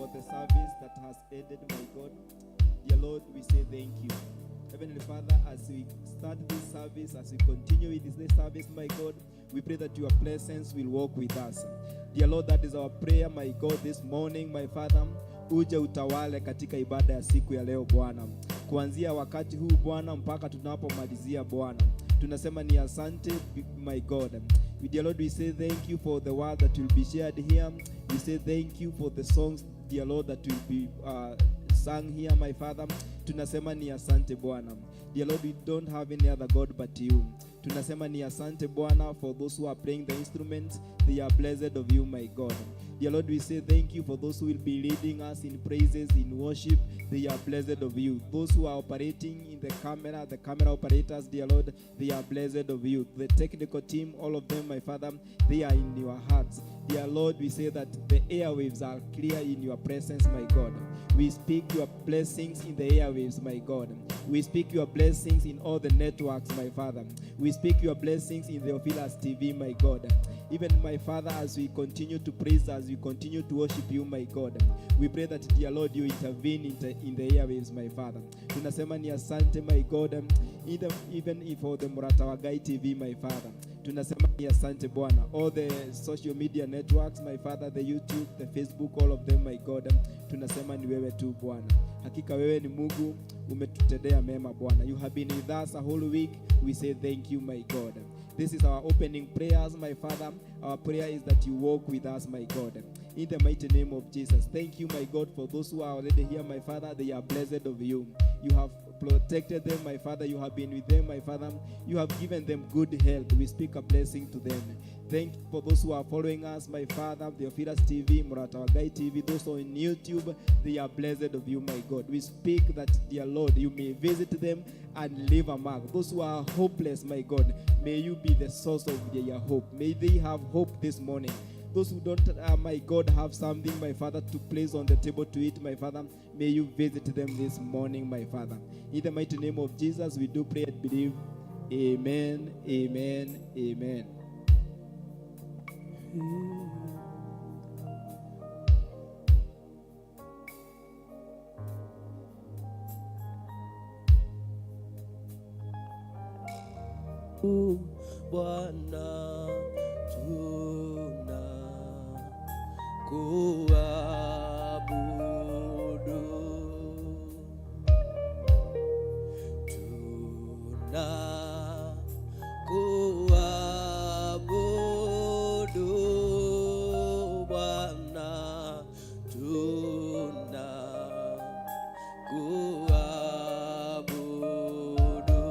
for the service that has ended, my God. Dear Lord, we say thank you. Heavenly Father, as we start this service, as we continue with this service, my God, we pray that your presence will walk with us. Dear Lord, that is our prayer, my God, this morning, my Father. Uje utawale katika ibada ya siku ya leo Bwana, kuanzia wakati huu Bwana mpaka tunapomalizia Bwana, tunasema ni asante, my God. Dear Lord, we say thank you for the word that will be shared here. We say thank you for the songs, dear Lord, that will be sung here, my Father. Tunasema ni asante Bwana. Dear Lord, we don't have any other God but you. Tunasema ni asante Bwana for those who are playing the instruments. They are blessed of you, my God. Dear Lord, we say thank you for those who will be leading us in praises, in worship. They are blessed of you. Those who are operating in the camera operators, dear Lord, they are blessed of you. The technical team, all of them, my Father, they are in your hearts. Dear Lord, we say that the airwaves are clear in your presence, my God. We speak your blessings in the airwaves, my God. We speak your blessings in all the networks, my Father. We speak your blessings in the Theophilus TV, my God. Even, my Father, as we continue to praise, as we continue to worship you, my God, we pray that, dear Lord, you intervene in the airwaves, my Father. Tunasema ni asante, my God, even if for the Murata wa Ngai TV, my Father. Tunasema ni asante Bwana. All the social media networks, my Father, the YouTube, the Facebook, all of them, my God. Tunasema ni wewe tu Bwana. Hakika wewe ni Mungu, umetutendea mema Bwana. You have been with us a whole week. We say thank you, my God. This is our opening prayers, my Father. Our prayer is that you walk with us, my God. In the mighty name of Jesus. Thank you, my God, for those who are already here, my Father. They are blessed of you. You have protected them, my Father. You have been with them, my Father. You have given them good health. We speak a blessing to them. Thank you for those who are following us, my Father, the Theophilus TV, Murata wa Ngai TV, those on YouTube, they are blessed of you, my God. We speak that, dear Lord, you may visit them and leave a mark. Those who are hopeless, my God, may you be the source of their hope. May they have hope this morning. Those who don't, my God, have something, my Father, to place on the table to eat, my Father, may you visit them this morning, my Father. In the mighty name of Jesus, we do pray and believe. Amen, amen, amen. Bwana, tuna kuabudu, tuna kuabudu Bwana, tuna kuabudu,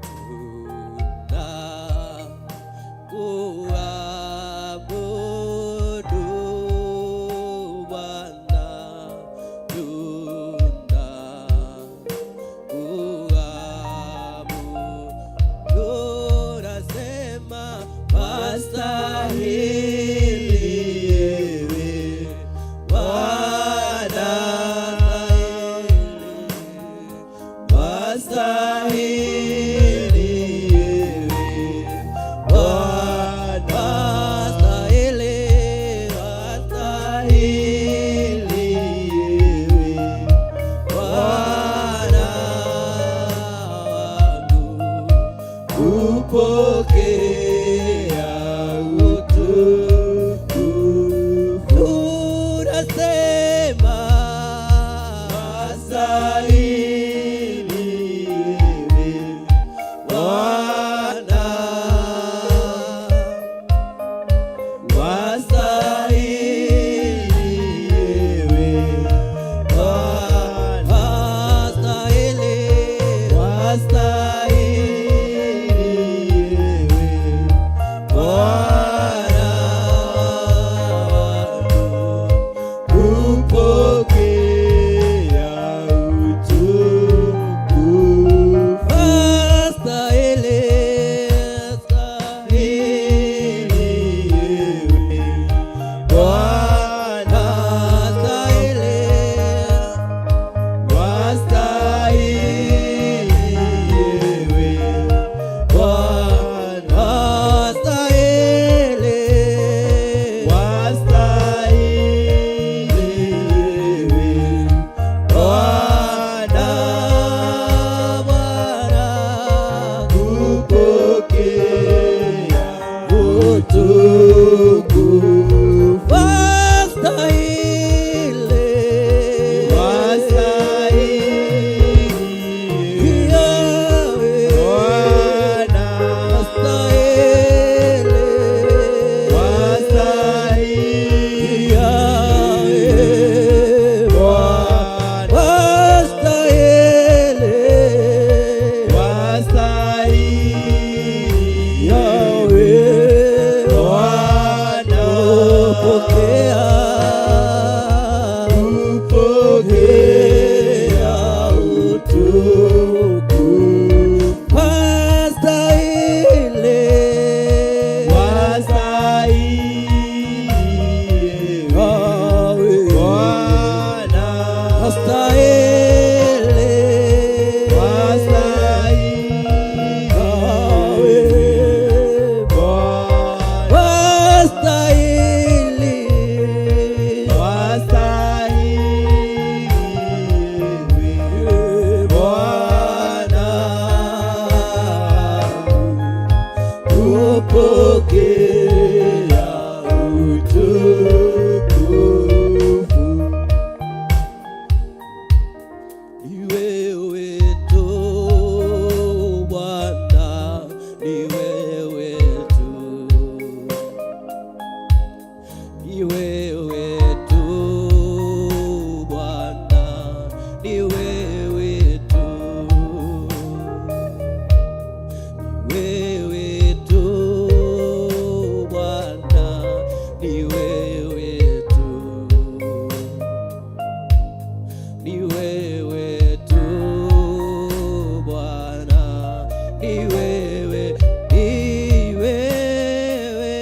tuna kuabudu. Utukufu. Ni wewe tu Bwana, ni wewe tu, ni wewe tu Bwana, ni wewe tu, ni wewe tu Bwana, ni wewe tu, ni wewe tu Bwana, ni wewe, ni wewe,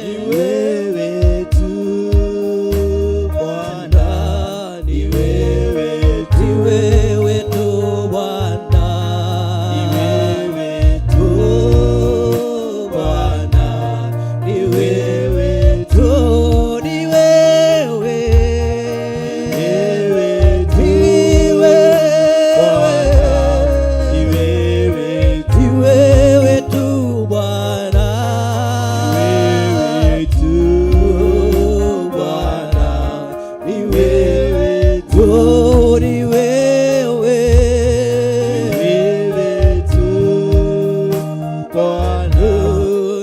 Ni wewe tu Bwana, ni wewe tu, ni wewe tu Bwana, ni wewe tu Bwana, ni wewe tu, ni wewe, wewe tu ni wewe, ni wewe tu, ni wewe tu Bwana, wewe tu Bwana, ni wewe wewe tu, tu, ni wewe, wewe tu Bwana,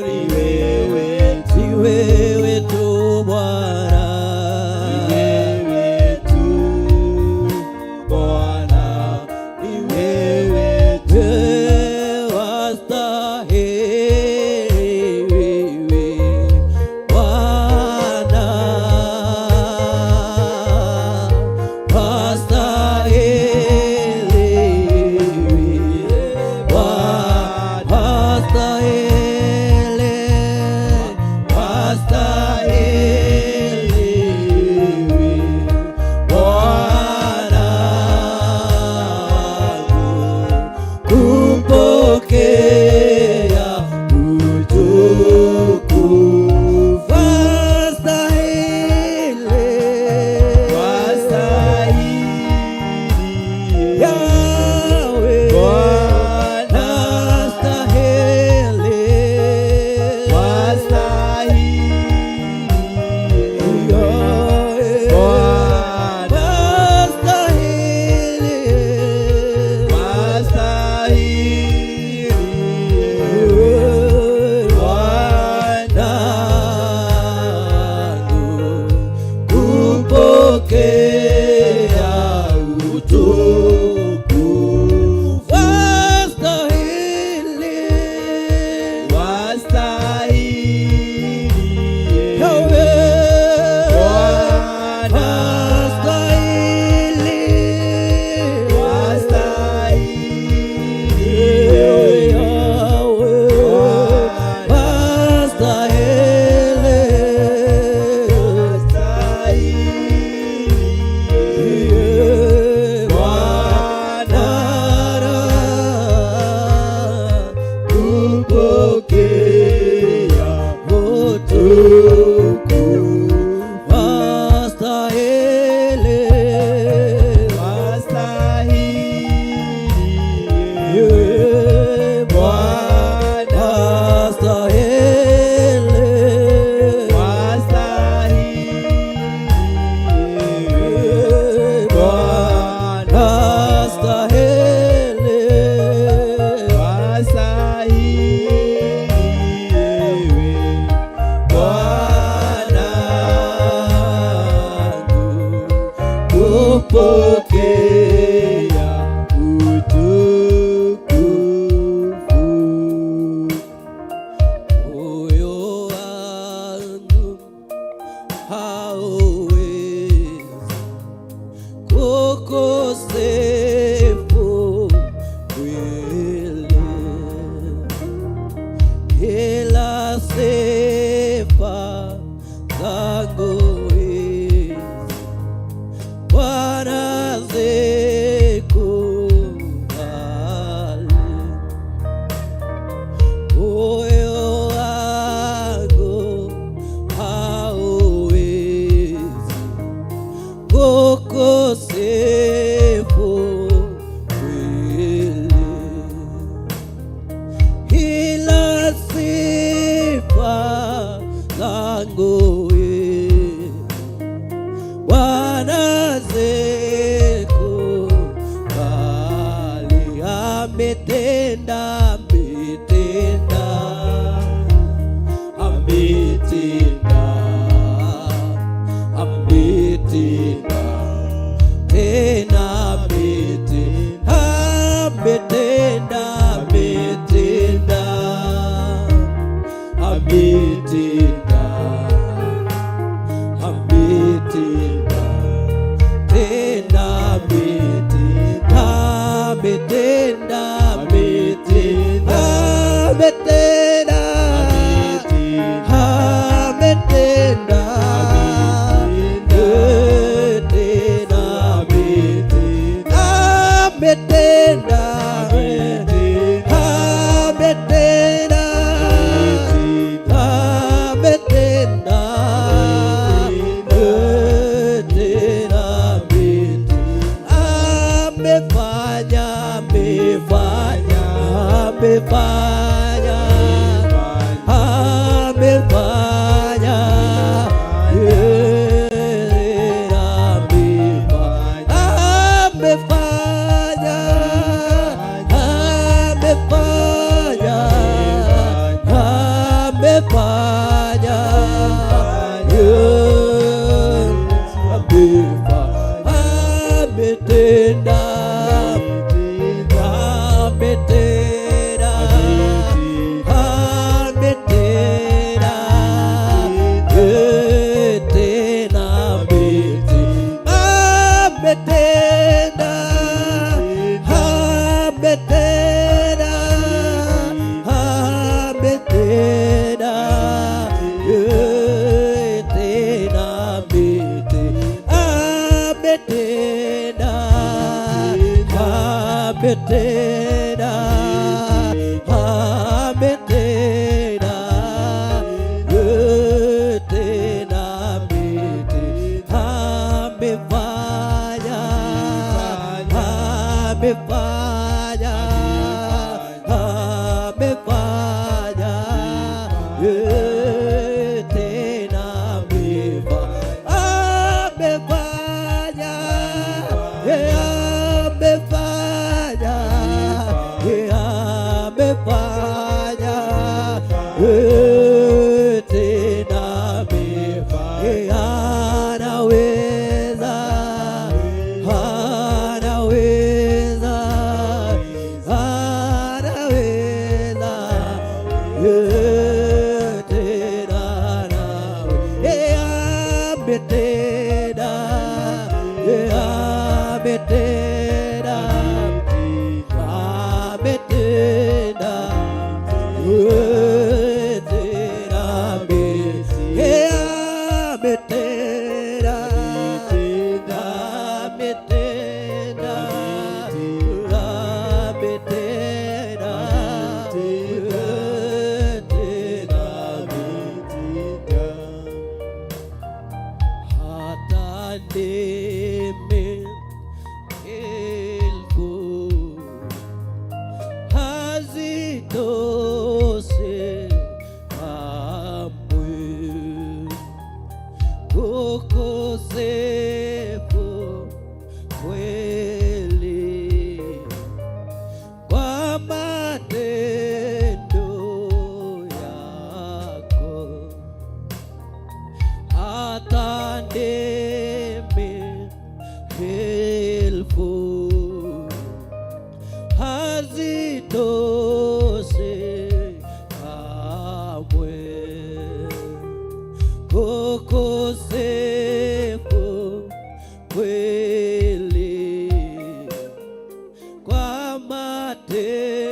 ni wewe tu, ni wewe tu Bwana, wewe tu Bwana, ni wewe tu, Wastahili Bwana, wastahili Bwana, wastahili, wastahili Bwana kupokea utukufu, wastahili, wastahili Yahweh, Bwana, wastahili, wastahili Yahweh, Bwana, wastahili, wastahili Bwana, kupokea utukufu, wastahili, wastahili Yahweh, Bwana, wastahili, wastahili Yahweh, wastahili, wastahili Bwana, kupokea utukufu, wastahili, wastahili Bwana, wastahili, wastahili Bwana, wastahili, wastahili Bwana, kupokea utukufu. Moyo wangu hauwezi kukusifu kweli, ila sifa zangu hizi Bwana zikubali. Moyo wangu hauwezi kukusifu kweli, ila sifa zangu Ametenda, ametenda, ametenda, ametenda tena, ametenda, ametenda, ametenda, ametenda, ametenda tena, ametenda, ametenda, ametenda, ametenda, ametenda tena, ametenda, ametenda, ametenda, ametenda tena, amefanya, amefanya, amefanya, amefanya, amefanya, amefanya, amefanya, ametenda, ametenda, ametenda tena, ametenda, ametenda, ametenda tena, ametenda, ametenda, ametenda tena, amefanya, amefanya, amefanya tena, amefanya, amefanya, amefanya tena, anaweza, anaweza, anaweza tena, ametenda, ametenda, ametenda tena, ametenda, ametenda, ametenda tena. Hata ndimi elfu hazitoshi kamwe kukusifu kweli kwa matendo yako. Hata ndimi elfu hazitoshi kamwe kukusifu kweli kwa matendo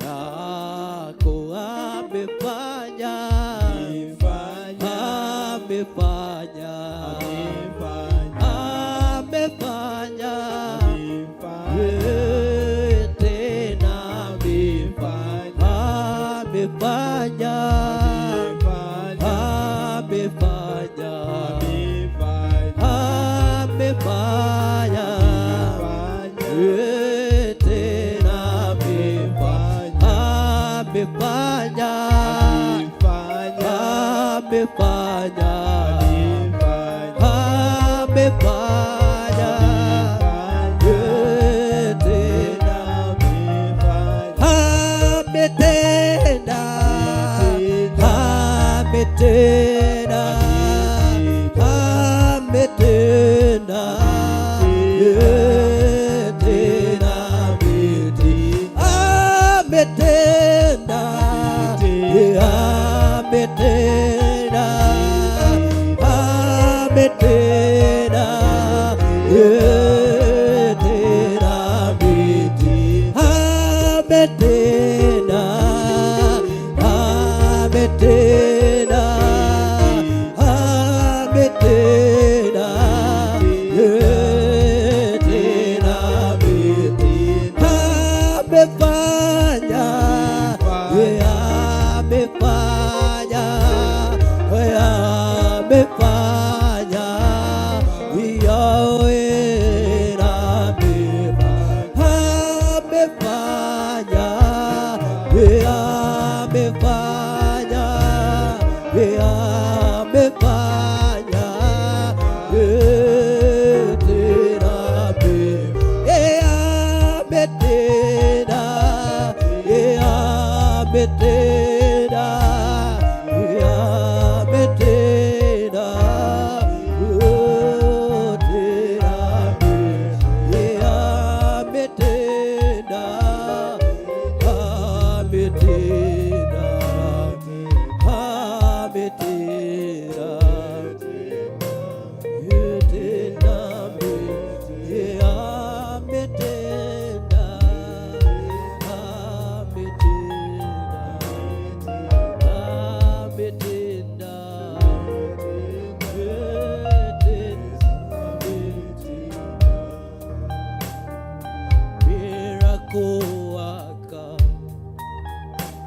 yako. Amefanya, amefanya, amefanya tena, amefanya, amefanya, amefanya tena, amefanya, amefanya, amefanya tena. Ametenda, ametenda, tena ametenda, ametenda, ametenda, tena ametenda, ametenda, ametenda, tena amefanya, amefanya, amefanya, Yahweh amefanya, amefanya, amefanya, tena ametenda, ametenda, ametenda, oh, tena ametenda, ametenda, ametenda, tena ametenda, ametenda, ametenda, ametenda. Miracle worker,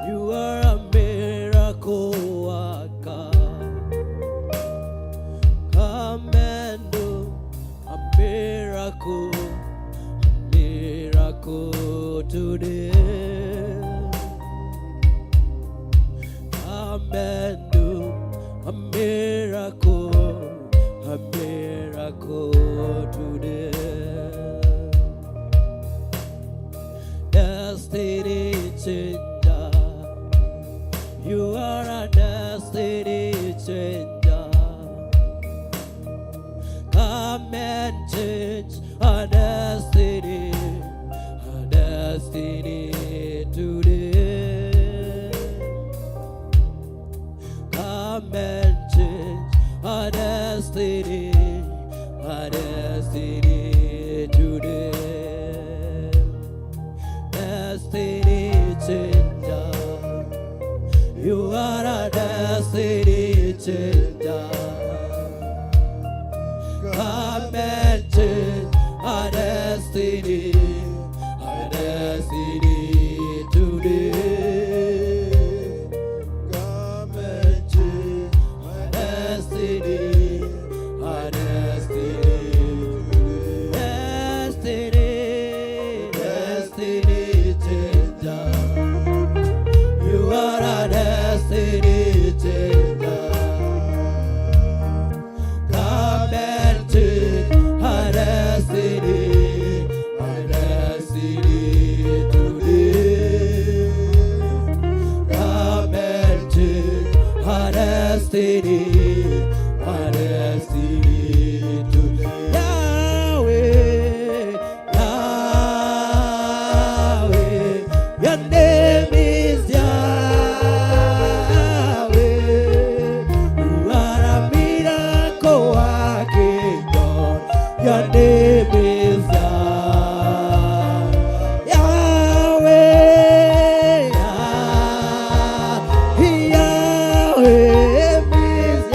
you are a miracle worker. Come and do a miracle, a miracle today. Come and do a miracle, a miracle today. Destiny changer, you are a destiny changer. Come and change our destiny, our destiny today. Come and change our destiny, our destiny today. Destiny changer, you are a destiny changer. Come and change our destiny, our destiny today. Come and change Our destiny, our destiny, destiny, destiny changer. You are a destiny changer. Come and change our destiny, our destiny today. Come and change our destiny, our destiny today. Yahweh, Yahweh, your name is Yahweh. You are a miracle working God. Your name is Yahweh. Yahweh is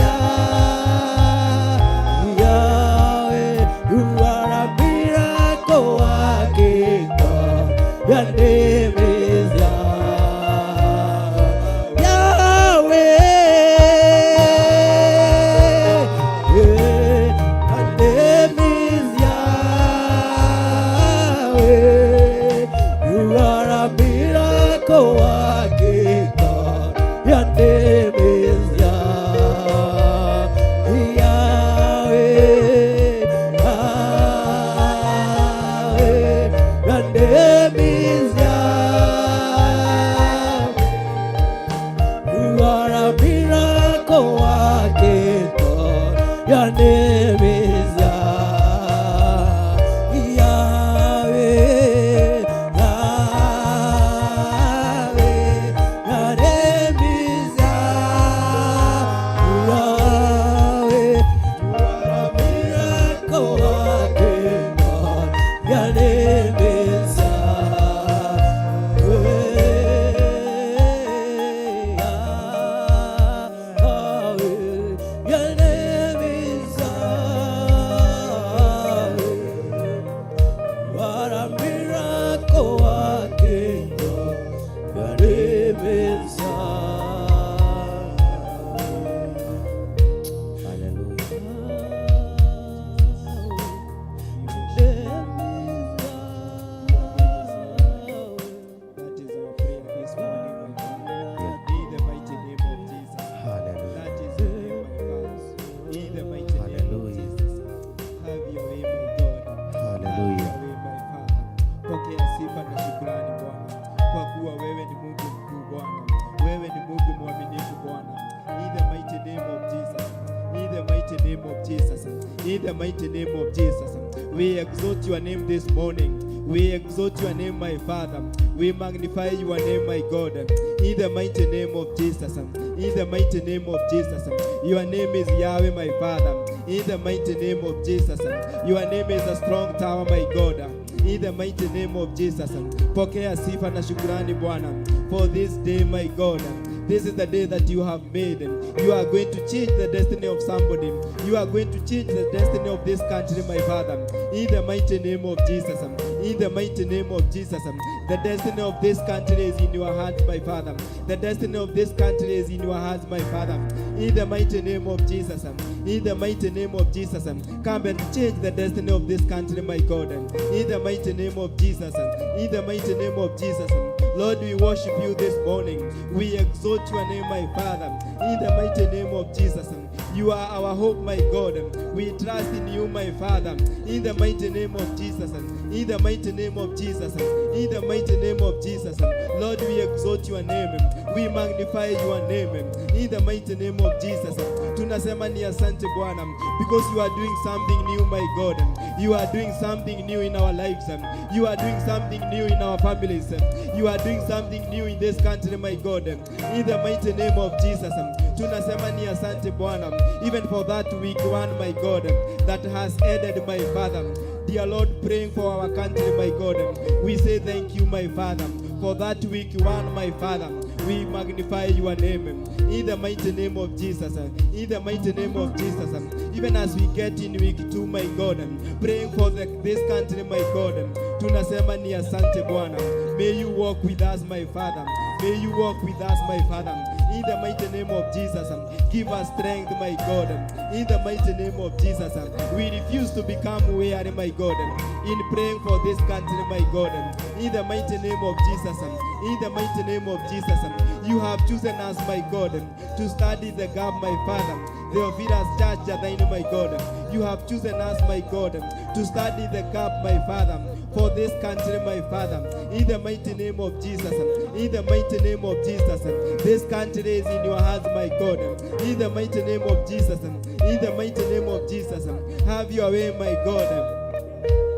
Your name is Yah, Yahweh, Yahweh. Your name is Yah, Yahweh. You are a miracle working God. Your name is Yahweh, Yahweh. Your name is Yahweh. You are a miracle working God. Your name is Yahweh. Hallelujah. That is our prayer this morning, my Father. Yeah. In the mighty name of Jesus. Hallelujah. That is your name, my Father. In the mighty name of Hallelujah. Jesus. Have your way, my God. Have Hallelujah. your way, my Father. Pokea sifa na shukrani Bwana, kwa kuwa wewe ni Mungu mkuu Bwana, wewe ni Mungu mwaminifu Bwana. In the mighty name of Jesus. In the mighty name of Jesus. In the mighty name of Jesus. We exalt your name this morning. We exalt your name, my Father. We magnify your name, my God. In the mighty name of Jesus. In the mighty name of Jesus. Your name is Yahweh, my Father. In the mighty name of Jesus. Your name is a strong tower, my God. In the mighty name of Jesus. Pokea sifa na shukrani Bwana for this day, my God. This is the day that you have made. You are going to change the destiny of somebody. You are going to change the destiny of this country, my Father. In the mighty name of Jesus. In the mighty name of Jesus. The destiny of this country is in your hands, my Father. The destiny of this country is in your hands, my Father. In the mighty name of Jesus. In the mighty name of Jesus. Come and change the destiny of this country, my God. In the mighty name of Jesus. In the mighty name of Jesus. Lord, we worship you this morning. We exalt your name, my Father. In the mighty name of Jesus. You are our hope, my God. We trust in you, my Father. In the mighty name of Jesus. In the mighty name of Jesus. In the mighty name of Jesus. Lord, we exalt your name. We magnify your name. In the mighty name of Jesus. Tunasema ni asante Bwana because you are doing something new, my God. You are doing something new in our lives. You are doing something new in our families. You are doing something new in this country, my God. In the mighty name of Jesus. Tunasema ni asante Bwana even for that week one, my God, that has ended, my Father. Dear Lord, praying for our country, my God. We say thank you, my Father, for that week one, my Father. We magnify your name in the mighty name of Jesus. In the mighty name of Jesus. Even as we get in week two, my God, praying for this country, my God. Tunasema ni asante Bwana. May you walk with us, my Father. May you walk with us, my Father. In the mighty name of Jesus, give us strength, my God. In the mighty name of Jesus, we refuse to become weary, my God. In praying for this country, my God. In the mighty name of Jesus, in the mighty name of Jesus, you have chosen us, my God, to stand in the gap, my Father. Theophilus Church, Jadaini, my God. You have chosen us, my God, to stand in the gap, my Father, for this country, my Father. In the mighty name of Jesus, in the mighty name of Jesus, this country is in your hands, my God. In the mighty name of Jesus, in the mighty name of Jesus, have your way, my God.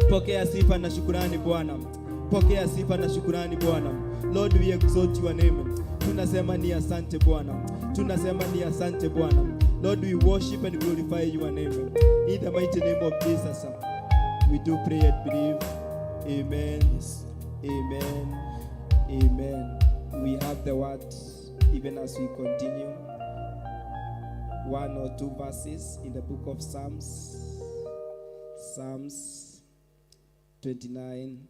Pokea sifa na shukurani Bwana. Pokea sifa na shukurani Bwana. Lord, we exalt your name. Tunasema ni asante Bwana. Tunasema ni asante Bwana. Lord, we worship and glorify your name. In the mighty name of Jesus, we do pray and believe. Amen. Amen. Amen. We have the word even as we continue. One or two verses in the book of Psalms. Psalms 29.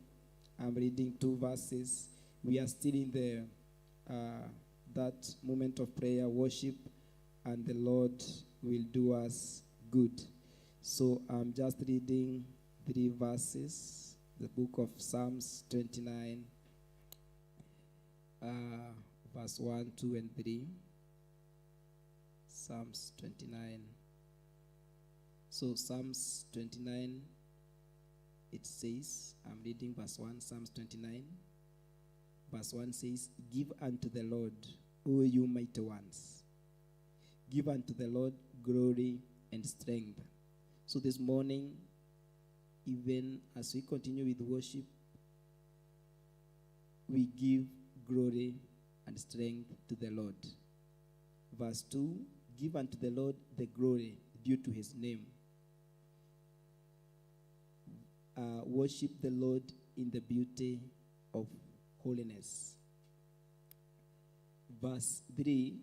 I'm reading two verses. We are still in the that moment of prayer, worship, and the Lord will do us good. So I'm just reading three verses. The book of Psalms 29, verse 1, 2, and 3. Psalms 29. So Psalms 29, it says, I'm reading verse 1, Psalms 29. Verse 1 says, "Give unto the Lord, O you mighty ones. Give unto the Lord glory and strength. So this morning, even as we continue with worship, we give glory and strength to the Lord. Verse 2, give unto the Lord the glory due to his name. Worship the Lord in the beauty of holiness. Verse 3,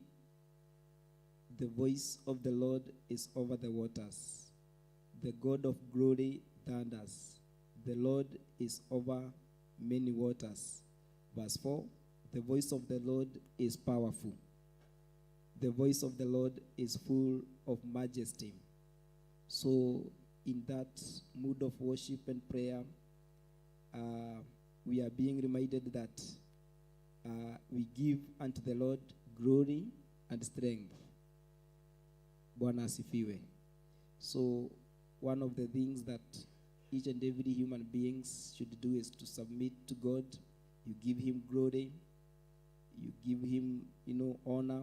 the voice of the Lord is over the waters. The God of glory thunders. The Lord is over many waters. Verse 4, the voice of the Lord is powerful. The voice of the Lord is full of majesty. So in that mood of worship and prayer, we are being reminded that we give unto the Lord glory and strength. Bwana asifiwe. So one of the things that each and every human beings should do is to submit to God. You give him glory. You give him, honor.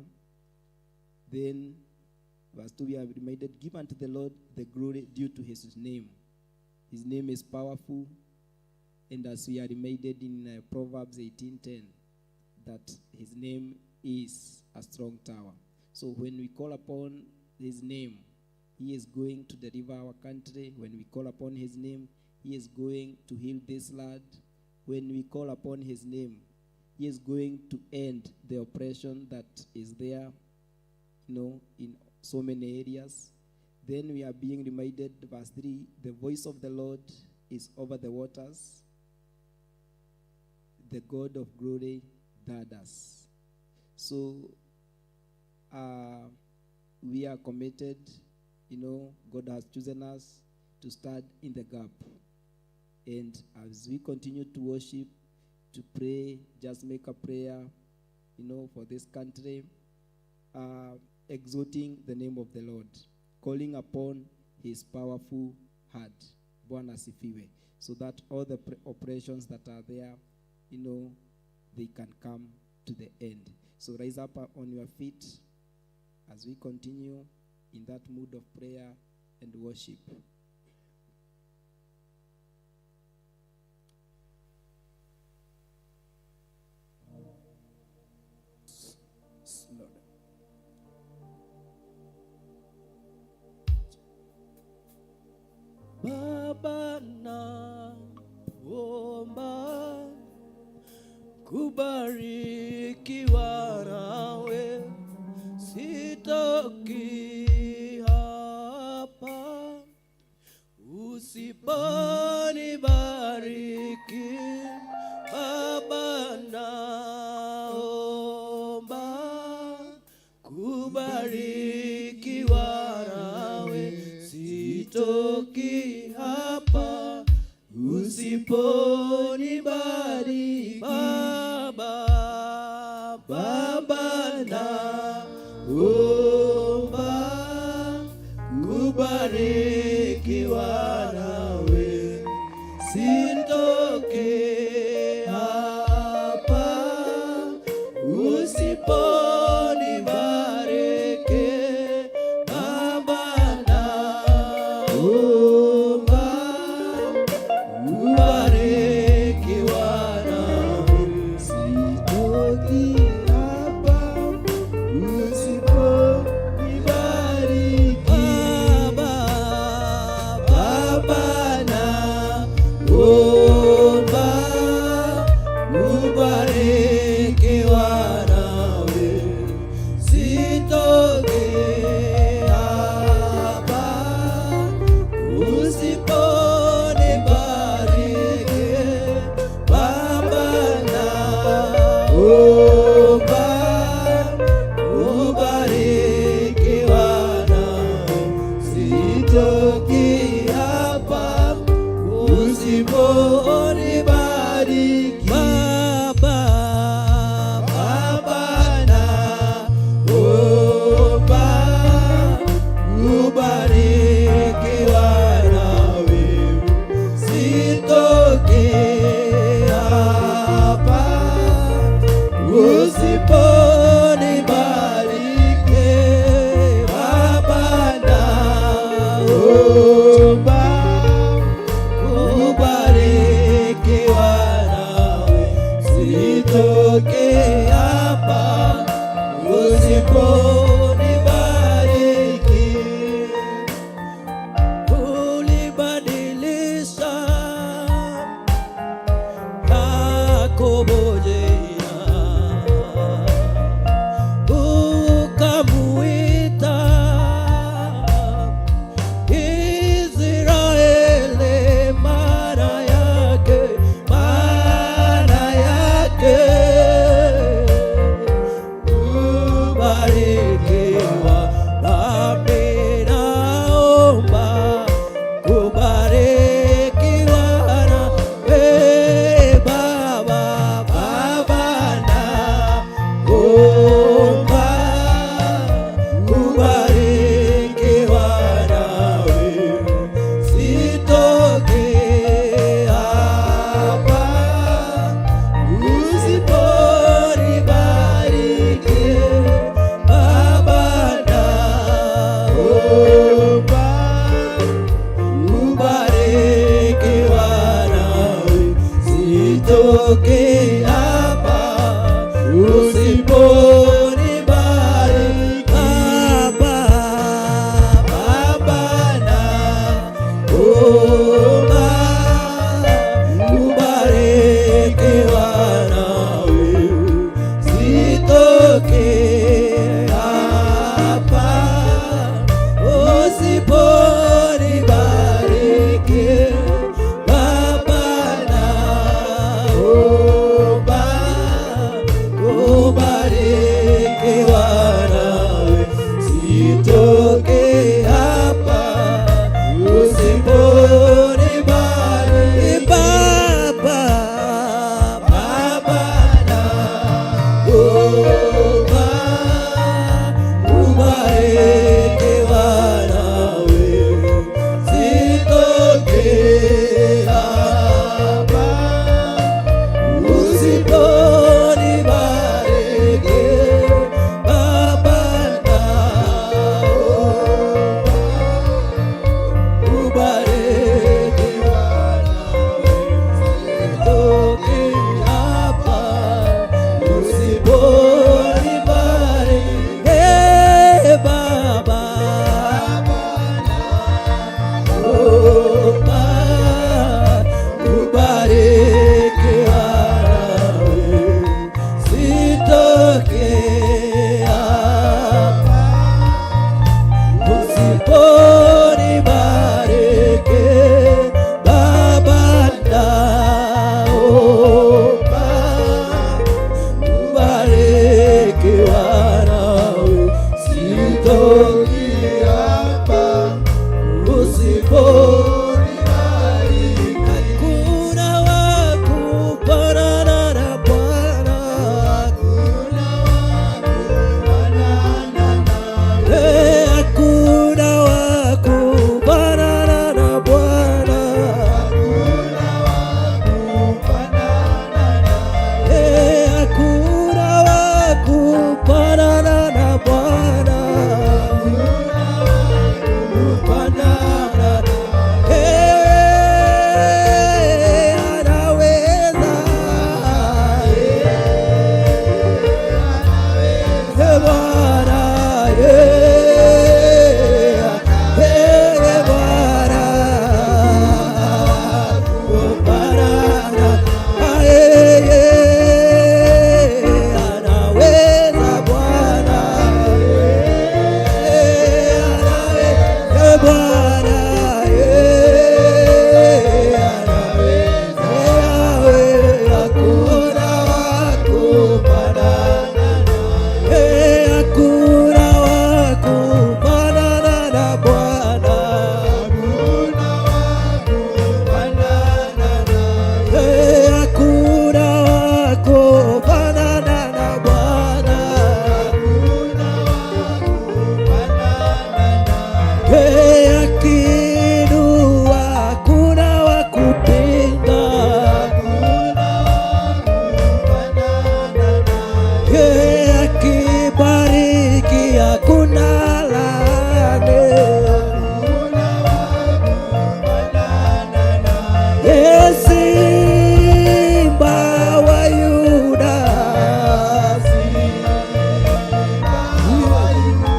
Then, verse 2, we are reminded, give unto the Lord the glory due to his name. His name is powerful. And as we are reminded in Proverbs 18:10, that his name is a strong tower. So when we call upon his name, he is going to deliver our country. When we call upon his name, he is going to heal this land. When we call upon his name, he is going to end the oppression that is there, in so many areas. Then we are being reminded, verse 3, the voice of the Lord is over the waters. The God of glory thunders. So we are committed, God has chosen us to stand in the gap. And as we continue to worship, to pray, just make a prayer, for this country, exalting the name of the Lord, calling upon his powerful hand. Bwana asifiwe. So that all the oppressions that are there, they can come to the end. So rise up on your feet as we continue in that mood of prayer and worship. Lord. Baba naomba kubarikiwa nawe, sitoki hapa usiponibariki. Baba naomba kubarikiwa nawe, sitoki hapa usiponibariki. Baba, Baba naomba kubarikiwa nawe, sitoki hapa usiponibariki. Baba naomba kubarikiwa nawe, Sitoki hapa usiponibariki. Baba, Baba naomba kubarikiwa nawe, sitoki hapa. Usiponibariki Baba, naomba kubarikiwa nawe, sitoke hapa usiponibariki Baba, Baba naomba kubarikiwa nawe, sitoke hapa usiponibariki Baba, naomba kubarikiwa nawe, sitoke hapa usiponibariki Baba, naomba kubarikiwa nawe, sitoke hapa usiponibariki Baba, naomba kubarikiwa nawe, sitoki hapa usiponibariki. Hakuna wa kufanana na Bwana, hakuna wa kufanana nawe, hakuna wa kufanana na Bwana, hakuna wa kufanana nawe, hakuna wa kufanana na Bwana, hakuna wa kufanana. Eh, anaweza. Eh, Bwana, eh, eh, Bwana, kufanana. Eh, eh, anaweza Bwana. Eh, anaweza Bwana, eh, anaweza. Hakuna wa kufanana naye, hakuna wa kufanana na Bwana, hakuna wa kufanana naye, hakuna wa kufanana na Bwana, hakuna wa kufanana naye. Akiinua hakuna wa kupinga, hakuna wa kufanana naye. Akibariki hakuna laana, hakuna wa kufanana naye. Simba wa Yuda, Simba wa Yuda,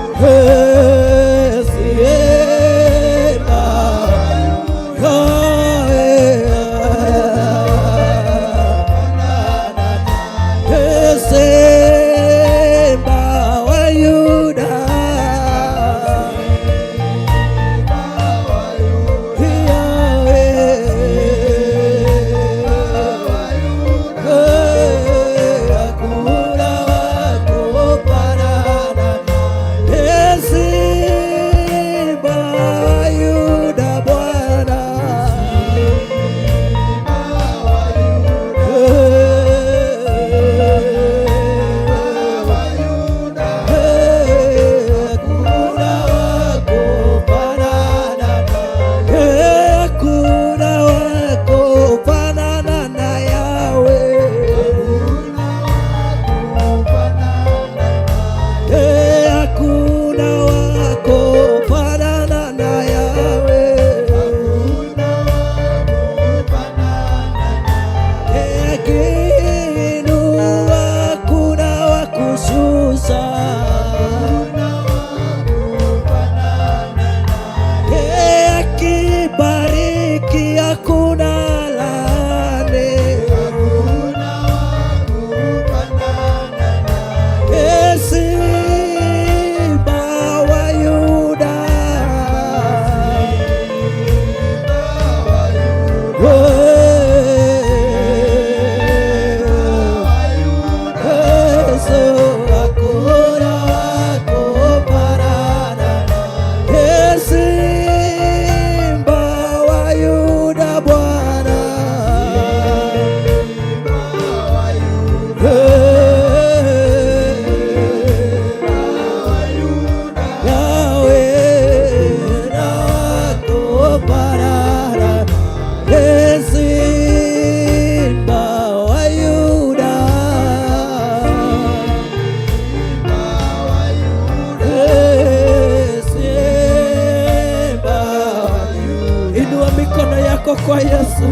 yako kwa Yesu,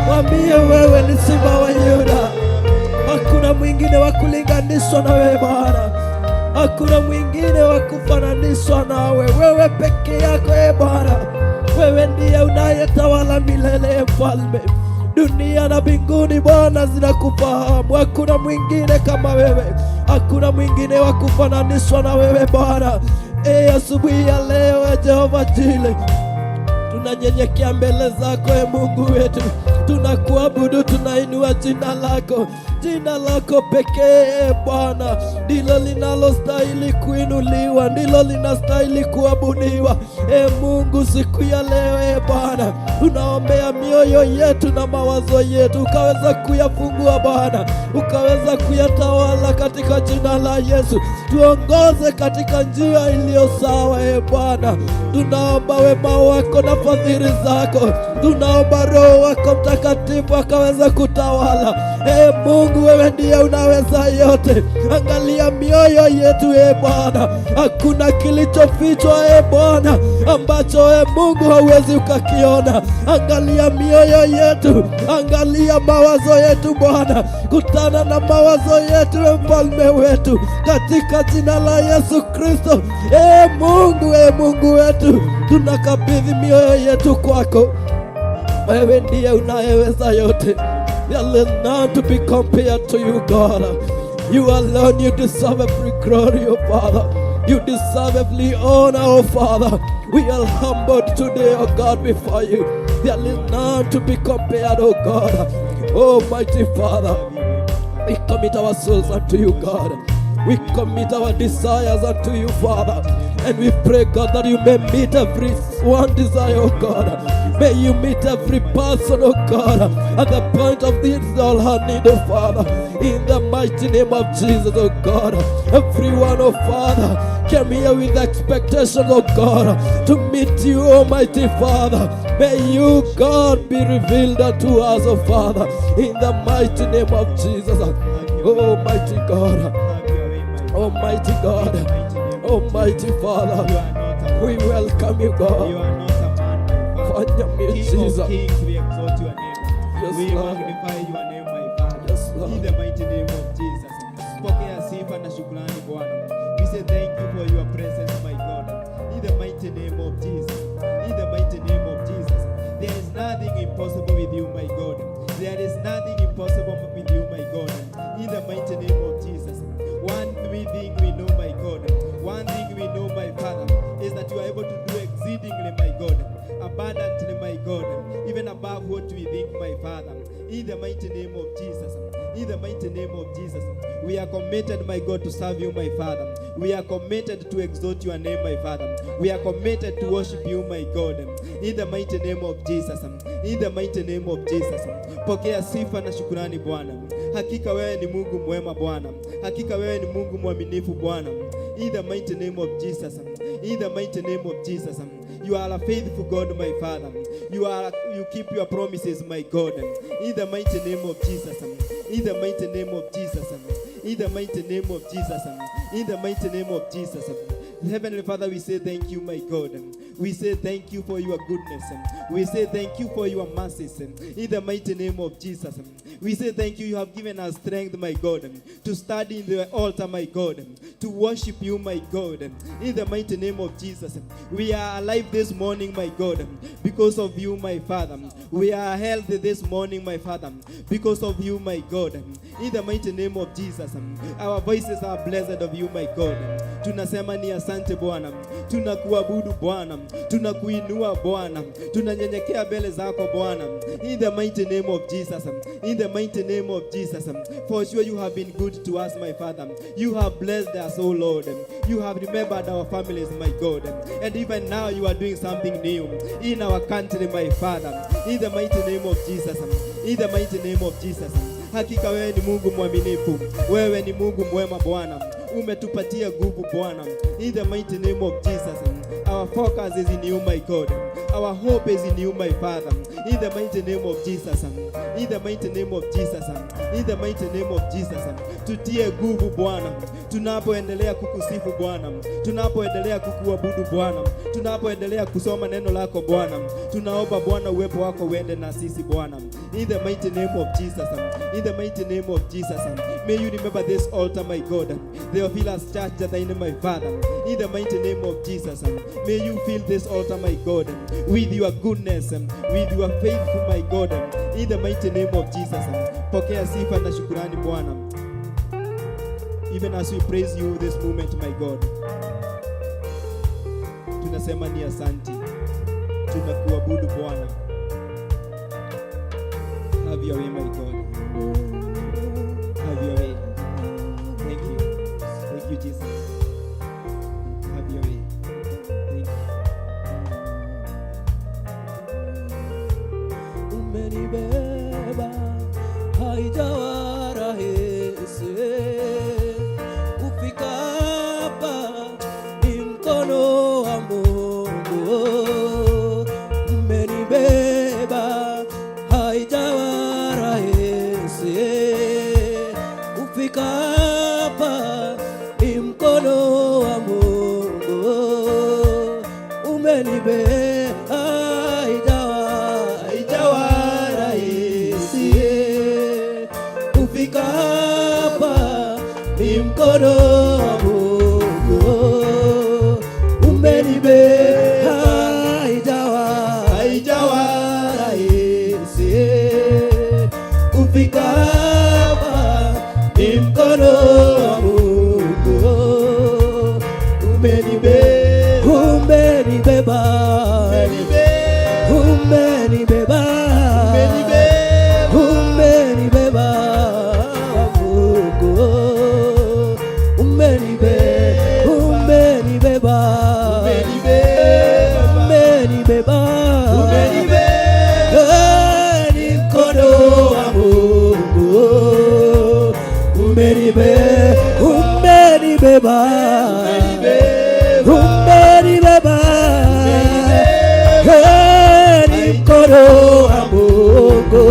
mwambie wewe ni Simba wa Yuda, hakuna mwingine wa kulinganishwa na wewe Bwana, hakuna mwingine wa kufananishwa nawe, wewe peke yako, e Bwana, wewe ndiye unayetawala milele, e Mfalme. Dunia na mbinguni, Bwana, zinakufahamu. Hakuna mwingine kama wewe, hakuna mwingine wa kufananishwa na wewe, Bwana. E, asubuhi ya leo, e Jehova Jile, tunanyenyekea mbele zako, e Mungu wetu, tunakuabudu, tunainua jina lako. Jina lako pekee, e Bwana, ndilo linalostahili kuinuliwa, ndilo linastahili kuabudiwa. E Mungu, siku ya leo, e Bwana, tunaombea mioyo yetu na mawazo yetu, ukaweza kuyafungua Bwana, ukaweza kuyatawala katika jina la Yesu. Tuongoze katika njia iliyo sawa, e Bwana. Tunaomba wema wako na fadhili zako, tunaomba Roho wako Mtakatifu akaweza kutawala. E Mungu, wewe ndiye unaweza yote. Angalia mioyo yetu, e Bwana, hakuna kilichofichwa, e Bwana, ambacho, e Mungu, hauwezi ukakiona. Angalia mioyo yetu, angalia mawazo yetu Bwana, kutana na mawazo yetu, e mfalme wetu, katika jina la Yesu Kristo. E Mungu, e Mungu wetu, tunakabidhi mioyo yetu kwako. Wewe ndiye unayeweza yote. There is none to be compared to you, God. You alone, you deserve every glory, oh Father. You deserve every honor, oh Father. We are humbled today, oh God, before you. There is none to be compared, oh God. Oh mighty Father, we commit our souls unto you, God. We commit our desires unto you, Father. And we pray, God, that you may meet every one desire, oh God. May you meet every person, oh God, at the point of this all her need, oh Father. In the mighty name of Jesus, oh God. Everyone, oh Father, came here with expectation, oh God, to meet you, Almighty Father. May you, God, be revealed unto us, oh Father, in the mighty name of Jesus. Almighty God, Have your way, my Father. Almighty God, In the mighty name of Almighty Father, You are not a we man. welcome you, You God. are not a man, my Father. Fanya King of miujiza. kings, we exalt your name. Yes, We Lord. magnify your name, my Father. Yes, Lord. In the mighty name of Jesus. Pokea sifa na shukrani, Bwana. We say thank you for your presence, my God. In the mighty name of Jesus. In the mighty name of Jesus. There is nothing impossible with you, my God. There is nothing impossible with you, my God. In the mighty name of Jesus. One thing we know, my God. One thing we know, my Father, is that you are able to do exceedingly, my God, abundantly, my God, even above what we think, my Father. In the mighty name of Jesus. In the mighty name of Jesus. We are committed, my God, to serve you, my Father. We are committed to exalt your name, my Father. We are committed to worship you, my God. In the mighty name of Jesus. In the mighty name of Jesus. Pokea sifa na shukurani, Bwana. Hakika wewe ni Mungu mwema, Bwana. Hakika wewe ni Mungu mwaminifu, Bwana. In the mighty name of Jesus. In the mighty name of Jesus. You are a faithful God, my Father. You keep your promises, my God. In the mighty name of Jesus. In the mighty name of Jesus. In the mighty name of Jesus. In the mighty name of Jesus. Heavenly Father, we say thank you, my God. We say thank you for your goodness. We say thank you for your mercies. In the mighty name of Jesus. We say thank you. You have given us strength, my God, to stand in the altar, my God, to worship you, my God. In the mighty name of Jesus. We are alive this morning, my God, because of you, my Father. We are healthy this morning, my Father, because of you, my God. In the mighty name of Jesus. Our voices are blessed of you, my God. Tunasema ni asante, Bwana, tunakuabudu, Bwana, tunakuinua, Bwana, tunanyenyekea mbele zako, Bwana. In the mighty name of Jesus, in the mighty name of Jesus. For sure you have been good to us, my Father. You have blessed us, oh Lord. You have remembered our families, my God. And even now you are doing something new in our country, my Father. In the mighty name of Jesus, in the mighty name of Jesus. Hakika wewe ni Mungu mwaminifu, wewe ni Mungu mwema, Bwana. Umetupatia nguvu, Bwana. In the mighty name of Jesus. Our focus is in you, my God. Our hope is in you, my Father. In the mighty name of Jesus. In the mighty name of Jesus. In the mighty name of Jesus. Tutie nguvu, Bwana, tunapoendelea kukusifu, Bwana, tunapoendelea kukuabudu, Bwana, tunapoendelea kukuinua, Bwana. Tunapoendelea kusoma neno lako Bwana, tunaomba Bwana uwepo wako uende na sisi Bwana. In the mighty name of Jesus, in the mighty name of Jesus, may you remember this altar, my God, Theophilus Church, Njathai, my Father. In the mighty name of Jesus, may you fill this altar, my God, with your goodness, with your faithful, my God. In the mighty name of Jesus, pokea sifa na shukurani Bwana, even as we praise you this moment, my God. Tunasema ni asante, tunakuabudu Bwana. Have your way, my God. Have your way. Thank you. Thank you, Jesus. Have your way. Thank you. Umenibeba, haijawa rahisi kufika hapa, ni mkono wa Mungu. Umenibeba, haijawa rahisi kufika hapa, ni mkono wa Mungu. Umenibeba, haijawa rahisi kufika hapa, ni mkono wa Mungu. Umenibeba, haijawa rahisi kufika hapa, ni mkono wa Mungu. Umenibeba, umenibeba, umenibeba, umenibeba Mungu, umenibeba, umenibeba, umenibeba, eh, ni mkono wa Mungu, umenibeba, umenibeba, umenibeba, eh, ni mkono wa Mungu,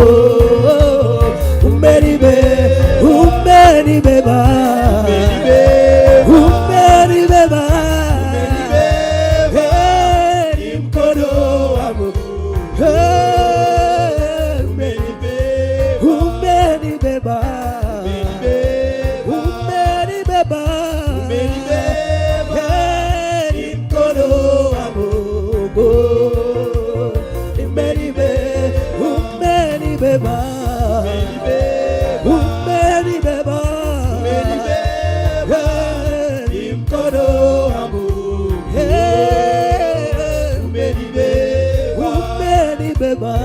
umenibeba, umenibeba, umenibeba, eh, ni mkono wa Mungu, eh, umenibeba, umenibeba, eh, ni mkono wa Mungu, umenibeba, umenibeba, eh, ni mkono wa Mungu, eh, umenibeba, umenibeba,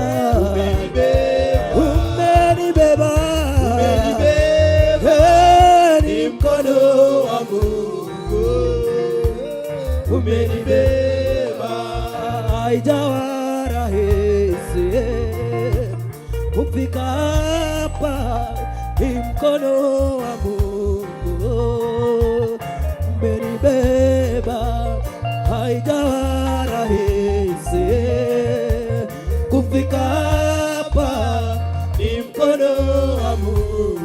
eh, ni mkono wa Mungu, umenibeba, haijawa rahisi kufika hapa, ni mkono wa Mungu umenibeba, haijawa rahisi kufika hapa, ni mkono wa Mungu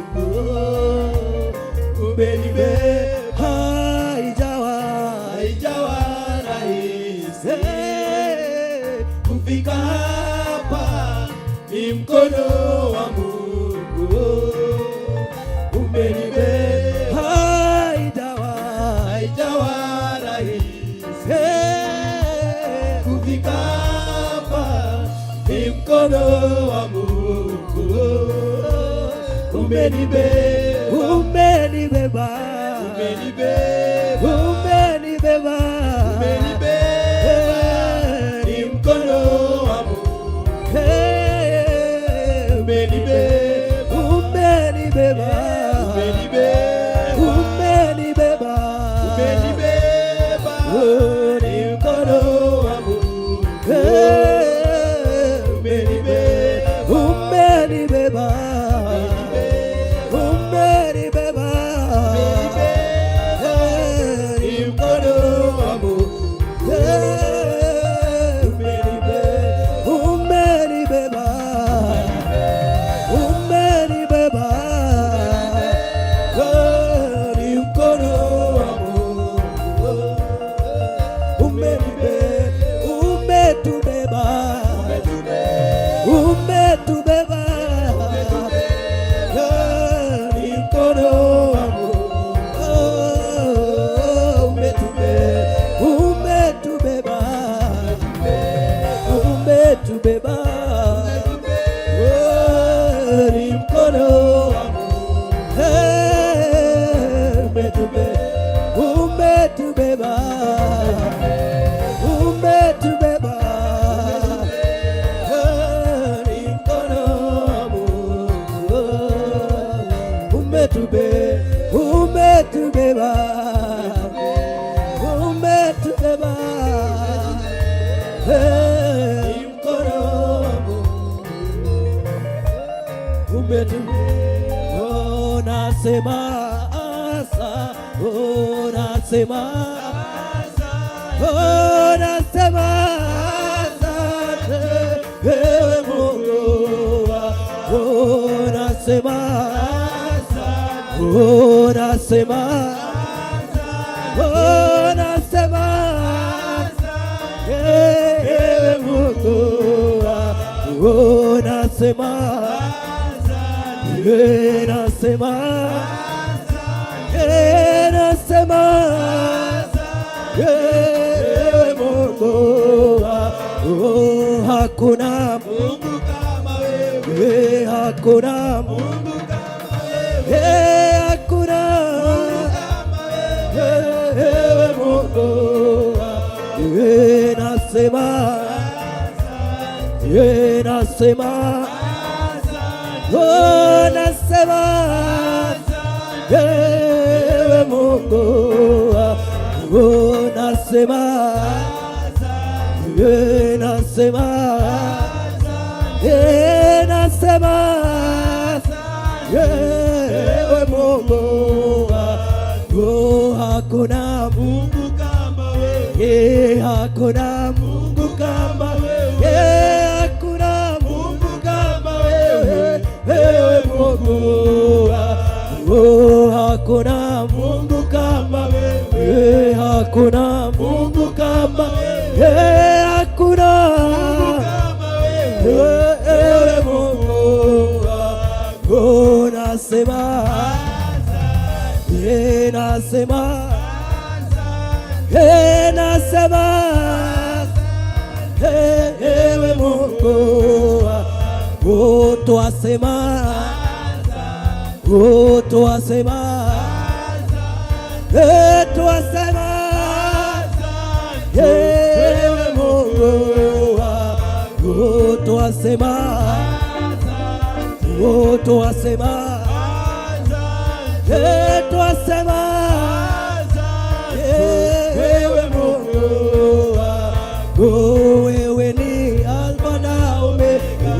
umenibeba, haijawa rahisi kufika hapa, ni mkono wa Mungu umenibeba, haijawa rahisi kufika hapa, ni mkono wa Mungu umenibeba, umenibeba, umenibeba, ni mkono wa Mungu umenibeba, umenibeba, umenibeba, ni mkono wa Mungu umenibeba, umenibeba, umenibeba, ni Umetubeba, ni mkono wa Mungu. Oh, umetubeba, umetubeba, umetubeba, oh, ni mkono wa Mungu. Hey, umetubeba, umetubeba, umetubeba, ni mkono wa Mungu. Umetubeba, umetubeba, ni mkono wa Mungu. Oh, nasema asa, oh, nasema, oh, nasema asante, ewe Mungu. Oh, nasema, oh, nasema, oh, nasema, ewe Mungu. Oh, nasema, nasema, nasema, ewe Mungu. Oh, hakuna Mungu kama wewe, hakuna Mungu kama wewe, hakuna kama wewe, ewe Mungu. Nasema, nasema, oh, nasema, ewe Mungu. Oh, nasema, nasema, nasema, ewe Mungu. Oh, hakuna Mungu kama wewe, hakuna Mungu kama wewe, hakuna Mungu kama wewe, ewe Mungu. Oh, hakuna Mungu kama wewe, hakuna Mungu kama wewe, hakuna kama wewe, ewe Mungu. Oh, nasema, nasema, nasema, ewe Mungu. Oh, twasema, oh, twasema, twasema, ewe Mungu. Oh, twasema, oh, twasema, twasema, ewe Mungu. Oh, wewe ni Alfa na Omega,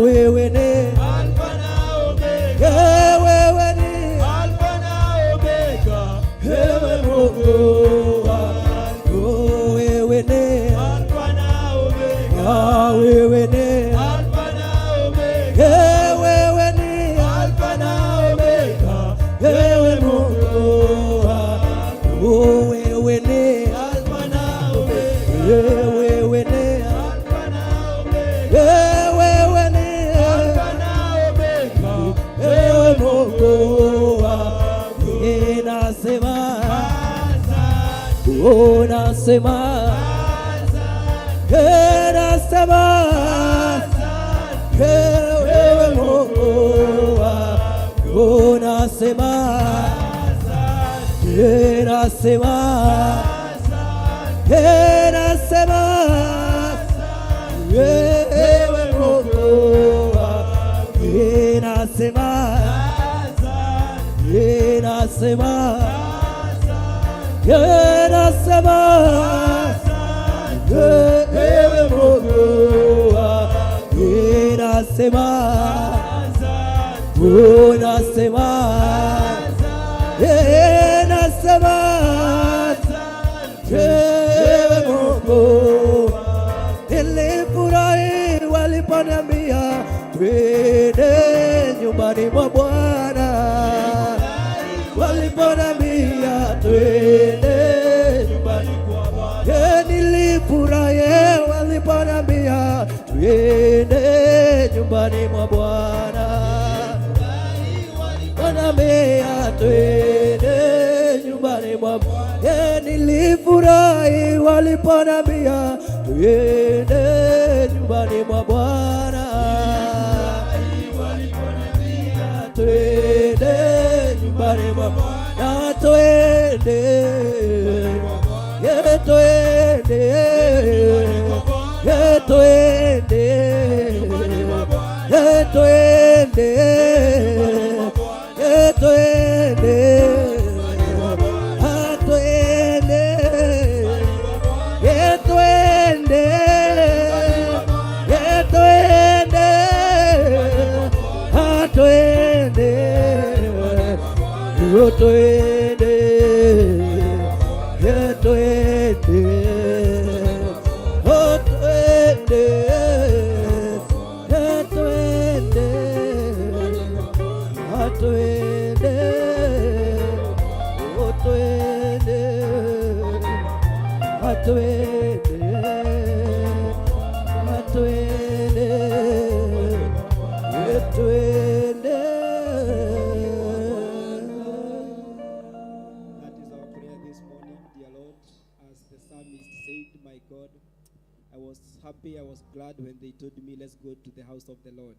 wewe ni Alfa na Omega, wewe ni Alfa na Omega, ewe Mungu. Oh, wewe ni Alfa na Omega, ah, wewe ni Alfa na Omega, wewe ni Alfa na Omega, ewe Mungu. Oh, wewe ni Alfa na Omega, wewe ni Alfa na Omega, wewe ni Alfa na Omega, ewe Mungu. Nasema, oh, nasema, nasema, ewe Mungu. Oh, nasema, nasema, nasema, ewe Mungu. Nasema, nasema, nasema, ewe Mungu. Nasema, oh, nasema, nasema, ewe Mungu. Nilifurahi waliponiambia twende nyumbani mwa Bwana, waliponiambia twende nyumbani kwa Bwana, nilifurahi waliponiambia twende. nyumbani mwa Bwana. Wanambia twende nyumbani mwa Bwana. Nilifurahi waliponambia twende nyumbani mwa Bwana. Twende nyumbani mwa Bwana, twende, ye twende, ye twende, ye twende, ye twende, ah, twende, ye twende, ye twende, ah, twende, yo twende, ye twende, oh twende, ye twende, ah, twende, oh twende, ah, twende, ah, twende, ye twende. That is our prayer this morning, dear Lord. As the psalmist said, my God, I was happy, I was glad when they told me, let's go to the house of the Lord.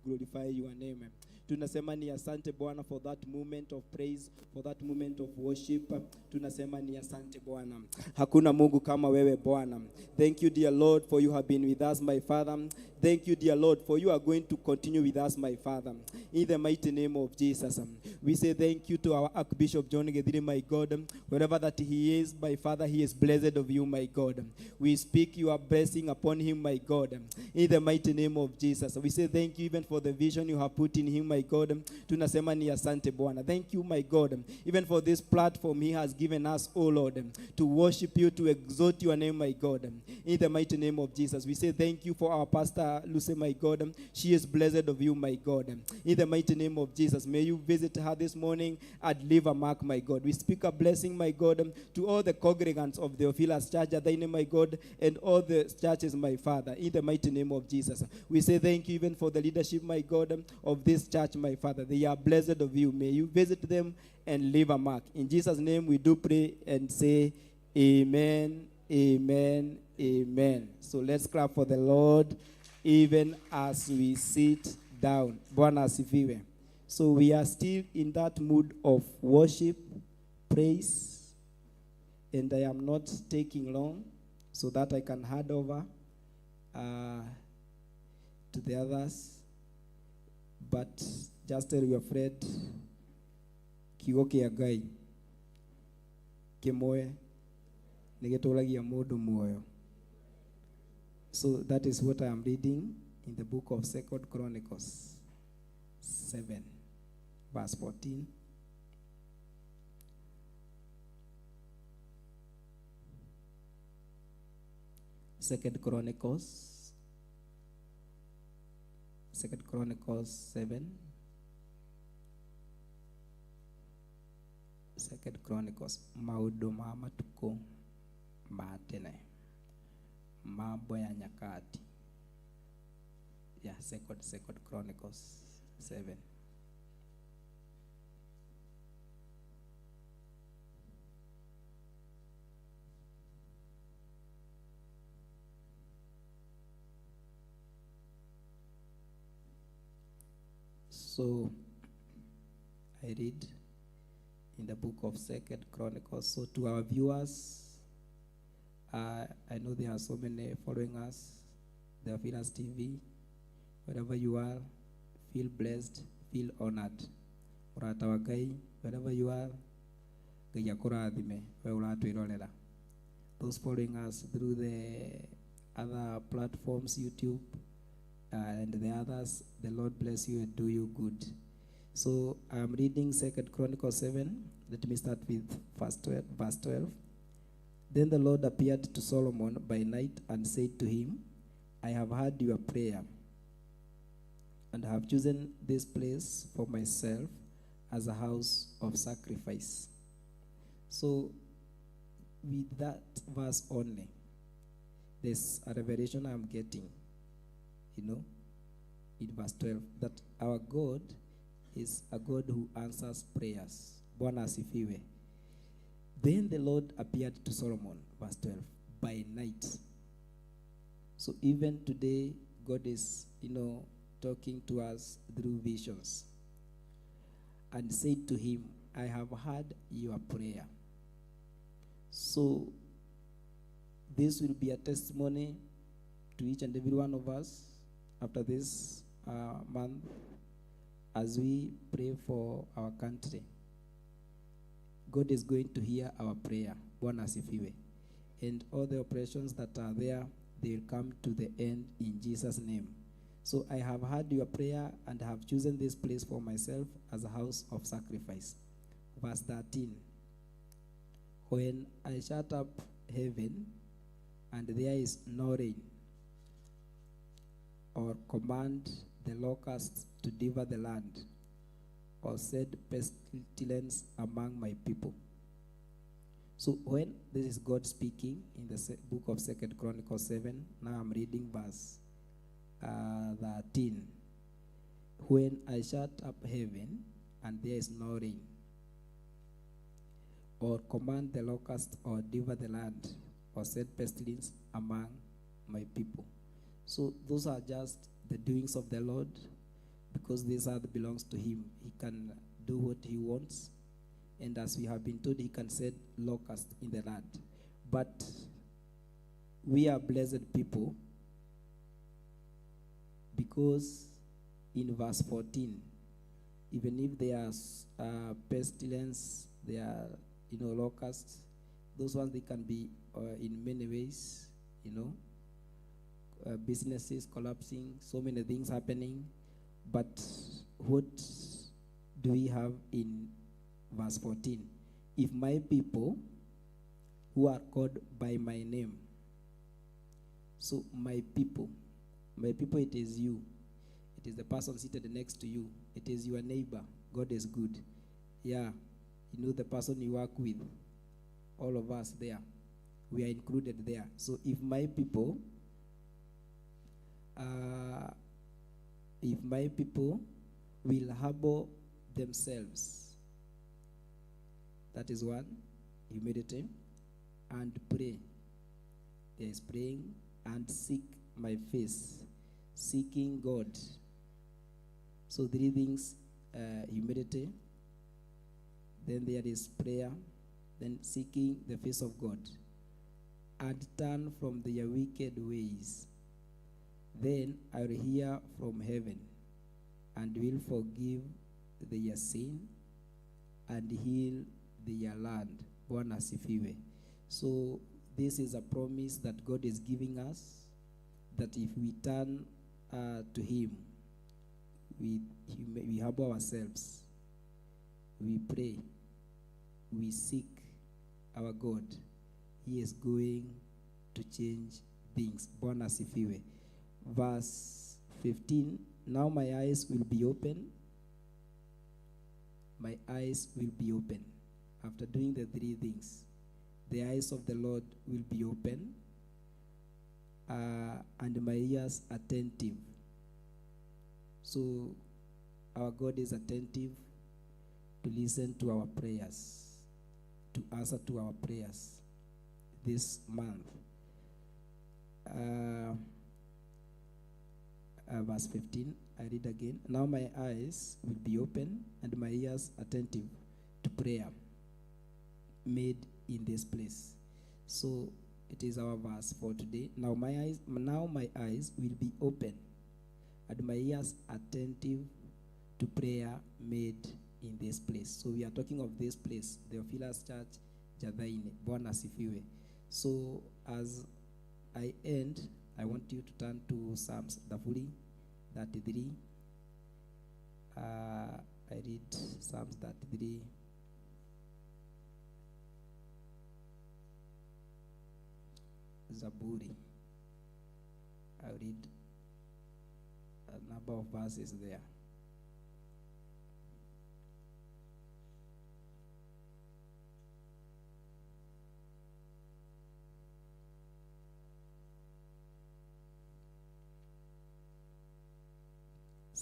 Glorify your name. Tunasema ni asante Bwana for that moment of praise, for that moment of worship. Tunasema ni asante Bwana. Hakuna Mungu kama wewe Bwana. Thank you, dear Lord, for you have been with us, my Father. Thank you, dear Lord, for you are going to continue with us, my Father. In the mighty name of Jesus. We say thank you to our Archbishop John Githiri, my God. Wherever that he is, my Father, he is blessed of you, my God. We speak your blessing upon him, my God. In the mighty name of Jesus. We say thank you even for the vision you have put in him, my God. Tunasema ni asante Bwana. Thank you, my God, even for this platform he has given us, O Lord, to worship you, to exalt your name, my God. In the mighty name of Jesus. We say thank you for our pastor, Lucy, my God. She is blessed of you, my God. In the mighty name of Jesus. May you visit her this morning and leave a mark, my God. We speak a blessing, my God, to all the congregants of the Theophilus Church, Adaine, my God, and all the churches, my Father, in the mighty name of Jesus. We say thank you even for the leadership, my God, of this church, my Father. They are blessed of you. May you visit them and leave a mark. In Jesus' name we do pray and say amen, amen, amen. So let's clap for the Lord even as we sit down. Bwana asifiwe. So we are still in that mood of worship, praise, and I am not taking long so that I can hand over to the others. But just tell your friend, kiugo kĩa Ngai kĩmwe nĩ gĩtũragia mũndũ muoyo. So that is what I am reading in the book of Second Chronicles 7, verse 14. Second Chronicles, Second Chronicles 7, Second Chronicles, maũndũ ma matukũ ma tene, mambo ya nyakati. Yeah, Second Chronicles 7. So I read in the book of Second Chronicles. So to our viewers, I know there are so many following us, the Theophilus TV, wherever you are, feel blessed, feel honored. Mũrata wa Ngai, wherever you are, Ngai akũrathime, we ũratwĩrorera. Those following us through the other platforms, YouTube, and the others, the Lord bless you and do you good. So I'm reading Second Chronicles 7. Let me start with verse 12. Verse 12. Then the Lord appeared to Solomon by night and said to him, I have heard your prayer and have chosen this place for myself as a house of sacrifice. So with that verse only, There's a revelation I'm getting, you know, in verse 12, that our God is a God who answers prayers. Bwana asifiwe. Then the Lord appeared to Solomon, verse 12, by night. So even today, God is, you know, talking to us through visions. And said to him, I have heard your prayer. So this will be a testimony to each and every one of us after this month as we pray for our country. God is going to hear our prayer. Bwana asifiwe. And all the oppressions that are there, they will come to the end in Jesus' name. So I have heard your prayer and have chosen this place for myself as a house of sacrifice. Verse 13. When I shut up heaven and there is no rain, or command the locusts to devour the land, or send pestilence among my people. So when this is God speaking in the book of 2 Chronicles 7, now I'm reading verse 13. When I shut up heaven and there is no rain, or command the locusts or devour the land, or send pestilence among my people. So those are just the doings of the Lord, because this earth belongs to him. He can do what he wants. And as we have been told, he can send locusts in the land. But we are blessed people, because in verse 14, even if there are pestilence, there are, you know, locusts, those ones, they can be in many ways, you know, businesses collapsing, so many things happening. But what do we have in verse 14? If my people who are called by my name. So my people, it is you. It is the person seated next to you. It is your neighbor. God is good. Yeah, you know the person you work with. All of us there. We are included there. So if my people, will humble themselves, that is one, humility, and pray. There is praying, and seek my face, seeking God. So three things, humility, then there is prayer, then seeking the face of God, and turn from their wicked ways. Then I will hear from heaven and will forgive their sin and heal their land. Bwana asifiwe. So this is a promise that God is giving us, that if we turn to him, we humble ourselves, we pray, we seek our God, he is going to change things. Bwana asifiwe. Verse 15, now my eyes will be open. My eyes will be open. After doing the three things, the eyes of the Lord will be open, and my ears attentive. So our God is attentive to listen to our prayers, to answer to our prayers this month. Verse 15, I read again. Now my eyes will be open and my ears attentive to prayer made in this place. So it is our verse for today. Now my eyes will be open and my ears attentive to prayer made in this place. So we are talking of this place, the Theophilus Church, Jathaini. Bwana asifiwe. So as I end, I want you to turn to Psalms 33. I read Psalms 33. Zaburi. I read a number of verses there.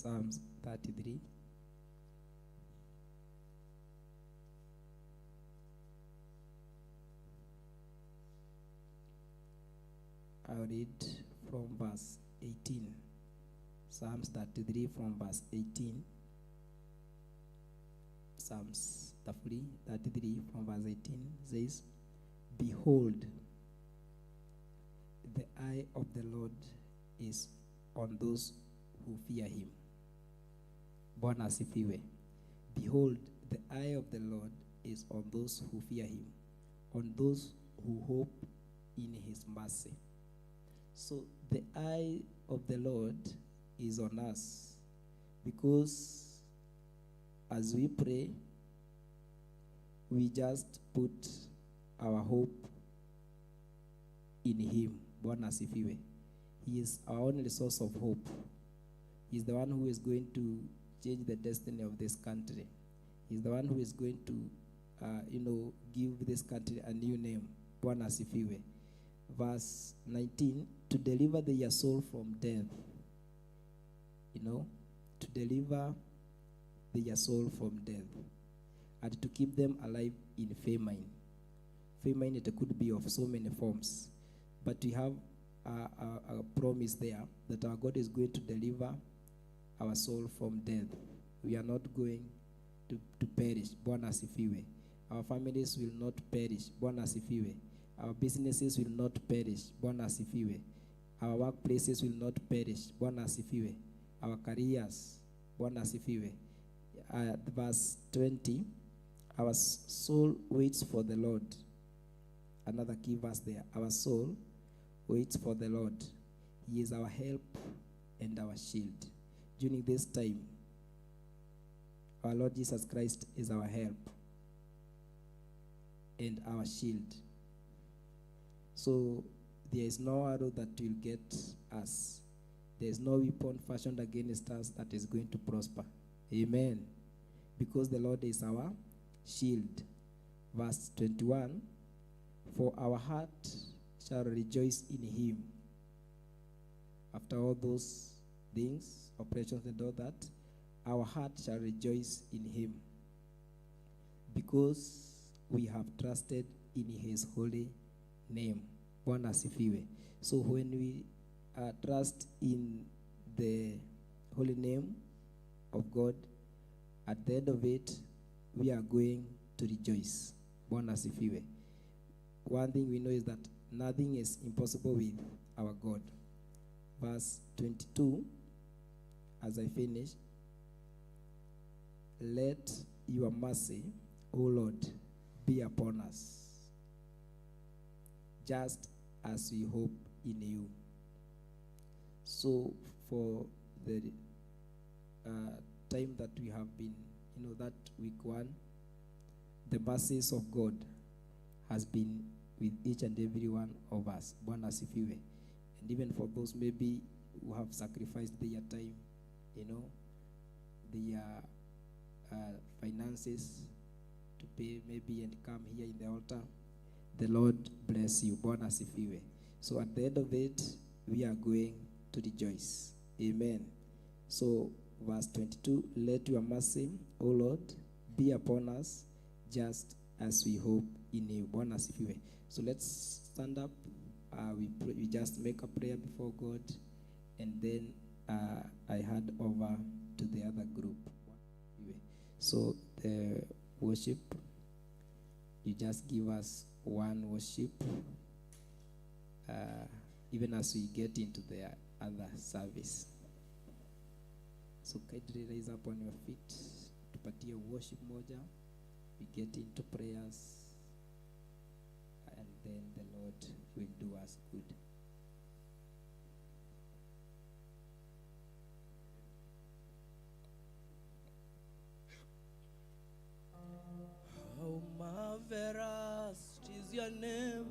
Psalms 33. I'll read from verse 18. Psalms 33 from verse 18. Psalms 33 from verse 18 says, Behold, the eye of the Lord is on those who fear him. Bwana asifiwe. Behold, the eye of the Lord is on those who fear him, on those who hope in his mercy. So the eye of the Lord is on us, because as we pray, we just put our hope in him. Bwana asifiwe. He is our only source of hope. He is the one who is going to change the destiny of this country. He is the one who is going to, give this country a new name. Bwana asifiwe. Verse 19, to deliver their soul from death. To deliver their soul from death, and to keep them alive in famine. Famine, it could be of so many forms, but we have a promise there that our God is going to deliver our soul from death. We are not going to perish. Bwana asifiwe. Our families will not perish. Bwana asifiwe. Our businesses will not perish. Bwana asifiwe. Our workplaces will not perish. Bwana asifiwe. Our careers. Bwana asifiwe. Verse 20, our soul waits for the Lord. Another key verse there. Our soul waits for the Lord. He is our help and our shield. During this time, our Lord Jesus Christ is our help and our shield. So there is no arrow that will get us. There is no weapon fashioned against us that is going to prosper. Amen. Because the Lord is our shield. Verse 21, for our heart shall rejoice in him. After all those things, operations and all that, our heart shall rejoice in him, because we have trusted in his holy name. Bwana asifiwe. So when we trust in the holy name of God, at the end of it, we are going to rejoice. Bwana asifiwe. One thing we know is that nothing is impossible with our God. Verse 22, as I finish, let your mercy, O Lord, be upon us, just as we hope in you. So for the time that we have been, that week one, the mercies of God has been with each and every one of us. Bwana asifiwe. And even for those maybe who have sacrificed their time, their finances to pay maybe and come here in the altar, the Lord bless you. Bwana asifiwe. So at the end of it, we are going to rejoice. Amen. So verse 22, let your mercy, O Lord, be upon us, just as we hope in you. Bwana asifiwe. So let's stand up. We just make a prayer before God, and then I hand over to the other group. So the worship, you just give us one worship, even as we get into the other service. So kindly raise up on your feet, tupatie worship moja, we get into prayers, and then the Lord will do us good. How marvelous is your name,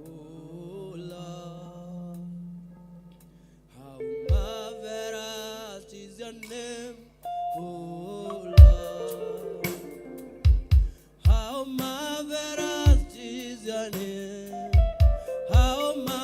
O Lord. How marvelous is your name, O Lord. How marvelous is your name. How marvelous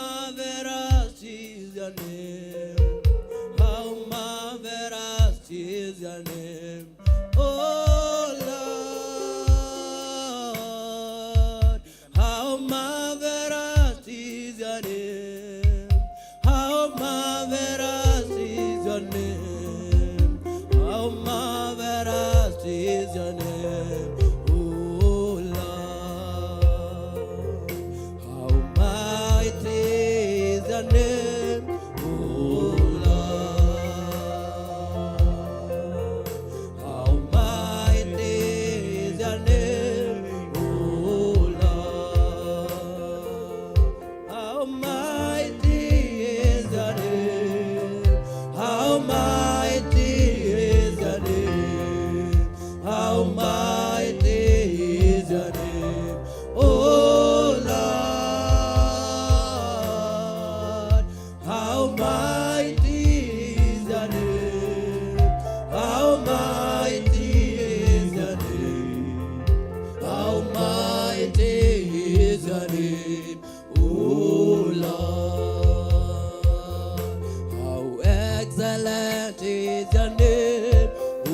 is your name, O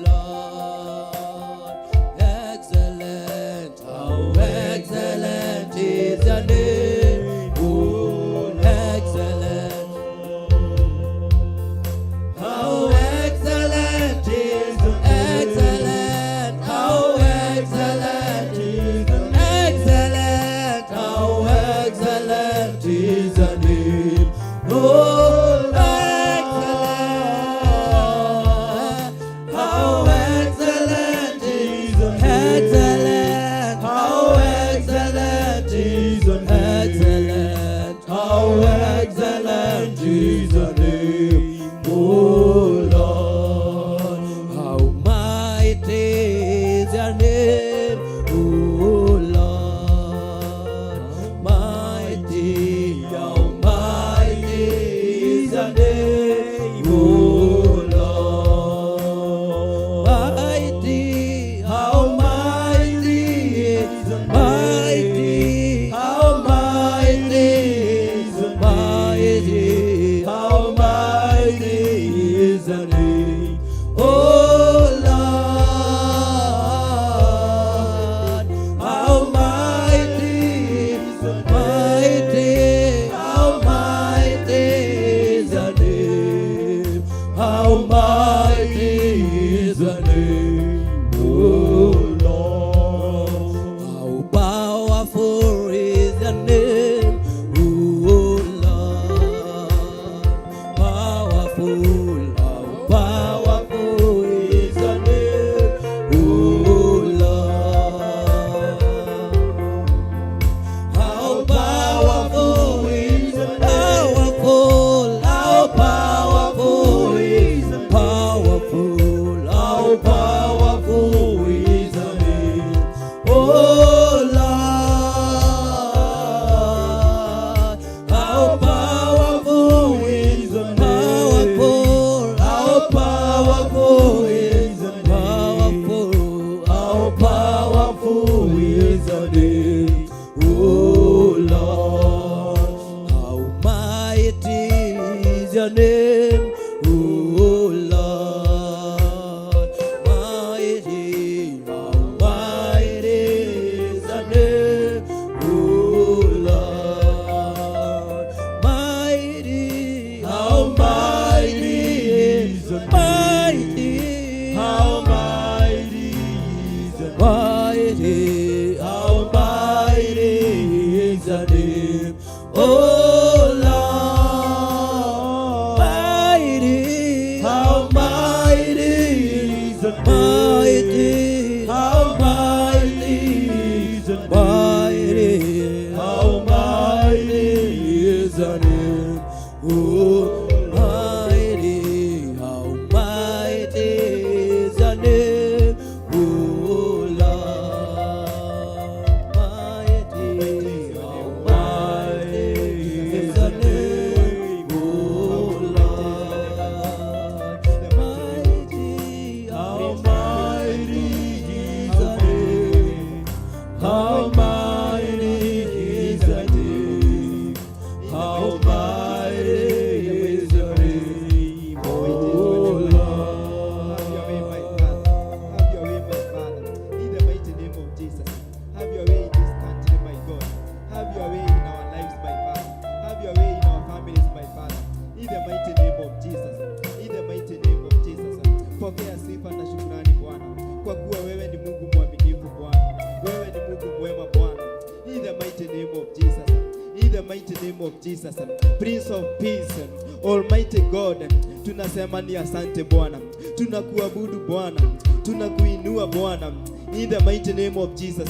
Lord. Excellent, how excellent is your name, O excellent. How excellent is excellent, how excellent is excellent, how excellent is the name. Oh, excellent, how excellent is excellent, how excellent is excellent, how excellent is the name, oh Lord. How mighty is your name, O Lord. Mighty, how mighty is your name, O Lord. Mighty, how mighty is mighty, how mighty is mighty, how mighty is the name, oh Lord. How mighty, mighty, how mighty is the name, how mighty is the name, oh Lord. How powerful is the name, oh Lord. Powerful, how powerful is the name, oh Lord. How powerful is powerful, how powerful is powerful, how powerful is the name, oh Lord. How powerful is powerful, how powerful is powerful, how powerful is the name, oh Lord. How mighty is your name, oh Lord. Mighty, how mighty is the name, oh Lord. Mighty, how mighty is mighty, How mighty is the mighty, how mighty is the name, oh Lord. Mighty, How mighty is the mighty, How mighty is the mighty, How mighty is the name, oh mighty, how mighty is the name, oh Lord. Mighty, how mighty is the name, oh Lord. Mighty, How mighty is the name. How mighty is the name. How mighty is the name, oh Have your way, my Lord. Father. Have your way, my Father. In the mighty name of Jesus. Have your way in this country, my God. Have your way in our lives, my Father. Have your way in our families, my Father. In the mighty name of Jesus. In the mighty name of Jesus. Pokea sifa na shukrani Bwana, kwa kuwa wewe ni Mungu mwaminifu Bwana. Wewe ni Mungu mwema Bwana. In the mighty name of Jesus. In the mighty name of Jesus. Prince of Peace, Almighty God, tunasema ni asante Bwana. Tunakuabudu Bwana. Tunakuinua Bwana. In the mighty name of Jesus.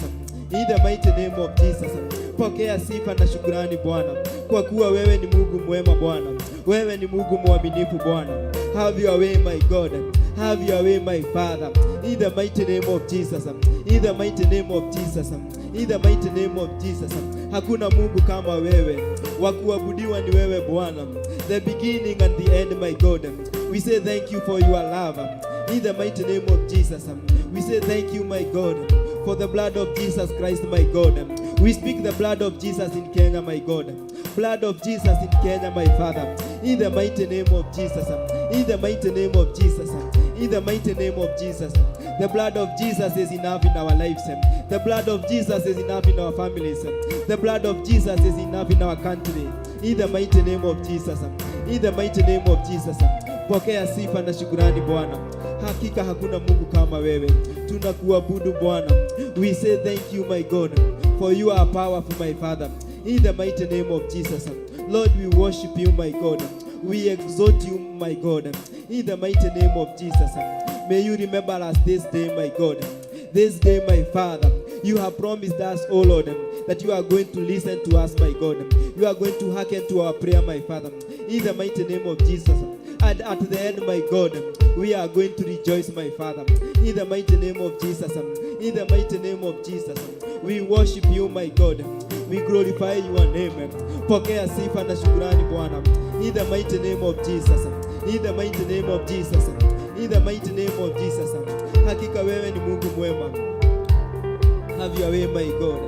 In the mighty name of Jesus. Pokea sifa na shukrani Bwana, kwa kuwa wewe ni Mungu mwema Bwana. Wewe ni Mungu mwaminifu Bwana. Have your way my God. Have your way my Father. In the mighty name of Jesus. In the mighty name of Jesus. In the mighty name of Jesus. Hakuna Mungu kama wewe. Wa kuabudiwa ni wewe Bwana. The beginning and the end my God. We say thank you for your love. In the mighty name of Jesus. We say thank you my God for the blood of Jesus Christ my God. We speak the blood of Jesus in Kenya my God. Blood of Jesus in Kenya my Father. In the mighty name of Jesus. In the mighty name of Jesus. In the mighty name of Jesus. The blood of Jesus is enough in our lives. The blood of Jesus is enough in our families. The blood of Jesus is enough in our country. In the mighty name of Jesus. In the mighty name of Jesus. Pokea sifa na shukurani Bwana. Hakika hakuna Mungu kama wewe. Tunakuabudu Bwana. We say thank you, my God, for you are powerful, my Father. In the mighty name of Jesus. Lord, we worship you, my God. We exalt you, my God. In the mighty name of Jesus. May you remember us this day, my God. This day, my Father, you have promised us, oh Lord, that you are going to listen to us, my God. You are going to hearken to our prayer, my Father. In the mighty name of Jesus. And at the end, my God, we are going to rejoice, my Father. In the mighty name of Jesus. In the mighty name of Jesus. We worship you, my God. We glorify your name. Pokea sifa na shukurani Bwana. In the mighty name of Jesus. In the mighty name of Jesus. In the mighty name of Jesus. Hakika wewe ni Mungu mwema. Have your way, my God.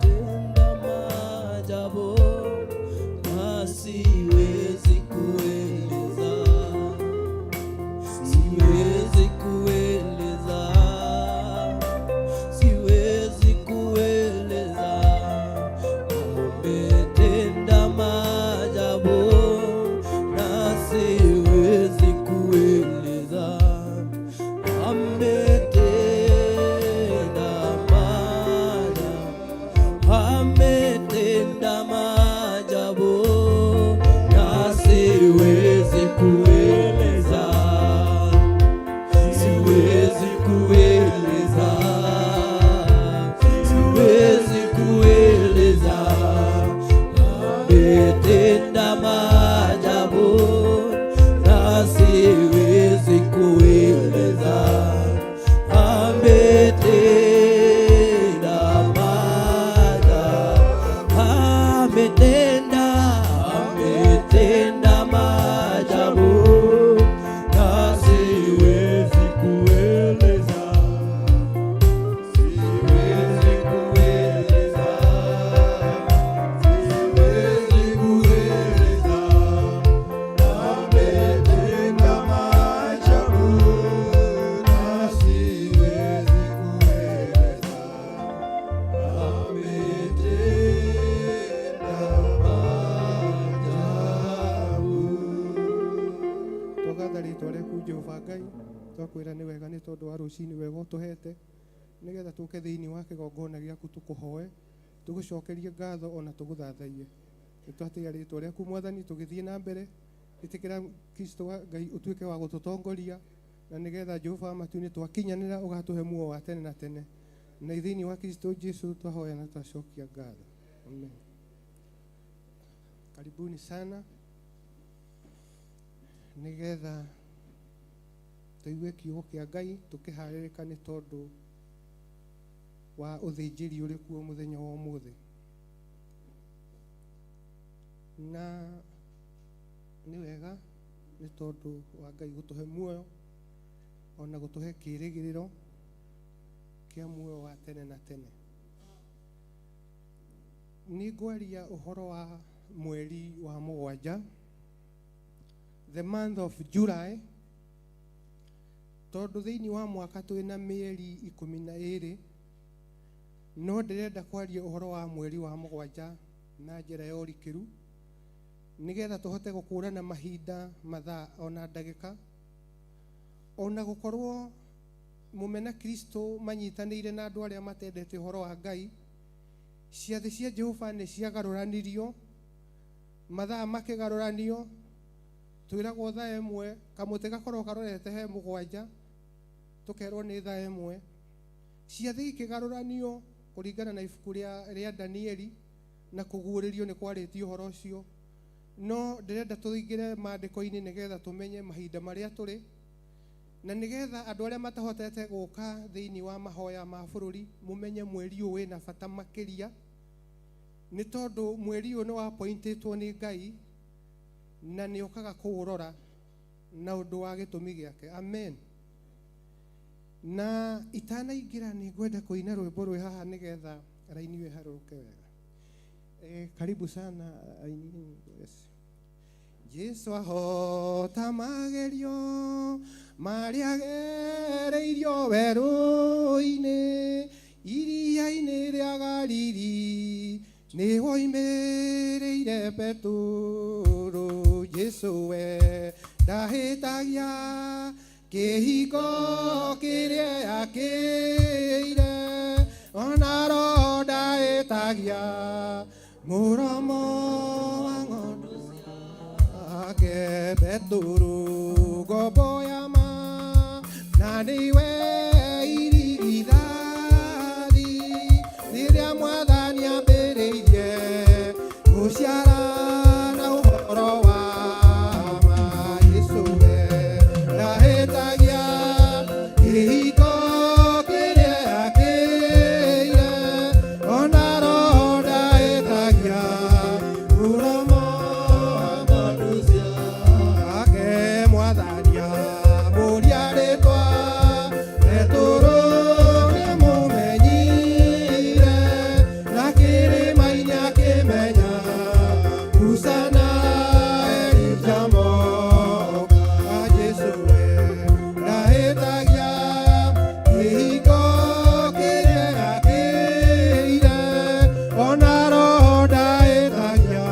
Tenda maajabu na siwezi kueleza, siwezi kueleza, siwezi kueleza. Umetenda maajabu na siwezi kueleza. Ametenda maajabu, ametenda maajabu na siwezi kueleza, siwezi kueleza, siwezi kueleza. Ametenda maajabu na siwezi kueleza. Ametenda maajabu, ametenda, ametenda maajabu na siwezi kueleza, siwezi kueleza, siwezi kueleza. Ametenda maajabu na siwezi kueleza. Ametenda maajabu. Twagatha rĩtwa rĩaku Jehova Ngai, twakwĩra nĩ wega nĩ tondũ wa rũcinĩ wega ũtũhete nĩgetha tũke thĩinĩ wa kĩgongona gĩaku tũkũhoe, tũgũcokerie ngatho ona tũgũthathaiye. Nĩ twatĩĩa rĩtwa rĩaku Mwathani, tũgĩthiĩ na mbere, ĩtĩkĩra Kristo wa Ngai ũtuĩke wa gũtũtongoria na nĩgetha Jehova wa matu-inĩ twakinyanĩra ũgatũhe muoyo wa tene na tene, na thĩinĩ wa Kristo Jesu twahoya na twacokia ngatho, amen. Karibuni sana nĩgetha tũigue kiugo kĩa Ngai tũkĩharĩrĩka nĩ tondũ wa ũthĩnjĩri ũrĩ kuo mũthenya wa ũmũthĩ. Na nĩ wega nĩ tondũ wa Ngai gũtũhe muoyo ona gũtũhe kĩĩrĩgĩrĩro kĩa muoyo wa tene na tene. Nĩ ngwaria ũhoro wa mweri wa mũgwanja, the month of July, tondũ thĩinĩ wa mwaka twĩna mĩeri 12, no ndĩrenda kwaria ũhoro wa mweri wa mũgwanja na njĩra ya ũrikĩru nĩgetha tũhote gũkũrana mahinda, mathaa ona ndagĩka, ona gũkorwo mũmena Kristo manyitanĩire na andũ arĩa matendete ũhoro wa Ngai. Ciathĩ cia Jehova nĩ ciagarũranirio, mathaa makĩgarũranio, twĩragwo thaa 1 kamũtĩ gakorwo karorete he 7, tũkerwo nĩ thaa 1. Ciathĩ ikĩgarũranio kũringana na ibuku rĩa Danieli na kũguũrĩrio nĩ kwarĩtie ũhoro ũcio. No ndĩrenda tũingĩre maandĩko-inĩ nĩgetha tũmenye mahinda marĩa tũrĩ, na nĩgetha andũ arĩa matahotete gũka thĩinĩ wa mahoya ma bũrũri mũmenye mweri ũyũ wĩna bata makĩria. Nĩ tondũ mweri ũyũ nĩ wapointĩtwo nĩ Ngai na nĩ okaga kũũrora na ũndũ wa gĩtũmi gĩake. Amen. Na itanaingĩra nĩ ngwenda kũina rwĩmbo rwĩ haha nĩgetha raini ĩyo ĩharũrũke wega. Karibu sana aini. Yes. Jesu ahota magerio marĩa agereirio werũ-inĩ, iria-inĩ rĩa Galili nĩ woimĩrĩire Petero. Jesu we ndahĩtagia kĩhingo kĩrĩa akĩire, ona roho ndahĩtagia mũromo wa ng'ondu ake. Petero ngombo ya ma na nĩwe irigithathi, rĩrĩa mwathani ambĩrĩirie gũciara na ũhoro wa ma. Jesu we ndahĩtagia kĩhingo kĩrĩa akĩire, ona roho ndahĩtagia mũromo wa ng'ondu ciake. Mwathani amũria rĩtwa, Petero nĩamũmenyire, na kĩrĩma-inĩ akĩmenya Musa na Elija moka. Jesu we ndahĩtagia kĩhingo kĩrĩa akĩire, ona roho ndahĩtagia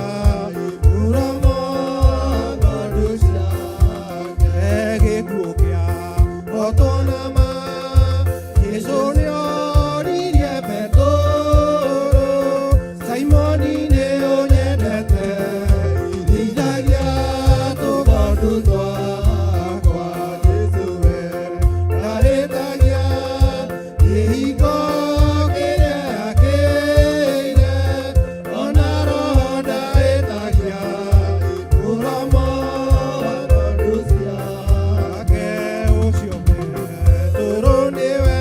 mũromo wa ng'ondu ciake. Gĩkuũ kĩa hotwo na ma, Jesu nĩoririe Petero, Simoni nĩũnyendete? Rĩithagia tũgondu twakwa. Jesu we ndahĩtagia kĩhingo kĩrĩa akĩire, ona roho ndahĩtagia mũromo wa ng'ondu ciake. Ũcio Petero nĩwe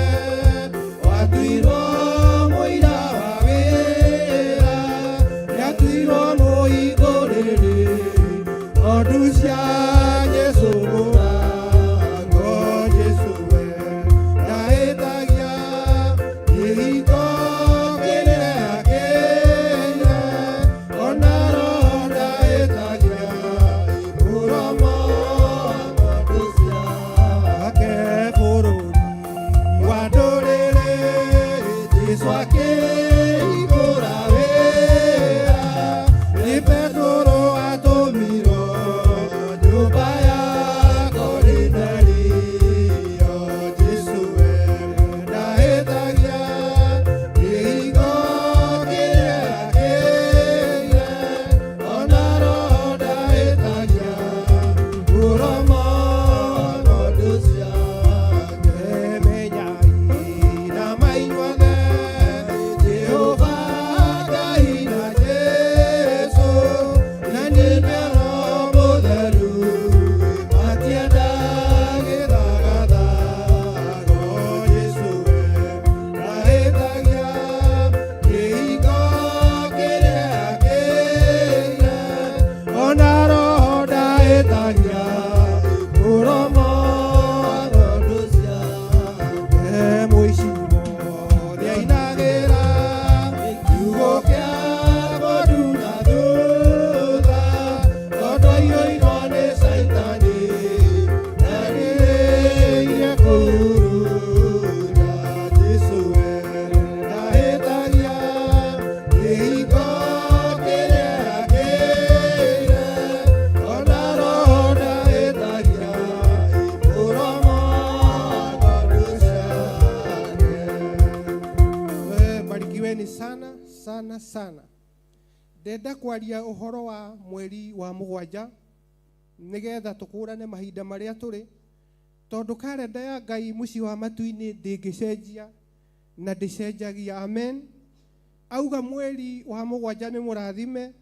watuirwo mũira wa wĩra, nĩatuirwo mũhingũrĩri ng'ondu cia Jesu mũrango. Jesu we ndahĩtagia kĩhingo kĩrĩa akĩire, ona roho ndahĩtagia mũromo wa ng'ondu ciake. Bũrũri wa ndũrĩrĩ Jesu akĩhingũra wĩra, nĩ Petero atũmirwo nyũmba ya Korinelio. Jesu we ndahĩtagia kĩhingo kĩrĩa akĩire, ona roho ndahĩtagia mũromo wa ng'ondu ciake. Menyai na mainyuothe Jehova Ngai na Jesu na ningĩ Roho Mũtheru matiendagĩra. Jesu we ndahĩtagia kĩhingo kĩrĩa akĩire, ona roho ndahĩtagia mũromo wa ng'ondu ciake. Mũici wothe ainagĩra kiugo kĩa ng'ondu na thutha, tondũ aiyũirwo nĩ Caitani erirĩirie kũhurunja. Jesu we ndahĩtagia kĩhingo kĩrĩa akĩire, ona roho ndahĩtagia mũromo wa ng'ondu ciake. Barikiweni sana sana sana. Ndenda kwaria ũhoro wa mweri wa mũgwanja nĩgetha tũkũrane mahinda marĩa tũrĩ, tondũ karenda ya Ngai mũciĩ wa matu-inĩ ndĩngĩcenjia na ndĩcenjagia. Amen. Auga mweri wa mũgwanja nĩ mũrathime,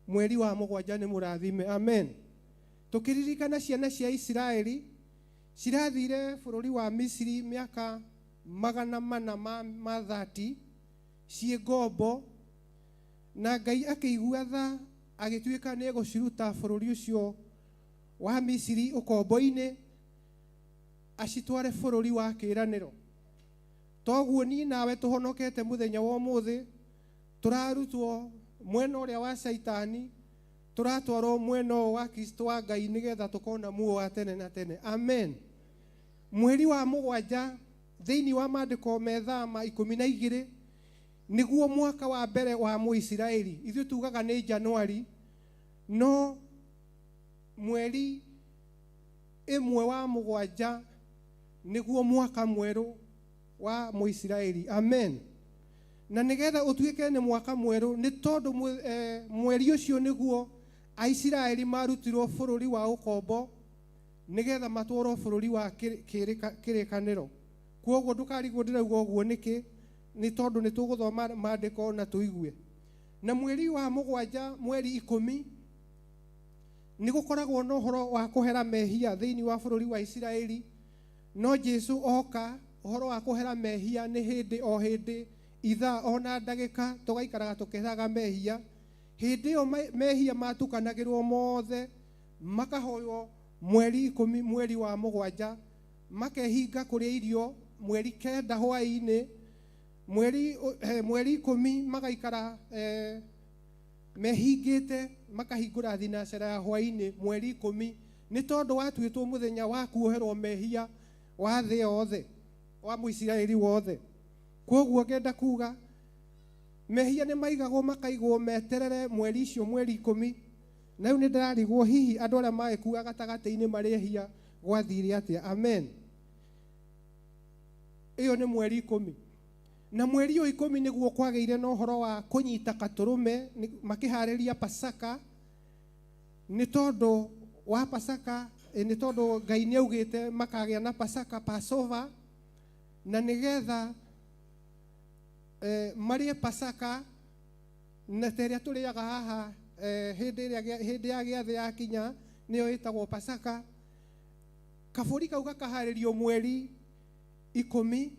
mweri wa mũgwanja nĩ mũrathime. Amen. Tũkĩririkana ciana cia Isiraeli cirathire bũrũri wa Misiri mĩaka 430 ciĩ ngombo. Na Ngai akĩigua tha agĩtuĩka nĩ egũciruta bũrũri ũcio wa Misiri ũkombo-inĩ acitware bũrũri wa kĩĩranĩro. Toguo niĩ nawe tũhonokete mũthenya wa ũmũthĩ, tũrarutwo mwena ũrĩa wa Caitani, tũratwarwo mwena ũyũ wa Kristo wa Ngai nĩgetha tũkona muoyo wa tene na tene. Amen. Mweri wa mũgwanja thĩinĩ wa maandĩko me Thama 12 nĩguo mwaka wa mbere wa Mũisiraeli. Ithuĩ tugaga nĩ Januari, no mweri ĩmwe wa mũgwanja nĩguo mwaka mwerũ wa Mũisiraeli. Amen. Na nĩgetha ũtuĩke nĩ mwaka mwerũ nĩ tondũ mweri ũcio nĩguo Aisiraeli marutirwo bũrũri wa ũkombo nĩgetha matwarwo bũrũri wa kĩrĩkanĩro. Kwoguo ndũkarigwo ndĩrauga ũguo nĩkĩ, nĩ tondũ nĩ tũgũthoma maandĩko na tũigue. Na mweri wa mũgwanja mweri 10 nĩ gũkoragwo na ũhoro wa kũhera mehia thĩinĩ wa bũrũri wa Isiraeli. No Jesu oka ũhoro wa kũhera mehia nĩ hĩndĩ o hĩndĩ, ithaa ona ndagĩka, tũgaikaraga tũkĩheraga mehia. Hĩndĩ ĩyo mehia matukanagĩrwo mothe makahoywo mweri 10 mweri wa mũgwanja, makehinga kũrĩa irio mweri 9 hwaĩ-inĩ, mweri 10 magaikara mehingĩte makahingũra thinacera ya hwaĩ-inĩ mweri 10, nĩ tondũ watuĩtwo mũthenya wa kuoherwo mehia wa thĩ yothe, wa Mũisiraeli wothe. Kwoguo ngenda kuga mehia nĩ maigagwo makaigwo meterere mweri icio mweri 10. Na rĩu nĩ ndĩrarigwo hihi andũ arĩa magĩkua gatagatĩ-inĩ marĩ ehia gwathire atĩa. Amen. Ĩyo nĩ mweri 10. Na mweri ũyũ 10 nĩguo kwagĩire na ũhoro wa kũnyita katũrũme, makĩharĩria Pasaka, nĩ tondũ wa Pasaka, nĩ tondũ Ngai nĩ augĩte makagĩa na Pasaka, Passover, na nĩgetha marĩe Pasaka na ta ĩrĩa tũrĩaga haha, hĩndĩ ya gĩathĩ yakinya nĩyo ĩtagwo Pasaka. Kabũri kau gakaharĩrio mweri 10,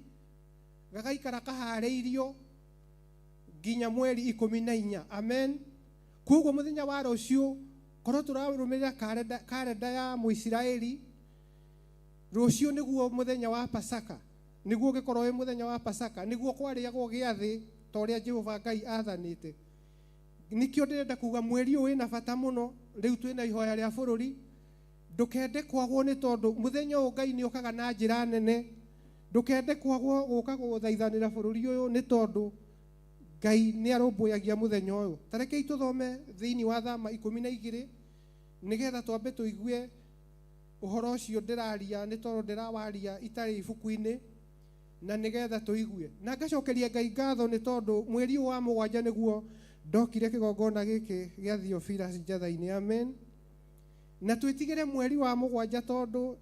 gagaikara kaharĩirio nginya mweri 14. Amen. Kwoguo mũthenya wa rũciũ korwo tũrarũmĩrĩra karenda ya Mũisiraeli, rũciũ nĩguo mũthenya wa Pasaka, nĩguo ũgĩkorwo wĩ mũthenya wa Pasaka, nĩguo kwarĩagwo gĩathĩ ta ũrĩa Jehova Ngai athanĩte. Nĩkĩo ndĩrenda kuga mweri ũyũ wĩna bata mũno. Rĩu twĩna ihoya rĩa bũrũri, ndũkende kwagwo nĩ tondũ mũthenya ũyũ Ngai nĩ okaga na njĩra nene. Ndũkende kwagwo gũka gũthaithanĩra bũrũri ũyũ nĩ tondũ Ngai nĩ arũmbũyagia mũthenya ũyũ. Ta rekei tũthome thĩinĩ wa Thama 12 nĩgetha twambe tũigue ũhoro ũcio ndĩraria, nĩ tondũ ndĩrawaria itarĩ ibuku-inĩ, na nĩgetha tũigue. Na ngacokeria Ngai ngatho nĩ tondũ mweri ũyũ wa mũgwanja nĩguo ndokire kĩgongona gĩkĩ gĩa Theophilus Njatha-inĩ. Amen. Na twĩtigĩre mweri wa mũgwanja tondũ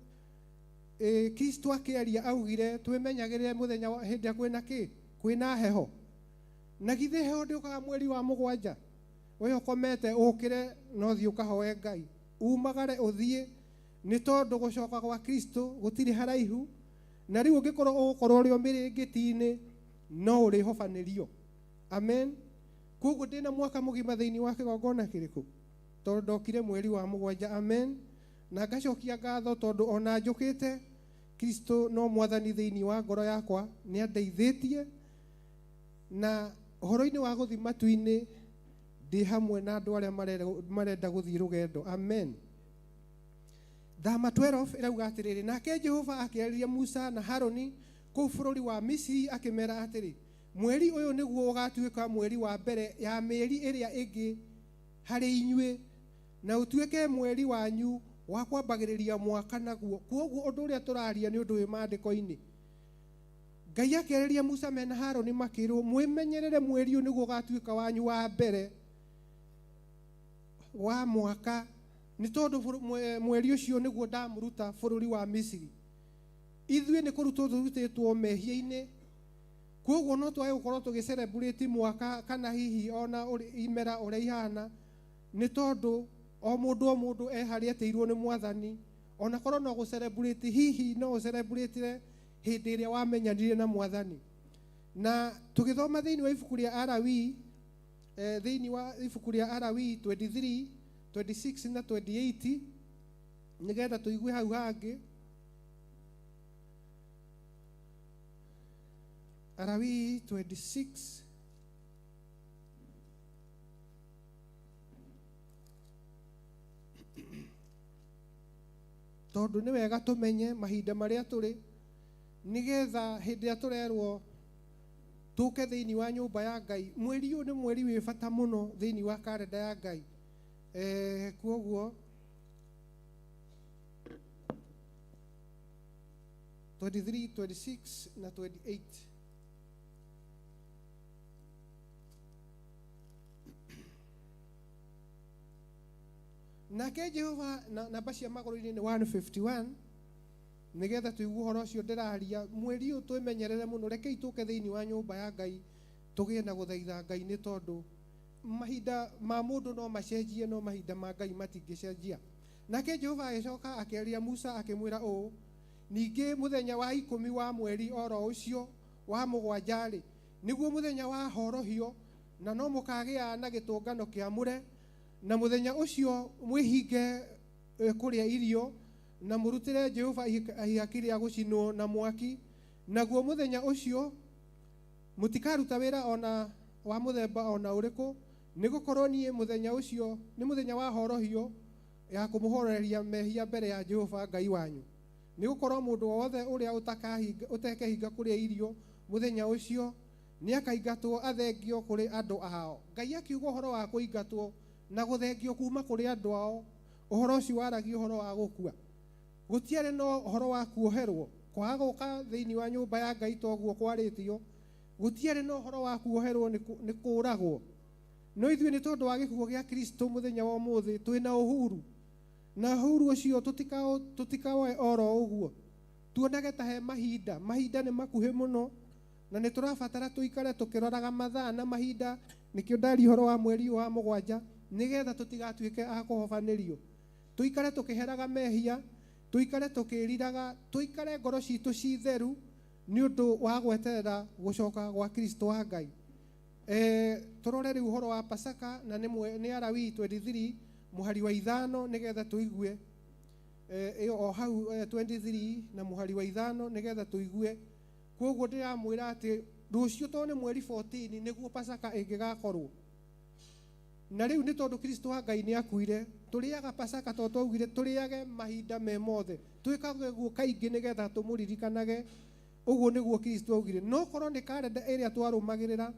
Kristo akĩaria augire twĩmenyagĩrĩre mũthenya wa hĩndĩ ĩrĩa kwĩna kĩ? Kwĩna heho. Na githĩ heho ndĩũkaga mweri wa mũgwanja? We ũkomete ũkĩre na ũthiĩ ũkahoe Ngai, umagare ũthiĩ, nĩ tondũ gũcoka gwa Kristo gũtirĩ haraihu. Na rĩu ũngĩkorwo ũgũkorwo ũrĩ o mĩrĩngĩti-inĩ no ũrĩhobanĩrio. Amen. Kwoguo ndĩna mwaka mũgima thĩinĩ wa kĩgongona kĩrĩkũ? Tondũ ndokire mweri wa mũgwanja. Amen. Na ngacokia ngatho tondũ ona njũkĩte Kristo no mwathani thĩinĩ wa ngoro yakwa, nĩ andeithĩtie. Na ũhoro-inĩ wa gũthiĩ matu-inĩ ndĩ hamwe na andũ arĩa marenda gũthiĩ rũgendo. Amen. Thama 12 ĩrauga atĩrĩrĩ, nake Jehova akĩarĩria Musa na Haroni kũu bũrũri wa Misiri akĩmera atĩrĩ, mweri ũyũ nĩguo ũgatuĩka mweri wa mbere ya mĩeri ĩrĩa ĩngĩ harĩ inyuĩ, na ũtuĩke mweri wanyu wa kwambagĩrĩria mwaka naguo. Kwoguo ũndũ ũrĩa tũraria nĩ ũndũ wĩ maandĩko-inĩ. Ngai akĩarĩria Musa mena Haroni makĩrwo, mwĩmenyerere mweri ũyũ nĩguo ũgatuĩka wanyu wa mbere wa mwaka, nĩ tondũ mweri ũcio nĩguo ndamũruta bũrũri wa Misiri. Ithuĩ nĩ kũrutwo tũrutĩtwo mehia-inĩ, kwoguo no twage gũkorwo tũgĩcelebrate mwaka kana hihi ona imera ũrĩa ihana, nĩ tondũ o mũndũ o mũndũ e harĩa etĩirwo nĩ mwathani. Ona korwo no gũcelebrate, hihi no ũcelebrate hĩndĩ ĩrĩa wamenyanire na mwathani. Na tũgĩthoma thĩinĩ wa ibuku rĩa Alawii Thĩinĩ wa ibuku rĩa Alawii 23 26 na 28 nĩgetha tũigue hau hangĩ. Alawii 26 tondũ nĩ wega tũmenye mahinda marĩa tũrĩ nĩgetha hĩndĩ ĩrĩa tũrerwo tũke thĩinĩ wa nyũmba ya Ngai. Mweri ũyũ nĩ mweri wĩ bata mũno thĩinĩ wa karenda ya Ngai. Kwoguo 23 26 na 28. Nake Jehova na namba cia magũrũ-inĩ nĩ 151 nĩgetha tũigue ũhoro ũcio ndĩraria. Mweri ũyũ twĩmenyerere mũno, rekei tũke thĩinĩ wa nyũmba ya Ngai tũgĩe na gũthaitha Ngai, nĩ tondũ mahinda ma mũndũ no macenjie, no mahinda ma Ngai matingĩcenjia. Nake Jehova agĩcoka akĩaria Musa akĩmwĩra ũũ, ningĩ mũthenya wa 10 wa mweri oro ũcio wa mũgwanja-rĩ, nĩguo mũthenya wa horohio, na no mũkagĩa na gĩtũngano kĩamũre, na mũthenya ũcio mwĩhinge kũrĩa irio na mũrutĩre Jehova ihaki rĩa gũcinwo na mwaki. Naguo mũthenya ũcio mũtikaruta wĩra ona wa mũthemba ona ũrĩkũ, nĩgũkorwo niĩ mũthenya ũcio nĩ mũthenya wa horohio ya kũmũhoroheria mehia mbere ya Jehova Ngai wanyu. Nĩgũkorwo mũndũ wothe ũrĩa ũtekehinga kũrĩa irio mũthenya ũcio nĩakaingatwo athengio kũrĩ andũ ao. Ngai akiuga ũhoro wa kũingatwo na gũthengio kuma kũrĩ andũ ao, ũhoro ũcio waragia ũhoro wa gũkua. Gũtiarĩ no ũhoro wa kuoherwo, kwaga gũka thĩinĩ wa nyũmba ya Ngai toguo kwarĩtio, gũtiarĩ no ũhoro wa kuoherwo nĩ kũũragwo. No ithuĩ nĩ tondũ wa gĩkuũ gĩa Kristo mũthenya wa ũmũthĩ twĩna ũhuru, na ũhuru ũcio tũtikawoe oro ũguo. Tuonage ta he mahinda, mahinda nĩ makuhĩ mũno, na nĩ tũrabatara tũikare tũkĩroraga mathaa na mahinda. Nĩkĩo ndaria ũhoro wa mweri wa mũgwanja, nĩgetha tũtigatuĩke a kũhobanĩrio. Tũikare tũkĩheraga mehia, tũikare tũkĩriraga, tũikare ngoro citũ ci theru nĩ ũndũ wa gweterera gũcoka gwa Kristo wa Ngai. Tũrore rĩu ũhoro wa Pasaka, na nĩ Alawii 23 mũhari wa 5 nĩgetha tũigue. Ĩyo o hau 23 na mũhari wa 5 nĩgetha tũigue. Kwoguo ndĩramwĩra atĩ rũciũ tondũ nĩ mweri 14 nĩguo Pasaka ĩngĩgakorwo. Na rĩu nĩ tondũ Kristo wa Ngai nĩ akuire, tũrĩaga Pasaka tondũ twaugire tũrĩage mahinda me mothe. Twĩkage ũguo kaingĩ nĩgetha tũmũririkanage. Ũguo nĩguo Kristo augire. No korwo nĩ karenda ĩrĩa twarũmagĩrĩra,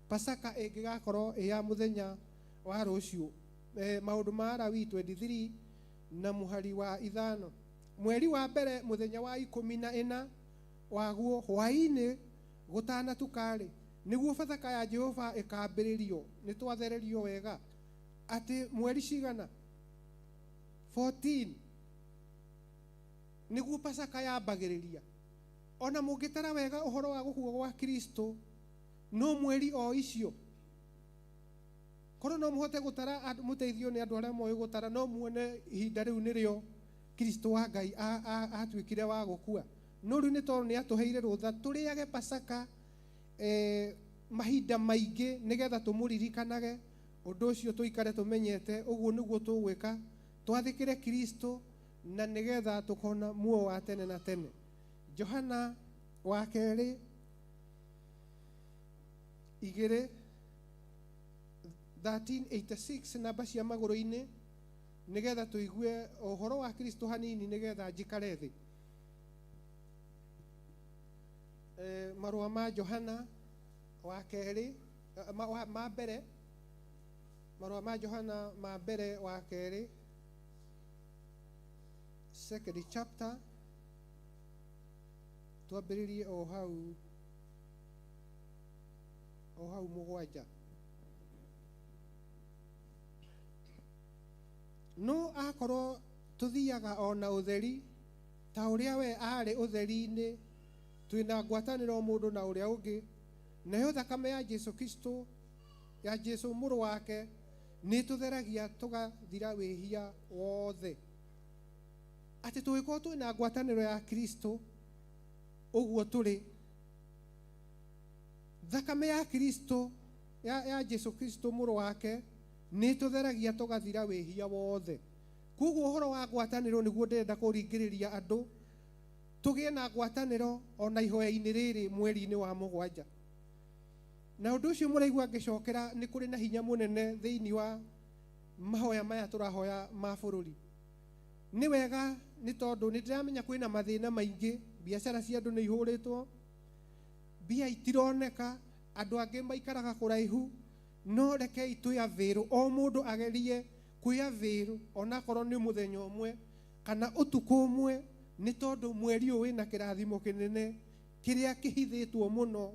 Pasaka ĩngĩgakorwo ĩ ya mũthenya wa rũciũ. Maũndũ ma Alawii 23 na mũhari wa 5. Mweri wa mbere mũthenya wa 14 waguo hwaĩ-inĩ gũtanatuka-rĩ, nĩguo Bathaka ya Jehova ĩkambĩrĩrio. Nĩ twathererio wega atĩ mweri cigana 14 nĩguo Pasaka yambagĩrĩria. Ona mũngĩtara wega ũhoro wa gũkua gwa Kristo, no mweri o icio. Korwo no mũhote gũtara, mũteithio nĩ andũ arĩa moĩ gũtara, no muone ihinda rĩu nĩrĩo Kristo wa Ngai atuĩkire wa gũkua. No rĩu nĩ tondũ nĩ atũheire rũtha tũrĩage Pasaka mahinda maingĩ nĩgetha tũmũririkanage. Ũndũ ũcio tũikare tũmenyete ũguo nĩguo tũgwĩka, twathĩkĩre Kristo na nĩgetha tũkona muoyo wa tene na tene. Johana wa kerĩ 2 1386 namba cia magũrũ-inĩ nĩgetha tũigue ũhoro wa Kristo hanini nĩgetha njikare thĩ. Marũa ma Johana wa kerĩ, ma mbere, marũa ma Johana ma mbere wa kerĩ, second chapter, twambĩrĩrie o hau 7. No akorwo tũthiaga o na ũtheri ta ũrĩa we arĩ ũtheri-inĩ, twĩna ngwatanĩro mũndũ na ũrĩa ũngĩ, nayo thakame ya Jesu Kristo, ya Jesu mũrũ wake, nĩ tũtheragia tũgathira wĩhia wothe. Atĩ tũgĩkorwo twĩna ngwatanĩro ya Kristo ũguo tũrĩ, thakame ya Kristo ya Jesu Kristo mũrũ wake nĩ tũtheragia tũgathira wĩhia wothe. Koguo ũhoro wa ngwatanĩro nĩguo ndĩrenda kũringĩrĩria andũ tũgĩe na ngwatanĩro ona ihoya-inĩ rĩrĩ mweri-inĩ wa mũgwanja. Na ũndũ ũcio mũraigua ngĩcokera nĩ kũrĩ na hinya mũnene thĩinĩ wa mahoya maya tũrahoya ma bũrũri. Nĩ wega nĩ tondũ nĩ ndĩramenya kwĩna mathĩna maingĩ, biacara cia andũ nĩ ihũrĩtwo, mbia itironeka, andũ angĩ maikaraga kũraihu, no rekei twĩavĩrũ, o mũndũ agerie kwĩavĩrũ onakorwo nĩ mũthenya ũmwe kana ũtukũ ũmwe, nĩ tondũ mweri ũyũ wĩna kĩrathimo kĩnene kĩrĩa kĩhithĩtwo mũno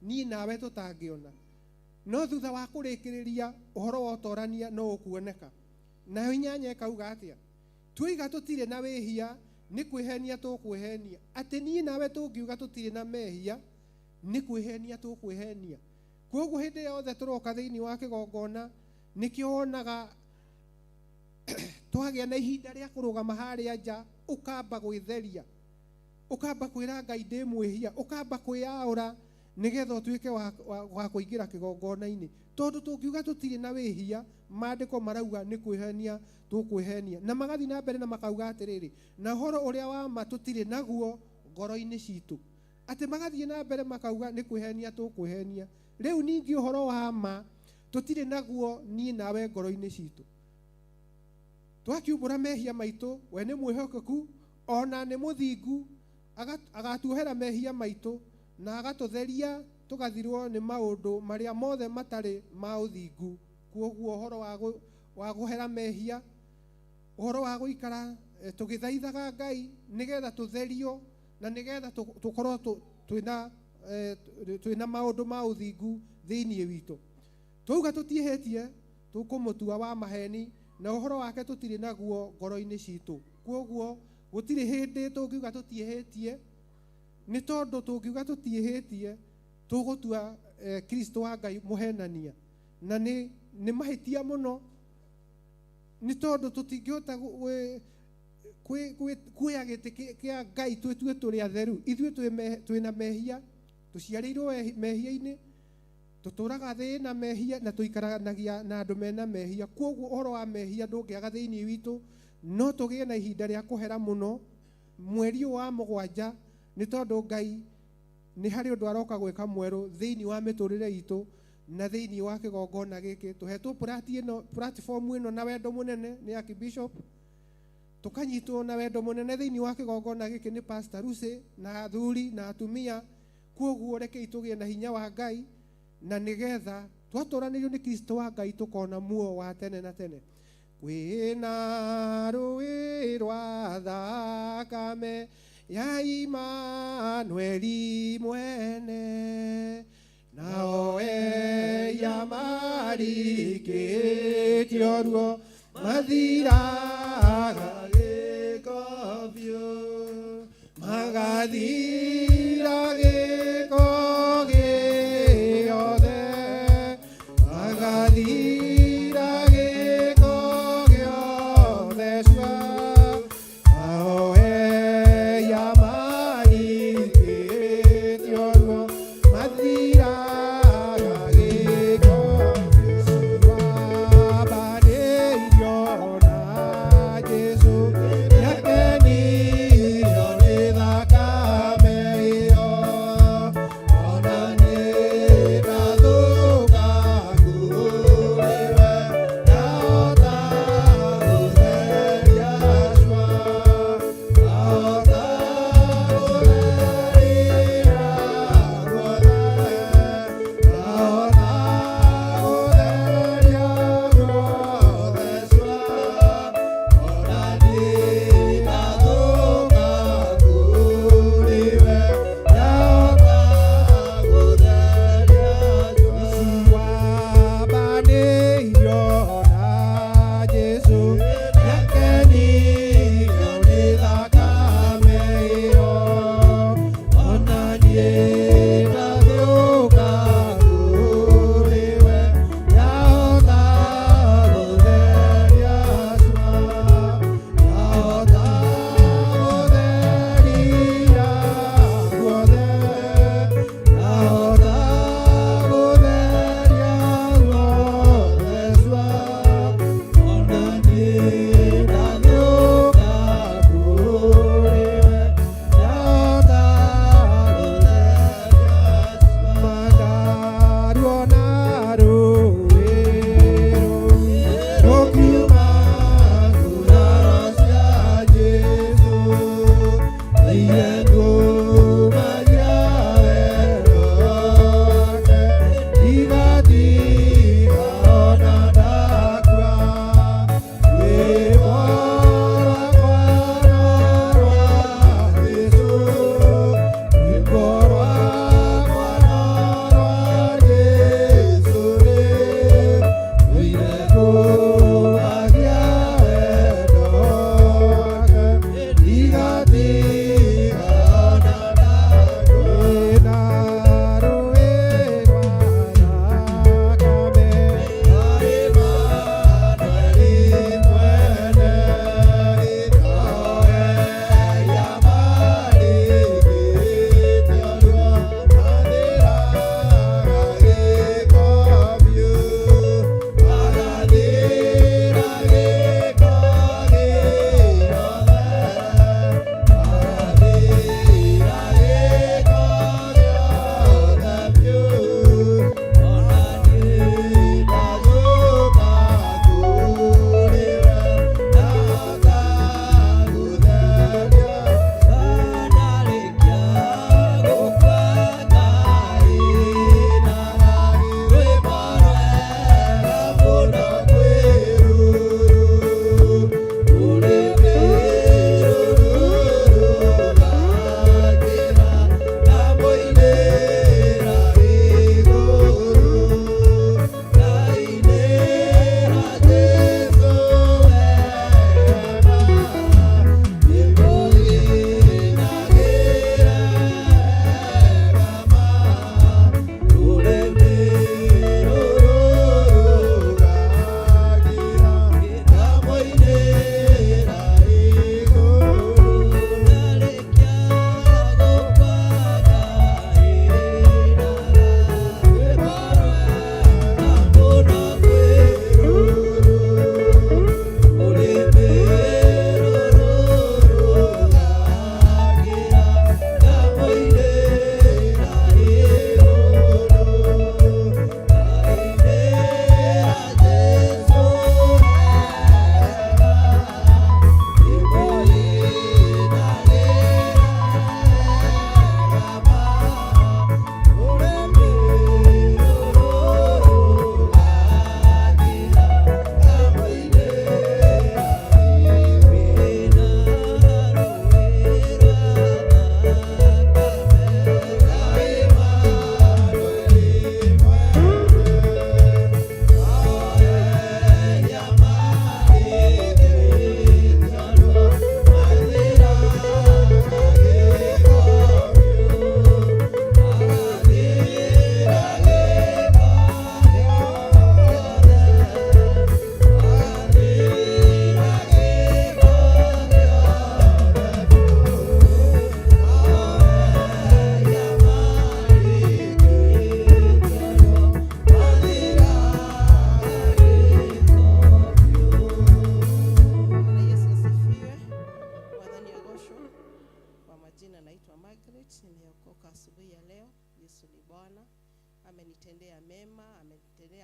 niĩ nawe tũtangĩona. No thutha wa kũrĩkĩrĩria ũhoro wa ũtorania no ũkuoneka. Nayo inyanya ĩkauga atĩa? Tuiga tũtirĩ na wĩhia nĩ kwĩhenia tũkwĩhenia. Atĩ niĩ nawe tũngiuga tũtirĩ na mehia nĩ kwĩhenia tũkwĩhenia. Koguo hĩndĩ yothe tũroka thĩinĩ wa kĩgongona nĩkĩo wonaga twagĩa na ihinda rĩa kũrũgama harĩa nja, ũkamba gwĩtheria, ũkamba kwĩra Ngai ndĩ mwĩhia, ũkamba kwĩyaũra nĩgetha ũtuĩke wa kũingĩra kĩgongona-inĩ. Tondũ tũngiuga tũtirĩ na wĩhia, maandĩko marauga nĩ kwĩhenia tũkwĩhenia. Na magathiĩ na mbere na makauga atĩrĩrĩ, na ũhoro ũrĩa wa ma tũtirĩ naguo ngoro-inĩ citũ. Atĩ magathiĩ na mbere makauga nĩ kwĩhenia tũkwĩhenia. Rĩu ningĩ ũhoro wa ma tũtirĩ naguo niĩ nawe ngoro-inĩ citũ. Twakiumbũra mehia maitũ, we nĩ mwĩhokeku ona nĩ mũthingu, agatuohera mehia maitũ na agatũtheria tũgathirwo nĩ maũndũ marĩa mothe matarĩ ma ũthingu. Koguo ũhoro wa kũhera mehia, ũhoro wa gũikara tũgĩthaithaga Ngai nĩgetha tũtherio na nĩgetha tũkorwo twĩna maũndũ ma ũthingu thĩinĩ witũ. Twauga tũtiĩhĩtie, tũkũmũtua wa maheni na ũhoro wake tũtirĩ naguo ngoro-inĩ citũ. Koguo gũtirĩ hĩndĩ tũngiuga tũtiĩhĩtie, nĩ tondũ tũngiuga tũtiĩhĩtie tũgũtua Kristo wa Ngai mũhenania. Na nĩ mahĩtia mũno, nĩ tondũ tũtingĩhota kuoya gĩtĩ kĩa Ngai twĩtue tũrĩ atheru. Ithuĩ twĩna mehia, tũciarĩirwo mehia-inĩ, tũtũraga thĩ na mehia na tũikaranagia na andũ mena mehia. Koguo ũhoro wa mehia ndũngĩaga thĩinĩ witũ, no tũgĩe na ihinda rĩa kũhera mũno mweri ũyũ wa mũgwanja, nĩ tondũ Ngai nĩ harĩ ũndũ aroka gwĩka mwerũ thĩinĩ wa mĩtũrĩre itũ na thĩinĩ wa kĩgongona gĩkĩ. Tũhetwo platform ĩno na wendo mũnene nĩ Archbishop, tũkanyitwo na wendo mũnene thĩinĩ wa kĩgongona gĩkĩ nĩ Pastor Lucy na athuri na atumia. Koguo rekei tũgĩe na hinya wa Ngai na nĩgetha twatũranĩrio nĩ Kristo wa Ngai tũkona muoyo wa tene na tene. Kwĩna rũĩ rwa thakame ya Imanueli mwene, nao eia marikĩtio ruo mathiraga gĩko biũ, magathira gĩko gĩothe, magathira gĩko gĩothe cua, nao eia marikĩtio ruo mathiraga gĩko biũ. Wambanĩirio na Jesũ, nĩakenirio nĩ thakame.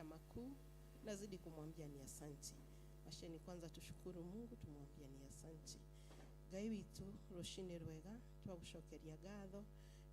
makuu. Nazidi kumwambia ni asante. Washeni kwanza tushukuru Mungu, tumwambie ni asante. Ngai witũ, rũcinĩ rwega, twagũcokeria ngatho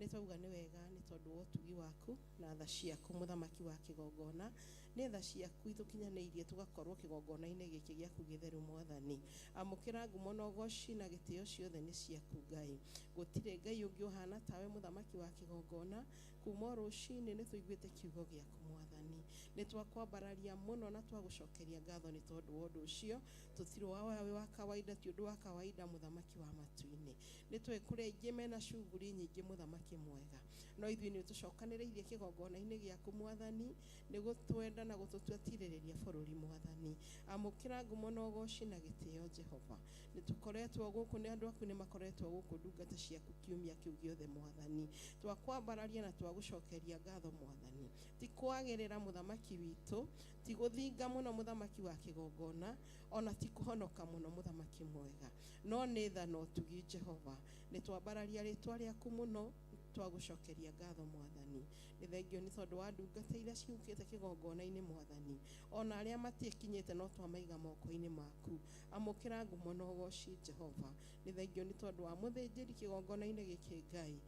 nĩ twauga nĩ wega nĩ tondũ wa ũtugi waku na tha ciaku, mũthamaki wa kĩgongona. Nĩ tha ciaku itũkinyanĩirie tũgakorwo kĩgongona-inĩ gĩkĩ gĩaku gĩtheru. Mwathani, amũkĩra ngumo na ũgoci na gĩtĩo, ciothe nĩ ciaku Ngai. Gũtirĩ Ngai ũngĩ ũhana tawe, mũthamaki wa kĩgongona. Kuma o rũcinĩ nĩ tũiguĩte kiugo gĩaku, Mwathani. Nĩ twakwambararia mũno na twagũcokeria ngatho nĩ tondũ wa ũndũ ũcio. Tũtirĩ wa wawe wa kawaida, ti ũndũ wa kawaida, mũthamaki wa matu-inĩ. Nĩ tũĩ kũrĩ aingĩ mena shughuli nyingĩ, mũthamaki mwega, no ithuĩ nĩ tũcokanĩrĩirie kĩgongona-inĩ gĩaku, Mwathani, nĩ gũtwenda na gũtũtuatirĩrĩria bũrũri. Mwathani, amũkĩra ngumo na ũgoci na gĩtĩo. Jehova, nĩ tũkoretwo gũkũ, nĩ andũ aku nĩ makoretwo gũkũ, ndungata ciaku, kiumia kĩu gĩothe. Mwathani, twakwambararia na twagũcokeria ngatho. Mwathani, ti kwagĩrĩra, mũthamaki witũ, ti gũthinga mũno, mũthamaki wa kĩgongona, ona ti kũhonoka mũno, mũthamaki mwega, no nĩ tha na ũtugi. Jehova, nĩ twambararia rĩtwa rĩaku mũno, twagũcokeria ngatho. Mwathani, nĩ thengio nĩ tondũ wa ndungata iria ciũkĩte kĩgongona-inĩ. Mwathani, ona arĩa matiĩkinyĩte no twamaiga moko-inĩ maku. Amũkĩra ngumo na ũgoci. Jehova, nĩ thengio nĩ tondũ wa mũthĩnjĩri kĩgongona-inĩ gĩkĩ, Ngai,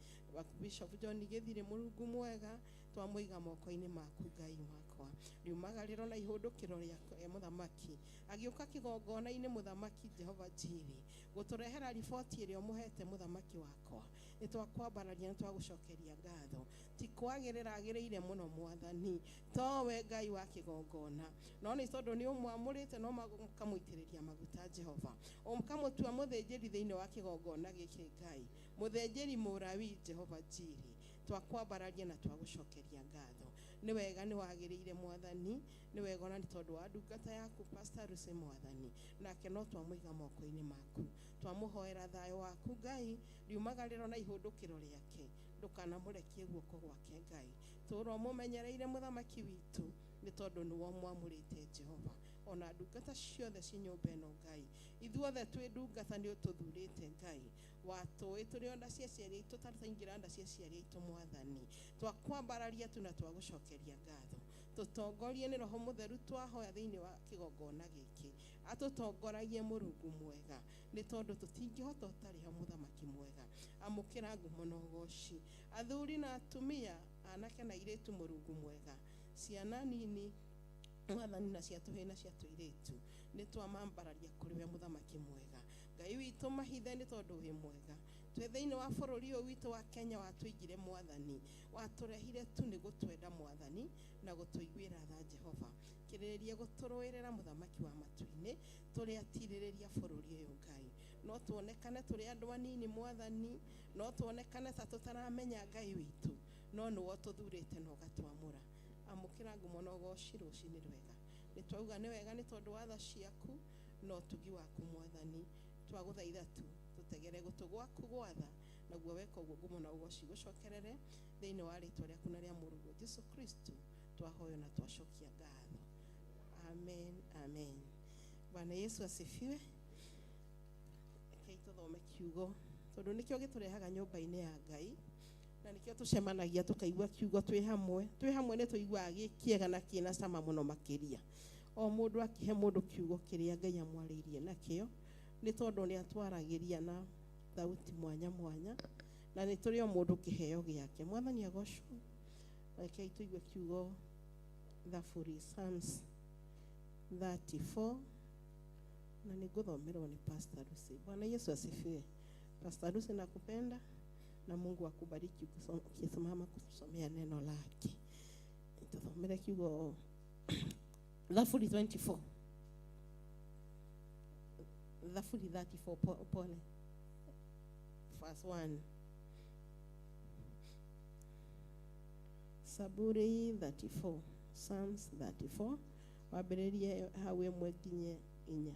Bishop John Gĩthirĩ. Mũrungu mwega, twamũiga moko-inĩ maku. Ngai wakwa, riumagarĩro na ihũndũkĩro rĩa mũthamaki agĩũka kĩgongona-inĩ, mũthamaki Jehova Jiri, gũtũrehera riboti ĩrĩa ũmũhete. Mũthamaki wakwa, nĩ twakwambararia, nĩ twagũcokeria ngatho. Ti kwagĩrĩra agĩrĩire mũno, Mwathani, towe Ngai wa kĩgongona, no nĩ tondũ nĩ ũmwamũrĩte no ũkamũitĩrĩria maguta, Jehova, ũkamũtua mũthĩnjĩri thĩinĩ wa kĩgongona gĩkĩ, Ngai, mũthĩnjĩri mũrawi. Jehova Jiri, twakwambararia na twagũcokeria ngatho. Nĩ wega, nĩ wagĩrĩire, Mwathani. Nĩ wega ona nĩ tondũ wa ndungata yaku, Pastor Lucy. Mwathani, nake no twamũiga moko-inĩ maku, twamũhoera thayũ waku. Ngai, riumagarĩro na ihũndũkĩro rĩake, ndũkanamũrekie guoko gwake. Ngai, tũũra ũmũmenyereire, mũthamaki witũ, nĩ tondũ nĩwe ũmwamũrĩte. Jehova, ona ndungata ciothe ci nyũmba ĩno, Ngai, ithuothe twĩ ndungata, nĩ ũtũthurĩte. Ngai, watũĩ tũrĩ o nda cia aciari aitũ, tũtaingĩra nda cia aciari aitũ. Mwathani, twakwambararia tu na twagũcokeria ngatho. Tũtongorie nĩ Roho Mũtheru, twahoya thĩinĩ wa kĩgongona gĩkĩ, atũtongoragie, Mũrungu mwega, nĩ tondũ tũtingĩhota ũtarĩ ho. Mũthamaki mwega, amũkĩra ngumo na ũgoci. Athuri na atumia, anake na airĩtu, Mũrungu mwega, ciana nini, Mwathani, na cia tũhĩĩ na cia tũirĩtu, nĩ twamambararia kũrĩ we, mũthamaki mwega. Ngai witũ, mahithe, nĩ tondũ wĩ mwega. Twĩ thĩinĩ wa bũrũri ũyũ witũ wa Kenya, watũigire, Mwathani, watũrehire tu nĩ gũtwenda, Mwathani, na gũtũiguĩra tha. Jehova, kĩrĩrĩria gũtũrũĩrĩra, mũthamaki wa matu-inĩ, tũrĩ atirĩrĩria bũrũri ũyũ. Ngai, no tuonekane tũrĩ andũ anini, Mwathani, no tuonekane ta tũtaramenya, Ngai witũ, no nĩwe ũtũthurĩte na ũgatwamũra. Amũkĩra ngumo na ũgoci rũcinĩ rwega. Nĩ twauga nĩ wega nĩ tondũ wa tha ciaku na ũtugi waku. Mwathani, twagũthaitha tu tũtegere gũtũ gwaku gwatha, naguo weka ũguo, ngumo na ũgoci gũcokerere thĩinĩ wa rĩtwa rĩaku na rĩa mũrũguo Jesu Kristo twahoyo na twacokia ngatho. Amen, amen. Bwana Yesu asifiwe. Rekei tũthome kiugo, tondũ nĩkĩo gĩtũrehaga nyũmba-inĩ ya Ngai na nĩkĩo tũcemanagia tũkaigua kiugo twĩ hamwe. Twĩ hamwe nĩ tũiguaga gĩ kĩega na kĩna cama mũno makĩria, o mũndũ akĩhe mũndũ kiugo kĩrĩa Ngai amwarĩirie nakĩo, nĩ tondũ nĩ atwaragĩria na thauti mwanya mwanya, na nĩ tũrĩ o mũndũ kĩheo gĩake. Mwathani agocwo. Rekei tũigue kiugo, Thaburi, Psalms 34, na nĩ ngũthomerwo nĩ Pastor Lucy. Bwana Yesu asifiwe. Pastor Lucy, nakupenda na Mungu akubariki ukisimama kutusomea neno lake. Tuthomere kiugo, Thaburi 24, Thaburi 34, pole, verse 1. Saburi 34, Psalms 34, wambĩrĩrie hau 1 nginye 4.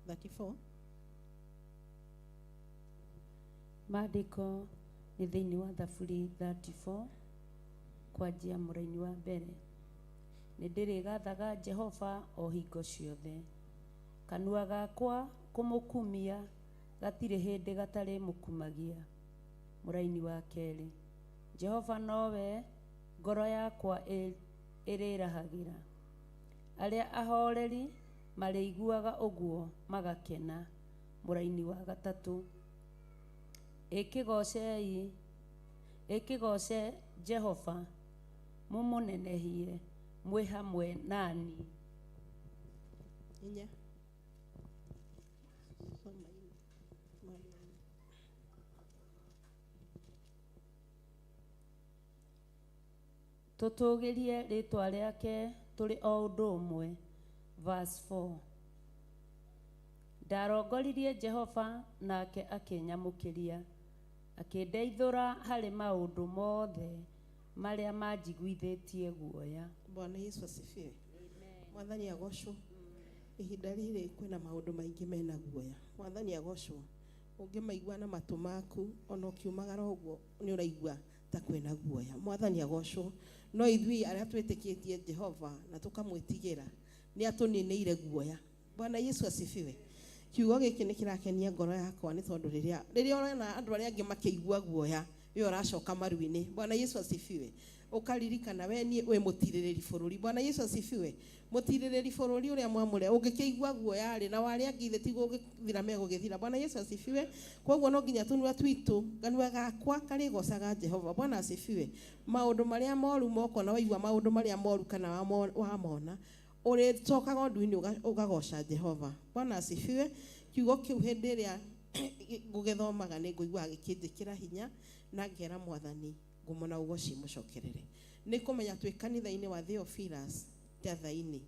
34. Maandĩko nĩ thĩinĩ wa Thaburi 34, kwanjia mũraini wa mbere. Nĩ ndĩrĩgathaga Jehova o hingo ciothe. Kanua gakwa kũmũkumia gatirĩ hĩndĩ gatarĩ mũkumagia. Mũraini wa kerĩ. Jehova nowe ngoro yakwa ĩrĩrahagĩra. Arĩa ahoreri marĩiguaga ũguo magakena. Mũraini wa gatatũ. Ĩkĩgocei, ĩkĩgoce Jehova, mũmũnenehie mwĩ hamwe nani. Inya. Soma inya. Mwalimu. Tũtũgĩrie rĩtwa rĩake tũrĩ o ũndũ ũmwe. Verse 4. Ndarongoririe Jehova nake akĩnyamũkĩria, akĩndeithũra harĩ maũndũ mothe marĩa manjiguithĩtie guoya. Bwana Yesu asifiwe. Mwathani agocwo. Ihinda rĩrĩ kwĩna maũndũ maingĩ mena guoya. Mwathani agocwo. Ũngĩmaigua na matũ maku ona ũkiumagara ũguo nĩ ũraigua ta kwĩna guoya. Mwathani agocwo. No ithuĩ arĩa twĩtĩkĩtie Jehova na tũkamwĩtigĩra nĩ atũninĩire guoya. Bwana Yesu asifiwe. Kiugo gĩkĩ nĩ kĩrakenia ngoro yakwa nĩ tondũ rĩrĩa ũrona andũ arĩa angĩ makĩigua guoya we ũracoka maru-inĩ. Bwana Yesu asifiwe. Ũkaririkana we niĩ wĩ mũtirĩrĩri bũrũri. Bwana Yesu asifiwe. Mũtirĩrĩri bũrũri ũrĩa mwamũre ũngĩkĩigua guoya rĩ na warĩa angĩ ithe tiguo ũgĩthira megũgĩthira. Bwana Yesu asifiwe. Koguo no nginya tũnua twitũ kanua gakwa karĩgocaga Jehova. Bwana asifiwe. Maũndũ marĩa moru moko na waigua maũndũ marĩa moru kana wamona ũrĩcokaga ũndũ-inĩ ũgagoca Jehova. Bwana asifiwe. Kiugo kĩu hĩndĩ ĩrĩa ngũgĩthomaga nĩ ngũiguaga gĩkĩnjĩkĩra hinya na ngera Mwathani ngumo na ũgoci mũcokerere. Nĩ kũmenya twĩ kanitha-inĩ wa Theophilus Ndathaini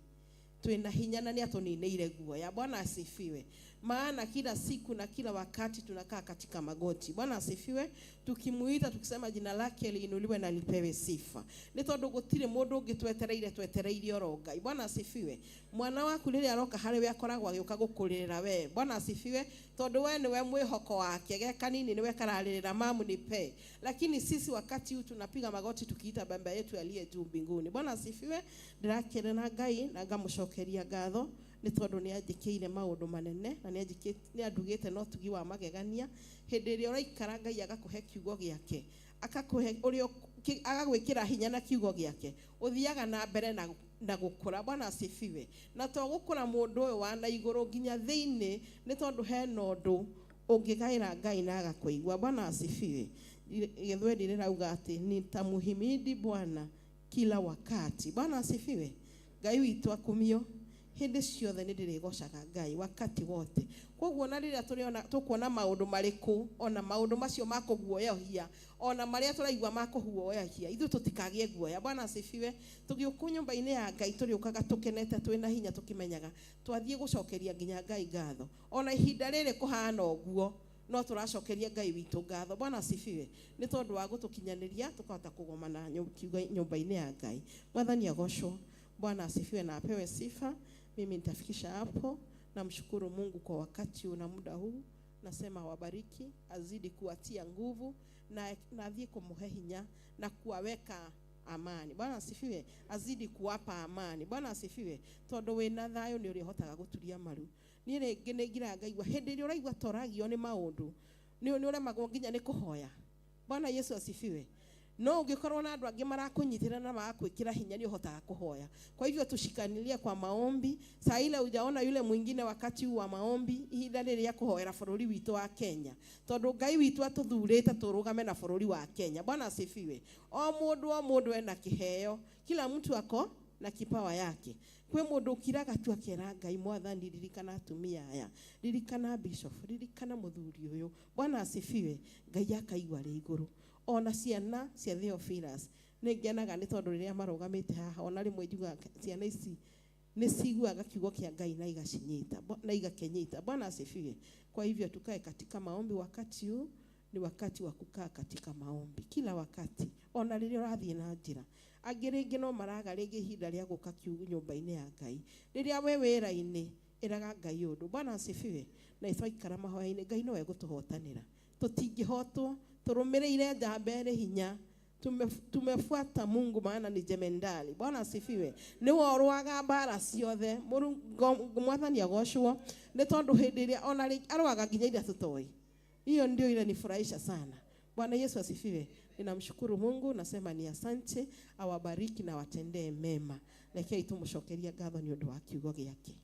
twĩna hinya na nĩ atũninĩire guoya. Bwana asifiwe. Maana kila siku na kila wakati tunakaa katika magoti. Bwana asifiwe. Tukimuita tukisema jina lake liinuliwe na lipewe sifa. Nĩ tondũ gũtirĩ mũndũ ũngĩ twetereire twetereire oro Ngai. Bwana asifiwe. Mwana waku rĩrĩa aroka harĩ we akoragwo agĩũka gũkũrĩrĩra we. Bwana asifiwe. Tondũ we nĩwe mwĩhoko wake, ge kanini nĩwe kararĩrĩra mamu nipe. Lakini sisi wakati huu tunapiga magoti tukiita baba yetu aliye juu mbinguni. Bwana asifiwe. Ndĩrakena Ngai na ngamũcokeria ngatho nĩ tondũ nĩ anjĩkĩire maũndũ manene na nĩ andugĩte na ũtugi wa magegania. Hĩndĩ ĩrĩa ũraikara Ngai agakũhe kiugo gĩake, akakũhe ũrĩa agagwĩkĩra hinya na kiugo gĩake, ũthiaga na mbere na gũkũra. Bwana asifiwe. Na to gũkũra mũndũ ũyũ wa na igũrũ nginya thĩinĩ, nĩ tondũ hena ũndũ ũngĩgaĩra Ngai na agakũigua. Bwana asifiwe. Gĩthweri rĩrauga atĩ nitamuhimidi Bwana kila wakati. Bwana asifiwe. Ngai witũ akumio hĩndĩ ciothe nĩ ndĩrĩgocaga Ngai wakati wote. Koguo na rĩrĩa tũrĩona tũkuona maũndũ marĩkũ, ona maũndũ macio ma kũguoyohia, ona marĩa tũraigua ma kũguoyohia, ithuĩ tũtikagĩe guoya. Bwana asifiwe. Tũgĩũka nyũmba-inĩ ya Ngai tũrĩũkaga tũkenete twĩna hinya tũkĩmenyaga twathiĩ gũcokeria nginya Ngai ngatho. Ona ihinda rĩrĩ kũhana ũguo no tũracokeria Ngai witũ ngatho. Bwana asifiwe. Nĩ tondũ wa gũtũkinyanĩria tũkahota kũgomana nyũmba-inĩ ya Ngai. Mwathani agocwo. Bwana asifiwe na apewe sifa. Mimi nitafikisha hapo. Namshukuru Mungu kwa wakati huu na muda huu. Nasema wabariki, azidi kuwatia nguvu na athiĩ kũmũhe hinya na kuwaweka amani. Bwana asifiwe. Azidi kuwapa amani. Bwana asifiwe. Tondũ wĩna thayũ nĩ ũrĩhotaga gũturia maru. Niĩ rĩngĩ nĩ ngiraga ngaigua hĩndĩ ĩrĩa ũraigua toragio nĩ maũndũ, nĩ ũremagwo nginya nĩ kũhoya. Bwana Yesu asifiwe. No ũngĩkorwo na andũ angĩ marakũnyitĩrĩra na magakwĩkĩra hinya nĩ ũhotaga kũhoya. Kwa hivyo tushikanilie kwa maombi. Saa ile hujaona yule mwingine wakati huu wa maombi, ihinda rĩrĩ rĩa kũhoera bũrũri witũ wa Kenya. Tondũ Ngai witũ atũthurĩte tũrũgame na bũrũri wa Kenya. Bwana asifiwe. O mũndũ ena kĩheo. Kila mtu ako na kipawa yake. Kwĩ mũndũ ũkiraga tu akera Ngai, Mwathani ririkana atumia aya, ririkana bishop, ririkana mũthuri ũyũ. Bwana asifiwe. Ngai akaigua arĩ igũrũ. Ona ciana cia Theophilus nĩ ngenaga nĩ tondũ rĩrĩa marũgamĩte haha, ona rĩmwe njugaga ciana ici nĩ ciguaga kiugo kĩa Ngai na igacinyita na igakenyita. Bwana asifiwe. Kwa hivyo tukae katika maombi wakati huu, ni wakati wa kukaa katika maombi kila wakati, ona rĩrĩa ũrathiĩ na njĩra. Angĩ rĩngĩ no maraga rĩngĩ ihinda rĩa gũka nyũmba-inĩ ya Ngai. Rĩrĩa we wĩra-inĩ ĩraga Ngai ũndũ. Bwana asifiwe. Na twaikara mahoya-inĩ Ngai nowe gũtũhotanĩra. Tũtingĩhotwo, tũrũmĩrĩire njamba ĩrĩ hinya. Tumefuata Mungu maana ni jemendali. Bwana asifiwe. Nĩwe ũrũaga mbara ciothe. Mwathani agocwo nĩ tondũ hĩndĩ ĩrĩa ona arũaga nginya iria tũtoĩ. Hiyo ndio ile nifurahisha sana. Bwana Yesu asifiwe. Ninamshukuru Mungu, nasema ni asante, awabariki na watendee mema. Rekei tumucokerie ngatho nĩ ũndũ wa kiugo gĩake.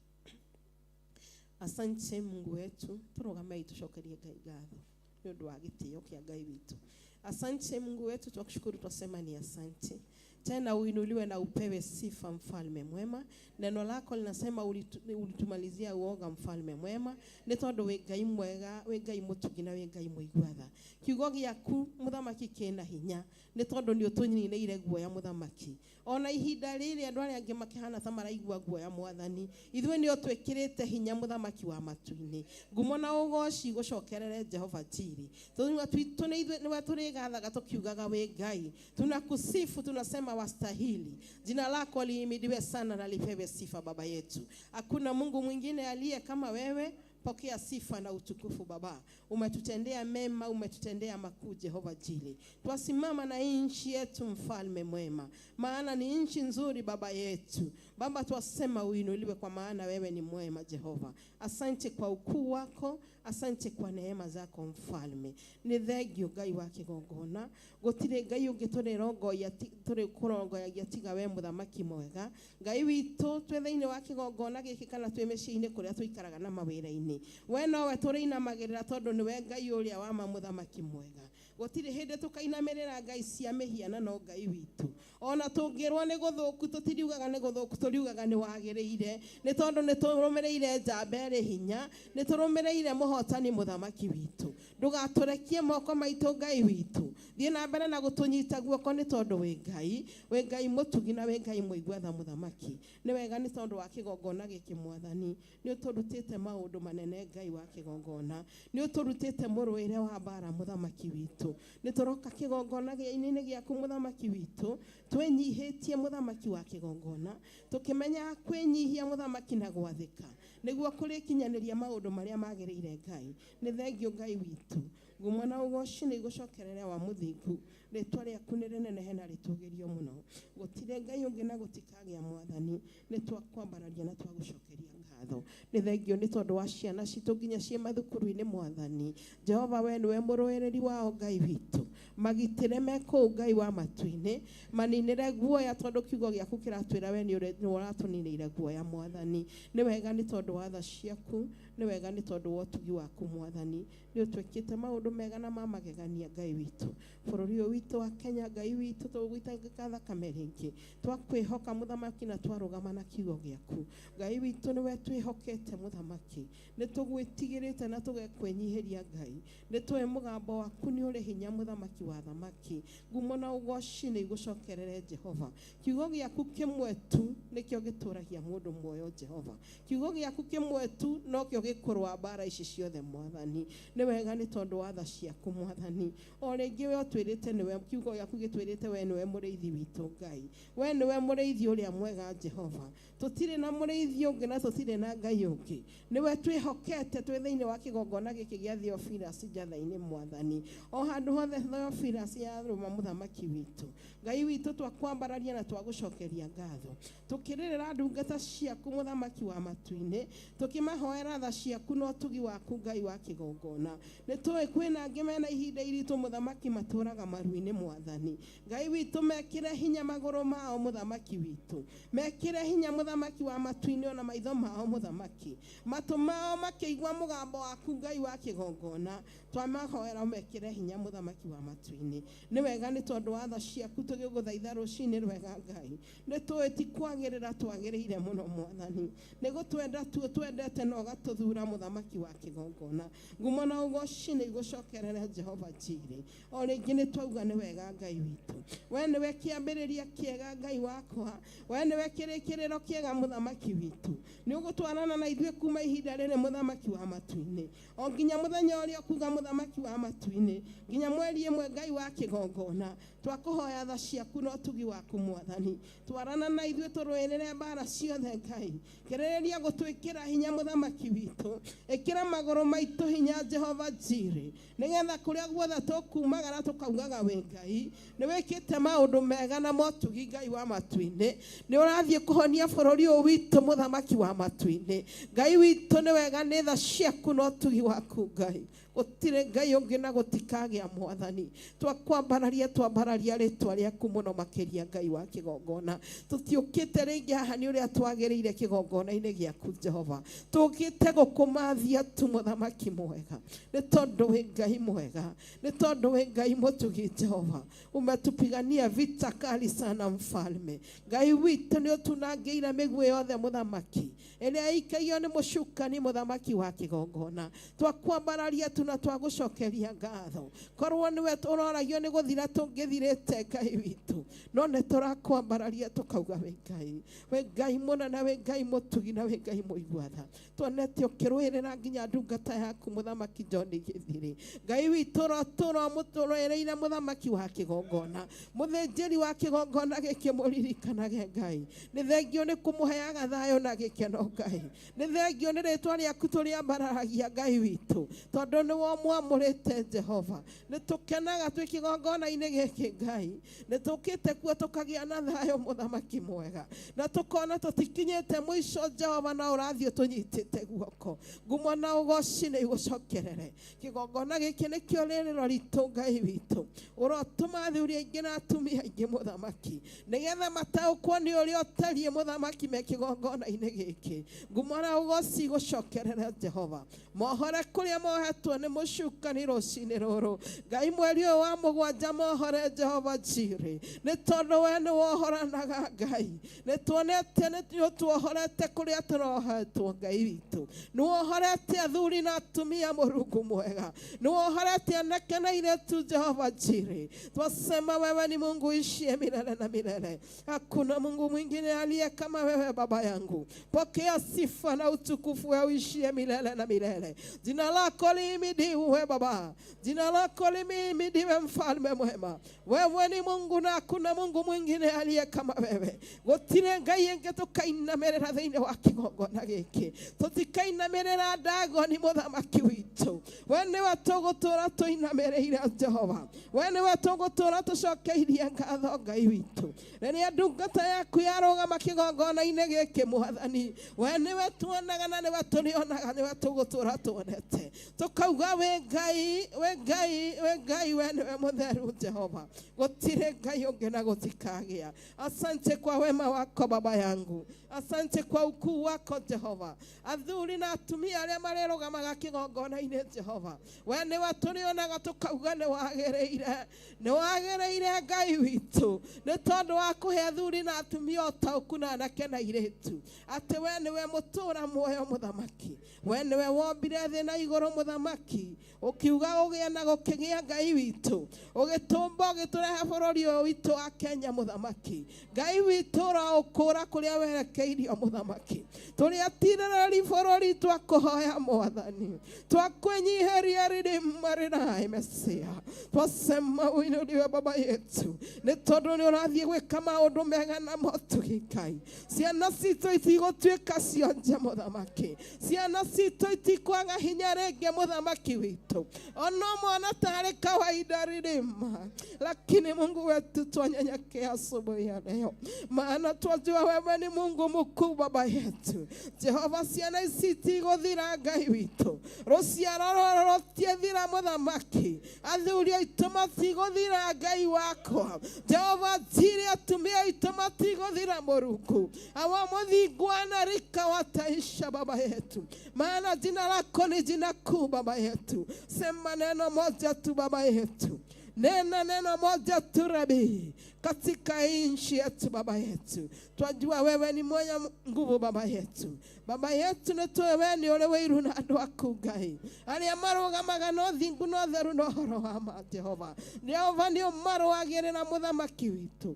Asante Mungu wetu, tũrũgamei tũcokerie Ngai ngatho nĩ ũndũ wa gĩtĩo kĩa Ngai witũ. Asante Mungu wetu, twakushukuru, twasema ni asante. Tena uinuliwe na upewe sifa, mfalme mwema. Neno lako linasema ulitumalizia uoga, mfalme mwema, nĩ tondũ wĩ Ngai mwega, wĩ Ngai mũtugi na wĩ Ngai mũigua tha. Kiugo gĩaku mũthamaki kĩna hinya, nĩ tondũ nĩ ũtũninĩire guoya mũthamaki. Ona ihinda rĩrĩ andũ arĩa angĩ makĩhana ta maraigua guoya mwathani, ithuĩ nĩ ũtwĩkĩrĩte hinya mũthamaki wa matu-inĩ. Ngumo na ũgoci gũcokerere Jehova Jiri. Tũnua twitũ nĩ ithuĩ nĩwe tũrĩgathaga tũkiugaga wĩ Ngai. Tunakusifu, tunasema wastahili. Jina lako lihimidiwe sana na lipewe sifa Baba yetu. Hakuna Mungu mwingine aliye kama wewe. Pokea sifa na utukufu Baba. Umetutendea mema, umetutendea makuu Jehova Jili. Twasimama na hii nchi yetu mfalme mwema, maana ni nchi nzuri Baba yetu. Baba, twasema uinuliwe kwa maana wewe ni mwema Jehova. Asante kwa ukuu wako, asante kwa neema zako mfalme. Nĩ thengio Ngai wa kĩgongona, gũtirĩ Ngai ũngĩ tũrĩrongoia tũrĩkũrongoyagia tiga we mũthamaki mwega. Ngai witũ, twĩ thĩinĩ wa kĩgongona gĩkĩ kana twĩ mĩciĩ-inĩ kũrĩa tũikaraga na mawĩra-inĩ, we nowe tũrĩinamagĩrĩra tondũ nĩwe Ngai ũrĩa wa ma mũthamaki mwega. Gũtirĩ hĩndĩ tũkainamĩrĩra ngai cia mĩhianano Ngai witũ. Ona tũngĩrwo nĩ gũthũku tũtiriugaga nĩ gũthũku, tũriugaga nĩ wagĩrĩire, nĩ tondũ nĩ tũrũmĩrĩire njamba ĩrĩ hinya, nĩ tũrũmĩrĩire mũhotani mũthamaki witũ. Ndũgatũrekie moko maitũ Ngai witũ, thiĩ na mbere na gũtũnyita guoko nĩ tondũ wĩ Ngai, wĩ Ngai mũtugi na wĩ Ngai mũigua tha mũthamaki. Nĩ wega nĩ tondũ wa kĩgongona gĩkĩ mwathani, nĩ ũtũrutĩte maũndũ manene Ngai wa kĩgongona, nĩ ũtũrutĩte mũrũĩre wa mbara mũthamaki witũ. Nĩ tũroka kĩgongona-inĩ gĩaku mũthamaki witũ, twĩnyihĩtie mũthamaki wa kĩgongona, tũkĩmenya kwĩnyihia mũthamaki na gwathĩka nĩguo kũrĩkinyanĩria maũndũ marĩa magĩrĩire Ngai. Nĩ thengio Ngai witũ, ngumo na ũgoci nĩ igũcokerere wa mũthingu. Rĩtwa rĩaku nĩ rĩnenehe na rĩtũgĩrio mũno. Gũtirĩ Ngai ũngĩ na gũtikagĩa mwathani. Nĩ twakwambararia na twagũcokeria ngatho. Nĩ thengio nĩ tondũ wa ciana citũ nginya ciĩ mathukuru-inĩ mwathani. Jehova, we nĩwe mũrũĩrĩri wao Ngai witũ. Magitĩre me kũu Ngai wa matu-inĩ, maninĩre guoya tondũ kiugo gĩaku kĩratwĩra we nĩ ũratũninĩire guoya mwathani. Nĩ wega nĩ tondũ wa tha ciaku, nĩ wega nĩ tondũ wa ũtugi waku mwathani. Nĩ ũtwĩkĩte maũndũ mega na ma magegania Ngai witũ. Bũrũri ũyũ witũ wa Kenya Ngai witũ, tũgũitangĩka thakame rĩngĩ, twakwĩhoka mũthamaki na twarũgama na kiugo gĩaku Ngai witũ. Nĩwe twĩhokete mũthamaki, nĩ tũgwĩtigĩrĩte na tũgekwĩnyihĩria Ngai. Nĩ tũĩ mũgambo waku nĩ ũrĩ hinya mũthamaki wa thamaki. Ngumo na ũgoci nĩ igũcokerere Jehova. Kiugo gĩaku kĩmwe tu nĩkĩo gĩtũragia mũndũ muoyo Jehova. Kiugo gĩaku kĩmwe tu nokĩo gĩkũrũa mbara ici ciothe mwathani. Nĩ wega nĩ tondũ wa tha ciaku mwathani. O rĩngĩ we ũtwĩrĩte nĩwe, kiugo gĩaku gĩtwĩrĩte we nĩwe mũrĩithi witũ Ngai. We nĩwe mũrĩithi ũrĩa mwega Jehova. Tũtirĩ na mũrĩithi ũngĩ na tũtirĩ na Ngai ũngĩ. Nĩwe twĩhokete twĩ thĩinĩ wa kĩgongona gĩkĩ gĩa Theophilus Njatha-inĩ mwathani. O handũ hothe Theophilus yarũma mũthamaki witũ Ngai witũ, twakwambararia na twagũcokeria ngatho. Tũkĩrĩrĩra ndungata ciaku mũthamaki wa matu-inĩ, tũkĩmahoera tha ciaku na ũtugi waku Ngai wa kĩgongona. Nĩ tũĩ kwĩna angĩ mena ihinda iritũ mũthamaki, matũraga maru-inĩ mwathani. Ngai witũ, mekĩre hinya magũrũ mao mũthamaki witũ, mekĩre hinya mũthamaki wa matu-inĩ ona maitho mao mũthamaki, matũ mao makĩigua mũgambo waku Ngai wa kĩgongona. Twamahoera mekĩre hinya mũthamaki wa matu-inĩ. Nĩ wega nĩ tondũ wa tha ciaku tũgĩgũthaitha rũcinĩ rwega Ngai. Nĩ tũĩ ti kwagĩrĩra twagĩrĩire mũno mwathani, nĩ gũtwenda tu twendete na ũgatũthura mũthamaki wa kĩgongona. Ngumo na ũgoci nĩ igũcokerere Jehova Jiri. O rĩngĩ nĩ twauga nĩ wega Ngai witũ, we nĩwe kĩambĩrĩria kĩega Ngai wakwa, we nĩwe kĩrĩkĩrĩro kĩega mũthamaki witũ. Nĩ ũgũtwarana na ithuĩ kuma ihinda rĩrĩ mũthamaki wa matu-inĩ o nginya mũthenya ũrĩa ũkuga mũthamaki wa matu-inĩ, nginya mweri ĩmwe Ngai wa kĩgongona. Twakũhoya tha ciaku na ũtugi waku mwathani, twarana na ithuĩ tũrũĩrĩre mbara ciothe Ngai. Kĩrĩrĩria gũtwĩkĩra hinya mũthamaki witũ, ĩkĩra magũrũ maitũ hinya Jehova Jiri, nĩgetha kũrĩa guothe tũkumagara tũkaugaga wĩ Ngai. Nĩ wĩkĩte maũndũ mega na motugi Ngai wa matu-inĩ. Nĩ ũrathiĩ kũhonia bũrũri ũyũ witũ mũthamaki wa matu-inĩ. Ngai witũ, nĩ wega nĩ tha ciaku na ũtugi waku Ngai. Gũtirĩ Ngai ũngĩ na gũtikagĩa mwathani. Twakwambararia twambararia rĩtwa rĩaku mũno makĩria Ngai wa kĩgongona. Tũtiũkĩte rĩngĩ haha nĩ ũrĩa twagĩrĩire kĩgongona-inĩ gĩaku Jehova. Tũkĩte gũkũmathia tu mũthamaki mwega, nĩ tondũ wĩ Ngai mwega, nĩ tondũ wĩ Ngai mũtugi Jehova. Umetupigania vita kali sana mfalme. Ngai witũ nĩ ũtunangĩire mĩguĩ yothe mũthamaki ĩrĩa ĩikagio nĩ mũcukani mũthamaki wa kĩgongona. Twakwambararia tu na twagũcokeria ngatho. Korwo nĩwe ũroragio nĩ gũthira tũngĩthirĩte Ngai witũ, no nĩ tũrakwambararia tũkauga wĩ Ngai, wĩ Ngai mũnene, wĩ Ngai mũtugi na wĩ Ngai mũigua tha. Tuonete ũkĩrũĩrĩra nginya ndungata yaku mũthamaki John Gĩthiri. Ngai witũ ũrotũra mũtũrũĩrĩire mũthamaki wa kĩgongona, mũthĩnjĩri wa kĩgongona gĩkĩ mũririkanage Ngai. Nĩ thengio nĩ kũmũheaga thayũ na gĩkeno Ngai. Nĩ thengio nĩ rĩtwa rĩaku tũrĩambararagia Ngai witũ, tondũ nĩwe ũmwamũrĩte Jehova. Nĩ tũkenaga twĩ kĩgongona-inĩ gĩkĩ Ngai, nĩ tũkĩte kuo tũkagĩa na thayũ mũthamaki mwega, na tũkona tũtikinyĩte mũico Jehova, na ũrathiĩ ũtũnyitĩte guoko. Ngumo na ũgoci nĩ igũcokerere. Kĩgongona gĩkĩ nĩkĩo rĩrĩro ritũ Ngai witũ. Ũrotũma athuri aingĩ na atumia aingĩ mũthamaki, nĩgetha mataũkwo nĩ ũrĩa ũtariĩ mũthamaki me kĩgongona-inĩ gĩkĩ. Ngumo na ũgoci igũcokerere Jehova. Mohore kũrĩa mohetwo nĩ mũcukani rũcinĩ rũrũ. Ngai mweri ũyũ wa mũgwanja mohore Jehova Jireh, nĩ tondũ we nĩ wohoranaga Ngai. Nĩ tuonete nĩ ũtuohorete kũrĩa tũrohetwo Ngai witũ. Nĩ wohorete athuri na atumia Mũrungu mwega. Nĩ wohorete anake na airĩtu Jehova Jireh. Twasema wewe ni Mungu uishie milele na milele. Hakuna Mungu mwingine aliye kama wewe baba yangu. Pokea sifa na utukufu wewe uishie milele na milele. Jina lako lihimidiwe Baba. Jina lako lihimidiwe mfalme mwema. Wewe ni Mungu na hakuna Mungu mwingine aliye kama wewe. Gũtirĩ Ngai ĩngĩ tũkainamĩrĩra thĩinĩ wa kĩgongona gĩkĩ. Tũtikainamĩrĩra Ndagoni mũthamaki witũ. We nĩwe tũgũtũũra tũinamĩrĩire Jehova. We nĩwe tũgũtũũra tũcokeirie ngatho Ngai witũ. Rĩrĩa ndungata yaku yarũgama kĩgongona-inĩ gĩkĩ mwathani, we nĩwe tuonaga na nĩwe tũrĩonaga, nĩwe tũgũtũũra tuonete. Tũkauga wĩ Ngai, wĩ Ngai, wĩ Ngai, we nĩwe mũtheru Jehova. Gũtirĩ Ngai ũngĩ na gũtikagĩa. Asante kwa wema wako baba yangu. Asante kwa ukuu wako Jehova. Athuri na atumia arĩa marĩrũgamaga kĩgongona-inĩ Jehova, we nĩwe tũrĩonaga tũkauga nĩ wagĩrĩire, nĩ wagĩrĩire Ngai witũ, nĩ tondũ wa kũhe athuri na atumia ũtaũku na anake na airĩtu, atĩ we nĩwe mũtũũra muoyo mũthamaki, we nĩwe wombire thĩ na igũrũ mũthamaki, ũkiuga gũgĩe na gũkĩgĩa Ngai witũ, ũgĩtũmba ũgĩtũrehe bũrũri ũyũ witũ wa Kenya mũthamaki. Ngai witũ ũroũkũra kũrĩa werekeirio mũthamaki. Tũrĩ atirĩrĩri bũrũri twakũhoya mwathani, twakwĩnyiheria rĩrĩma rĩraĩ Mesia, twasema uinuliwe baba yetu, nĩ tondũ nĩ ũrathiĩ gwĩka maũndũ mega na motugi Ngai. Ciana citũ itigũtuĩka cionje mũthamaki, ciana citũ itikwaga hinya rĩngĩ mũthamaki witũ. Ona mwana tarĩ kawaida rĩrĩma, lakini Mungu wetu twanyenyekea asubuhi ya leo, maana twajua wewe ni Mungu mkuu baba yetu. Jehova, ciana ici itigũthira Ngai witũ, rũciaro rũrũ rũtiethira mũthamaki, athuri aitũ matigũthira Ngai wakwa. Jehova Jireh, atumia aitũ matigũthira Mũrungu, awa mũthingu anarika wataisha baba yetu, maana jina lako ni jina kuu baba yetu. Sema neno moja tu baba yetu, nena neno moja tu Rabi, katika nchi yetu baba yetu. Twajua wewe ni mwenye nguvu baba yetu. Baba yetu nĩ tũĩ we nĩ ũrĩ wĩiru na andũ aku Ngai, arĩa marũgamaga na ũthingu na ũtheru na ũhoro wa ma. Jehova, Jehova nĩ ũmarũagĩrĩra mũthamaki witũ.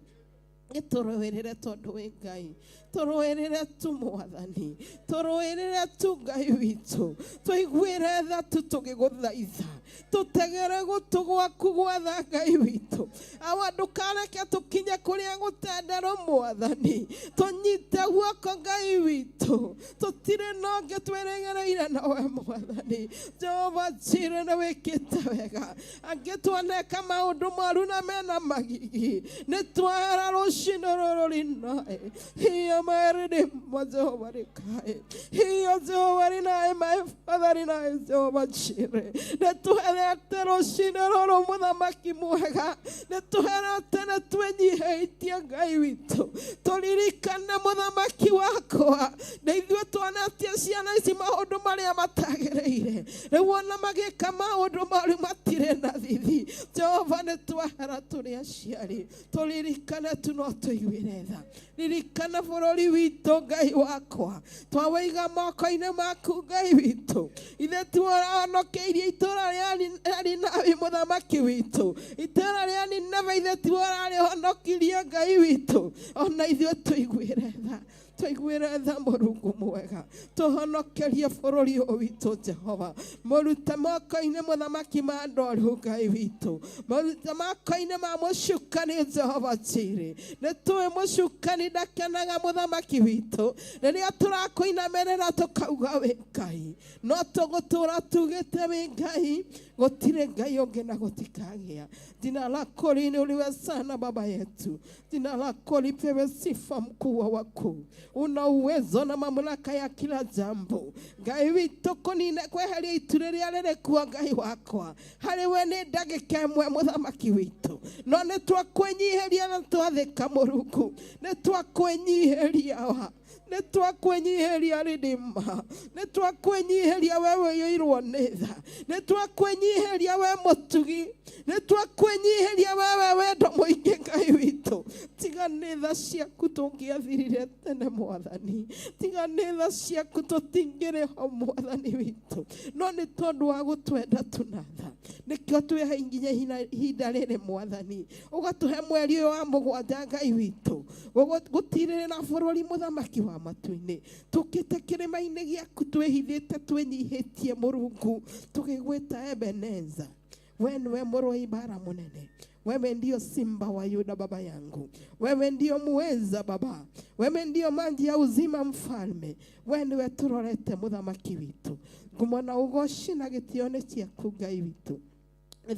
Gĩtũrũĩrĩre tondũ wĩ Ngai, tũrũĩrĩre tu mwathani, tũrũĩrĩre tu Ngai witũ, tũiguĩre tha tu tũgĩgũthaitha, tũtegere gũtũ gwaku gwatha Ngai witũ. Awa ndũkareke tũkinye kũrĩa gũtenderũ rũrũ mwathani tũnyite guoko Ngai witũ tũtirĩ na ũngĩ twĩrĩgĩrĩire nawe mwathani. Jehova Jire nĩ wĩkĩte wega angĩ tuoneka maũndũ moru na mena magigi nĩ twahera rũcinĩ rũrũ rinaĩ hiyo merĩ Jehova rĩkaĩ hiyo Jehova rinaĩ my Father rinaĩ Jehova Jire nĩ tũherete rũcinĩ rũrũ mũthamaki mwega nĩ tũherete nĩ twĩnyihĩtie Ngai witũ tũririkane mũthamaki wakwa nĩ ithuĩ twonetie ciana ici maũndũ marĩa matagĩrĩire rĩu ona magĩka maũndũ moru matirĩ na thithi. Jehova nĩ twahera tũrĩ aciari tũririkane tu no tũiguĩre tha. Ririkana bũrũri witũ Ngai wakwa twawĩiga moko-inĩ maku Ngai witũ ithe tuorahonokeirie itũra rĩa Ninawi mũthamaki witũ itũra rĩa Nineve ithe tuorarĩhonokirie Ngai witũ ona ithuĩ tũiguĩre tha tũiguĩre tha Mũrungu mwega tũhonokerie bũrũri ũyũ witũ Jehova mũrute moko-inĩ mũthamaki ma ndoru Ngai witũ mũrute moko-inĩ ma mũcukani Jehova Jire nĩ tũĩ mũcukani ndakenaga mũthamaki witũ rĩrĩa tũrakũinamĩrĩra tũkauga wĩ Ngai no tũgũtũra tugĩte wĩ Ngai gũtirĩ Ngai ũngĩ na gũtikagĩa. Jina lako liinuliwe sana Baba yetu, jina lako lipewe sifa, mkuu wa wakuu. Una uwezo na mamlaka ya kila jambo. Ngai witũ kũnina kweheria itu rĩrĩa rĩrĩ kuo Ngai wakwa harĩ we nĩ ndagĩka ĩmwe mũthamaki witũ no nĩ twakwĩnyihĩria na twathĩka Mũrungu nĩ twakwĩnyihĩria wa nĩ twakwĩnyihĩria rĩrĩma nĩ twakwĩnyihĩria we wĩiyũirwo nĩ tha nĩ twakwĩnyihĩria we mũtugi nĩ twakwĩnyihĩria wewe wendo mũingĩ Ngai witũ tiga nĩ tha ciaku tũngĩathirire tene mwathani tiga nĩ tha ciaku tũtingĩrĩ ho mwathani witũ no nĩ tondũ wa gũtwenda tu na tha nĩkĩo twĩha nginya ihinda rĩrĩ mwathani ũgatũhe mweri ũyũ wa mũgwanja Ngai witũ gũtirĩrĩra bũrũri mũthamaki wa matu-inĩ tũkĩte kĩrĩma-inĩ gĩaku twĩhithĩte twĩnyihĩtie Mũrungu tũgĩgwĩta Ebeneza we niwe mũrũi bara mũnene wewe ndio simba wa Yuda baba yangu wewe ndio muweza baba wewe ndio maji ya uzima mfalme we niwe turorete mũthamaki witũ ngumo na ũgoci na gĩtĩo nĩ ciaku Ngai witũ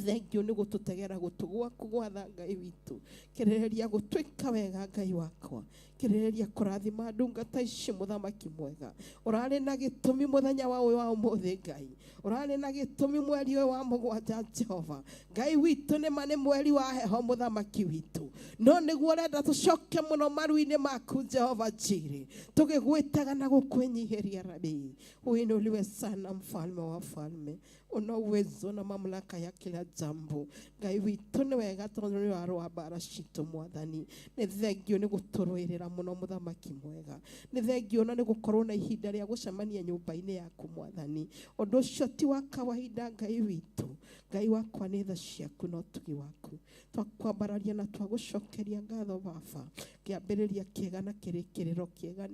thengio nĩ gũtũtegera gũtũ gwaku gwatha Ngai witũ kĩrĩrĩria gũtwĩka wega Ngai wakwa kĩrĩrĩria kũrathima ndungata ici mũthamaki mwega ũrarĩ na gĩtũmi mũthenya wa ũyũ wa ũmũthĩ Ngai ũrarĩ na gĩtũmi mweri ũyũ wa mũgwanja Jehova Ngai witũ nĩma nĩ mweri wa heho mũthamaki witũ no nĩguo ũrenda tũcoke mũno maru-inĩ maku Jehova Jire tũgĩgwĩtaga na gũkwĩnyihĩria Rabii uinuliwe sana mfalme wa falme una uwezo na mamlaka ya kila jambo Ngai witũ nĩ wega tondũ nĩ warũa mbara citũ mwathani nĩ thengio nĩ gũtũrũĩrĩra mũno mũthamaki mwega nĩ thengio na nĩ gũkorwo na ihinda rĩa gũcemania nyũmba-inĩ yaku mwathani ũndũ ũcio ti wa kawaida Ngai witũ Ngai wakwa nĩ tha ciaku na ũtugi waku twakwambararia na twagũcokeria ngatho Baba kĩambĩrĩria kĩega na kĩrĩkĩrĩro kĩega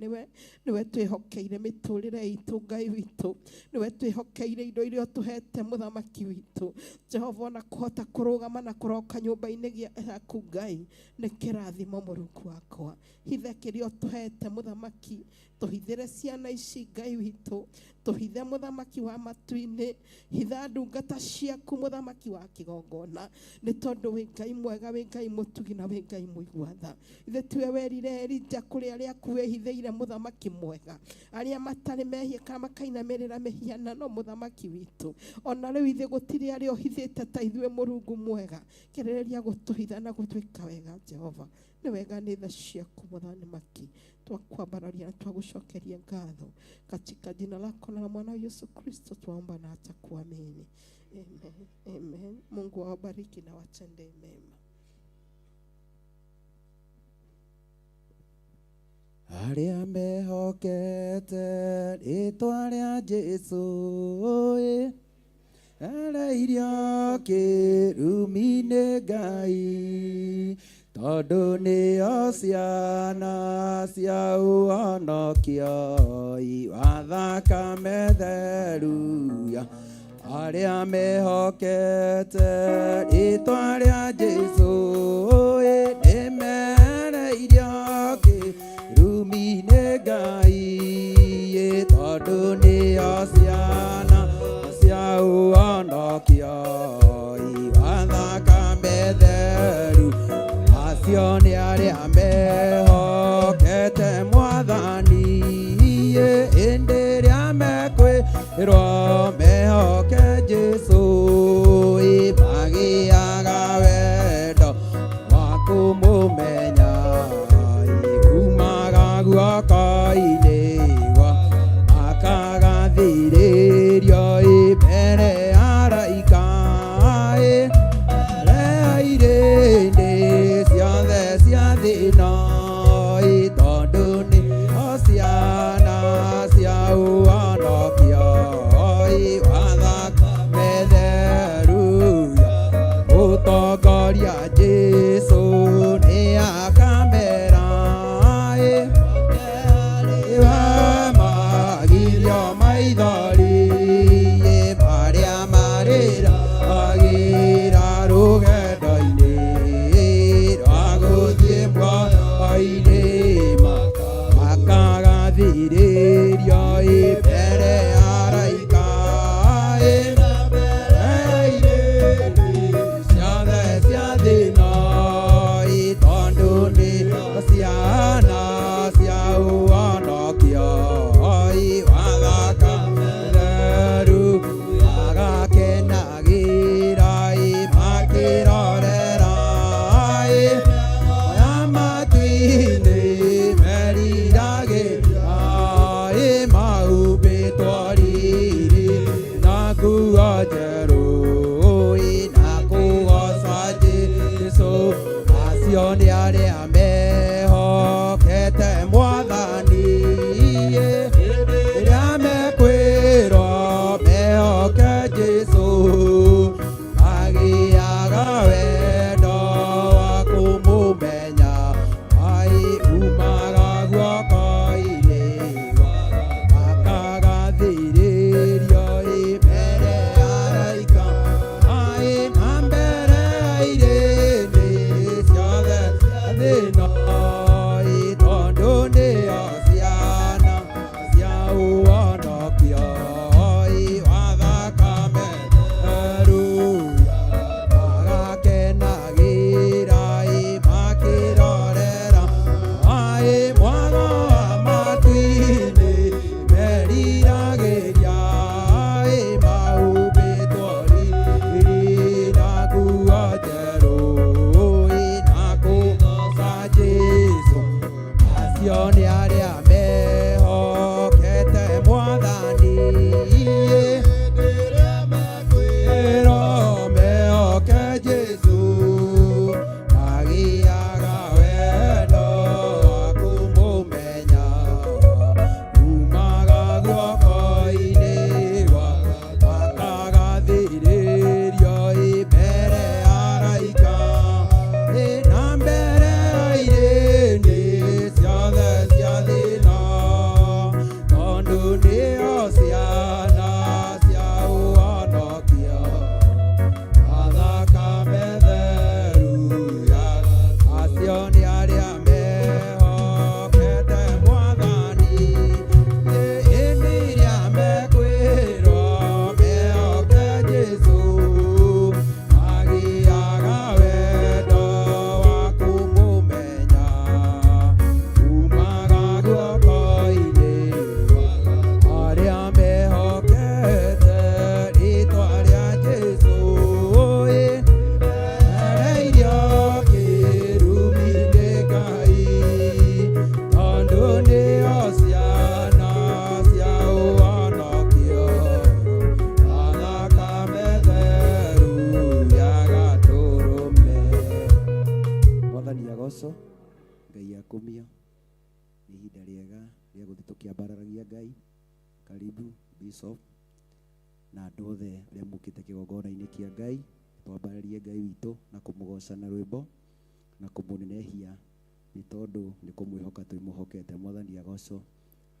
nĩwe twĩhokeire mĩtũrĩre itũ Ngai witũ nĩwe twĩhokeire indo iria ũtũhete mũthamaki witũ Jehova ona kũhota kũrũgama na kũroka nyũmba-inĩ yaku Ngai nĩ kĩrathimo Mũrungu wakwa hithe kĩrĩa ũtũhete mũthamaki tũhithĩre ciana ici Ngai witũ tũhithe mũthamaki wa matu-inĩ hitha ndungata ciaku mũthamaki wa kĩgongona nĩ tondũ wĩ Ngai mwega wĩ Ngai mũtugi na wĩ Ngai mũigua tha ithe tiwe werire Elija kũrĩ arĩa aku wĩhithĩire mũthamaki mwega arĩa matarĩ mehia kana makainamĩrĩra mĩhianano mũthamaki witũ ona rĩu ithe gũtirĩ arĩa ũhithĩte ta ithuĩ Mũrungu mwega kĩrĩrĩria gũtũhitha na gũtwĩka wega Jehova nĩ wega nĩ tha ciaku mũthamaki twakwambararia na twagũcokeria ngatho katika jina lako na la mwana Yesu Kristo tuomba na hata kuamini. Amen. Amen. Mungu awabariki na watendee mema. Arĩa mehokete rĩĩtwa rĩa Jesũ ereirio kĩrumi-inĩ Ngai tondũ nĩo ciana cia ũhonokio wa thakame theru ya arĩa mehokete rĩĩtwa rĩa Jesũ nĩmereirio nĩo ciana cia ũhonokio wa thakame theru. Acio nĩ arĩa mehokete Mwathani, hĩndĩ ĩrĩa mekwĩrwo mehoke Jesũ, magĩaga wendo wa kũmũmenya, umaga guoko-inĩ gwa akagathĩrĩrio mbere ya araika, mbere ya irĩndĩ ciothe cia thĩ-ĩno, tondũ nĩo ciana cia ũhonokio wa thakame theru. Ũtongoria Jesũ nĩ akamera magirio maithori marĩa marĩragĩra rũgendo-inĩ rwa gũthiĩ muoyo-inĩ, makagathĩrĩrio mbere ya araika, mbere ya irĩndĩ ciothe cia thĩ-ĩno, tondũ nĩo ciana cia ũhonokio wa thakame theru. Magakenagĩra makĩrorera maya matu-inĩ, meriragĩria mahumbĩtwo riri na nguo njerũ na kũgoca Jesũ. Acio nĩ arĩa mehokete Mwathani, rĩrĩa mekwĩrwo mehoke Jesũ, magĩaga wendo wa kũmũmenya, ai umaga guoko-inĩ akagathĩrĩrio mbere ya araika, ai na mbere ya irĩndĩ ciothe cia thĩ-ĩno, tondũ nĩo ciana cia ũhonokio wa thakame theru. Magakenagĩra makĩrorera ai mwago wa matu-inĩ, meriragĩria mahumbĩtwo riri na nguo njerũ na kũgoca Jesũ. Acio nĩ arĩa mehokete Mwathani, ĩrwo mehoke Jesũ, magĩaga wendo wa kũmũmenya, umaga guoko-inĩ gwa akagathĩrĩrio mbere ya araika, na mbere ya irĩndĩ ciothe cia thĩ-ĩno, tondũ nĩo ciana cia ũhonokio wa thakame theru. Acio nĩ arĩa mehokete Mwathani, hĩndĩ ĩrĩa mekwĩrwo mehoke Jesũ, magĩaga wendo wa kũmũmenya, umaga guoko-inĩ arĩa mehokete rĩtwa rĩa Jesũ, ereirio kĩrumi-inĩ Ngai, tondũ nĩo ciana cia ũhonokio wa thakame theru ya Gatũrũme. Mwathani agocwo, Ngai akumio. Nĩ ihinda rĩega rĩa gũthiĩ tũkĩambararagia Ngai. Karibu Bishop na andũ othe arĩa mukĩte kĩgongona-inĩ kĩa Ngai, twambararie Ngai witũ na kũmũgoca na rwĩmbo na kũmũnenehia, nĩ tondũ nĩ kũmwĩhoka twĩmũhokete. Mwathani agocwo.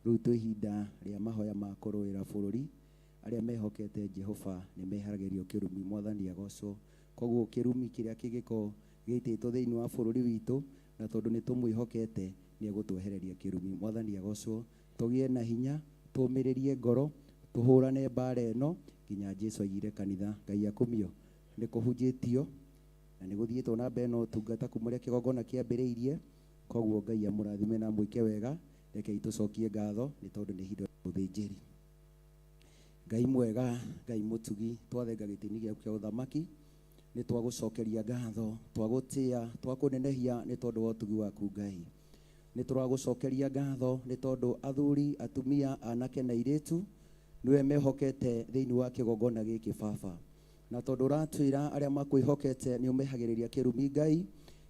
Rĩu twĩ ihinda rĩa mahoya ma kũrũĩra bũrũri. Arĩa mehokete Jehova nĩ meharagĩrio kĩrumi. Mwathani agocwo. Koguo kĩrumi kĩrĩa kĩngĩkorwo gĩitĩtwo thĩinĩ wa bũrũri witũ, na tondũ nĩ tũmwĩhokete, nĩ egũtwehereria kĩrumi. Mwathani agocwo. Tũgĩe na hinya, tũmĩrĩrie ngoro. Tũhũrane mbara ĩno nginya Jesu aigire kanitha. Ngai akumio. Nĩ kũhunjĩtio na nĩ gũthiĩtwo na mbere na ũtungata kuma ũrĩa kĩgongona kĩambĩrĩirie. Koguo Ngai amũrathime na amwĩke wega. Rekei tũcokie ngatho nĩ tondũ nĩ ihinda rĩa ũthĩnjĩri. Ngai mwega, Ngai mũtugi, twathenga gĩtĩ-inĩ gĩaku kĩa ũthamaki, nĩ twagũcokeria ngatho, twagũtĩa, twakũnenehia nĩ tondũ wa ũtugi waku Ngai. Nĩ tũragũcokeria ngatho nĩ tondũ athuri, atumia, anake na airĩtu nĩwe mehokete thĩinĩ wa kĩgongona gĩkĩ Baba. Na tondũ ũratwĩra arĩa makwĩhokete nĩ ũmehagĩrĩria kĩrumi Ngai,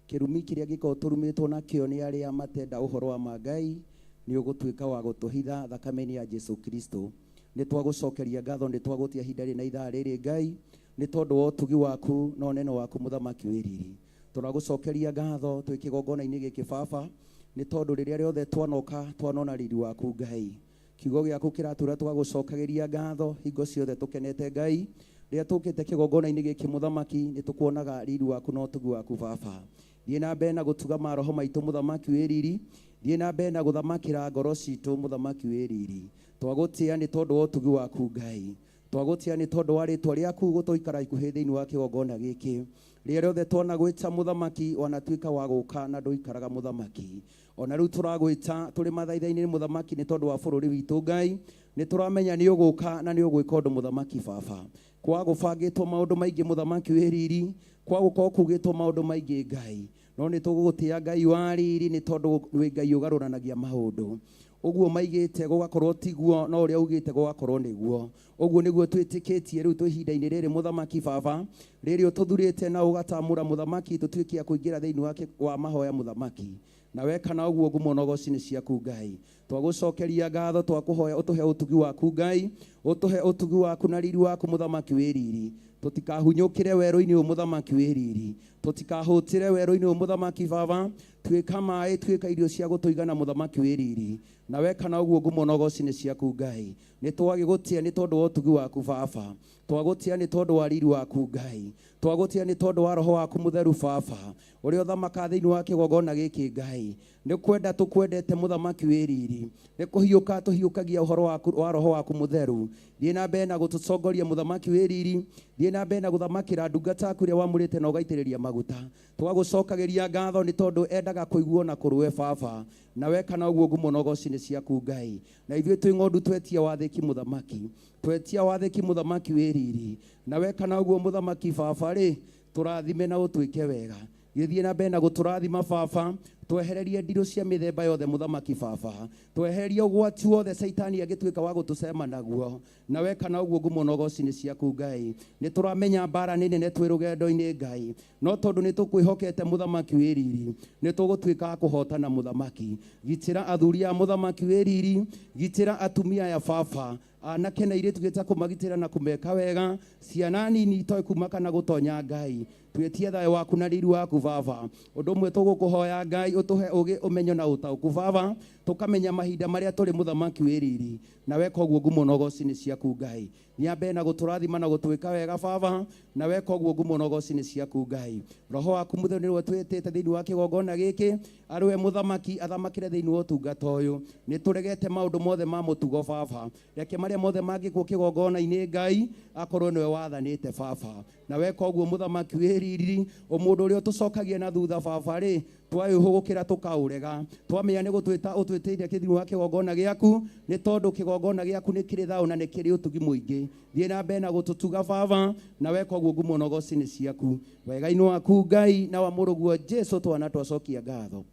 kĩrumi kĩrĩa gĩkoragwo tũrumĩtwo nakĩo nĩ arĩa matenda ũhoro wa ma Ngai, nĩ ũgũtuĩka wa gũtũhitha thakame-inĩ ya Jesu Kristo. Nĩ twagũcokeria ngatho, nĩ twagũtia ihinda rĩrĩ na ithaa rĩrĩ Ngai, nĩ tondũ wa ũtugi waku na ũnene waku mũthamaki wĩ riri. Tũragũcokeria ngatho twĩ kĩgongona-inĩ gĩkĩ Baba, nĩ tondũ rĩrĩa rĩothe twanoka twanona riri waku Ngai. Kiugo gĩaku kĩratwĩra tũgagũcokagĩria ngatho hingo ciothe tũkenete Ngai. Rĩrĩa tũkĩte kĩgongona-inĩ gĩkĩ mũthamaki, nĩ tũkuonaga riri waku na ũtugi waku Baba. Thiĩ na mbere na gũtuga maroho maitũ mũthamaki wĩ riri. Thiĩ na mbere na gũthamakĩra ngoro citũ mũthamaki wĩ riri. Twagũtĩa nĩ tondũ wa ũtugi waku Ngai. Twagũtĩa nĩ tondũ wa rĩtwa rĩaku gũtũikara ikuhĩ thĩinĩ wa kĩgongona gĩkĩ. Rĩrĩa rĩothe twanagwĩta mũthamaki, wanatuĩka wa gũka na ndũikaraga mũthamaki. Ona rĩu tũragwĩta tũrĩ mathaitha-inĩ mũthamaki nĩ tondũ wa bũrũri witũ Ngai. Nĩ tũramenya nĩ ũgũka na nĩ ũgwĩka ũndũ mũthamaki Baba. Kwa gũbangĩtwo maũndũ maingĩ mũthamaki wĩ riri, kwa gũkorwo kugĩtwo maũndũ maingĩ Ngai. No nĩ tũgũgũtĩa Ngai wa riri nĩ tondũ wĩ Ngai ũgarũranagia maũndũ. Ũguo maigĩte gũgakorwo tiguo, no ũrĩa ugĩte gũgakorwo nĩguo. Ũguo nĩguo twĩtĩkĩtie rĩu twĩ ihinda-inĩ rĩrĩ mũthamaki Baba, rĩrĩ ũtũthurĩte na ũgatamũra mũthamaki tũtuĩke a kũingĩra thĩinĩ wa mahoya mũthamaki. Na weka na ũguo ngumo na ũgoci nĩ ciaku Ngai. Twagũcokeria ngatho, twakũhoya ũtũhe ũtugi waku Ngai, ũtũhe ũtugi waku na riri waku mũthamaki wĩ riri. Tũtikahunyũkĩre werũ-inĩ ũyũ mũthamaki wĩ riri. Tũtikahũtĩre werũ-inĩ ũyũ mũthamaki Baba. Tuĩka maĩ, tuĩka irio cia gũtũigana mũthamaki wĩ riri. Na weka na ũguo ngumo na ũgoci nĩ ciaku Ngai. Nĩ twagĩgũtĩa nĩ tondũ wa ũtugi waku Baba. Twagũtĩa nĩ tondũ wa riri waku Ngai. Twagũtĩa nĩ tondũ wa roho waku mũtheru Baba, ũrĩa ũthamakaga thĩinĩ wa kĩgongona gĩkĩ Ngai. Nĩ kwenda tũkwendete mũthamaki wĩ riri. Nĩ kũhiũka tũhiũkagia ũhoro waku wa roho waku mũtheru. Thiĩ na mbere na gũtũtongoria mũthamaki wĩ riri. Thiĩ na mbere na gũthamakĩra ndungata yaku ĩrĩa wamũrĩte na ũgaitĩrĩria maguta. Twagũcokagĩria ngatho nĩ tondũ endaga kũiguo na kũrũe Baba. Na weka na ũguo ngumo na ũgoci nĩ ciaku Ngai. Na ithuĩ twĩ ng'ondu twetia wathĩki mũthamaki. Twetia wathĩki mũthamaki wĩ riri. Na weka na ũguo mũthamaki Baba rĩ, tũrathime na ũtwĩke wega. Gĩthiĩ na mbere na gũtũrathima Baba, twehererie ndirũ cia mĩthemba yothe mũthamaki Baba. Twehererie ũgwati wothe Caitani angĩtuĩka wa gũtũcema naguo. Na weka na ũguo ngumo na ũgoci nĩ ciaku Ngai. Nĩ tũramenya mbara nĩ nene twĩ rũgendo-inĩ Ngai. No tondũ nĩ tũkwĩhokete mũthamaki wĩ riri, nĩ tũgũtuĩka a kũhotana mũthamaki. Gitĩra athuri a mũthamaki wĩ riri, gitĩra atumia aya Baba, anake na airĩtu gĩta kũmagitĩra na kũmeka wega, ciana nini itoĩ kuma kana gũtonya Ngai. Twĩtie thayũ waku na riri waku Baba. Ũndũ ũmwe tũgũkũhoya Ngai, ũtũhe ũgĩ, ũmenyo na ũtaũku Baba, tũkamenya mahinda marĩa tũrĩ mũthamaki wĩ riri. Na weka ũguo ngumo na ũgoci nĩ ciaku Ngai. Nĩ na gũtũrathima na gũtwĩka wega Baba, na weka ũguo ngumo na ũgoci nĩ ciaku Ngai. Roho waku mũtheru nĩwe twĩtĩte thĩinĩ wa kĩgongona gĩkĩ, arĩwe mũthamaki athamakĩre thĩinĩ wa ũtungata ũyũ. Nĩ tũregete maũndũ mothe ma mũtugo Baba. Reke marĩa mothe mangĩkwo kĩgongona-inĩ Ngai, akorwo nĩwe wathanĩte Baba. Na weka ũguo mũthamaki wĩ riri, ũmũndũ ũrĩa ũtũcokagia na thutha Baba rĩ, twaĩhũgũkĩra tũkaũrega. Twamenya nĩ gũtwĩta ũtwĩtĩire thĩinĩ wa kĩgongona gĩaku, nĩ tondũ kĩgongona gĩaku nĩ kĩrĩ thayũ na nĩ kĩrĩ ũtugi mũingĩ. Thiĩ na mbere na gũtũtuga Baba, na weka ũguo ngumo na ũgoci nĩ ciaku. Wega-inĩ waku Ngai na wa mũrũguo Jesu twana twacokia ngatho.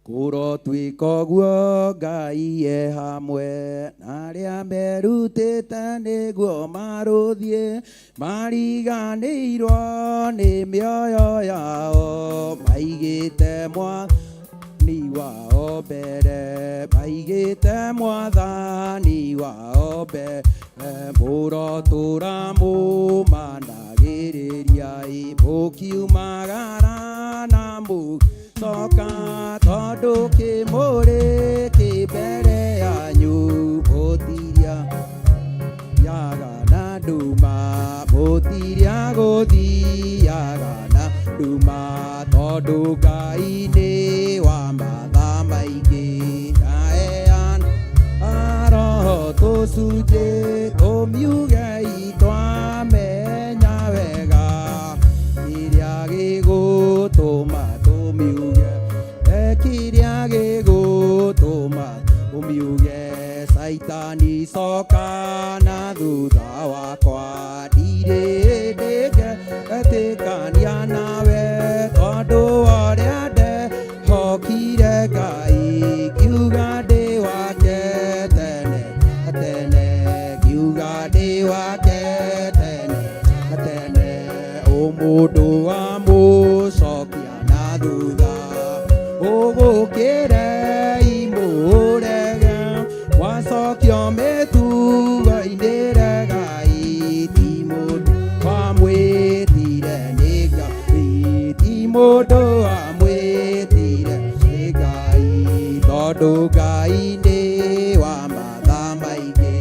Kũrotwĩka ũguo Ngai e hamwe na arĩa merutĩte nĩguo marũthiĩ, mariganĩirwo nĩ mĩoyo yao, maigĩte mwathani wao mbere, maigĩte mwathani wao mbere, mũrotũra mũmanagĩrĩria ĩ, mũkiumagara na mũgĩcoka, tondũ kĩmũrĩ kĩ mbere yanyu, mũtiria yaga na nduma, mũtiria gũthiaga na nduma, tondũ Ngai nĩ wa matha maingĩ, ndaheana roho tũcunjĩ Kĩrĩa gĩgũtũma ũmiuge Caitani coka na thutha wakwa ndirĩ ndĩngetĩkania nawe tondũ ũrĩa ndehokire Ngai ngiuga ndĩ wake tene tene ngiuga ndĩ wake tene tene ũmũndũ wa mũcokia na thutha ũgũkĩre imũrege mwacokio mĩtugo-inĩ regai ti mũndũ wamwĩtire nĩ Ngai ti mũndũ wamwĩtire nĩ Ngai tondũ Ngai nĩ wa matha maingĩ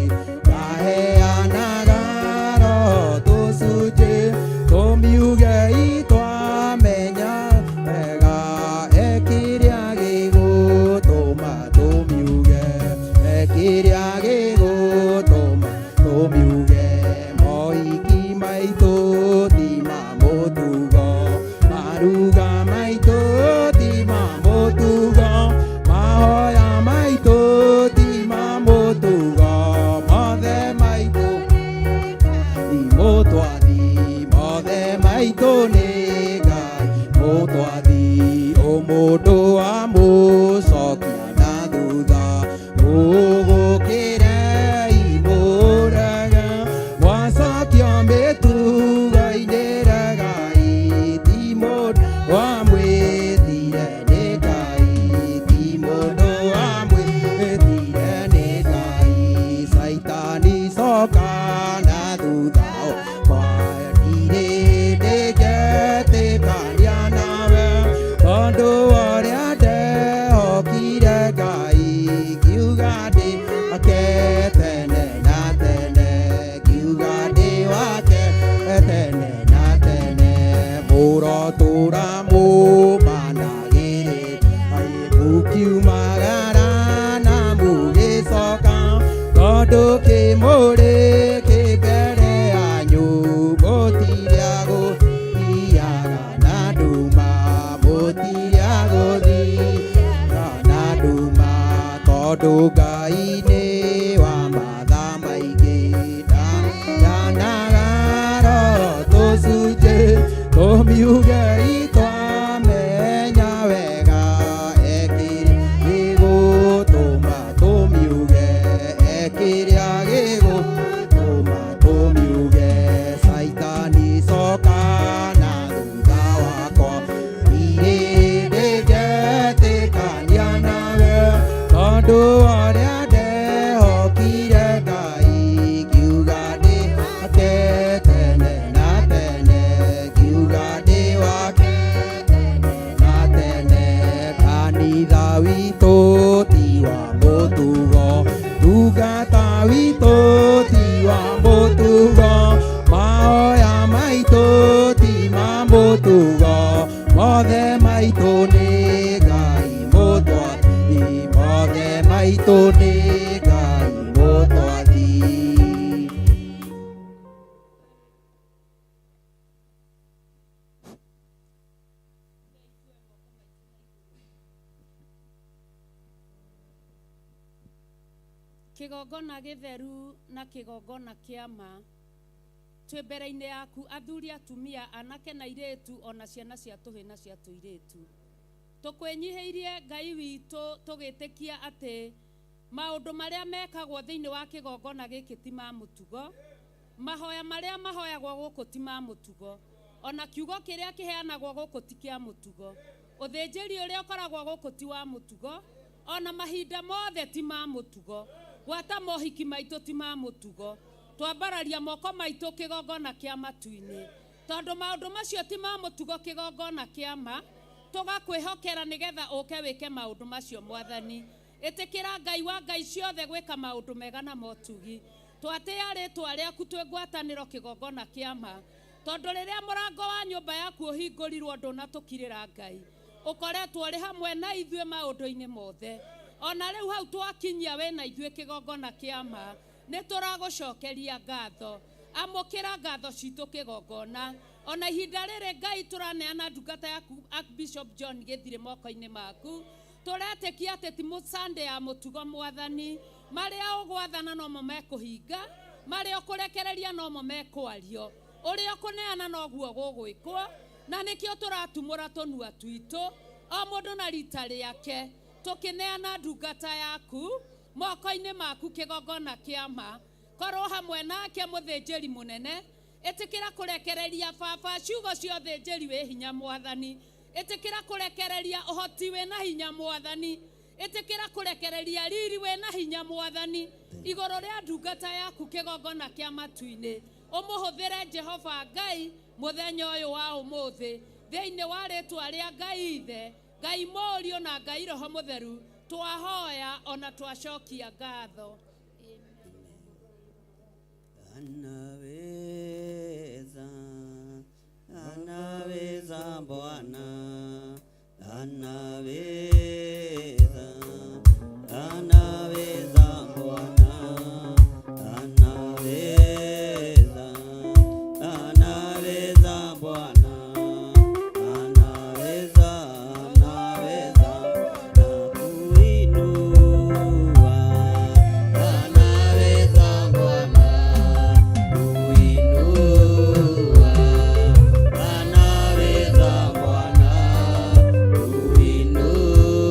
ndaheanaga roho tũcunjĩ tũmiuge twamenya wega ekĩrĩa gĩgũtũma tũmiuge ekĩrĩa gĩgũtũma tũmiuge mohiki maitũ ti ma mũtugo maruga maitũ ti ma mũtugo mahoya maitũ ti ma mũtugo mothe maitũ mũtwathi mothe maitũ nĩ Ngai mũtwathi ũmũndũ wa mũcokia na thutha ũgũkĩre imũrega mwacokio mĩtugo-inĩ regai ti mũndũ wamwĩtire nĩ Ngai ti mũndũ wamwĩtire nĩ Ngai Caitani coka na thutha wakwa ndirĩ ndĩngetĩkania nawe tondũ ũrĩa ndehokire Ngai ngiuga ndĩ wake tene na tene ngiuga ndĩ wake tene na tene mũrotũra mũmanagĩrĩria mũkiumagara na mũgĩcoka tondũ kĩmũrĩ kĩ mbere yanyu mũtirĩa gũthiaga na nduma mũtirĩa gũthiaga na nduma tondũ Ngai nĩ wa matha maingĩ ndaheanaga roho tũcunjĩ tũmiuge twamenya wega ekĩrĩa gĩgũtũma tũmiuge ekĩrĩa gĩgũtũma tũmiuge Caitani coka na thutha wakwa ndirĩ ndĩngetĩkania nawe tondũ ũrĩa ndehokire Ngai ngiuga ndĩ wake tene na tene ngiuga ndĩ wake na tene kanitha witũ ti wa mũtugo tungata witũ ti wa mũtugo mahoya maitũ ti ma mũtugo mothe maitũ nĩ Ngai mũtwathi mothe maitũ nĩ Ngai mũtwathi. Kĩgongona gĩtheru na kĩgongona kĩa ma twĩ mbere-inĩ yaku athuri atumia anake na airĩtu ona ciana cia tũhĩ na cia tũirĩtu tũkwĩnyihĩirie Ngai witũ tũgĩtĩkia atĩ maũndũ marĩa mekagwo thĩinĩ wa kĩgongona gĩkĩ ti ma mũtugo mahoya marĩa mahoyagwo gũkũ ti ma mũtugo ona kiugo kĩrĩa kĩheanagwo gũkũ ti kĩa mũtugo ũthĩnjĩri ũrĩa ũkoragwo gũkũ ti wa mũtugo ona mahinda mothe ti ma mũtugo gwata mohiki maitũ ti ma mũtugo twambararia moko maitũ kĩgongona kĩa matu-inĩ tondũ maũndũ macio ti ma mũtugo kĩgongona kĩa ma tũgakwĩhokera nĩgetha ũke wĩke maũndũ macio mwathani ĩtĩkĩra Ngai wa Ngai ciothe gwĩka maũndũ mega na motugi twatĩĩa rĩtwa rĩaku twĩ ngwatanĩro kĩgongona kĩa ma tondũ rĩrĩa mũrango wa nyũmba yaku ũhingũrirwo ndũnatũkirĩra Ngai ũkoretwo ũrĩ hamwe na ithuĩ maũndũ-inĩ mothe ona rĩu hau twakinyia wĩna ithuĩ kĩgongona kĩa ma nĩ tũragũcokeria ngatho amũkĩra ngatho citũ kĩgongona ona ihinda rĩrĩ Ngai tũraneana ndungata yaku Archbishop John Gĩthirĩ moko-inĩ maku. Tũretĩkia atĩ ti Sunday ya mũtugo mwathani, marĩa ũgwathana nomo mekũhinga, marĩa ũkũrekereria nomo mekwario, ũrĩa ũkũneana noguo gũgwĩkwo, na nĩkĩo tũratumũra tũnua twitũ o mũndũ na rita rĩake, tũkĩneana ndungata yaku moko-inĩ maku kĩgongona kĩa ma. Korwo hamwe nake mũthĩnjĩri mũnene, ĩtĩkĩra kũrekereria baba ciugo cia ũthĩnjĩri wĩ hinya mwathani, ĩtĩkĩra kũrekereria ũhoti wĩna hinya mwathani, ĩtĩkĩra kũrekereria riri wĩna hinya mwathani igũrũ rĩa ndungata yaku kĩgongona kĩa matu-inĩ. Ũmũhũthĩre Jehova Ngai mũthenya ũyũ wa ũmũthĩ, thĩinĩ wa rĩtwa rĩa Ngai Ithe, Ngai Mũriũ na Ngai Roho Mũtheru, twahoya ona twacokia ngatho. Anaweza, anaweza Bwana, anaweza, anaweza Bwana, anaweza, anaweza Bwana, anaweza, anaweza na kuinua, anaweza Bwana kuinua, anaweza Bwana kuinua.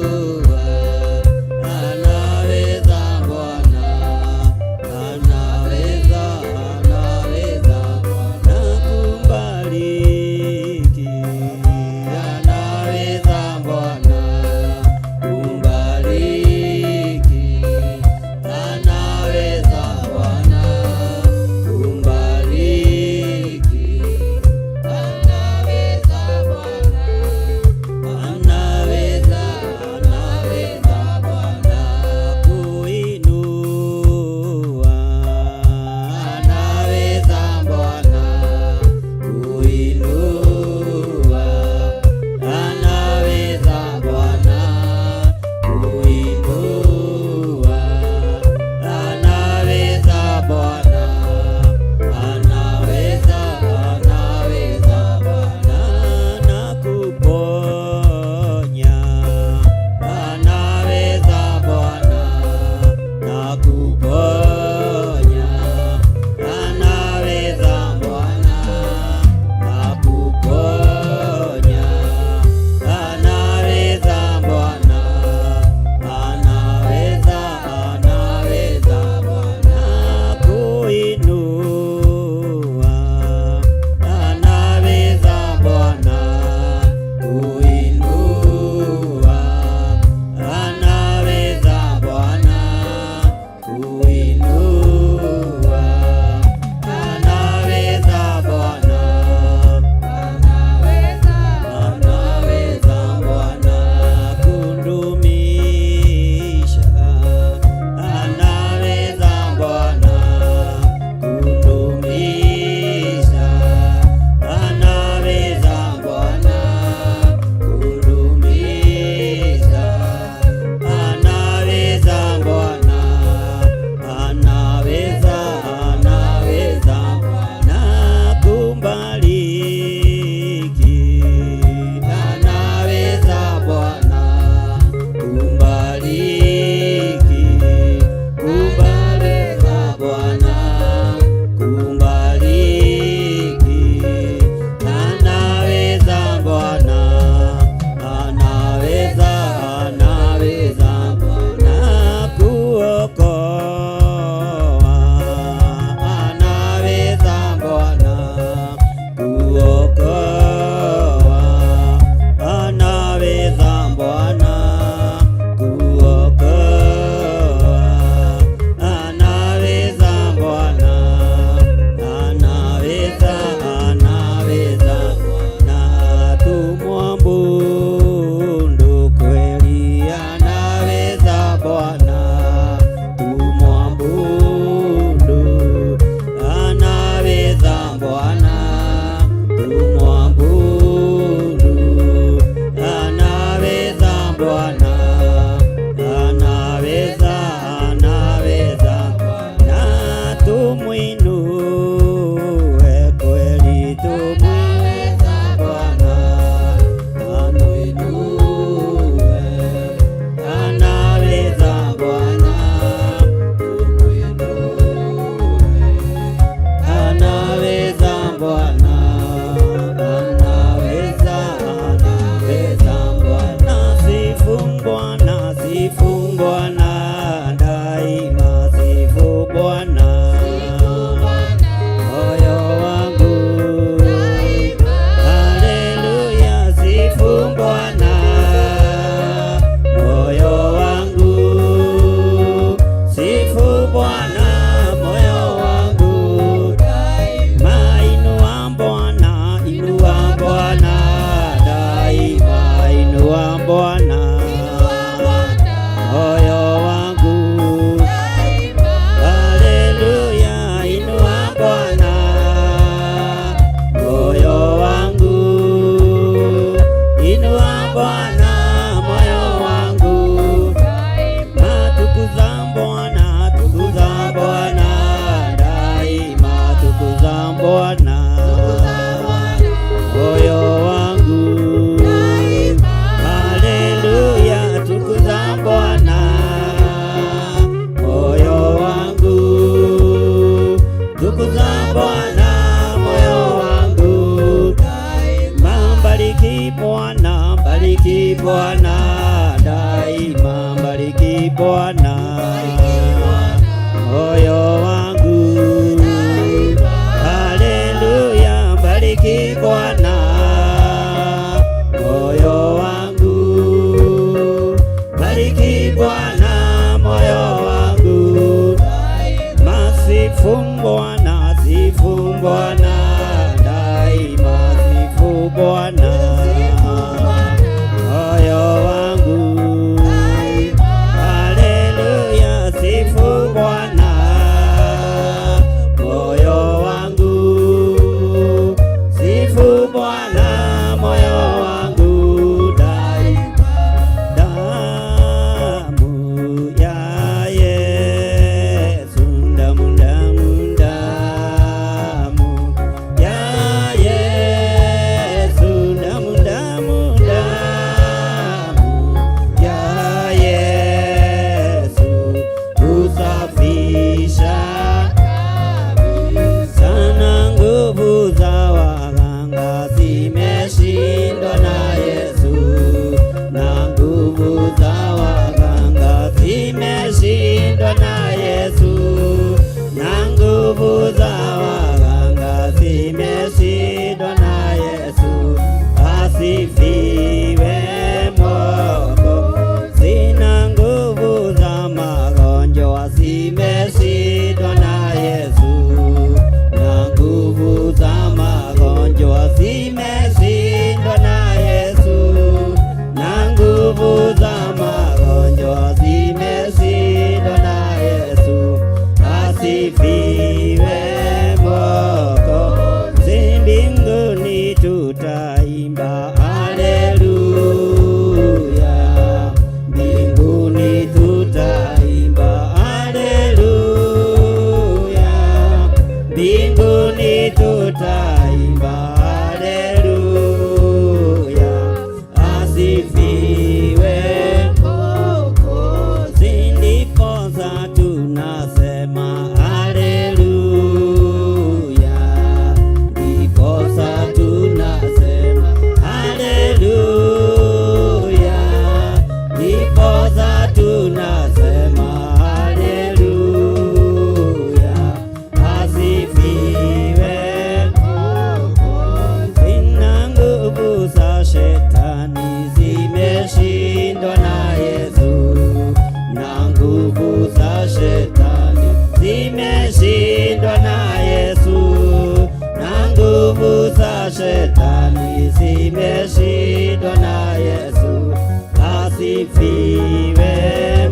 Asifiwe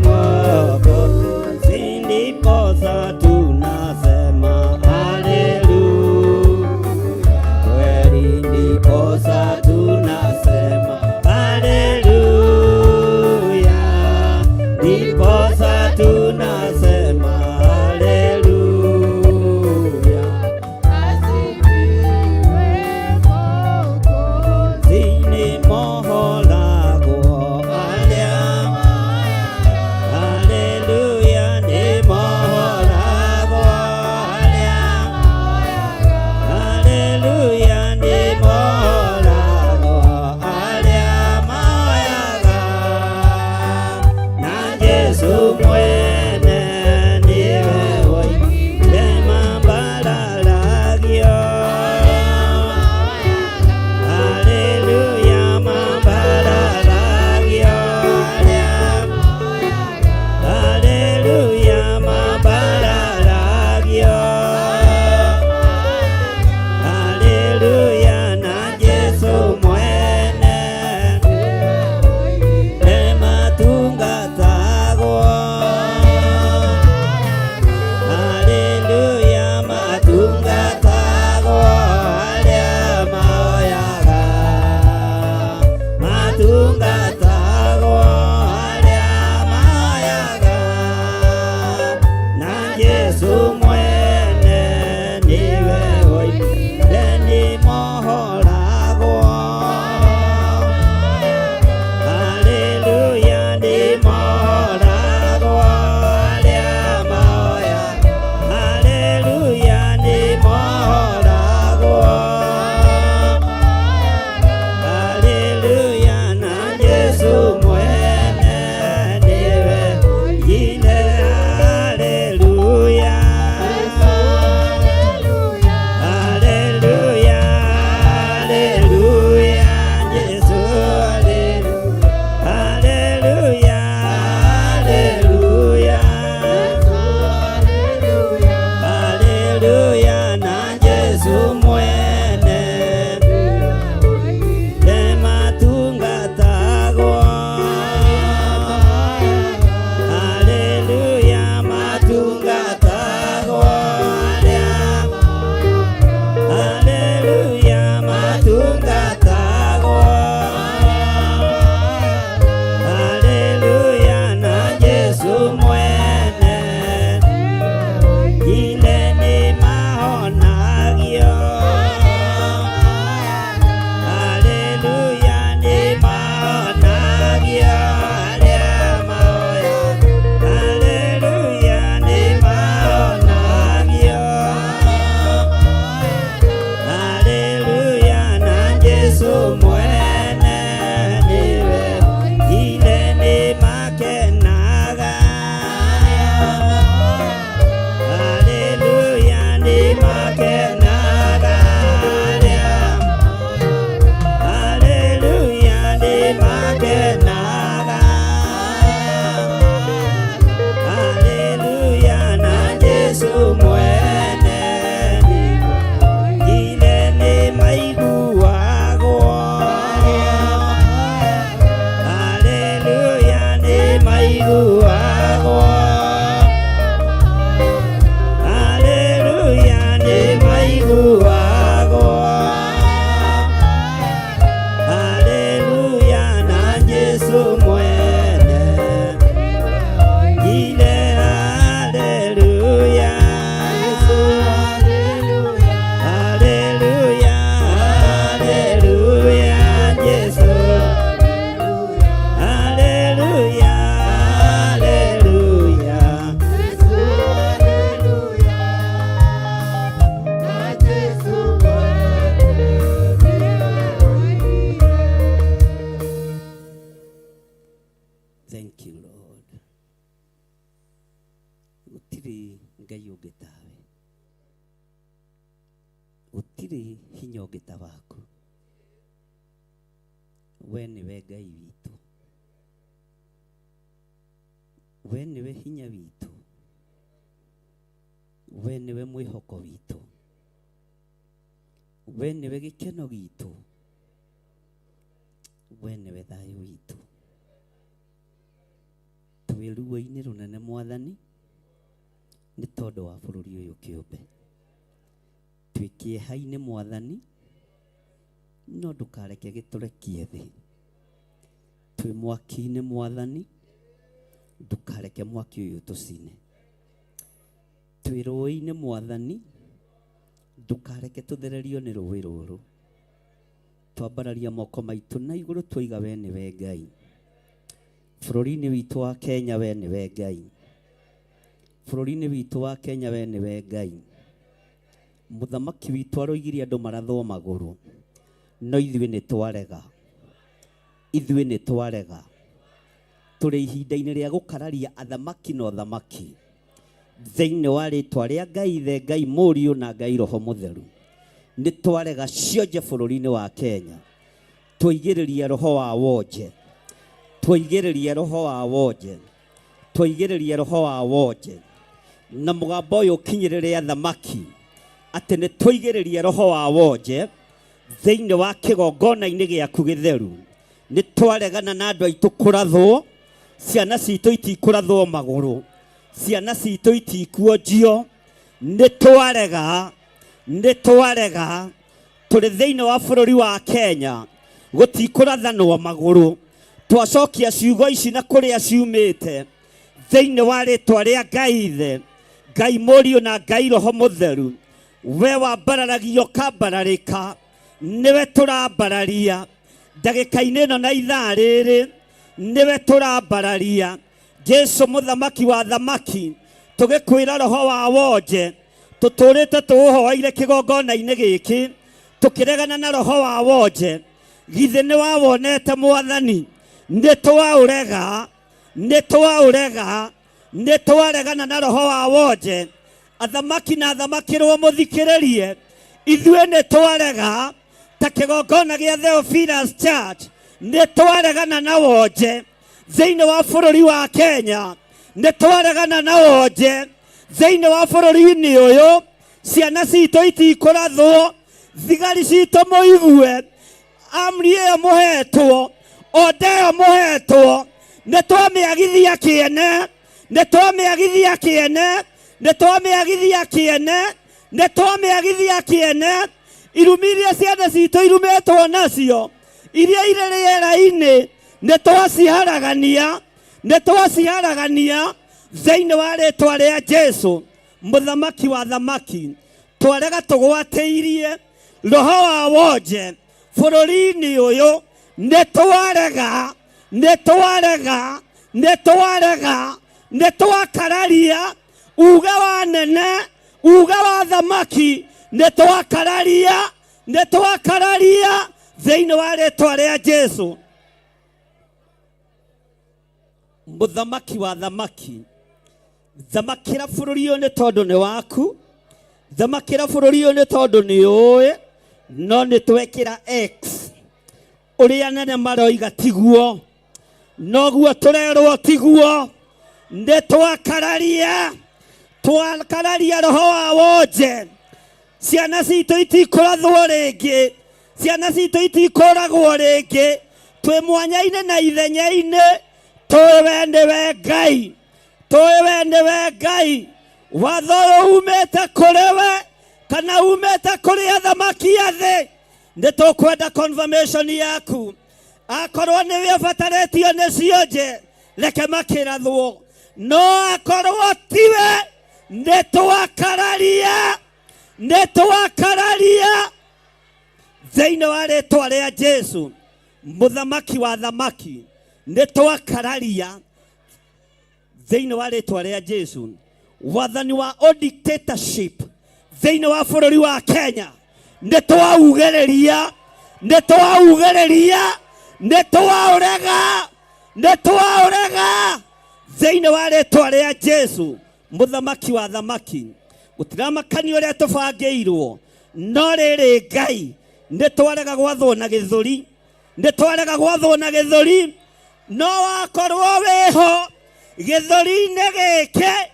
Mwokozi, ndiposa tunasema haleluya. Kweli ndiposa tunasema haleluya, ndiposa tunasema haleluya. Zini moholagwo alia, haleluya, ni moholagwo alia, haleluya, ni moholagwo alia moyaga na Jesu mwene niwe woigire mambararagio. Haleluya, mambararagio alia. Haleluya, mambararagio. Haleluya, na Jesu mwene nĩmatungatagwo. Haleluya, matungatagwo arĩa maoyaga. Matungatagwo arĩa maoyaga. Na Jesu mwene nĩwe woigire nĩmohoragwo. Haleluya, nĩmohoragwo arĩa maoyaga. Haleluya, nĩmohoragwo. Haleluya, na Jesu mwene nĩwe oigire haleluya. Haleluya, haleluya, Jesu haleluya. Haleluya, haleluya. Haleluya, na Jesu mwene nĩmatungatagwo. Haleluya, matungatagwo arĩa. Haleluya, matungatagwo. Haleluya, na Jesu mwene ile nĩmahonagio. Haleluya, nĩmahonagio arĩa maoyaga. Haleluya, nĩmahonagio. Haleluya, na Jesu mwene niwe ile nĩmakenaga. Haleluya, nĩmakenaga arĩa. Haleluya, nĩmakenaga. Haleluya, na Jesu mwene ile nĩmaiguagwo. Haleluya, nĩmaiguagwo. Haleluya, nĩmaiguagwo. Haleluya, na Jesu mwene ile haleluya. Haleluya, haleluya, Jesu. Haleluya, haleluya. Thank you, Lord. Gũtirĩ Ngai ũngĩ tawe. Gũtirĩ hinya ũngĩ ta waku. We nĩwe Ngai witũ. We nĩwe hinya witũ. We nĩwe mwĩhoko witũ. We nĩwe gĩkeno gitũ. We nĩwe thayũ witũ. Twĩ ruo-inĩ rũnene Mwathani nĩ tondũ wa bũrũri ũyũ kĩũmbe. Twĩ kĩeha-inĩ Mwathani, no ndũkareke gĩtũrekie thĩ. Twĩ mwaki-inĩ Mwathani, ndũkareke mwaki ũyũ ũtũcine. Twĩ rũĩ-inĩ Mwathani, ndũkareke tũthererio nĩ rũĩ rũrũ. Twambararia moko maitũ na igũrũ twoiga we nĩwe Ngai. Bũrũri-inĩ witũ wa Kenya we nĩwe Ngai. Bũrũri-inĩ witũ wa Kenya we nĩwe Ngai. Mũthamaki witũ aroigire andũ marathwo magũrũ, no ithuĩ nĩ twarega. Ithuĩ nĩ twarega. Tũrĩ ihinda-inĩ rĩa gũkararia athamaki na ũthamaki thĩinĩ wa rĩtwa rĩa Ngai Ithe, Ngai Mũriũ na Ngai Roho Mũtheru. Nĩ twarega cionje bũrũri-inĩ wa Kenya. Tũigĩrĩrie roho wa wonje. Tũigĩrĩrie roho wa wonje. Tũigĩrĩrie roho wa wonje. Na mũgambo ũyũ ũkinyĩrĩre athamaki atĩ nĩ tũigĩrĩrie roho wa wonje thĩinĩ wa kĩgongona-inĩ gĩaku gĩtheru. Nĩ twaregana na andũ aitũ kũrathwo, ciana citũ itikũrathwo magũrũ, ciana citũ itikuonjio. Nĩ twarega, nĩ twarega. Tũrĩ thĩinĩ wa bũrũri wa Kenya, gũtikũrathanwo magũrũ. Twacokia ciugo ici na kũrĩa ciumĩte thĩinĩ wa rĩtwa rĩa Ngai Ithe, Ngai Mũriũ na Ngai Roho Mũtheru. We wambararagio ũkambararĩka, nĩwe tũrambararia ndagĩka-inĩ ĩno na ithaa rĩrĩ, nĩwe tũrambararia Jesu mũthamaki wa thamaki. Tũgĩkwĩra roho wa wonje tũtũrĩte tũũhoeire kĩgongona-inĩ gĩkĩ, tũkĩregana na roho wa wonje. Githĩ nĩ wawonete Mwathani? Nĩ twaũrega, nĩ twaũrega, nĩ twaregana na roho wa wonje. Athamaki na athamakĩrwo mũthikĩrĩrie, ithuĩ nĩ twarega ta kĩgongona gĩa Theophilus Church, nĩ twaregana na wonje thĩinĩ wa bũrũri wa Kenya, nĩ twaregana na wonje thĩinĩ wa bũrũri-inĩ ũyũ. Ciana citũ itikũrathwo, thigari citũ mũigue amri ĩyo mũhetwo, onda ĩyo mũhetwo, nĩ twamĩagithia kĩene, nĩ twamĩagithia kĩene, nĩ twamĩagithia kĩene, nĩ twamĩagithia kĩene. Irumi iria ciana citũ irumĩtwo nacio, iria irĩ rĩera-inĩ, nĩ twaciharagania, nĩ twaciharagania thĩinĩ wa rĩtwa rĩa Jesu mũthamaki wa thamaki. Twarega tũgwatĩirie roho wa wonje bũrũri-inĩ ũyũ, nĩ twarega, nĩ twarega, nĩ twarega, nĩ twakararia uge wa nene, uge wa thamaki, nĩ twakararia, nĩ twakararia thĩinĩ wa rĩtwa rĩa Jesu mũthamaki wa thamaki. Thamakĩra bũrũri ũyũ nĩ tondũ nĩ waku, thamakĩra bũrũri ũyũ nĩ tondũ nĩ ũĩ, no nĩ twekĩra X ũrĩa nene maroiga tiguo, noguo tũrerwo tiguo. Nĩ twakararia, twakararia roho wa wonje. Ciana citũ itikũrathwo rĩngĩ, ciana citũ itikũragwo rĩngĩ. Twĩ mwanya-inĩ na ithenya-inĩ, tũĩ we nĩwe Ngai, tũĩ we nĩwe Ngai. Watho ũyũ umĩte kũrĩ we kana umĩte kũrĩ athamaki a thĩ? Nĩ tũkwenda confirmation yaku. Akorwo nĩwe ũbatarĩtio nĩ cionje, reke makĩrathwo, no akorwo tiwe, nĩ twakararia, nĩ twakararia thĩinĩ wa rĩtwa rĩa Jesu mũthamaki wa thamaki. Nĩ twakararia thĩinĩ wa rĩtwa rĩa Jesu wathani wa dictatorship thĩinĩ wa bũrũri wa Kenya. Nĩ twaugĩrĩria, nĩ twaugĩrĩria, nĩ twaũrega, nĩ twaũrega thĩinĩ wa rĩtwa rĩa Jesu mũthamaki wa thamaki. Gũtiramakania ũrĩa tũbangĩirwo, no rĩrĩ Ngai, nĩ twarega gwathwo na gĩthũri, nĩ twarega gwathwo na gĩthũri. No wakorwo wĩho gĩthũri-inĩ gĩkĩ,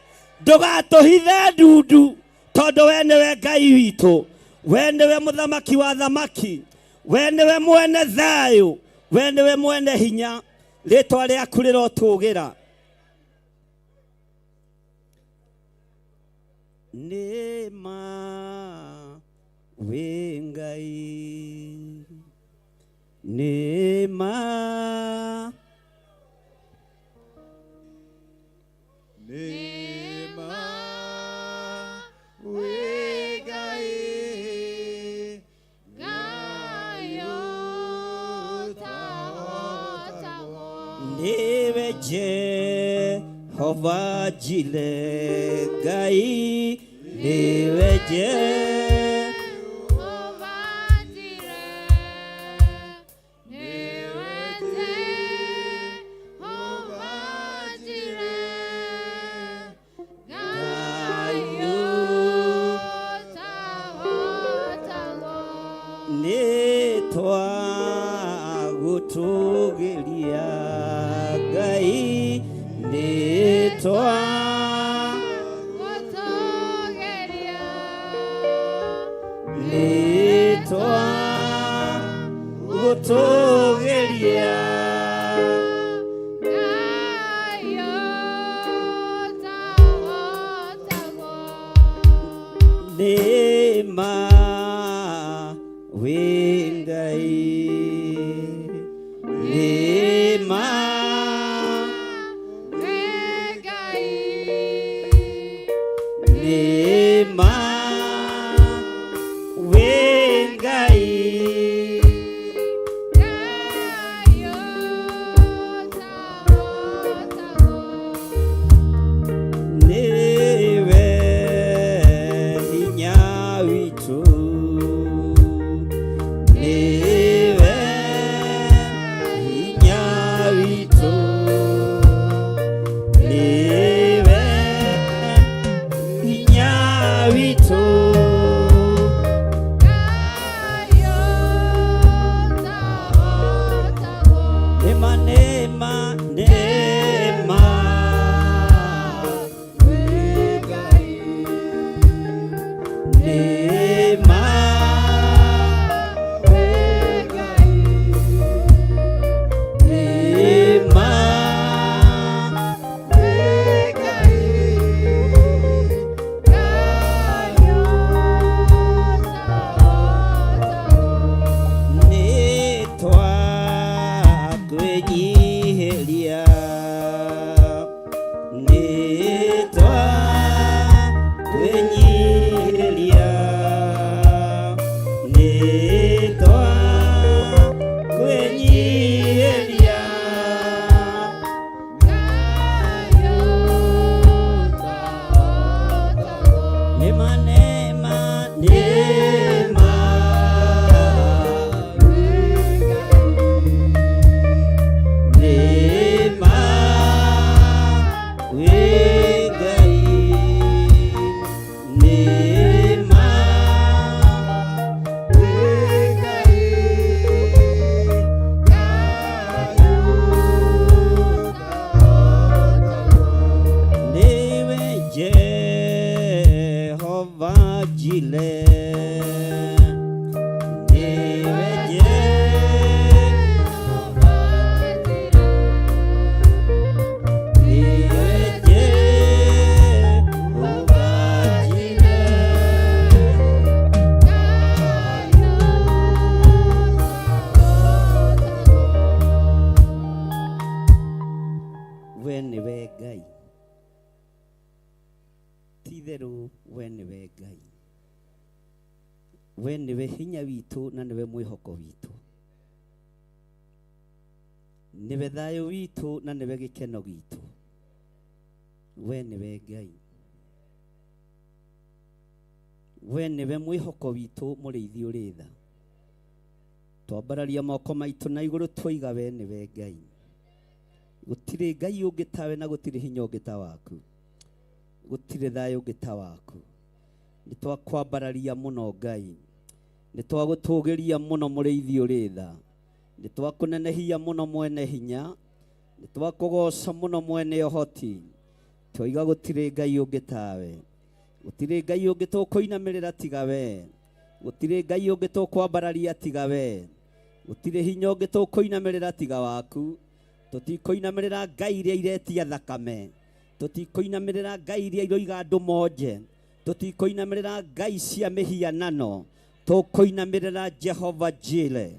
ndũgatũhithe ndundu, tondũ we nĩwe Ngai witũ, we nĩwe mũthamaki wa thamaki, we nĩwe mwene thayũ, we nĩwe mwene hinya. Rĩtwa rĩaku rĩrotũgĩra. Nĩ ma wĩ Ngai, nĩ ma. Nĩ ma wĩ Ngai, Ngai ũtahotagwo. Nĩwe Jehova Jire, Ngai nĩwe Jehova Jire, nĩwe Jehova Jire, Ngai ũtahotagwo. Nĩ twagũtũgĩria Ngai, nĩ Gũtũgĩria, nĩ twagũtũgĩria. Ngai ũtahotagwo. Nĩ ma wĩ Ngai, nĩ ma. Wĩ Ngai, Nĩ ma wĩ Ngai. Ngai ũtahotagwo. Nĩwe hinya witũ, nĩwe hinya witũ, nĩwe hinya witũ. Ngai ũtahotagwo. Nĩma, nĩma, nĩma. Wĩ Ngai, Nĩma. wĩ Ngai, Nĩma. wĩ Ngai, Ngai ũtahotagwo. Nĩ twakwĩnyihĩria, nĩ twakwĩnyihĩria, nĩ twakwĩnyihĩria. Ngai ũtahotagwo. Nĩma, nĩma, nĩma. Nĩma wĩ Ngai, nĩma. wĩ Ngai, Ngai ũtahotagwo. Nĩwe Jehova Jire, nĩwe Jehova Jire, nĩwe Jehova Jire. Ngai ũtahotagwo. We nĩwe Ngai, ti-itherũ we nĩwe Ngai, we nĩwe hinya witũ na nĩwe mwĩhoko witũ, nĩwe thayũ witũ na nĩwe gĩkeno gitũ. We nĩwe Ngai, we nĩwe mwĩhoko witũ, mũrĩithi ũrĩ tha. Twambararia moko maitũ na igũrũ, twoiga we nĩwe Ngai. Gũtirĩ Ngai ũngĩ tawe na gũtirĩ hinya ũngĩ ta waku, gũtirĩ thayũ ũngĩ ta waku. Nĩ twakwambararia mũno Ngai, nĩ twagũtũgĩria mũno mũrĩithi ũrĩ tha, nĩ twakũnenehia mũno mwene hinya, nĩ twakũgoca mũno mwene ũhoti. Twoiga gũtirĩ Ngai ũngĩ tawe, gũtirĩ Ngai ũngĩ tũkũinamĩrĩra tiga we, gũtirĩ Ngai ũngĩ tũkwambararia tiga we, gũtirĩ hinya ũngĩ tũkũinamĩrĩra tiga waku. Tũtikũinamĩrĩra ngai iria iretia thakame, tũtikũinamĩrĩra ngai iria iroiga andũ monje. Tũtikũinamĩrĩra ngai cia mĩhianano, tũkũinamĩrĩra Jehova Jire.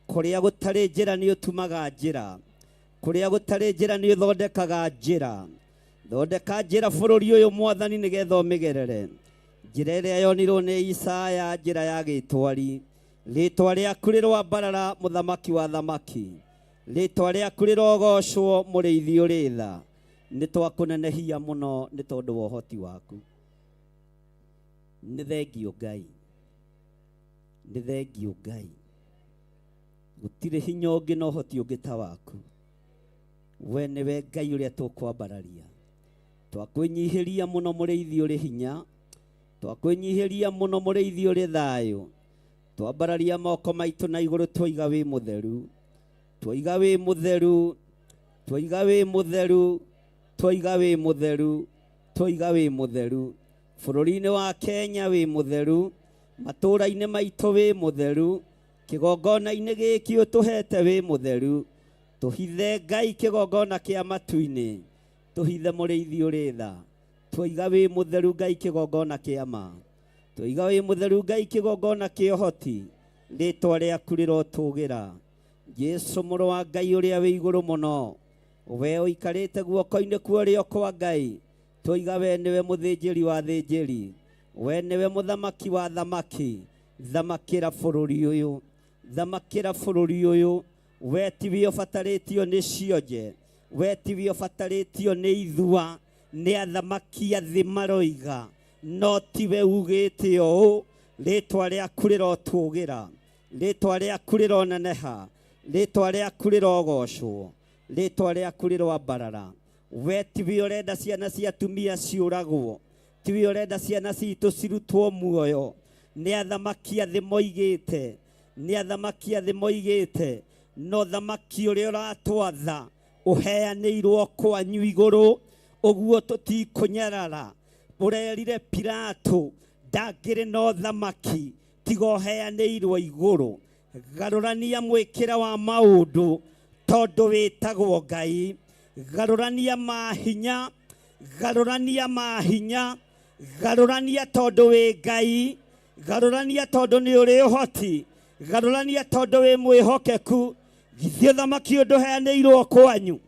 Kũrĩa gũtarĩ njĩra nĩ ũtumaga njĩra, kũrĩa gũtarĩ njĩra nĩ ũthondekaga njĩra. Thondeka njĩra bũrũri ũyũ Mwathani nĩgetha ũmĩgerere. Njĩra ĩrĩa yonirwo nĩ Isaya, njĩra ya gĩtwari. Rĩtwa rĩaku rĩroambarara, mũthamaki wa thamaki. Rĩtwa rĩaku rĩrogocwo, mũrĩithi ũrĩ tha. Nĩ twakũnenehia mũno nĩ tondũ wa ũhoti waku. Nĩ thengio Ngai, nĩ thengio Ngai. Gũtirĩ hinya ũngĩ na ũhoti ũngĩ ta waku. We nĩwe Ngai ũrĩa tũkwambararia. Twakwĩnyihĩria mũno mũrĩithi ũrĩ hinya, twakwĩnyihĩria mũno mũrĩithi ũrĩ thayũ. Twambararia moko maitũ na igũrũ, twaiga wĩ mũtheru, twaiga wĩ mũtheru, twaiga wĩ mũtheru, twaiga wĩ mũtheru, twaiga wĩ mũtheru. Bũrũri-inĩ wa Kenya wĩ mũtheru, matũũra-inĩ maitũ wĩ mũtheru, kĩgongona-inĩ gĩkĩ ũtũhete wĩ mũtheru. Tũhithe Ngai kĩgongona kĩa matu-inĩ, tũhithe mũrĩithi ũrĩ tha. Twaiga wĩ mũtheru Ngai kĩgongona kĩa ma, twaiga wĩ mũtheru Ngai kĩgongona kĩa ũhoti. Rĩtwa rĩaku rĩrotũgĩra. Jesu mũrũ wa Ngai ũrĩa wĩ igũrũ mũno, we ũikarĩte guoko-inĩ kwa ũrĩo kwa Ngai, twaiga we nĩwe mũthĩnjĩri wa thĩnjĩri, we nĩwe mũthamaki wa thamaki. Thamakĩra bũrũri ũyũ, thamakĩra bũrũri ũyũ. We tiwe ũbatarĩtio nĩ cionje, we tiwe ũbatarĩtio nĩ ithua, nĩ athamaki a thĩ maroiga, no tiwe ugĩte ũũ. Rĩtwa rĩaku rĩrotũgĩra, rĩtwa rĩaku rĩroneneha, rĩtwa rĩaku rĩrogocwo, rĩtwa rĩaku rĩroambarara. We tiwe ũrenda ciana cia atumia ciũragwo, tiwe ũrenda ciana citũ cirutwo muoyo. Nĩ athamaki a thĩ moigĩte, nĩ athamaki a thĩ moigĩte, no thamaki ũrĩa ũratwatha ũheanĩirwo kwanyu igũrũ, ũguo tũtikũnyarara. Ũrerire Pilato ndangĩrĩ na ũthamaki tiga ũheanĩirwo igũrũ. Garũrania mwĩkĩre wa maũndũ tondũ wĩtagwo Ngai. Garũrania mahinya, garũrania mahinya, garũrania tondũ wĩ Ngai, garũrania tondũ nĩ ũrĩ ũhoti, garũrania tondũ wĩ mwĩhokeku. Githĩ ũthamaki ũyũ ndũheanĩirwo kwanyu?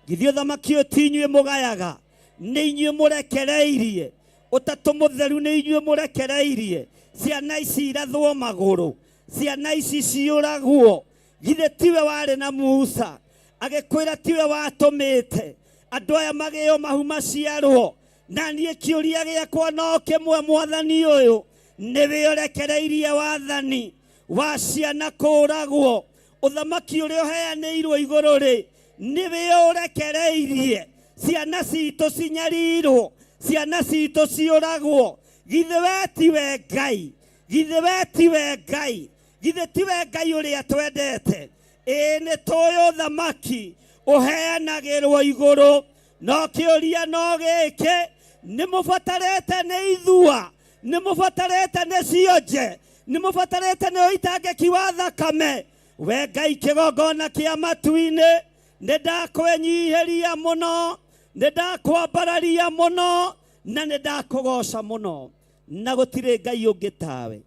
Githĩ ũthamaki ũyũ ti inyuĩ mũgayaga? Nĩ inyuĩ mũrekereirie. Ũtatũ mũtheru nĩ inyuĩ mũrekereirie. Ciana ici irathwo magũrũ, ciana ici ciũragwo. Githĩ tiwe warĩ na Musa agĩkwĩra tiwe watũmĩte andũ aya magĩo mahu maciarwo? Na niĩ kĩũria gĩakwa no kĩmwe, Mwathani ũyũ, nĩwe ũrekereirie wathani wa ciana kũũragwo? Ũthamaki ũrĩa ũheanĩirwo igũrũ rĩ, nĩwe ũrekereirie ciana citũ cinyarirwo, ciana citũ ciũragwo? Githĩ we tiwe Ngai? Githĩ we tiwe Ngai? Githĩ tiwe Ngai ũrĩa twendete? Ĩĩ nĩ tũĩ ũthamaki ũheanagĩrwo igũrũ, no kĩũria no gĩkĩ, nĩ mũbatarĩte nĩ ithua, nĩ mũbatarĩte nĩ cionje, nĩ mũbatarĩte nĩ ũitangĩki wa thakame? We Ngai kĩgongona kĩa matu-inĩ, nĩ ndakwĩnyihĩria mũno, nĩ ndakwambararia mũno, na nĩ ndakũgoca mũno. Na gũtirĩ Ngai ũngĩ tawe,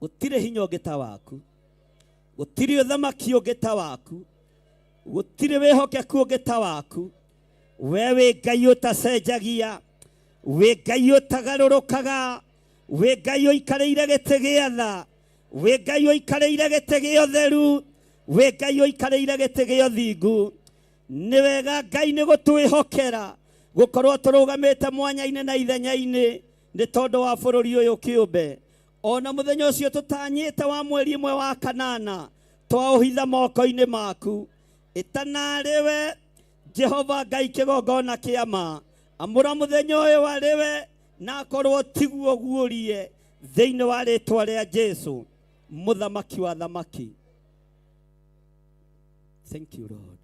gũtirĩ hinya ũngĩ ta waku, gũtirĩ ũthamaki ũngĩ ta waku, gũtirĩ wĩhokeku ũngĩ ta waku. We wĩ Ngai ũtacenjagia, wĩ Ngai ũtagarũrũkaga, wĩ Ngai ũikarĩire gĩtĩ gĩa tha, wĩ Ngai ũikarĩire gĩtĩ gĩa ũtheru, wĩ Ngai ũikarĩire gĩtĩ gĩa ũthingu. Nĩ wega Ngai nĩ gũtwĩhokera gũkorwo tũrũgamĩte mwanya-inĩ na ithenya-inĩ nĩ tondũ wa bũrũri ũyũ kĩũmbe. Ona mũthenya ũcio tũtanyĩte wa mweri ĩmwe wa kanana, twaũhitha moko-inĩ maku. Ĩtanarĩwe Jehova Ngai kĩgongona kĩa ma, amũra mũthenya ũyũ arĩwe, na akorwo tiguo guũrie thĩinĩ wa rĩtwa rĩa Jesu mũthamaki wa thamaki. Thank you Lord.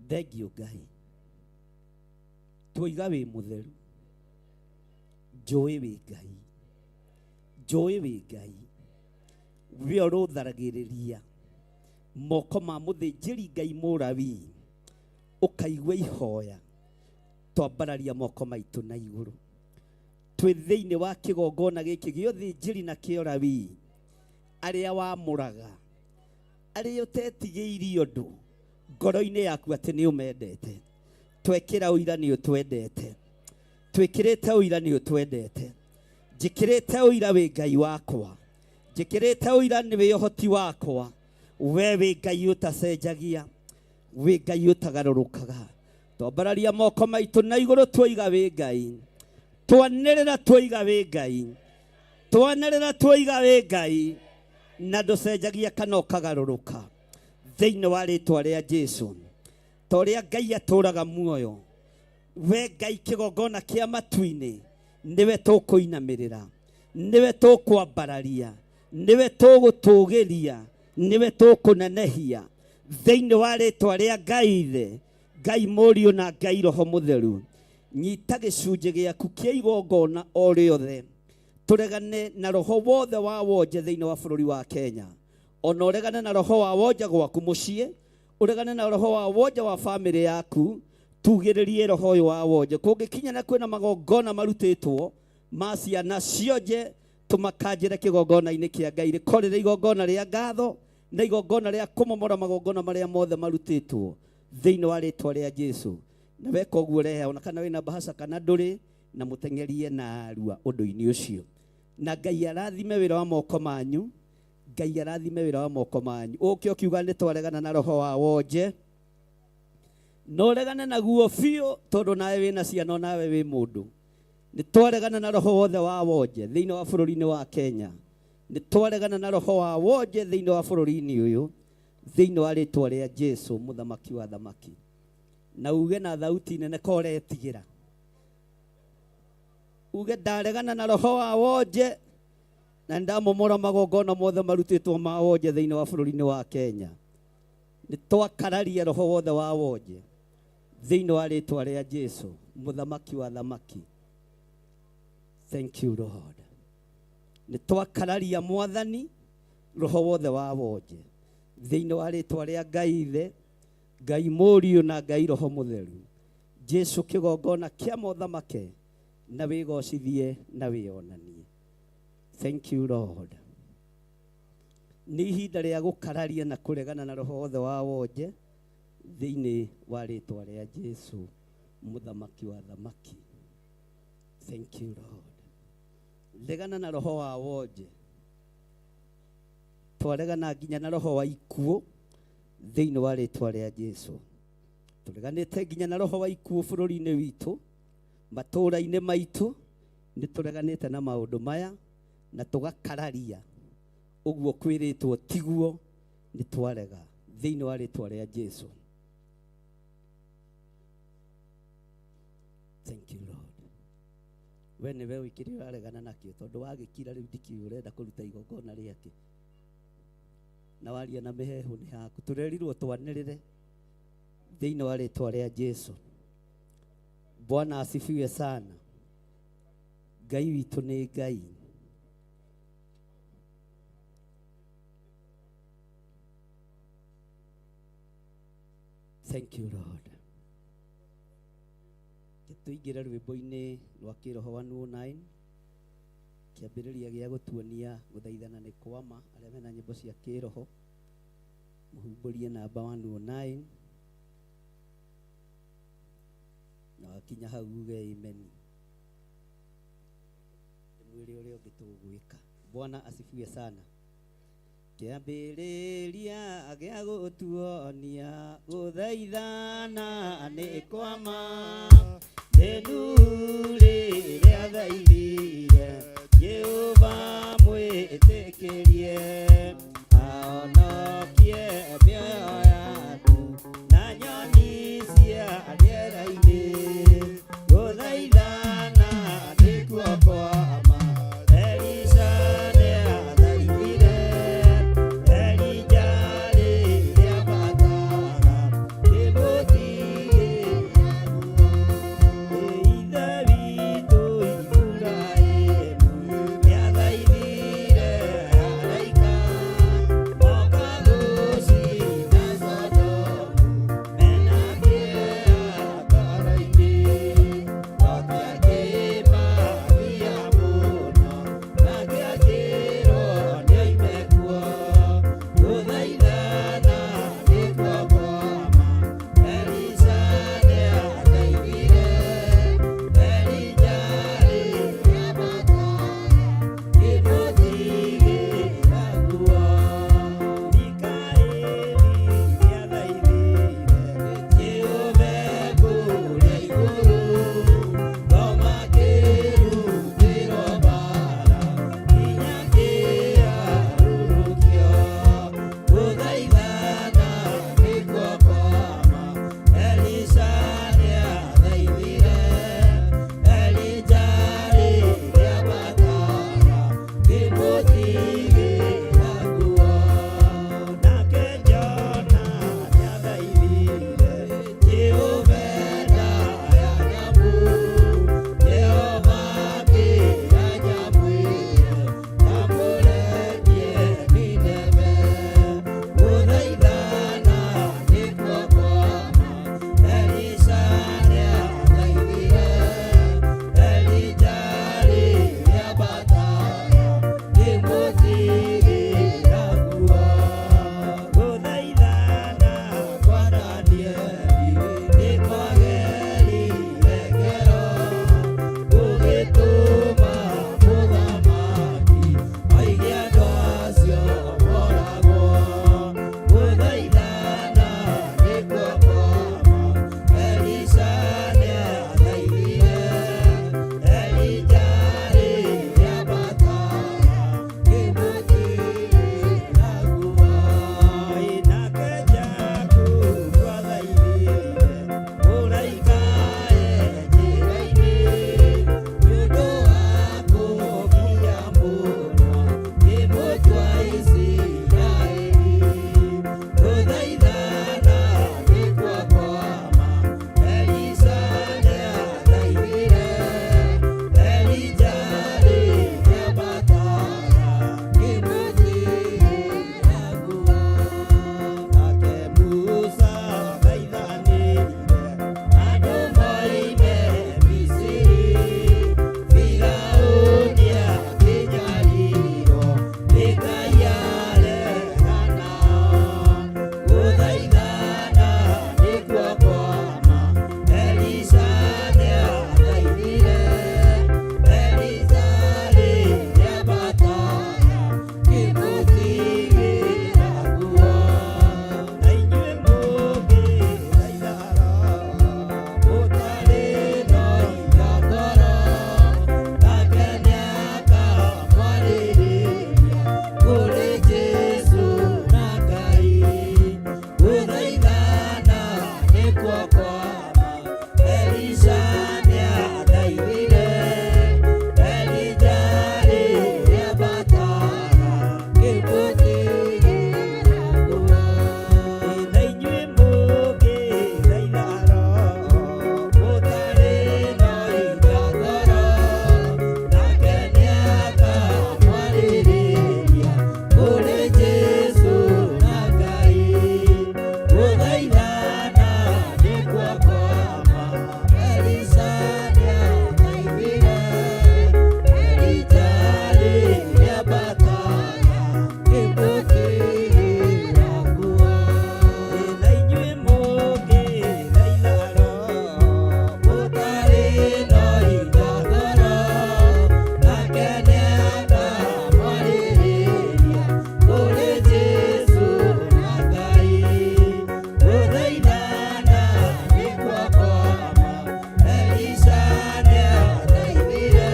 Thank you Ngai. Twoiga wĩ mũtheru, njũĩ wĩ Ngai, njũĩ wĩ Ngai. We ũrũtharagĩrĩria moko ma mũthĩnjĩri Ngai Mũlawii, ũkaigua ihoya. Twambararia moko maitũ na igũrũ twĩ thĩinĩ wa kĩgongona gĩkĩ gĩa ũthĩnjĩri na kĩa ũrawii, arĩa wamũraga, arĩa ũtetigĩirie ũndũ ngoro-inĩ yaku atĩ nĩ ũmendete. Twekĩra ũira nĩ ũtwendete, twĩkĩrĩte ũira nĩ ũtwendete, njĩkĩrĩte ũira wĩ Ngai wakwa, njĩkĩrĩte ũira nĩ wĩ ũhoti wakwa. We wĩ Ngai ũtacenjagia, wĩ Ngai ũtagarũrũkaga. Twambararia moko maitũ na igũrũ twoiga wĩ Ngai, twanĩrĩra twoiga wĩ Ngai, twanĩrĩra twoiga wĩ Ngai, na ndũcenjagia kana ũkagarũrũka thĩinĩ wa rĩtwa rĩa Jesu. Ta ũrĩa Ngai atũraga muoyo, we Ngai kĩgongona kĩa matu-inĩ nĩwe tũkũinamĩrĩra, nĩwe tũkwambararia, nĩwe tũgũtũgĩria, nĩwe tũkũnenehia thĩinĩ wa rĩtwa rĩa Ngai Ithe, Ngai Mũriũ na Ngai Roho Mũtheru. Nyita gĩcunjĩ gĩaku kĩa igongona o rĩothe, tũregane na roho wothe wa wonje thĩinĩ wa bũrũri wa Kenya, ona ũregane na roho wa wonje gwaku mũciĩ, ũregane na roho wa wonje wa bamĩrĩ yaku, tugĩrĩrie roho ũyũ wa wonje. Kũngĩkinya na kwĩna magongona marutĩtwo ma ciana cionje, tũmakanjĩre kĩgongona-inĩ kĩa Ngai, rĩkorĩre igongona rĩa ngatho na igongona rĩa kũmomora magongona marĩa mothe marutĩtwo thĩinĩ wa rĩtwa rĩa Jesu. Na weka ũguo rehe ona kana wĩna bahasha kana ndũrĩ, na mũteng'erie na arua ũndũ-inĩ ũcio. Na Ngai arathime wĩra wa moko manyu, Ngai arathime wĩra wa moko manyu. Ũke ũkiuga nĩ twaregana na roho wa wonje, na ũregane naguo biũ, tondũ nawe wĩna ciana, nawe wĩ mũndũ. Nĩ twaregana na roho wothe wa wonje thĩinĩ wa bũrũri-inĩ wa Kenya, nĩ twaregana na roho wa wonje thĩinĩ wa bũrũri-inĩ ũyũ, thĩinĩ wa rĩtwa rĩa Jesu mũthamaki wa thamaki. Na uge na thauti nene ko ũretigĩra, uge ndaregana na roho wa wonje na ndamomora magongona mothe marutĩtwo ma wonje thĩinĩ wa bũrũri-inĩ wa Kenya. Nĩ twakararia roho wothe wa wonje thĩinĩ wa rĩtwa rĩa Jesu mũthamaki wa thamaki. Thank you Lord. Nĩ twakararia mwathani roho wothe wa wonje thĩinĩ wa rĩtwa rĩa Ngai Ithe, Ngai Mũriũ na Ngai Roho Mũtheru. Jesu kĩgongona kĩa mothamake, na wĩgocithie na wĩonanie. Thank you Lord. Nĩ ihinda rĩa gũkararia na kũregana na roho wothe wa wonje thĩinĩ wa rĩtwa rĩa Jesu mũthamaki wa thamaki. Thank you Lord. Regana na roho wa wonje, twaregana nginya na roho wa ikuũ thĩinĩ wa rĩtwa rĩa Jesu. Tũreganĩte nginya na roho wa ikuũ bũrũri-inĩ witũ, matũũra-inĩ maitũ, nĩ tũreganĩte na maũndũ maya na tũgakararia ũguo kwĩrĩtwo tiguo, nĩ twarega thĩinĩ wa rĩtwa rĩa Jesu. Thank you Lord. We nĩwe wĩkĩrĩ ũraregana nakĩo, tondũ wagĩkira rĩu ndikĩũĩ ũrenda kũruta igongona rĩake, na waria na mĩheehũ nĩ haku. Tũrerirwo twanĩrĩre thĩinĩ wa rĩtwa rĩa Jesu. Bwana asifiwe sana. Ngai witũ nĩ Ngai. Thank you Lord. Tũingĩre rwĩmbo-inĩ rwa kĩroho 109, kĩambĩrĩria gĩa gũtuonia gũthaithana nĩ kwama. Arĩa mena nyĩmbo cia kĩroho mũhumbũrie namba 109, na wakinya hau uge amen. Mwĩrĩ ũrĩa ũngĩ tũgwĩka. Bwana asifiwe sana. Kĩambĩrĩria gĩa gũtuonia gũthaithana nĩ kwama, nĩ rĩrĩa thaithire Jehova mwĩtĩkĩrie ahonokie mĩoyo yaku na nyoni cia rĩera-inĩ. Gũthaithana nĩkuo kwama, Elisha nĩathaithire Elija rĩrĩa batara kĩmũtigĩra. nĩkuo kwama. Elisha nĩathaithire, Elija rĩambataga kĩmũtigĩra nguo. Na inyuĩ mũngĩthaitha Roho, mũtarĩ na ũhinga ngoro, nake nĩakamwarĩrĩria kũrĩ Jesũ na Ngai. Gũthaithana nĩkuo kwama. Elisha nĩathaithire, Elija rĩambataga kĩmũtigĩra nguo. Na inyuĩ mũngĩthaitha Roho, mũtarĩ na ũhinga ngoro, nake nĩakamwarĩrĩria kũrĩ Jesũ na Ngai. Gũthaithana nĩkuo kwama. Elisha nĩathaithire,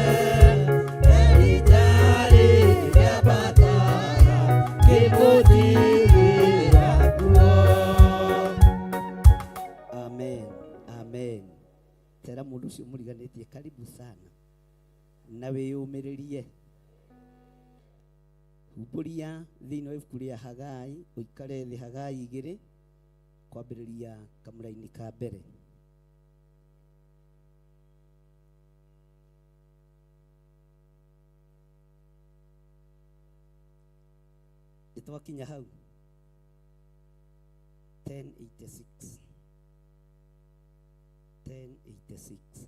Elija rĩambataga kĩmũtigĩra nguo. Amen, amen. Tera mũndũ ũcio mũriganĩtie karibu sana na wĩyũmĩrĩrie. Humbũria thĩinĩ wa ibuku rĩa Hagai, ũikare thĩ Hagai 2 kwambĩrĩria kamũraini ka mbere. Nĩ twakinya hau 1086 1086.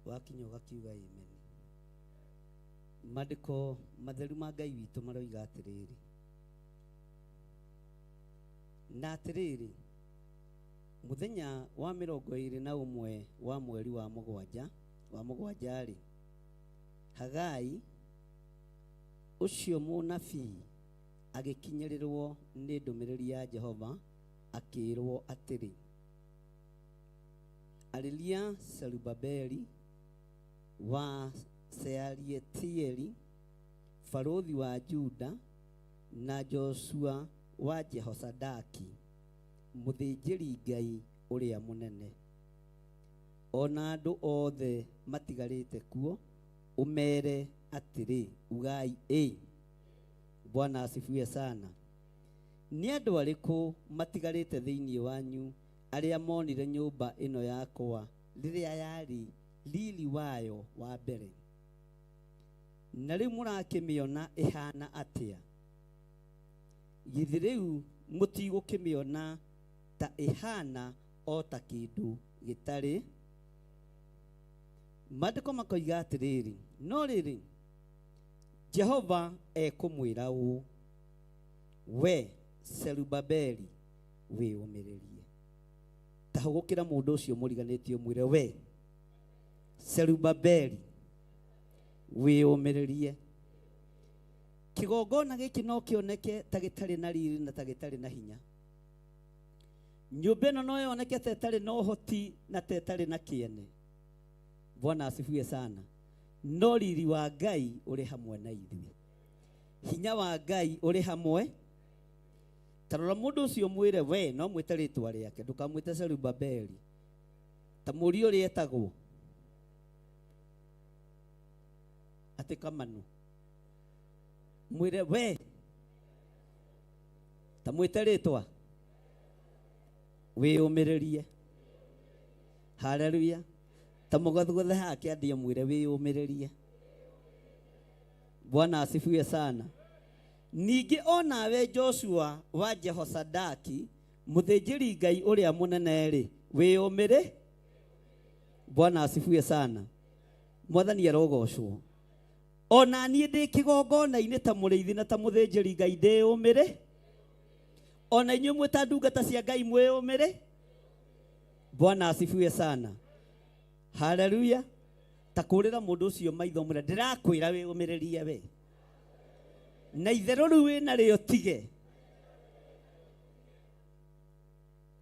Wakinya ũgakiuga amen. Maandĩko matheru ma Ngai witũ maroiga atĩrĩrĩ, na atĩrĩrĩ, mũthenya wa 21 wa mweri wa mũgwanja wa mũgwanja-rĩ, Hagai ũcio mũnabii agĩkinyĩrĩrwo nĩ ndũmĩrĩri ya Jehova akĩĩrwo atĩrĩ, arĩria Zerubabeli wa Sealitieli barũthi wa Juda na Joshua wa Jehosadaki mũthĩnjĩri-Ngai ũrĩa mũnene, o na andũ othe matigarĩte kuo, ũmeere atĩrĩ, ugai ĩ. Bwana asifiwe sana. Nĩ andũ arĩkũ matigarĩte thĩinĩ wanyu arĩa monire nyũmba ĩno yakwa rĩrĩa yarĩ riri wayo wa mbere? Na rĩu mũrakĩmĩona ĩhana atĩa? Githĩ rĩu mũtigũkĩmĩona ta ĩhana o ta kĩndũ gĩtarĩ? Maandĩko makoiga atĩrĩrĩ, no rĩrĩ, Jehova ekũmwĩra ũũ, we Zerubabeli wĩyũmĩrĩrie. Ta hũgũkĩra mũndũ ũcio mũriganĩtie ũmwĩre, we Zerubabeli wĩyũmĩrĩrie. Kĩgongona gĩkĩ no kĩoneke ta gĩtarĩ na riri na ta gĩtarĩ na hinya. Nyũmba ĩno no yoneke ta ĩtarĩ na ũhoti na ta ĩtarĩ na kĩene. Bwana asifiwe sana. No riri wa Ngai ũrĩ hamwe na ithuĩ. Hinya wa Ngai ũrĩ hamwe. Ta rora mũndũ ũcio mwĩre we, no mwĩte rĩtwa rĩake, ndũkamwĩte Zerubabeli. Ta mũrie ũrĩa etagwo. Atĩ Kamanu. Mwĩre we, ta mwĩte rĩtwa, wĩyũmĩrĩrie. Haleluya. Ta mũgathuguthe haha kĩandia mwĩre wĩyũmĩrĩrie. Bwana asifiwe sana. Ningĩ o nawe Joshua wa Jehosadaki mũthĩnjĩri Ngai ũrĩa mũnene-rĩ, wĩyũmĩrĩ. Bwana asifiwe sana. Mwathani arogocwo. O na niĩ ndĩ kĩgongona-inĩ ta mũrĩithi na ta mũthĩnjĩri Ngai ndĩyũmĩrĩ. O na inyuĩ mwĩ ta ndungata cia Ngai mwĩyũmĩrĩ. Bwana asifiwe sana. Haleluya. Ta kũrĩra mũndũ ũcio maitho mwĩre ndĩrakwĩra wĩyũmĩrĩrie we. Na itherũ rĩu wĩna rĩo tige.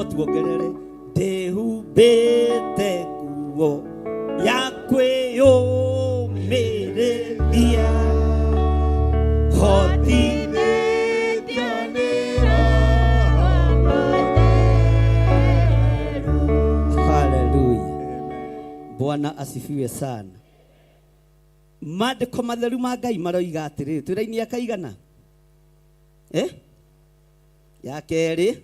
No tuongerere ndĩhumbĩte nguo ya kwĩyũmĩrĩria hotithĩtio nĩ Haleluya. Bwana asifiwe sana. Maandĩko matheru ma Ngai maroiga atĩrĩrĩ, twĩra-inĩ ya kaigana? Eh? Ya kerĩ,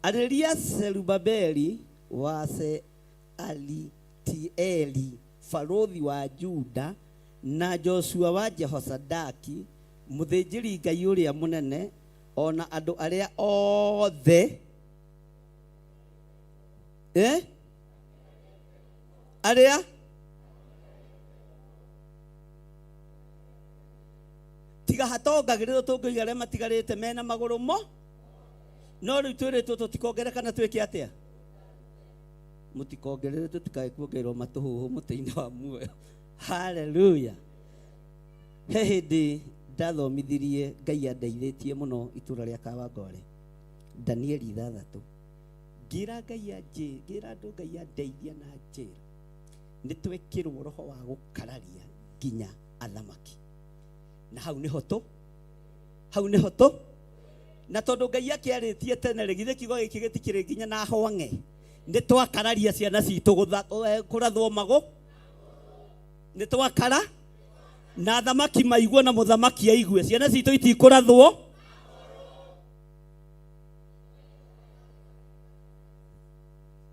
arĩria Zerubabeli wa Sealitieli barũthi wa Juda na Joshua wa Jehosadaki mũthĩnjĩri Ngai ũrĩa mũnene ona andũ arĩa othe eh? Arĩa tiga hatongagĩrĩrwo tũngĩiga arĩa matigarĩte mena magũrũ mo no rĩu twĩrĩtwo tũtikongereka na twĩke atĩa mũtikongerere tũtikae kuongererwo matũhũhũ mũtĩ-inĩ wa muoyo. Haleluya. He hĩndĩ ndathomithirie Ngai andeithĩtie mũno itũra rĩa Kawangware Danieli 6 ngĩra Ngai anjĩ ngĩra andũ Ngai andeithia na njĩra nĩ twekĩrwo roho wa gũkararia nginya athamaki na hau nĩho tũ hau nĩho tũ na tondũ Ngai akĩarĩtie tene rĩ githĩ kiugo gĩkĩ gĩtikĩrĩ nginya na hwang'e nĩ twakararia ciana citũ kũrathwo magũ nĩ twakara na athamaki maigue na mũthamaki aigue ciana citũ itikũrathwo.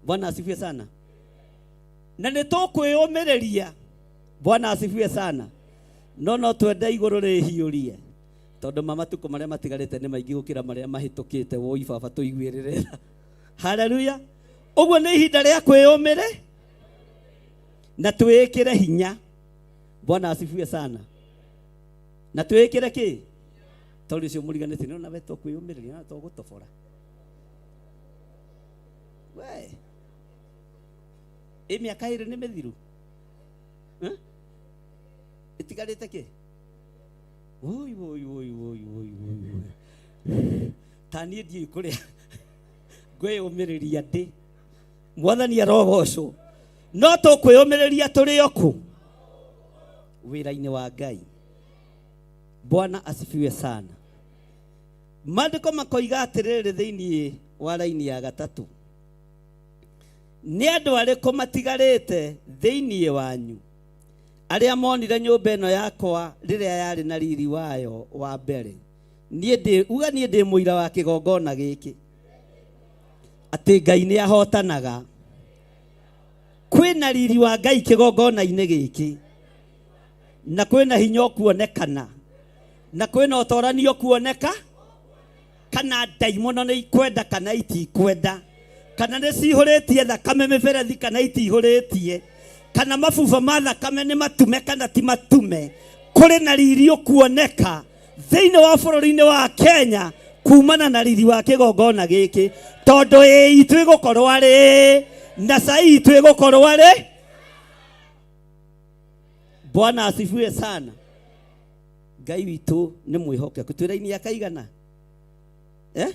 Bwana asifiwe sana. Na nĩ tũkwĩyũmĩrĩria. Bwana asifiwe sana. No no twende igũrũ rĩhiũrie tondũ ma matukũ marĩa matigarĩte nĩ maingĩ gũkĩra marĩa mahĩtũkĩte. Woi baba tũiguĩrĩre. Haleluya. Ũguo nĩ ihinda rĩa kwĩyũmĩre na twĩkĩre hinya. Bwana asifiwe sana. Na twĩkĩre kĩ tondũ ũcio mũriganĩtie nĩ ona we tũkwĩyũmĩrĩria na tũgũtobora we ĩ mĩaka ĩrĩ nĩ mĩthiru ĩtigarĩte kĩ woi woi woi woi woi woi ta niĩ ndiũĩ kũrĩa ngwĩyũmĩrĩria ndĩ mwathani arogocwo no tũkwĩyũmĩrĩria tũrĩ o kũ wĩra-inĩ wa Ngai. Bwana asifiwe sana. Maandĩko makoiga atĩrĩrĩ thĩinĩ wa raini ya gatatũ nĩ andũ arĩkũ matigarĩte thĩinĩ wanyu arĩa monire nyũmba ĩno yakwa rĩrĩa yarĩ na riri wayo wa mbere niĩ ndĩ uga niĩ ndĩ mũira wa kĩgongona gĩkĩ atĩ Ngai nĩ ahotanaga. Kwĩna riri wa Ngai kĩgongona-inĩ gĩkĩ na kwĩna hinya ũkuonekana na kwĩna ũtorani ũkuoneka kana ndaimono nĩ ikwenda kana itikwenda kana nĩ cihũrĩtie thakame mĩberethi kana itihũrĩtie kana mabuba ma thakame nĩ matume kana ti matume kũrĩ na riri ũkuoneka thĩinĩ wa bũrũri-inĩ wa Kenya kumana na riri wa kĩgongona gĩkĩ tondũ ĩ itũ ĩgũkorwo arĩ na cai itũ ĩgũkorwo arĩ. Bwana asifiwe sana. Ngai witũ nĩ mwĩhokeku. Twĩra-inĩ ya kaigana eh?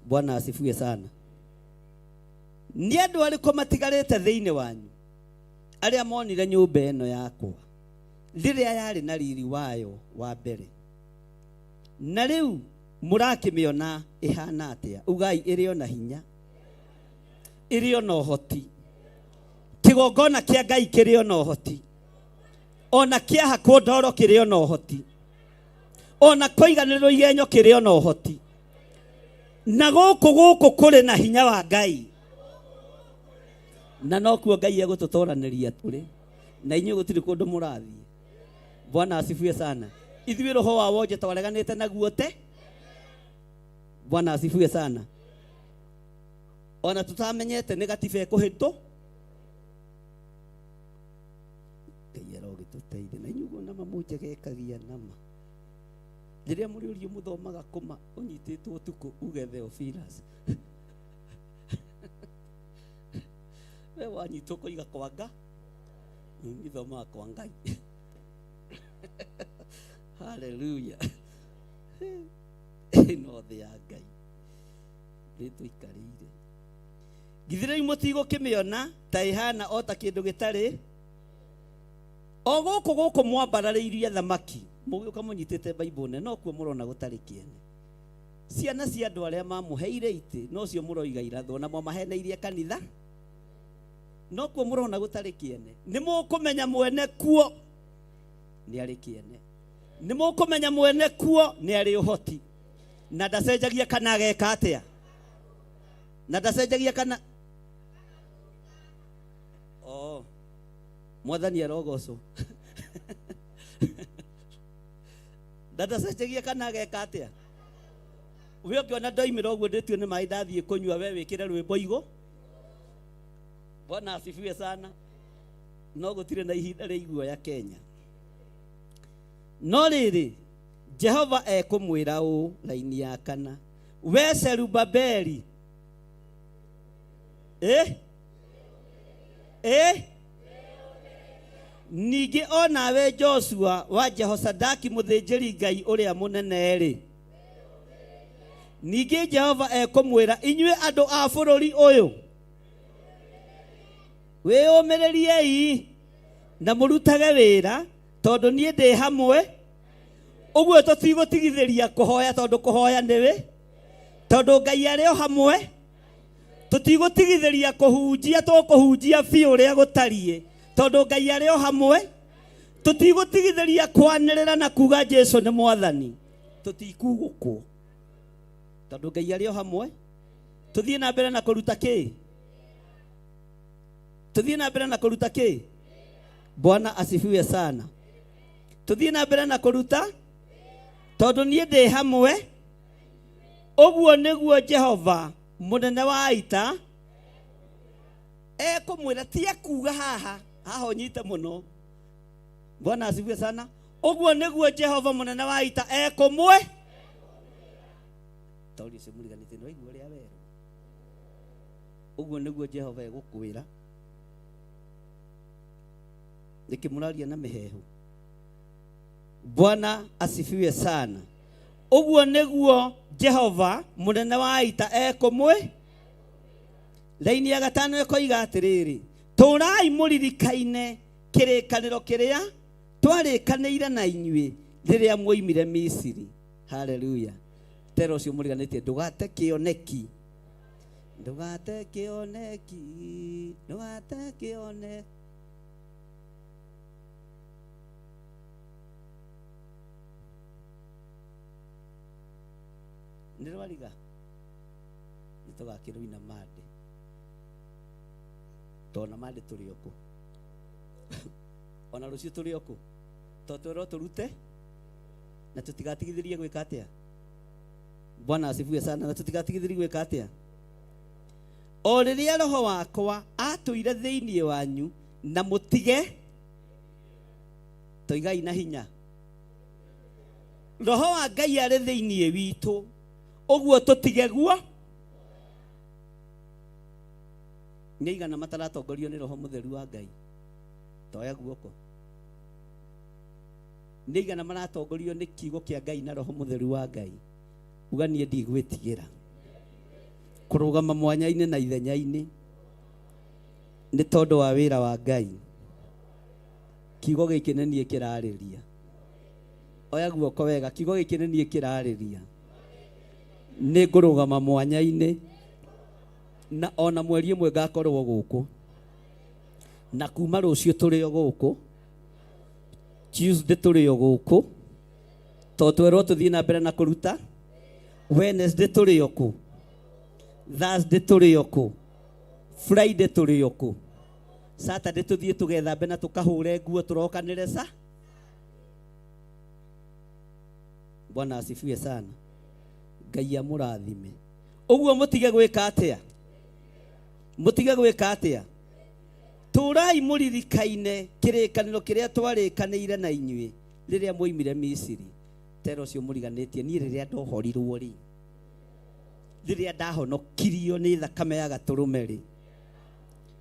Bwana asifiwe sana. Nĩ andũ arĩkũ matigarĩte thĩinĩ wanyu arĩa monire nyũmba ĩno yakwa rĩrĩa yarĩ na riri wayo wa mbere na rĩu mũrakĩmĩona ĩhana atĩa? Ugai ĩrĩ ona hinya, ĩrĩ ona ũhoti. Kĩgongona kĩa Ngai kĩrĩ ona ũhoti, ona kĩahakwo ndoro kĩrĩ ona ũhoti, ona kũiganĩrĩrwo igenyo kĩrĩ ona ũhoti, na gũkũ gũkũ kũrĩ na hinya wa Ngai na nokuo Ngai egũtũtoranĩria tũrĩ na inyuĩ gũtirĩ kũndũ mũrathiĩ. Bwana asifiwe sana. Ithuĩ roho wa wonje twareganĩte naguo te. Bwana asifiwe sana. Ona tutamenyete nĩ gatiba ĩkũhĩtũ Ngai arogĩtũteithia na inyuĩ nama mũnjegekagia nama rĩrĩa mũrĩũrio mũthomaga kũma ũnyitĩtwo ũtukũ uge Theophilus we wanyitwo kũiga kwa Nga nithomaga kwa Ngai. Haleluya. Ĩno thĩ ya Ngai nĩ tũikarĩire. Githĩ rĩu mũtigũkĩmĩona ta ĩhana o ta kĩndũ gĩtarĩ o gũkũ gũkũ mwambararĩirie thamaki mũgĩũka mũnyitĩte Bible nene nokuo mũrona gũtarĩ kĩene. Ciana cia andũ arĩa mamũheire itĩ nocio mũroiga irathwo na mwamaheneirie kanitha nokuo mũrona gũtarĩ kĩene. Nĩ mũkũmenya mwene kuo nĩ arĩ kĩene, nĩ mũkũmenya mwene kuo nĩ arĩ ũhoti, na ndacenjagia kana ageka atĩa, na ndacenjagia kana oh, mwathani arogocwo na ndacenjagia kana ageka atĩa. We ũngĩona ndoimĩra ũguo ndĩtue nĩ maĩ ndathiĩ kũnyua, we wĩkĩre rwĩmbo igũ. Bwana asifiwe sana. No gũtirĩ na ihinda rĩa iguoya Kenya. No rĩrĩ, Jehova ekũmwĩra ũũ, raini ya kana, we Zerubabeli, ningĩ o nawe Joshua wa Jehosadaki mũthĩnjĩri Ngai ũrĩa mũnene-rĩ, ningĩ Jehova ekũmwĩra inyuĩ andũ a bũrũri ũyũ, wĩyũmĩrĩriei na mũrutage wĩra tondũ niĩ ndĩ hamwe. Ũguo tũtigũtigithĩria kũhoya tondũ kũhoya nĩwe, tondũ Ngai arĩ o hamwe. Tũtigũtigithĩria kũhunjia, tũkũhunjia biũ ũrĩa gũtariĩ tondũ Ngai arĩ o hamwe. Tũtigũtigithĩria kwanĩrĩra na kuga Jesu nĩ mwathani, tũtikugũkwo tondũ Ngai arĩ o hamwe. Tũthiĩ na mbere na kũruta kĩ? Tũthiĩ na mbere na kũruta kĩ? Bwana asifiwe sana. Tũthiĩ na mbere na kũruta tondũ niĩ ndĩ hamwe. Ũguo nĩguo Jehova mũnene wa ita ekũmwĩra, ti ekuga haha haha ũnyite mũno. Bwana asifiwe sana. Ũguo nĩguo Jehova mũnene wa ita ekũmwĩ tondũ ũcio mũriganĩtie nĩ waigua ũrĩa werwo. Ũguo nĩguo Jehova egũkwĩra. Nĩkĩ mũraria na mĩheehũ? Bwana asifiwe sana. Ũguo nĩguo Jehova mũnene wa ita ekũmwĩ. Raini ya gatano ĩkoiga atĩrĩrĩ, tũrai mũririkaine kĩrĩkanĩro kĩrĩa twarĩkanĩire na inyuĩ rĩrĩa mwoimire Misiri. Haleluya. Tera ũcio mũriganĩtie, ndũgate kĩoneki, ndũgate kĩoneki, ndũgate kĩoneki. Nĩ rwariga nĩ tũgakĩrũina mande tona mande tũrĩ o kũ ona rũciũ tũrĩ o kũ to twerwo tũrute na tũtigatigithĩrie gwĩka atĩa. Bwana asifiwe sana. Na tũtigatigithĩrie gwĩka atĩa. O rĩrĩa roho wakwa atũire thĩinĩ wanyu na mũtige toigai na hinya, roho wa Ngai arĩ thĩinĩ witũ, ũguo tũtige guo. Nĩ aigana mataratongorio nĩ roho mũtheru wa Ngai? Toya guoko. Nĩ aigana maratongorio nĩ kiugo kĩa Ngai na roho mũtheru wa Ngai? Uga niĩ ndigwĩtigĩra kũrũgama mwanya-inĩ na ithenya-inĩ nĩ tondũ wa wĩra wa Ngai. Kiugo gĩkĩ nĩ niĩ kĩrarĩria. Oya guoko wega, kiugo gĩkĩ nĩ niĩ kĩrarĩria. Nĩ ngũrũgama mwanya-inĩ na ona mweri ĩmwe ngakorwo gũkũ, na kuma rũciũ tũrĩ o gũkũ, Tuesday tũrĩ o gũkũ, to twerwo tũthiĩ na mbere na kũruta. Wednesday tũrĩ o kũ, Thursday tũrĩ o kũ, Friday tũrĩ o kũ, Saturday tũthiĩ tũgethambe na tũkahũre nguo tũrokanĩre sa. Bwana asifiwe sana. Ngai amũrathime. Ũguo mũtige gwĩka atĩa? Mũtige gwĩka atĩa? Tũrai mũririkaine kĩrĩkanĩro kĩrĩa twarĩkanĩire na inyuĩ rĩrĩa mwoimire Misiri. Tera ũcio mũriganĩtie, niĩ rĩrĩa ndohorirwo rĩ, rĩrĩa ndahonokirio nĩ thakame ya gatũrũme rĩ,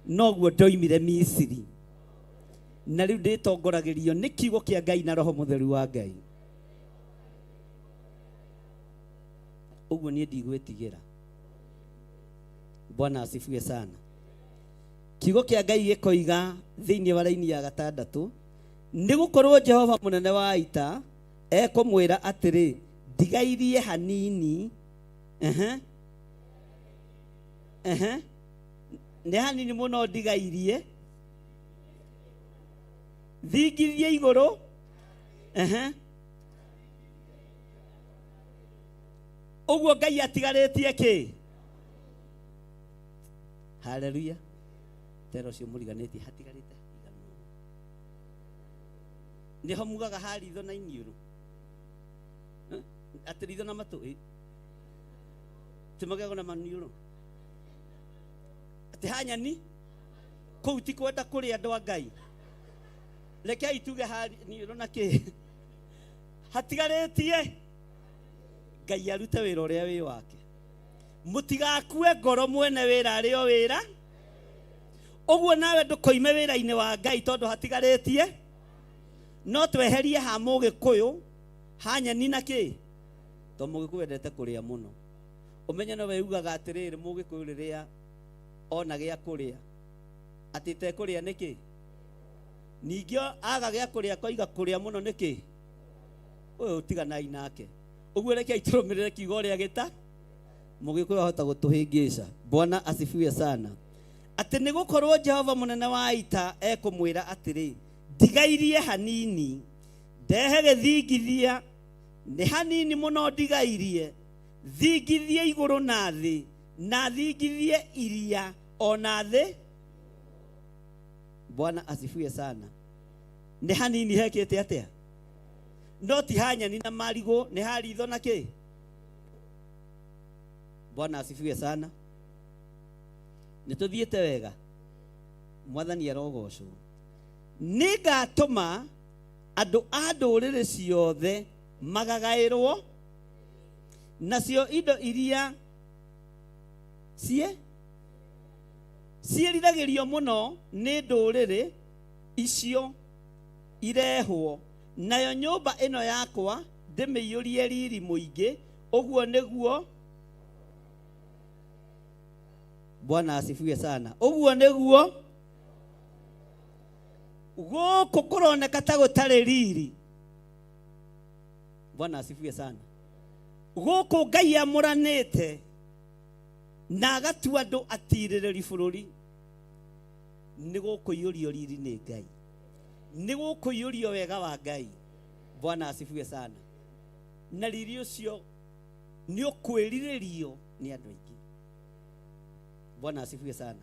noguo ndoimire Misiri. Na rĩu ndĩtongoragĩrio nĩ kiugo kĩa Ngai na roho mũtheru wa Ngai. Ũguo niĩ ndigwĩtigĩra. Bwana asifiwe sana. Kiugo kĩa Ngai gĩkoiga thĩinĩ wa raini ya gatandatũ, nĩ gũkorwo Jehova mũnene wa ita ekũmwĩra atĩrĩ, ndigairie hanini. Ehe. Ehe. Nĩ hanini mũno ndigairie, thingithie igũrũ. Ehe. Ũguo Ngai atigarĩtie kĩ? Haleluya. Tera ũcio mũriganĩtie hatigarĩte igana ũguo. Nĩho mugaga ha ritho na iniũrũ. Eh? Atĩ ritho na matũ ĩ. Ti magego na maniũrũ. Atĩ ha nyani kũu ti kwenda kũrĩa andũ a Ngai. Rekei tuge ha niũrũ na kĩ. Hatigarĩtie Ngai arute wĩra ũrĩa wĩ wake. Mũtigakue ngoro mwene wĩra arĩ o wĩra. Ũguo nawe ndũkoime wĩra-inĩ wa Ngai tondũ hatigarĩtie. No tweherie ha mũgĩkũyũ, ha nyeni na kĩ? Tondũ mũgĩkũyũ endete kũrĩa mũno. Ũmenye no we ugaga atĩrĩrĩ, mũgĩkũyũ rĩrĩa ona gĩa kũrĩa, atĩ tekũrĩa nĩkĩ? Ningĩ aga gĩa kũrĩa akoiga kũrĩa mũno nĩkĩ? Ũyũ tiganai nake. Ũguo rekei tũrũmĩrĩre kiugo ũrĩa gĩta mũgĩkũyũ ahota gũtũhĩngĩca. Bwana asifiwe sana. Atĩ nĩ gũkorwo Jehova mũnene wa ita ekũmwĩra atĩrĩ, ndigairie hanini, ndehe gĩthingithia, nĩ hanini mũno ndigairie, thingithie igũrũ na thĩ, na thingithie iria o na thĩ. Bwana asifiwe sana. Nĩ hanini hekĩte atĩa? No ti ha nyeni na marigũ, nĩ ha ritho na kĩ? Bwana asifiwe sana. Nĩ tũthiĩte wega. Mwathani arogocwo. Nĩ ngatũma andũ a ndũrĩrĩ ciothe magagaĩrwo, nacio indo iria ciĩriragĩrio mũno nĩ ndũrĩrĩ icio irehwo, nayo nyũmba ĩno yakwa ndĩmĩiyũrie riri mũingĩ. Ũguo nĩguo Bwana asifiwe sana. Ũguo nĩguo gũkũ kũroneka ta gũtarĩ riri. Bwana asifiwe sana. Gũkũ Ngai amũranĩte na agatua andũ atirĩrĩri bũrũri, nĩ gũkũiyũrio riri nĩ Ngai, nĩ gũkũiyũrio wega wa Ngai. Bwana asifiwe sana. Na riri ũcio nĩ ũkwĩrirĩrio nĩ andũ aingĩ. Bwana asifiwe sana.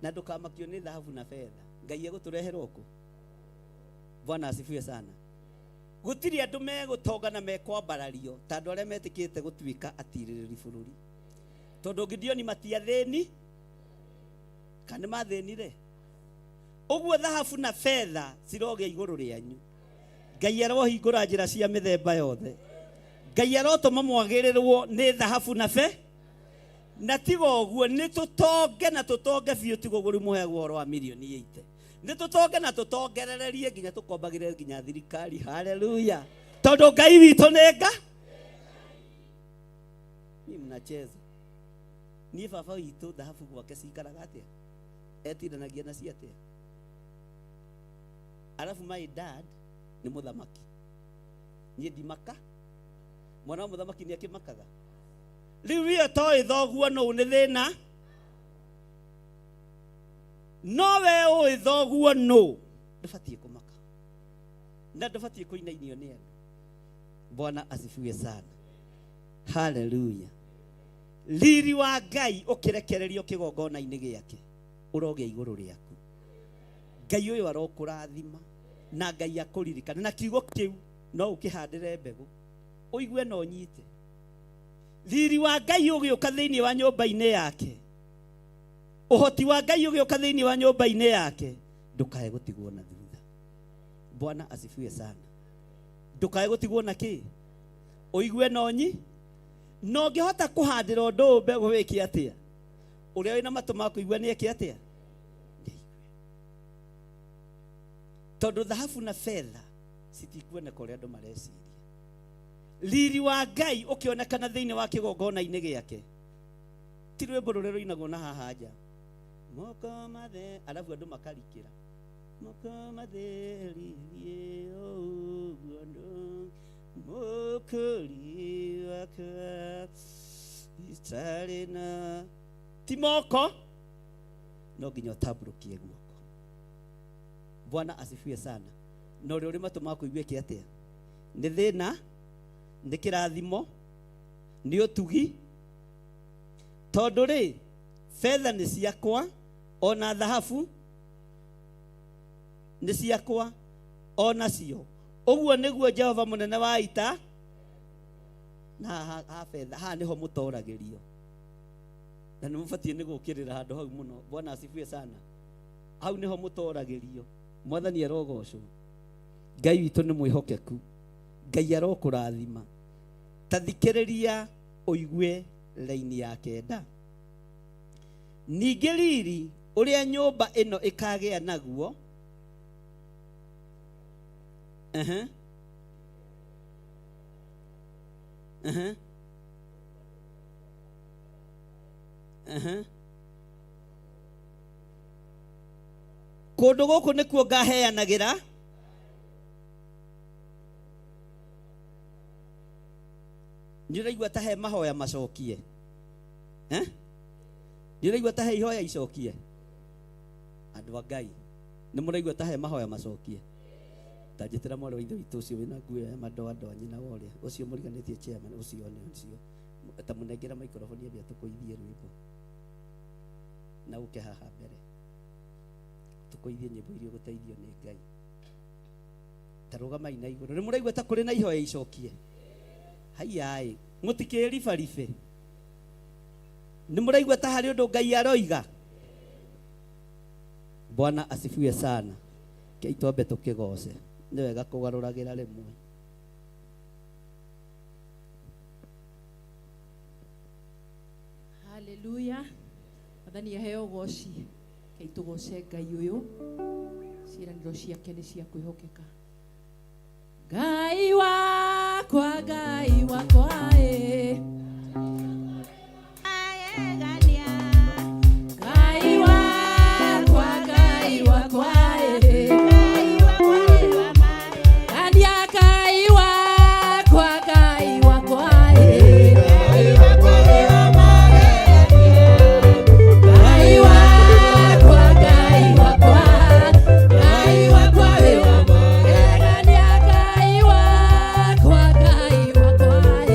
Na ndũkamakio nĩ thahabu na betha, Ngai egũtũrehera ũkũ. Bwana asifiwe sana. Gũtirĩ andũ megũtonga na mekwambarario ta andũ arĩa metĩkĩte gũtuĩka atirĩrĩri bũrũri, tondũ Gideoni matiathĩni kana mathĩnire. Ũguo thahabu na betha cirogĩa igũrũ rĩanyu. Ngai arohingũra njĩra cia mĩthemba yothe. Ngai arotũma mwagĩrĩrwo nĩ thahabu na betha. Na tiga ũguo nĩ tũtonge na tũtonge biũ, tiga ũguo rĩu mũheagwo ũhoro wa mirioni 80. Nĩ tũtonge na tũtongerererie nginya tũkombagĩre nginya thirikari. Haleluya. Tondũ Ngai witũ nĩ nga. Ni mnacheza. Niĩ baba witũ thahabu gwake cikaraga atĩa? Etindanagia nacio atĩa? Alafu my dad nĩ mũthamaki. Niĩ ndimaka. Mwana wa mũthamaki nĩ akĩmakaga. Rĩu iyo toĩ thoguo nũũ nĩ thĩna. No we ũĩ thoguo nũũ, ndũbatiĩ kũmaka na ndũbatiĩ kũinainio nĩ andũ. Bwana asifiwe sana. Haleluya. Riri wa Ngai ũkĩrekererio kĩgongona-inĩ gĩake ũrogĩa igũrũ rĩaku. Ngai ũyũ arokũrathima na Ngai akũririkane, na kiugo kĩu no ũkĩhandĩre mbegũ ũigue na ũnyite. Riri wa Ngai ũgĩũka thĩinĩ wa nyũmba-inĩ yake, ũhoti wa Ngai ũgĩũka thĩinĩ wa nyũmba-inĩ yake, ndũkae gũtigwo na thutha. Bwana asifiwe sana. Ndũkae gũtigwo na kĩ? Ũigue na ũnyi. Na ũngĩhota kũhandĩra ũndũ ũyũ mbegũ wĩke atĩa? Ũrĩa wĩna matũ ma kũigua nĩ eke atĩa? Tondũ thahabu na betha citikuoneka ũrĩa andũ mareciria. Riri wa Ngai ũkĩonekana thĩinĩ wa kĩgongona-inĩ gĩake. Ti rwĩmbo rũrĩa rũinagwo na haha nja. Moko mathe, alafu andũ makarikĩra. Moko matheririe ũguo mũkũri wakwa itarĩ na ti moko no nginya ũtambũrũkie guoko. Bwana asifiwe sana. Na ũrĩa ũrĩ matũ ma kũigua ĩke atĩa? Nĩ thĩna, nĩ kĩrathimo, nĩ ũtugi. Tondũ rĩ, betha nĩ ciakwa, ona thahabu nĩ ciakwa, ona cio. Ũguo nĩguo Jehova mũnene wa ita. Na ha betha, haha nĩho mũtoragĩrio. Na nĩ mũbatiĩ nĩ gũkĩrĩra handũ hau mũno. Bwana asifiwe sana. Hau nĩho mũtoragĩrio. Mwathani arogocwo. Ngai witũ nĩ mwĩhokeku. Ngai arokũrathima. Ta thikĩrĩria ũigue raini ya kenda. Ningĩ riri ũrĩa nyũmba ĩno ĩkagĩa naguo. Ehe. Ehe. Ehe. Kũndũ gũkũ nĩkuo ngaheanagĩra nĩ ũraigua ta he mahoya macokie. Eh? Nĩ ũraigua ta he ihoya icokie. Andũ a Ngai nĩ mũraigua ta he mahoya macokie. Ta njĩtĩra mwarĩ wa ithe witũ ũcio wĩna nguo ya madoadoa nyina wa ũrĩa ũcio mũriganĩtie chairman ũcio nĩ ũcio ta mũnengera microphone ambia tũkũithie rwĩmbo na ũke haha mbere tũkũithie nyĩmbo iria ũgũteithio nĩ Ngai. Ta rũgamai na igũrũ. Nĩ mũraigua ta kũrĩ na ihoya icokie? Haiyaĩ, mũtikĩribaribe. Nĩ mũraigua ta harĩ ũndũ Ngai aroiga? Bwana asifiwe sana. Kei twambe tũkĩgoce. Nĩ wega kũgarũragĩra rĩmwe. Haleluya. Mwathani aheo ũgoci. Kei tũgoce Ngai ũyũ. Ciĩranĩro ciake nĩ cia kwĩhokeka. Ngai wakwa, Ngai wakwa, ĩ. Ngai wakwa, Ngai wakwa, ĩ. Ngania Ngai wakwa, Ngai wakwa, ĩ. Ngai wakwa, Ngai wakwa, Ngai wakwa wĩ wa magegania. Ngai wakwa, Ngai wakwa, ĩ.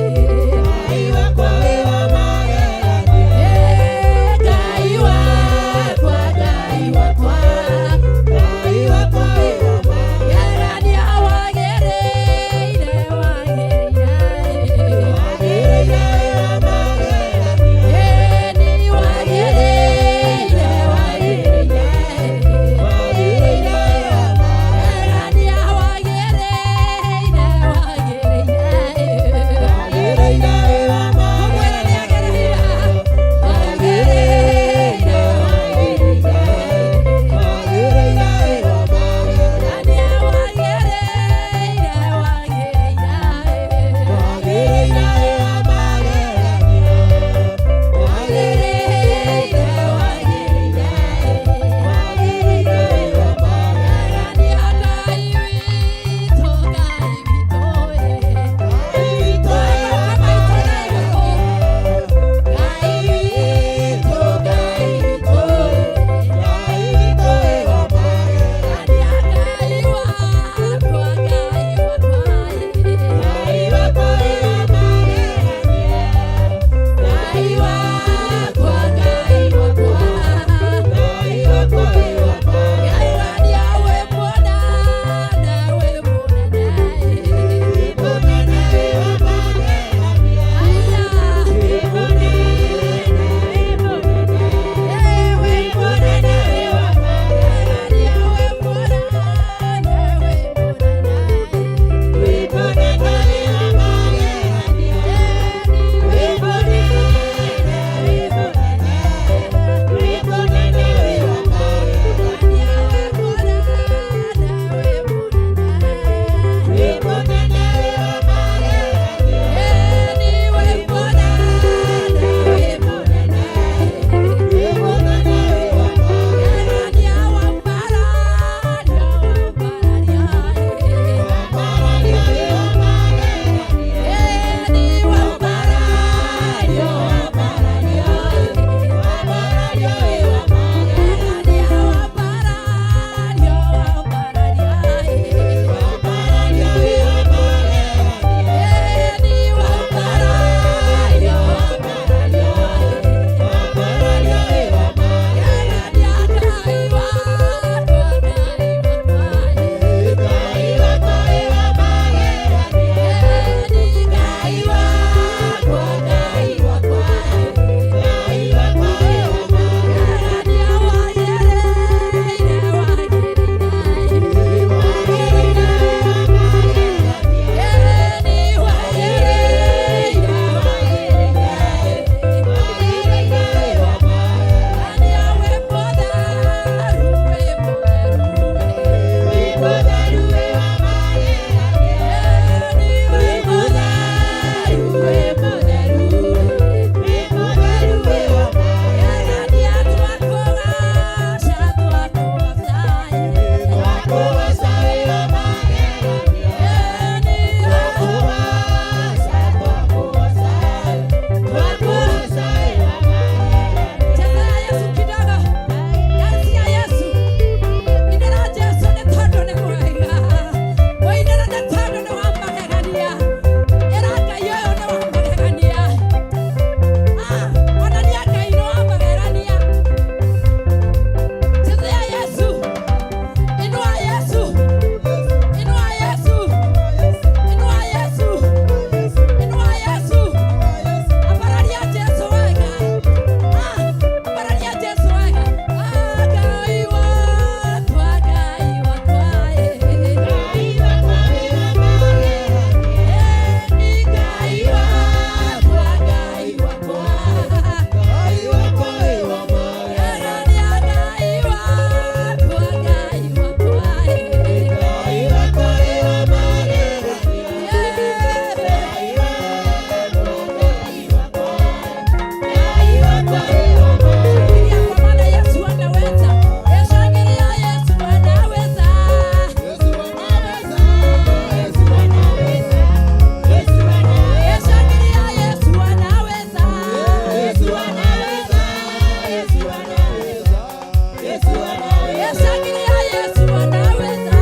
Shangilia Yesu anaweza.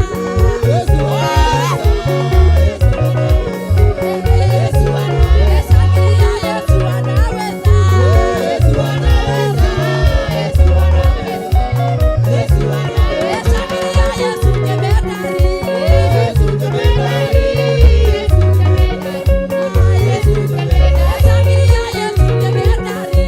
Shangilia Yesu anaweza. Shangilia Yesu jemedari. Shangilia Yesu jemedari.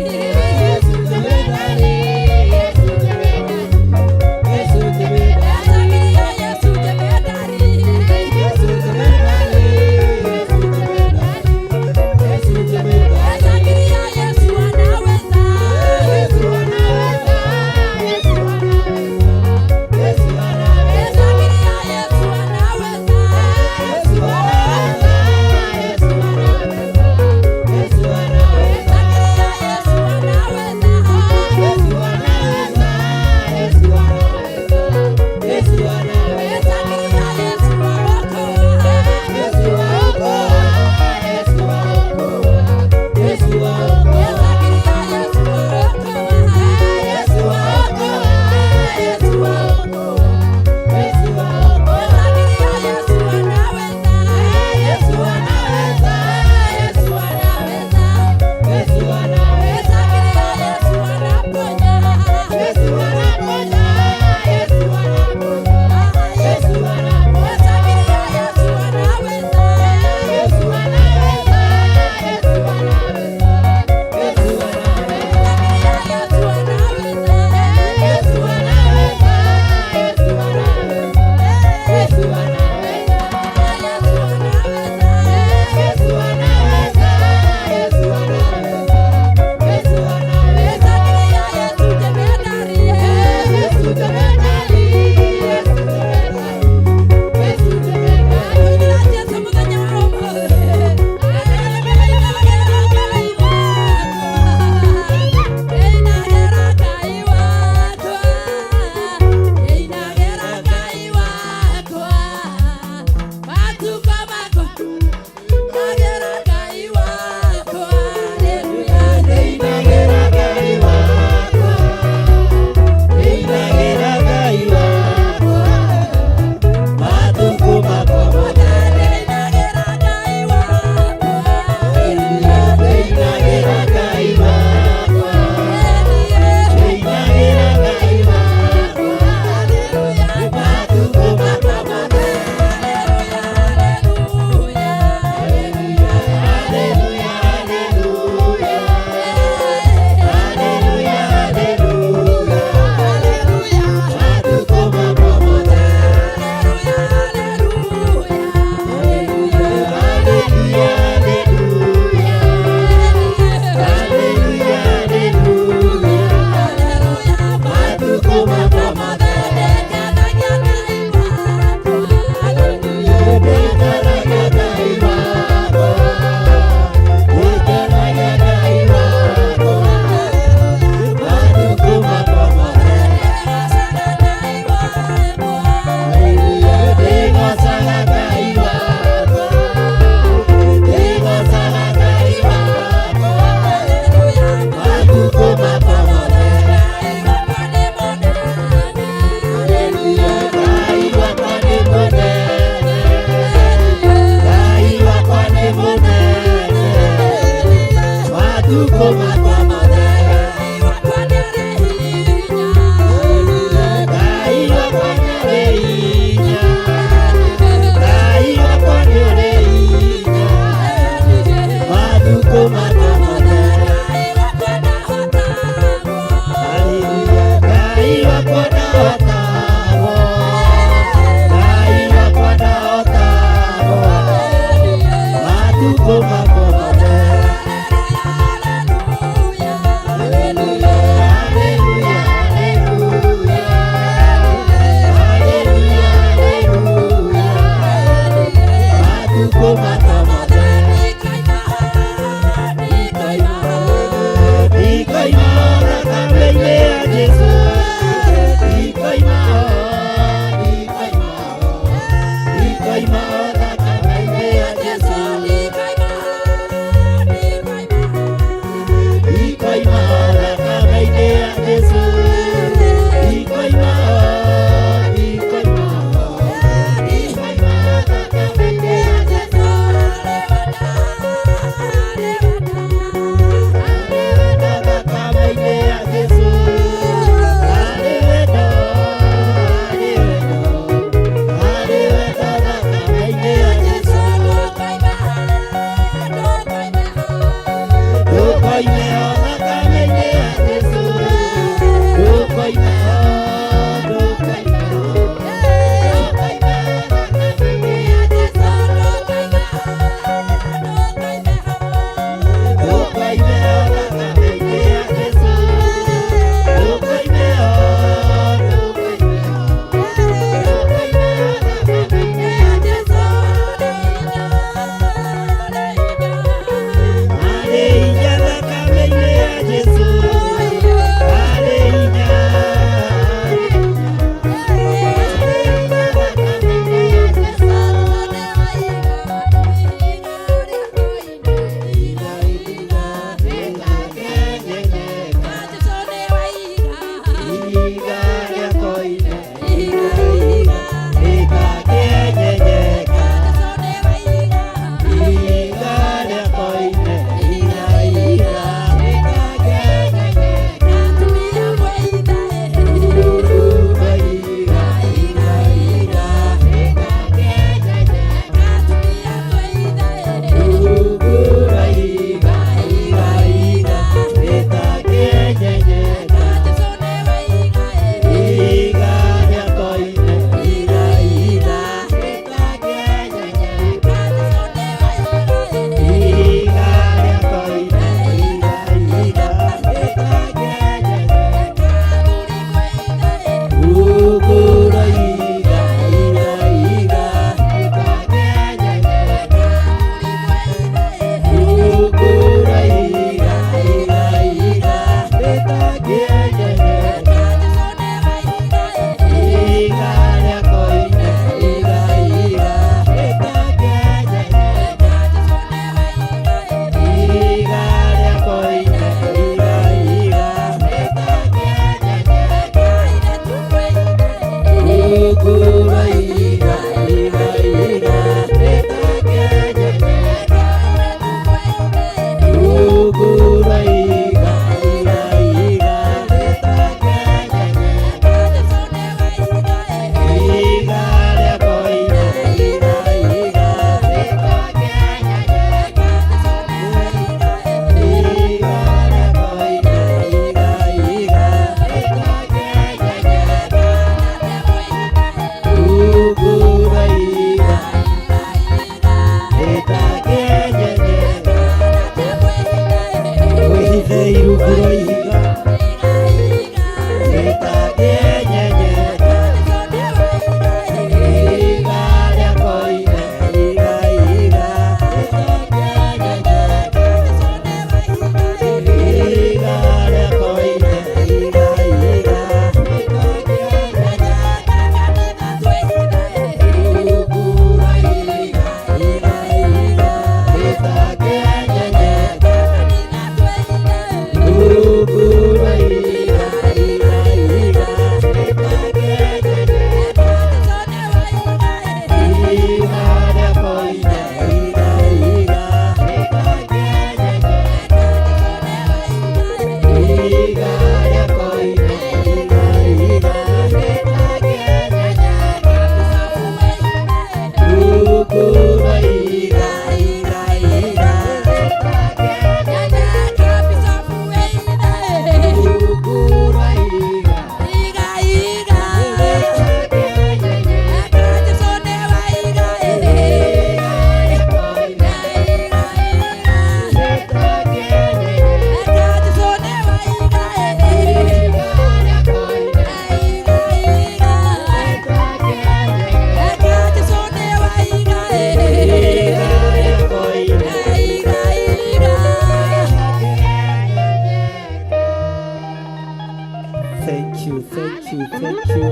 Thank you, thank you, thank you.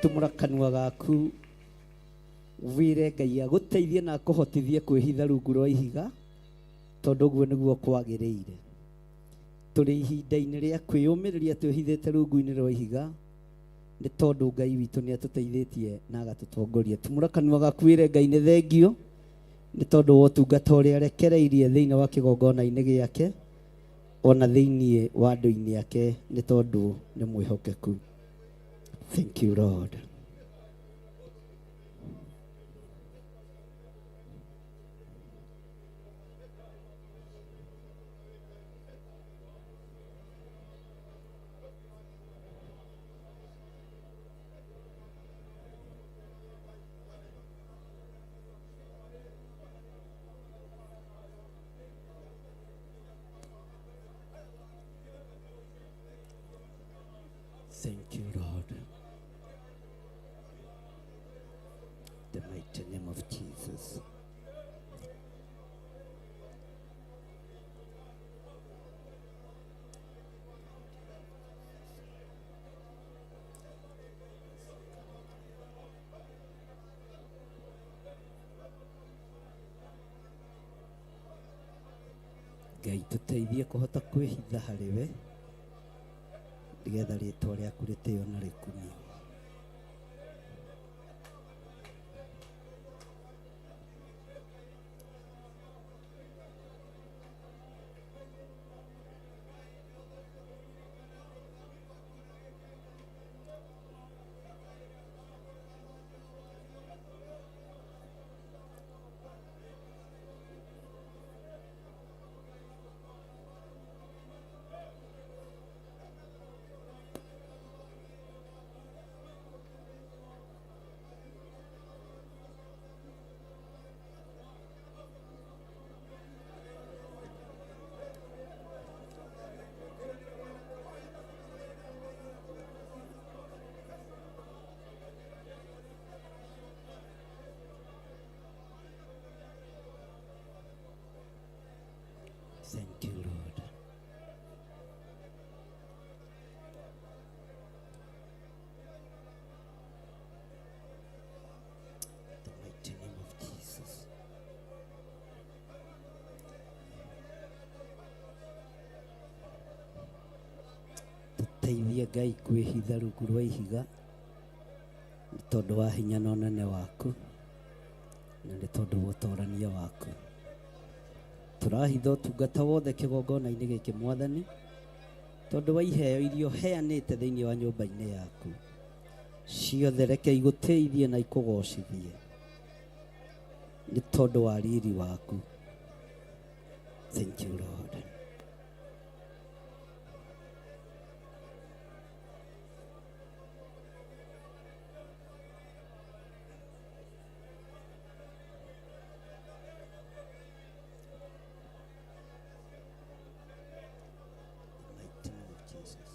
Tumura kanua gaku wire Ngai agũteithie na akũhotithie kwĩhitha rungu rwa ihiga tondũ ũguo nĩguo kwagĩrĩire. Tũrĩ ihinda-inĩ rĩa kwĩyũmĩrĩria twĩhithĩte rungu-inĩ rwa ihiga nĩ tondũ Ngai witũ nĩ atũteithĩtie na agatũtongoria. Tumura kanua gaku wĩre Ngai nĩ thengio nĩ tondũ wa ũtungata ũrĩa arekereirie thĩinĩ wa kĩgongona-inĩ gĩake ona thĩinĩ wa andũ-inĩ ake nĩ tondũ nĩ mwĩhokeku. Thank you, Lord. Thank you, Lord. The mighty name of Jesus. Ngai tũteithie kũhota kwĩhitha harĩ we nĩgetha rĩtwa rĩaku rĩtĩo na rĩkumio. Thank you, Lord. The mighty name of Jesus. Tũteithie Ngai kwĩhitha rungu rwa ihiga Nĩ tondũ wa hinya na ũnene waku, na nĩ tondũ wa ũtorania waku. Tũrahitha ũtungata wothe kĩgongona-inĩ gĩkĩ Mwathani, tondũ wa iheo iria ũheanĩte thĩinĩ wa nyũmba-inĩ yaku. Ciothe reke igũtĩithie na ikũgocithie nĩ tondũ wa riri waku. Thank you, Lord. The mighty name of Jesus.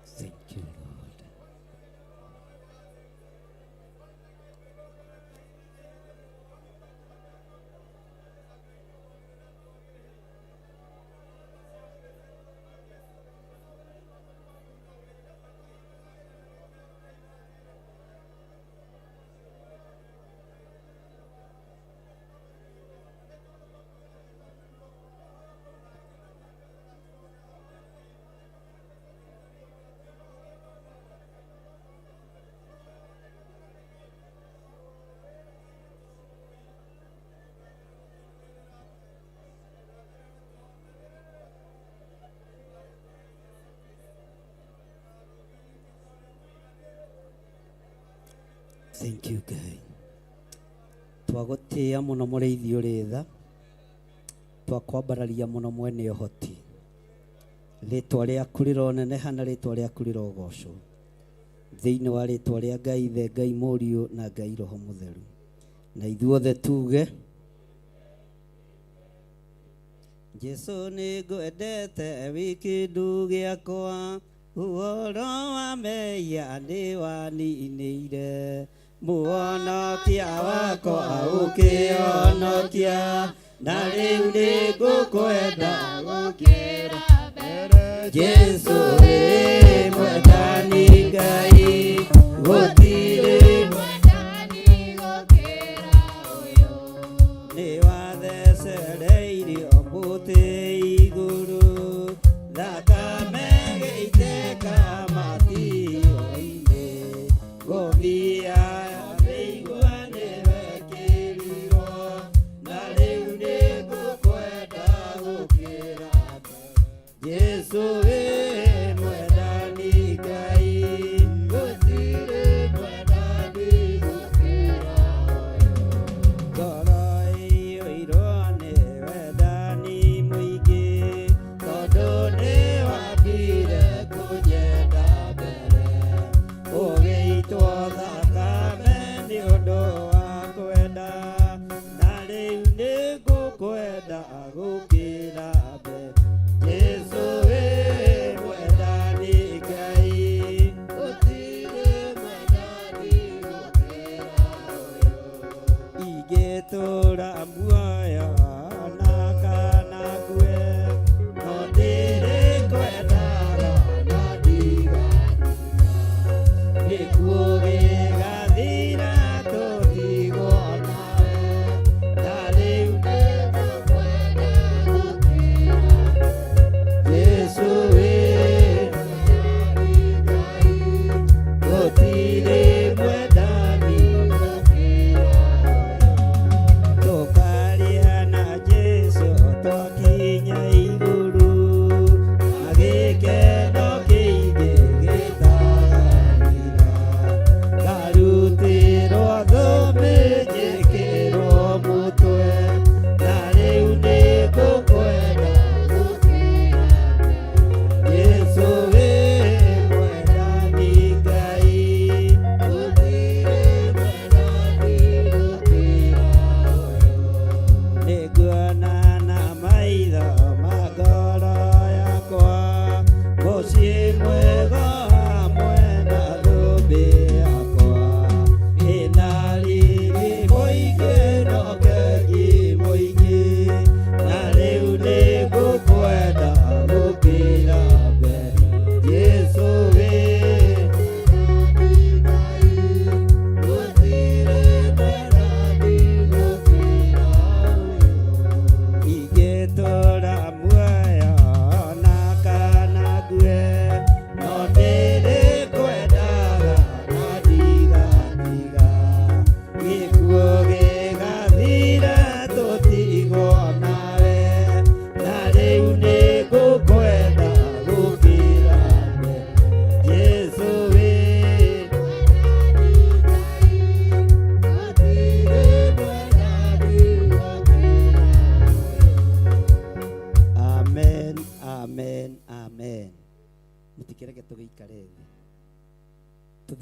Thank you, Lord. Thank you, Ngai. Twagũtĩĩa mũno mũrĩithi ũrĩ tha, twakwambararia mũno mwene ũhoti. Rĩtwa rĩaku rĩroneneha na rĩtwa rĩaku rĩrogocwo. Thĩinĩ wa rĩtwa rĩa Ngai Ithe, Ngai Mũriũ na Ngai Roho Mũtheru. Na ithuothe tuge Jesu nĩ ngwendete wiki ndu gĩakwa, ũhoro wa mehia nĩ waninĩire, mũhonokia wakwa ũkĩhonokia, na rĩu nĩ ngũkwenda gũkĩra mbere. Jesu wĩ mwendani Ngai, gũtirĩ nĩ wathecereirio mũtĩ igũrũ, thakame ĩgĩitĩka matio-inĩ, ngũbia ya mĩigua nĩwekĩrirwo, na rĩu nĩ ngũkwenda gũkĩra mbere. Jesu wĩ mwendani Ngai, gũtirĩ mwendani gũkĩra ũyũ. Ngoro ĩiyũirwo nĩ wendani mũingĩ, tondũ nĩwambire kũnyenda mbere, ũgĩitwo thakame.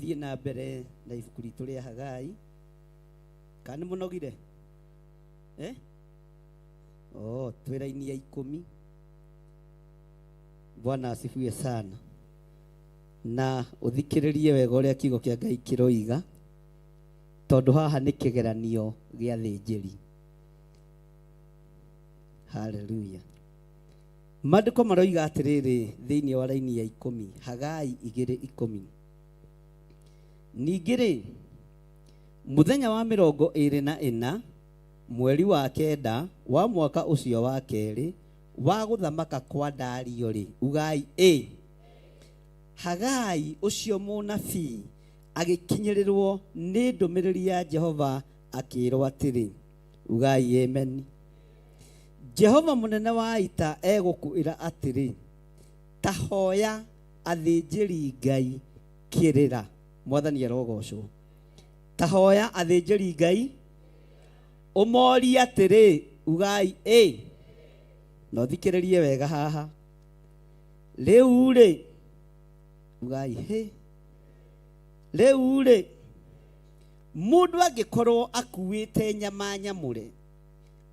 Tũgĩthiĩ na mbere na ibuku ritũ rĩa Hagai. Kana nĩ mũnogire? Eh? Oh, twĩ raini ya 10. Bwana asifiwe sana. Na ũthikĩrĩrie wega ũrĩa kiugo kĩa Ngai kĩroiga, tondũ haha nĩ kĩgeranio gĩa thĩnjĩri. Haleluya. Maandĩko maroiga atĩrĩrĩ thĩinĩ wa raini ya 10, Hagai 2:10. Ningĩ rĩ, mũthenya wa 24 mweri wa 9 wa mwaka ũcio wa 2 wa gũthamaka kwa Dario rĩ, ugai ĩ. Hagai ũcio mũnabii agĩkinyĩrĩrwo nĩ ndũmĩrĩri ya Jehova akĩĩrwo atĩrĩ, ugai amen. Jehova mũnene wa ita egũkwĩra atĩrĩ, ta hoya athĩnjĩri Ngai kĩrĩra. Mwathani arogocwo. Ta hoya athĩnjĩri Ngai ũmorie atĩrĩ, ugai ĩ. Na ũthikĩrĩrie wega haha. Rĩu rĩ, ugai hĩ. Rĩu rĩ, mũndũ angĩkorwo akuĩte nyama nyamũre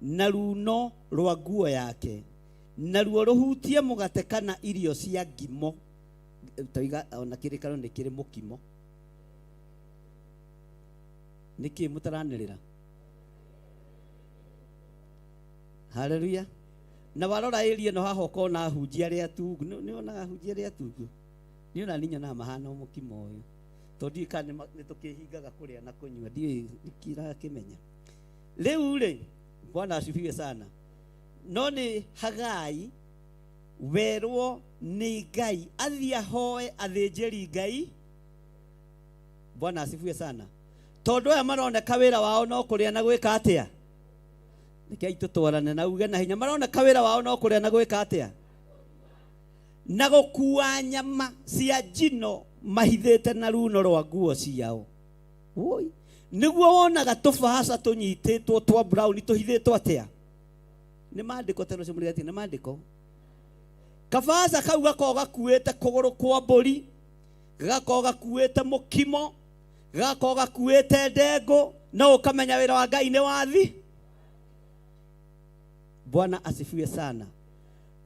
na runo rwa nguo yake, naruo rũhutie mũgate kana irio cia ngimo, toiga ona kĩrĩkano nĩ kĩrĩ mũkimo. Nĩkĩ mũtaranĩrĩra? Haleluya. Na warora ĩria ĩno haha ũkona ahunjia arĩa atungu. Nĩ wonaga ahunjia arĩa atungu? Niĩ ona niĩ nyonaga mahana o mũkimo ũyũ. Tondũ ndiũĩ kana nĩ tũkĩhingaga kũrĩa na kũnyua, ndiũĩ nĩkĩrakĩmenya. Rĩu rĩ, Bwana asifiwe sana. No nĩ Hagai werwo nĩ Ngai athiĩ ahoe athĩnjĩri Ngai. Bwana asifiwe sana. Tondũ aya maroneka wĩra wao no kũrĩa na gwĩka atĩa? Rekei tũtwarane na uge na hinya. Maroneka wĩra wao no kũrĩa na gwĩka atĩa? Na gũkua nyama cia njino mahithĩte na runo rwa nguo ciao. Woi, nĩguo wonaga tũbahaca tũnyitĩtwo twa brown tũhithĩtwo atĩa? Nĩ maandĩko teno cio mũrĩ atĩ nĩ maandĩko. Kabahaca kau gakoragwo gakuĩte kũgũrũ kwa mbũri, gakoragwo gakuĩte mũkimo, gakoragwo gakuĩte ndengũ, no ũkamenya wĩra wa Ngai nĩ wathi. Bwana asifiwe sana.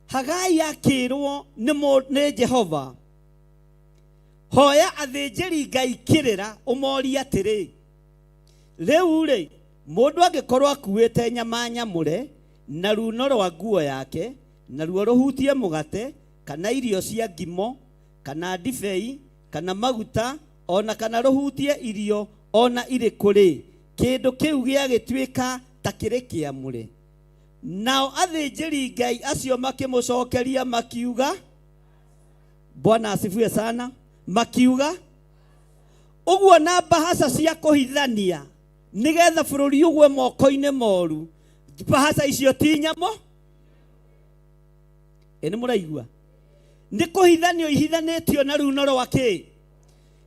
Hagai akĩrwo nĩ Jehova, hoya athĩnjĩri Ngai kĩrĩra ũmorie atĩrĩ, rĩu rĩ, mũndũ angĩkorwo akuĩte nyama nyamũre na runo rwa nguo yake, naruo rũhutie mũgate kana irio cia ngimo kana ndibei kana maguta ona kana rũhutie irio ona irĩkũ rĩ, kĩndũ kĩu gĩagĩtuĩka ta kĩrĩ kĩamũre. Nao athĩnjĩri Ngai acio makĩmũcokeria makiuga, Bwana asifiwe sana, makiuga ũguo na mbahaca cia kũhithania nĩgetha bũrũri ũgwe moko-inĩ moru. Mbahaca icio ti nyamo. Ĩ nĩ mũraigua? Nĩ kũhithanio ihithanĩtio na runo rwa kĩ?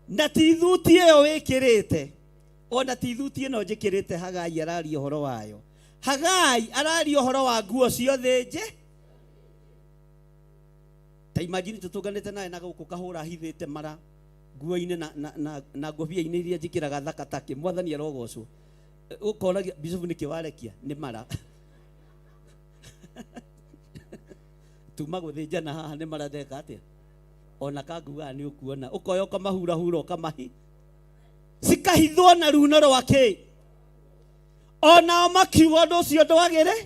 Na ti thuti ĩyo wĩkĩrĩte, ona ti thuti ĩno njĩkĩrĩte. Hagai araria ũhoro wayo. Hagai araria ũhoro wa nguo ciothe nje. Ta imagine tũtũnganĩte nawe na gũkũ kahũra hithĩte mara nguo-inĩ na ngobia-inĩ iria njĩkĩraga thaka takĩ. Mwathani arogocwo. Ũkoragia Bishop nĩkĩ warekia? Nĩ mara. Tuma gũthĩnjana haha nĩ mara ndeka atĩa? Ona kangugaga nĩ ũkuona. Ũkoya ũkamahurahura ũkamahi. Cikahithwo na runo rwa kĩ? Onao makiuga ũndũ ũcio ndwagĩrĩ.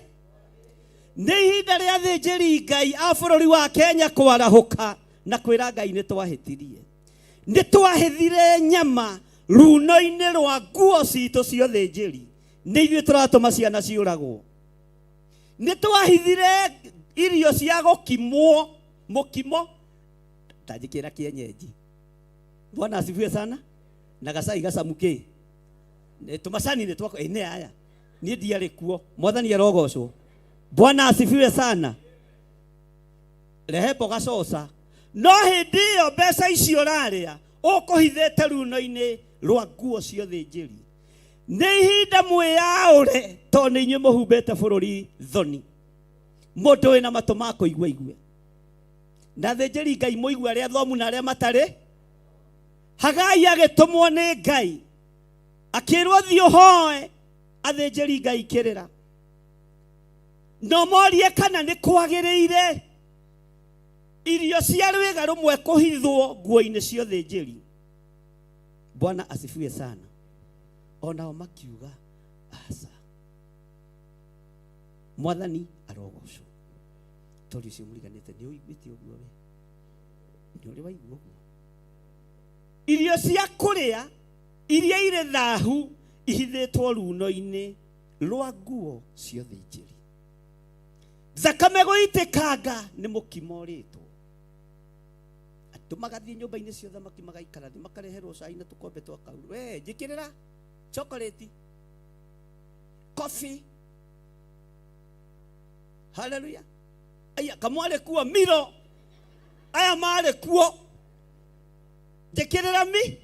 Nĩ ihinda rĩa athĩnjĩri Ngai a bũrũri wa Kenya kwarahũka na kwĩra Ngai nĩ twahĩtirie. Nĩ twahithire nyama runo-inĩ rwa nguo citũ cia ũthĩnjĩri. Nĩ ithuĩ tũratũma ciana ciũragwo. Nĩ twahithire irio cia gũkimwo, mũkimo, ta njĩkĩra kĩenyenji. Bwana asifiwe sana. Na gacai gacamu kĩ? Nĩ tũmacani nĩ twakwa, nĩ aya. Niĩ ndiarĩ kuo. Mwathani arogocwo. Bwana asifiwe sana. Rehe mboga coca. No hĩndĩ ĩyo mbeca icio ũrarĩa ũkũhithĩte runo-inĩ rwa nguo cia ũthĩnjĩri. Nĩ ihinda mwĩyaũre tondũ nĩ inyuĩ mũhumbĩte bũrũri thoni. Mũndũ wĩna matũ ma kũigua igue. Na athĩnjĩri Ngai mũigue arĩa athomu na arĩa matarĩ. Hagai agĩtũmwo nĩ Ngai akĩrwo thiĩ ũhoe athĩnjĩri Ngai kĩrĩra no morie kana nĩ kwagĩrĩire irio cia rwĩga rũmwe kũhithwo nguo-inĩ cia ũthĩnjĩri. Bwana asifiwe sana. Onao makiuga aca. Mwathani arogocwo. Tondũ ũcio mũriganĩte nĩ ũiguĩte ũguo we, nĩ ũrĩ waigua ũguo. Irio cia kũrĩa iria irĩ thahu ihithĩtwo runo-inĩ rwa nguo cia ũthĩnjĩri. Thakame gũitĩkanga nĩ mũkimo ũrĩtwo. Andũ magathiĩ nyũmba-inĩ cia ũthamaki magaikara thĩ makareherwo cai na tũkombe twa kauru. We njĩkĩrĩra chocolate, coffee. Haleluya. Aya kamwarĩ kuo miro, aya marĩ kuo njĩkĩrĩra mi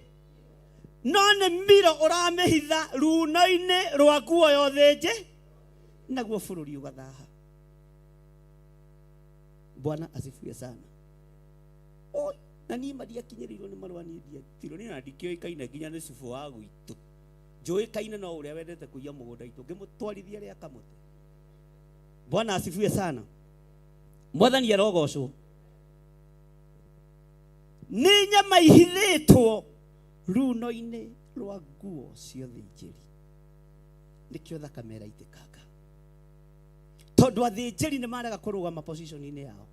no nĩ miro ũramĩhitha runo-inĩ rwa nguo ya ũthĩnjĩ naguo bũrũri ũgathaha. Bwana asifiwe sana. Oi, na niĩ mandiakinyĩrĩirwo nĩ marũa niĩ ndiatirwo niĩ na ndikĩũĩkaine nginya nĩ cibũ wa gwitũ. Njũĩkaine no ũrĩa wendete kũiya mũgũnda witũ ngĩmũtwarithia rĩa kamũtĩ. Bwana asifiwe sana. Mwathani arogocwo. Nĩ nyama ihithĩtwo runo-inĩ rwa nguo cia ũthĩnjĩri. Nĩkĩo thakame ĩraitĩkanga. Tondũ athĩnjĩri nĩ marega kũrũgama position-inĩ yao.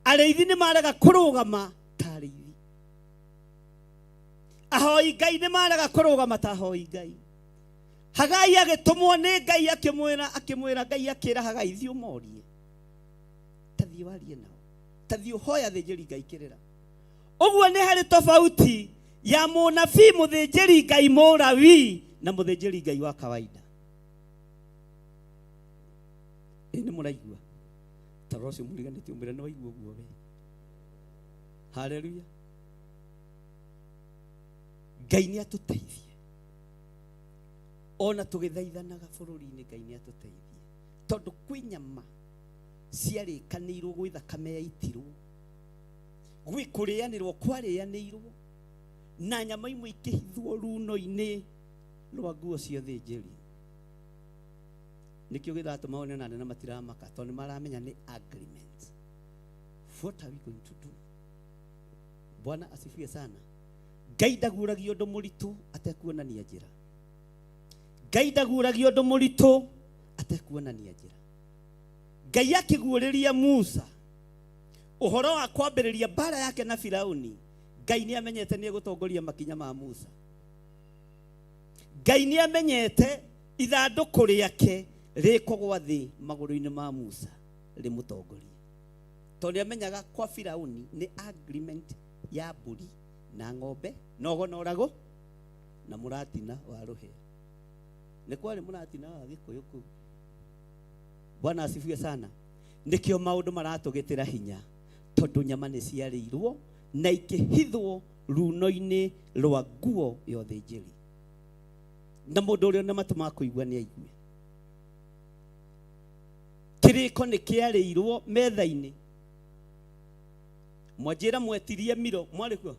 Arĩithi nĩ marega kũrũgama ta arĩithi. Ahoi Ngai nĩ marega kũrũgama ta ahoi Ngai. Hagai agĩtũmwo nĩ Ngai akĩmwĩra akĩmwĩra Ngai akĩra Hagai thiĩ ũmorie. Ta thiĩ warie nao. Ta thiĩ ũhoe athĩnjĩri Ngai kĩrĩra. Ũguo nĩ harĩ tofauti ya mũnabii mũthĩnjĩri Ngai mũrawi na mũthĩnjĩri Ngai wa kawaida. Ĩ nĩ mũraigua? Toro ũcio mũriganĩtie ũmwĩre nĩ waigua ũguo we. Haleluya. Ngai nĩ atũteithie. Ona tũgĩthaithanaga bũrũri-inĩ Ngai nĩ atũteithie. Tondũ kwĩ nyama ciarĩkanĩirwo gwĩ thakame yaitirwo, gwĩ kũrĩanĩrwo kwarĩanĩirwo, na nyama imwe ikĩhithwo runo-inĩ rwa nguo cia ũthĩnjĩri. Nĩkĩo gĩratũma one na nene matiramaka tondũ nĩ maramenya nĩ agreement. What are we going to do? Bwana asifiwe sana. Ngai ndaguũragia ũndũ mũritũ atekuonania njĩra. Ngai ndaguũragia ũndũ mũritũ atekuonania njĩra. Ngai akĩguũrĩria Musa ũhoro wa kwambĩrĩria mbara yake na Firauni, Ngai nĩ amenyete nĩ egũtongoria makinya ma Musa. Ngai nĩ amenyete ithandũkũ rĩake rĩkũgwa thĩ magũrũ-inĩ ma Musa rĩmũtongorie. Tondũ nĩ amenyaga kwa Firauni nĩ agreement ya mbũri na ng'ombe na ũgo na mũratina wa rũhĩa. Nĩ kwarĩ mũratina wa Gĩkũyũ kũu. Bwana asifiwe sana. Nĩkĩo maũndũ maratũgĩtĩra hinya tondũ nyama nĩ ciarĩirwo na ikĩhithwo runo-inĩ rwa nguo ya ũthĩnjĩri. Na mũndũ ũrĩa ũrĩ na matũ ma kũigua nĩ aigue. Kĩrĩko nĩ kĩarĩirwo metha-inĩ. Mwanjĩra mwetirie miro, mwarĩ kuo?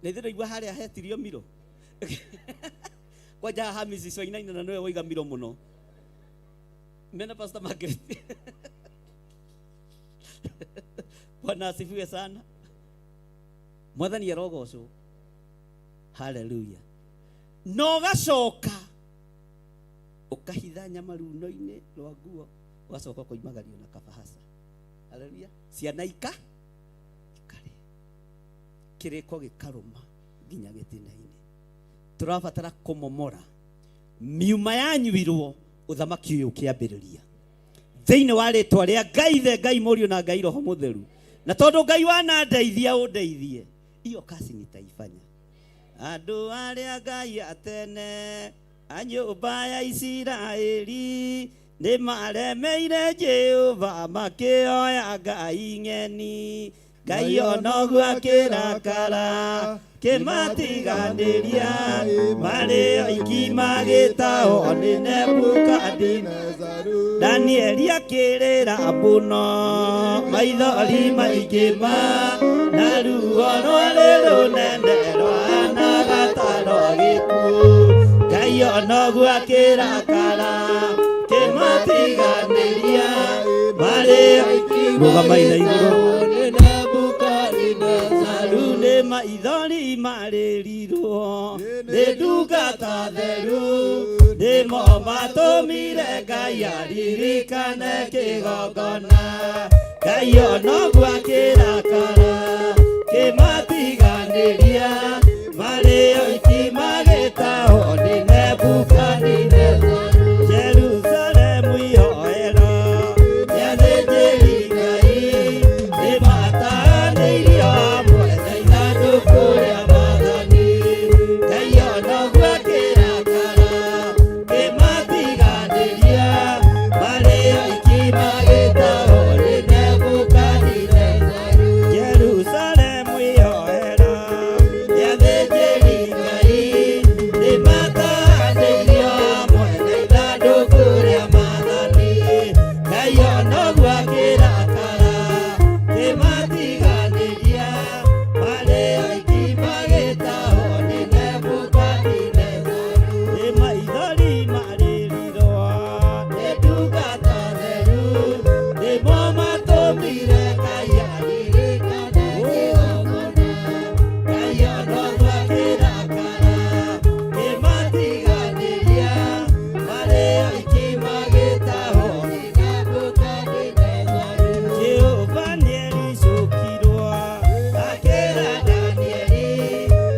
Nĩ ndĩraigua harĩa hetirio miro. Kwanja haha Mrs. Wainaina na nĩwe waiga miro mũno. Mena Pastor Margaret. Bwana asifiwe sana. Mwathani arogocwo. Haleluya. Na ũgacoka ũkahitha nyama runo-inĩ rwa nguo, ũgacoka ũkoimagario na kabahasa. Haleluya. Ciana ika ikarĩa. Kĩrĩko gĩkarũma nginya gĩtina-inĩ. Tũrabatara kũmomora miuma yanyuirwo ũthamaki ũyũ ũkĩambĩrĩria thĩinĩ wa rĩtwa rĩa Ngai Ithe, Ngai Mũriũ na Ngai Roho Mũtheru. Na tondũ Ngai wanandeithia ũndeithie, iyo kazi nitaifanya. Andũ arĩa Ngai atene a nyũmba ya Isiraeli nĩ maremeire Jehova makĩoya Ngai ng'eni. Ngai onoguo akĩrakara kĩmatiganĩria marĩ oiki magĩtahwo nĩ Nebukadineza. Danieli akĩrĩra mũno maithori maingĩ ma na Ruo rwarĩ rũnene rwahanaga ta rwa gĩkuũ. Ngai onoguo akĩrakara kĩmatiganĩria marĩ oiki. Rũgamai na igũrũ. Rĩu nĩ maithori marĩrirwo nĩ ndungata theru, nĩmo matũmire Ngai aririkane kĩgongona. Ngai onoguo akĩrakara kĩmatiganĩria marĩ oiki magĩtahwo nĩ Nebukadineza. Jerusalemu ihoero rĩa athĩnjĩri Ngai nĩmataanĩirio hamwe na ithandũkũ rĩa maathani. Ngai onoguo akĩrakara kĩmatiganĩria marĩ oiki magĩtahwo nĩ Nebukadineza. Jerusalemu ihoero rĩa athĩnjĩri Ngai nĩmataanĩirio hamwe na ithandũkũ rĩa maathani. Ngai onoguo akĩrakara kĩmatiganĩria marĩ oiki magĩtahwo nĩ Nebukadineza. Nĩ maithori marĩrirwo nĩ ndungata theru, nĩmo matũmire Ngai aririkane kĩgongona. Ngai onoguo akĩrakara kĩmatiganĩria marĩ oiki magĩtahwo nĩ Nebukadineza. Jehova nĩericũkirwo akĩra Danieli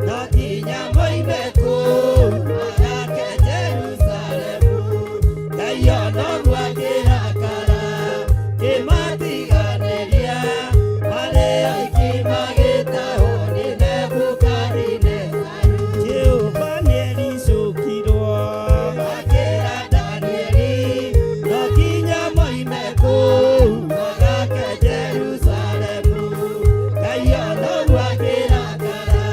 no nginya moime kũu magake Jerusalemu. Ngai onoguo akĩrakara kĩmatiganĩria marĩ oiki magĩtahwo nĩ Nebukadineza. Jehova nĩericũkirwo akĩra Danieli no nginya moime kũu magake Jerusalemu. Ngai onoguo akĩrakara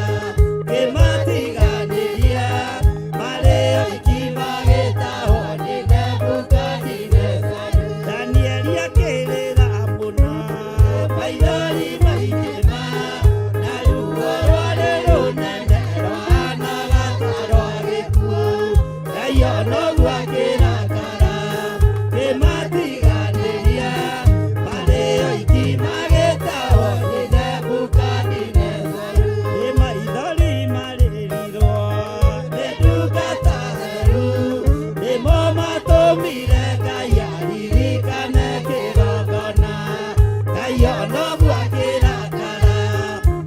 kĩmatiganĩria marĩ oiki magĩtahwo nĩ Nebukadineza. Danieli akĩrĩra mũno maithori maingĩ ma na ruo rwarĩ rũnene rwahanaga ta rwa gĩkuũ. Ngai onoguo akĩrakara kĩmatiganĩria marĩ oiki magĩtahwo nĩ Nebukadineza. Nĩ maithori marĩrirwo nĩ ndungata theru, nĩmo matũmire Ngai aririkane kĩgongona. Ngai onoguo akĩrakara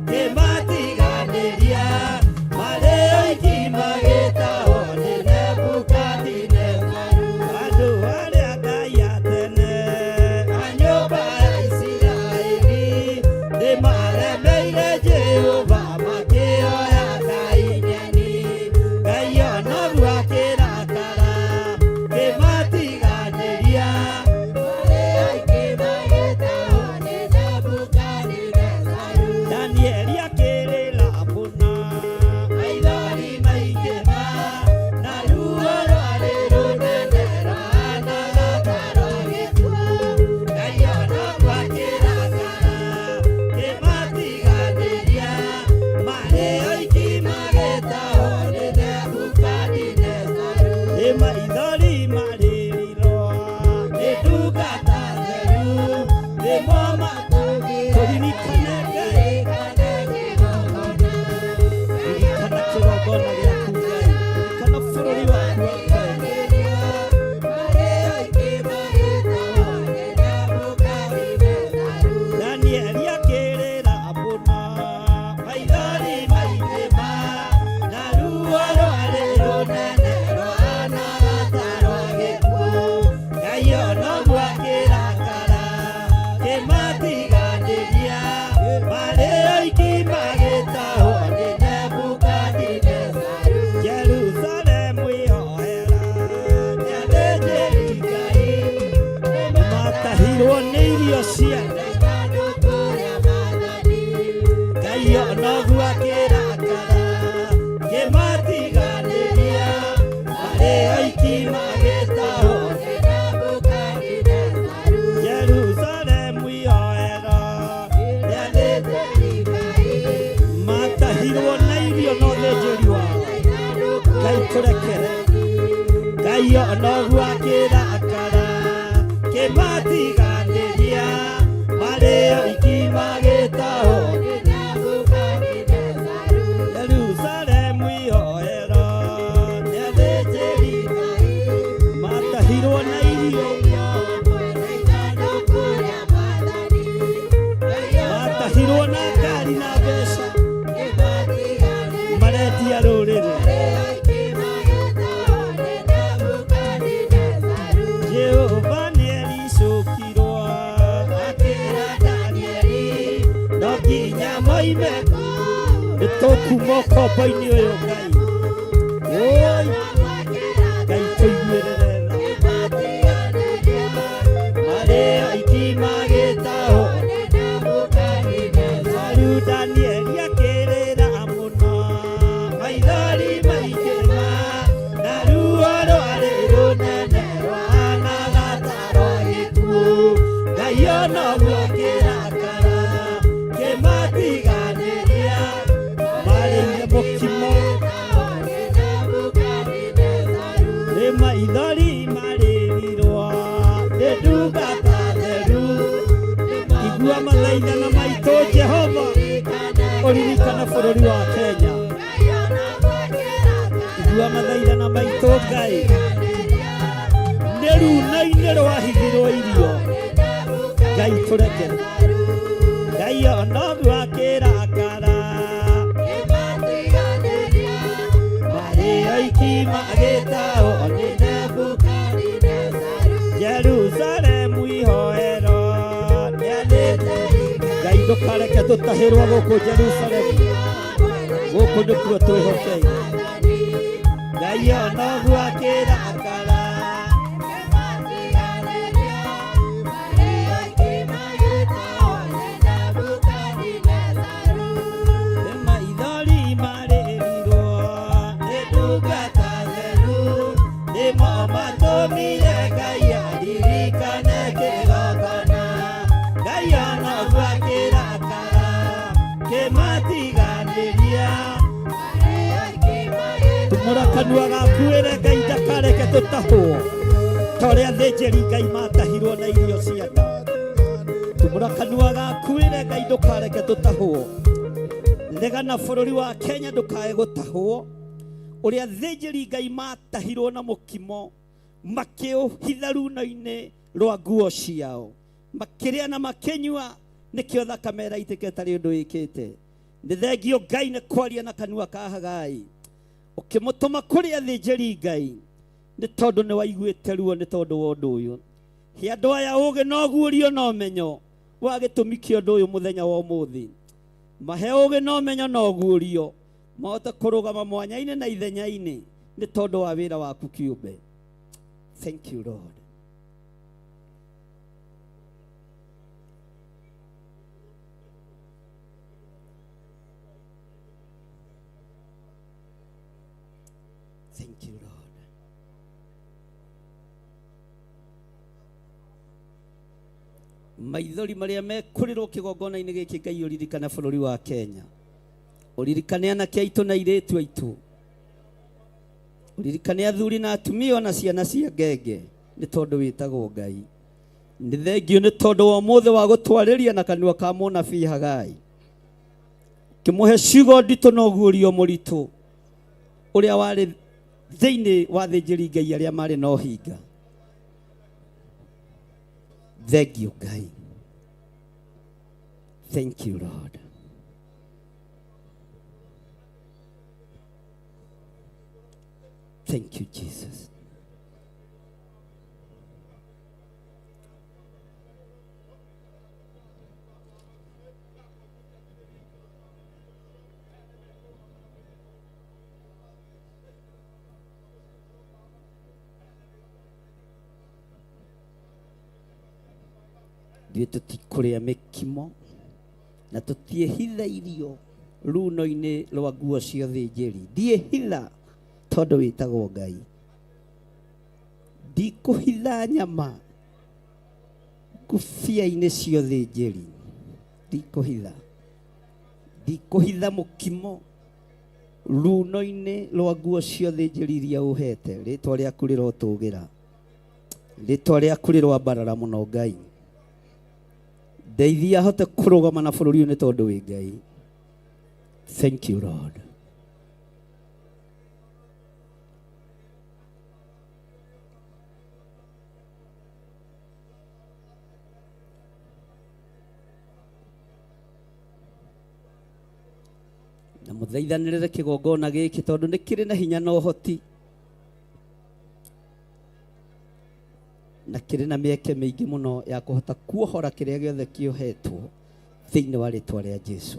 kĩmatiganĩria marĩ oiki magĩtahwo nĩ Nebukadineza. Tũrekere. Ngai onoguo akĩrakara kĩmatiganĩria marĩo ikima gĩtaũ Jerusalemu ihoero nĩ athĩnjĩri matahirwo na irio matahirwo na ngari na mbeca maretia rũrĩrĩ. Jehova nĩericũkirwo akĩra Danieli no nginya moime nĩtũkuma ũkombo-inĩ ũyũ. Ngai oi, Ngai tũiguĩrĩre tha. Marĩo ikima gĩtaũ Saru Danieli akĩrĩra mũno maithori maingĩma na ruo rwarĩ rũnene rwahanaga ta rwa gĩkuũ. Ngai onoguo akĩrakara kĩmatiganĩria marĩire mũkimo nĩ maithori marĩrirwo nĩ ndungata theru. Igua mathaithana maitũ Jehova, ũririkane bũrũri wa Kenya. Igua mathaithana maitũ Ngai, nĩ runa-inĩ rwahithirwo irio. Ngai tũrekere. Ngai onoguo akĩrakara marĩo ikima gĩtaũ nĩ Jerusalemu ihoero nĩ athĩnjĩri Ngai ndũkareke tũtahĩrwo gũkũ Jerusalemu, gũkũ nĩkuo twĩhokeire. Ngai onoguo akĩrakara nĩ maithori marĩrirwo nĩ ndungata theru nĩmo matũmire Ngai aririkane kĩgongona. Ngai onoguo akĩrakara kĩmatiganĩria. Tumũra kanua gaku wĩre Ngai ndakareke tũtahwo ta ũrĩa athĩnjĩri Ngai matahirwo na irio cia nda. Tumũra kanua gaku wĩre Ngai ndũkareke tũtahwo. Regana bũrũri wa Kenya ndũkae gũtahwo ũrĩa athĩnjĩri Ngai matahirwo na mũkimo makĩũhitha runo-inĩ rwa nguo ciao makĩrĩa na makĩnyua nĩkĩo thakame ĩraitĩka ĩtarĩ ũndũ ĩkĩte. Nĩ thengio Ngai nĩ kwaria na kanua ka Hagai ũkĩmũtũma kũrĩ athĩnjĩri Ngai nĩ tondũ nĩ waiguĩte ruo nĩ tondũ wa ũndũ ũyũ. He andũ aya ũgĩ na ũguũrio na ũmenyo wa gĩtũmi kĩa ũndũ ũyũ mũthenya wa ũmũthĩ. Mahe ũgĩ na ũmenyo na ũguũrio mahote kũrũgama mwanya-inĩ na ithenya-inĩ nĩ tondũ wa wĩra waku kĩũmbe. Thank you Lord. Thank you Lord. Maithori marĩa mekũrĩrwo kĩgongona-inĩ gĩkĩ Ngai ũririkane bũrũri wa Kenya, ũririkane anake aitũ na airĩtu aitũ, ũririkane athuri na atumia ona ciana cia ngenge nĩ tondũ wĩtagwo Ngai. Nĩ thengio nĩ tondũ wa ũmũthĩ wa gũtwarĩria na kanua ka mũnabii Hagai kĩmũhe ciugo nditũ na ũguũrio mũritũ ũrĩa warĩ thĩinĩ wa athĩnjĩri Ngai arĩa marĩ na ũhinga. Thengio Ngai. Thank you Lord. Thank you Jesus. Ithuĩ tũtikũrĩa mĩkimo na tũtiĩhitha irio runo-inĩ rwa nguo cia ũthĩnjĩri. Ndiĩhitha tondũ wĩtagwo Ngai. Ndikũhitha nyama ngũbia-inĩ cia ũthĩnjĩri. Ndikũhitha. Ndikũhitha mũkimo Runo-inĩ rwa nguo ciothe njĩri iria ũhete, rĩtwa rĩaku rĩrotũgĩra, rĩtwa rĩaku rĩroambarara mũno Ngai. Ndeithia hote kũrũgama na bũrũri ũyũ nĩ tondũ wĩ Ngai. Thank you Lord. Na mũthaithanĩrĩre kĩgongona gĩkĩ tondũ nĩ kĩrĩ na hinya na ũhoti na kĩrĩ na mĩeke mĩingĩ mũno ya kũhota kuohora kĩrĩa gĩothe kĩohetwo thĩinĩ wa rĩtwa rĩa Jesu.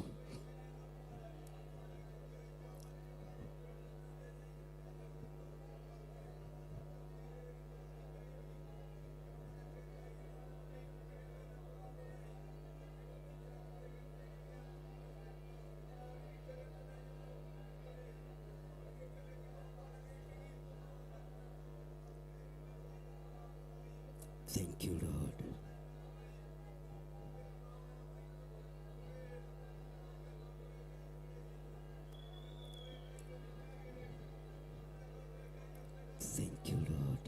Thank you, Lord. Thank you, Lord.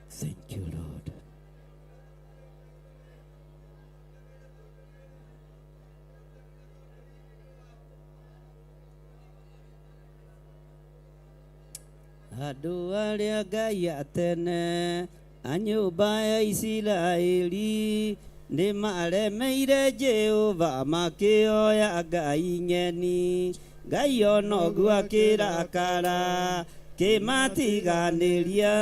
Thank you, Lord. Andũ arĩa Ngai atene a nyũmba ya Isiraeli nĩ maremeire Jehova makĩoya ngai ng'eni. Ngai ona ũguo akĩrakara kĩmatiganĩria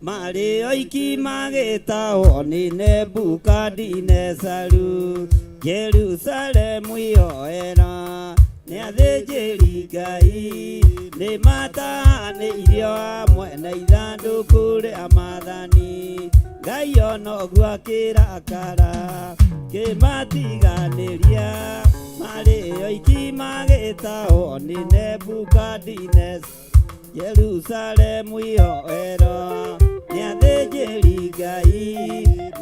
marĩ oiki magĩtahwo nĩ Nebukadinezaru. Jerusalemu ihoera nĩ athĩnjĩri Ngai nĩ matahanĩirio hamwe na ithandũkũ rĩa maathani. Ngai ona ũguo akĩrakara kĩmatiganĩria marĩ oiki magĩtahwo nĩ Nebukadineza. Jerusalemu ihoera nĩ athĩnjĩri Ngai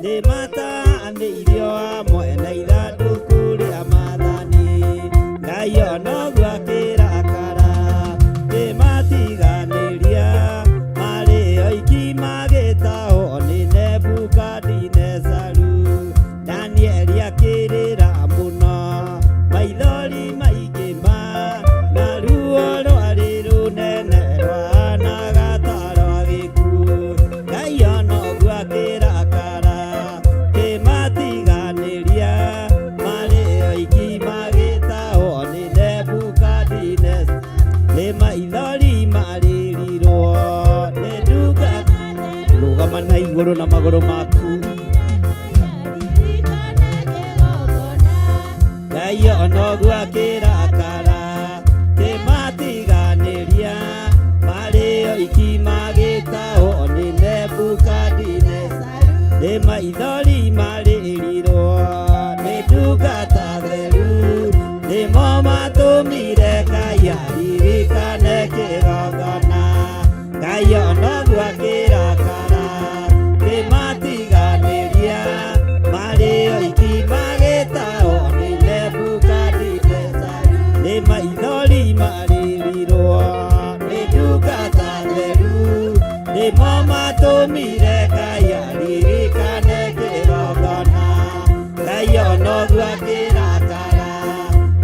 nĩ matahanĩirio hamwe na ithandũkũ rĩa maathani. Ngai ona ũguo akĩrakara kĩmatiganĩria marĩ oiki magĩtahwo nĩ Nebukadinezaru. Danieli akĩrĩra mũno maithori maingĩ ma na ruo rwarĩ rũnene rwahanaga ta rwa gĩkuũ. Ngai ona ũguo akĩrakara kĩmatiganĩria marĩ oiki magĩtahwo nĩ Nebukadineza. Nĩ maithori marĩrirwo nĩ ndungata. Rũgama na igũrũ na magũrũ maku. Ngai ona ũguo akĩrakara kĩmatiganĩria marĩ oiki magĩtahwo nĩ Nebukadineza. Nĩ maithori marĩrirwo nĩ ndungata theru nĩmo matũmire Ngai aririkane kĩgongona. Ngai ona ũguo akĩrakara kĩmatiganĩria marĩ oiki magĩtahwo nĩ Nebukadineza. Nĩ maithori marĩrirwo nĩ ndungata theru nĩmo matũmire Ngai aririkane kĩgongona. Ngai ona ũguo akĩrakara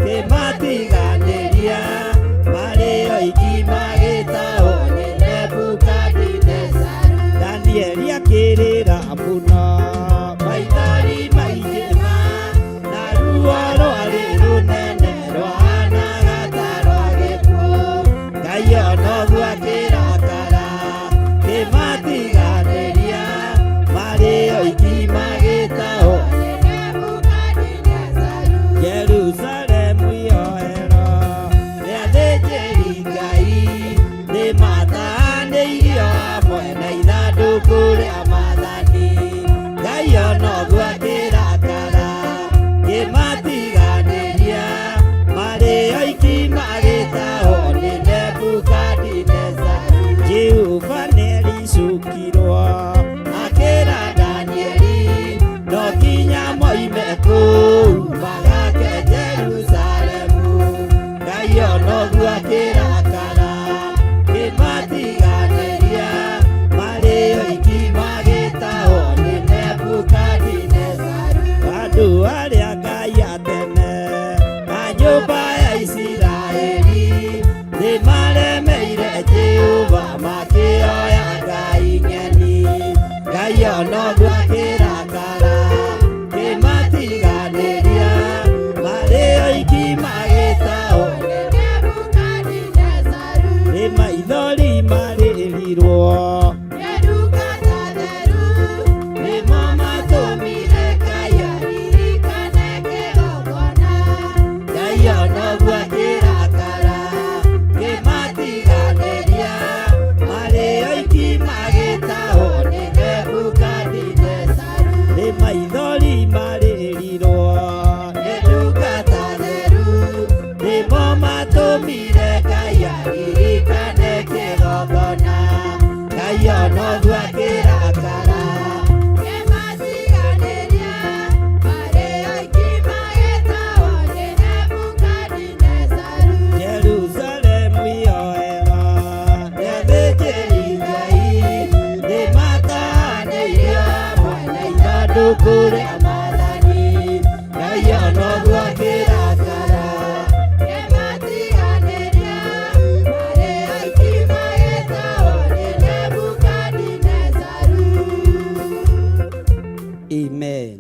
kĩmatiganĩria marĩ oiki magĩtahwo nĩ Nebukadineza. Danieli akĩrĩra Ibuku rĩa Maathani, Ngai ona ũguo akĩrakara. Kĩmatiganĩria, marĩ oiki magĩtahwo nĩ Nebukadinezaru. Amen.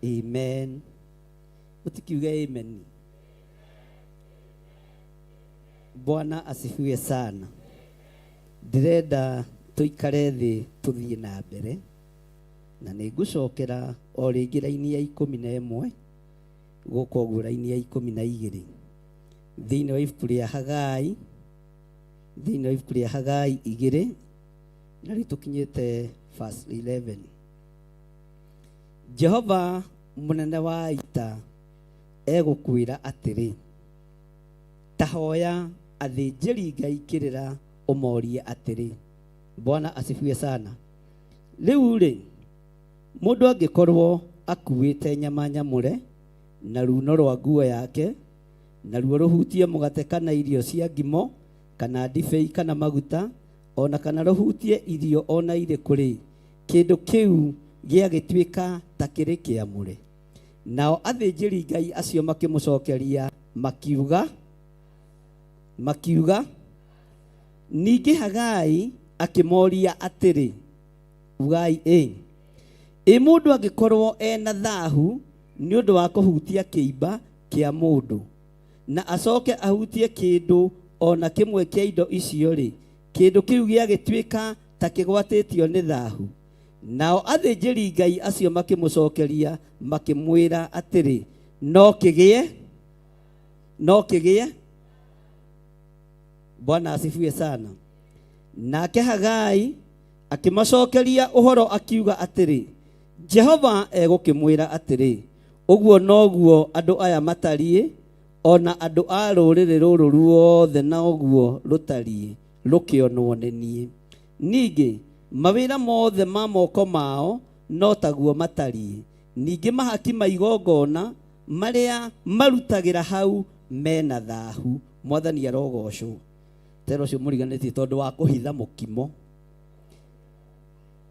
Amen. Mtikiuge amen. Bwana asifiwe sana. Ndĩrenda tũikare thĩ tũthiĩ na mbere na nĩ ngũcokera o rĩngĩ raini ya 11 gũka ũguo raini ya 12 thĩinĩ wa ibuku rĩa Hagai, thĩinĩ wa ibuku rĩa Hagai 2 na rĩu tũkinyĩte verse 11. Jehova mũnene wa ita egũkwĩra atĩrĩ, ta hoya athĩnjĩri Ngai kĩrĩra ũmorie atĩrĩ. Bwana asifiwe sana. Rĩu rĩ, mũndũ angĩkorwo akuĩte nyama nyamũre na runo rwa nguo yake, naruo rũhutie mũgate kana irio cia ngimo kana ndibei kana maguta, ona kana rũhutie irio ona irĩkũ rĩ, kĩndũ kĩu gĩagĩtuĩka ta kĩrĩ kĩamũre. Nao athĩnjĩri Ngai acio makĩmũcokeria makiuga, ningĩ Hagai akĩmoria atĩrĩ, ugai ĩ, ĩ mũndũ angĩkorwo ena thahu nĩ ũndũ wa kũhutia kĩimba kĩa mũndũ, na acoke ahutie kĩndũ ona kĩmwe kĩa indo icio rĩ, kĩndũ kĩu gĩagĩtuĩka ta kĩgwatĩtio nĩ thahu. Nao athĩnjĩri Ngai acio makĩmũcokeria makĩmwĩra atĩrĩ, no kĩgĩe, no kĩgĩe. Bwana asifiwe sana. Nake Hagai akĩmacokeria ũhoro akiuga atĩrĩ, Jehova egũkĩmwĩra atĩrĩ, ũguo noguo andũ aya matariĩ, ona andũ a rũrĩrĩ rũrũ ruothe noguo rũtariĩ, rũkĩonwo nĩ niĩ. Ningĩ mawĩra mothe ma moko mao no taguo matariĩ. Ningĩ mahaki ma igongona marĩa marutagĩra hau mena thahu. Mwathani arogocwo. Tero ũcio mũriganĩtie tondũ wa kũhitha mũkimo.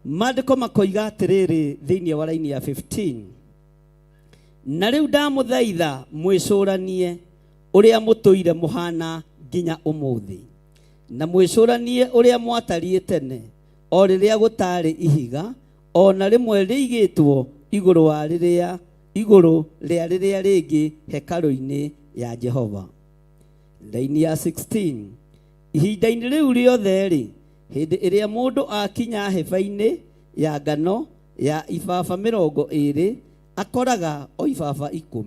Maandĩko makoiga atĩrĩrĩ thĩinĩ wa raini ya 15, na rĩu ndamũthaitha mwĩcũranie ũrĩa mũtũire mũhana nginya ũmũthĩ, na mwĩcũranie ũrĩa mwatariĩ tene, o rĩrĩa gũtarĩ ihiga ona rĩmwe rĩigĩtwo igũrũ wa rĩrĩa, igũrũ rĩa rĩrĩa rĩngĩ hekarũ-inĩ ya Jehova. Raini ya 16, ihinda-inĩ rĩu rĩothe rĩ, hĩndĩ ĩrĩa mũndũ akinya hĩba-inĩ ya ngano ya ibaba 20, akoraga o ibaba 10.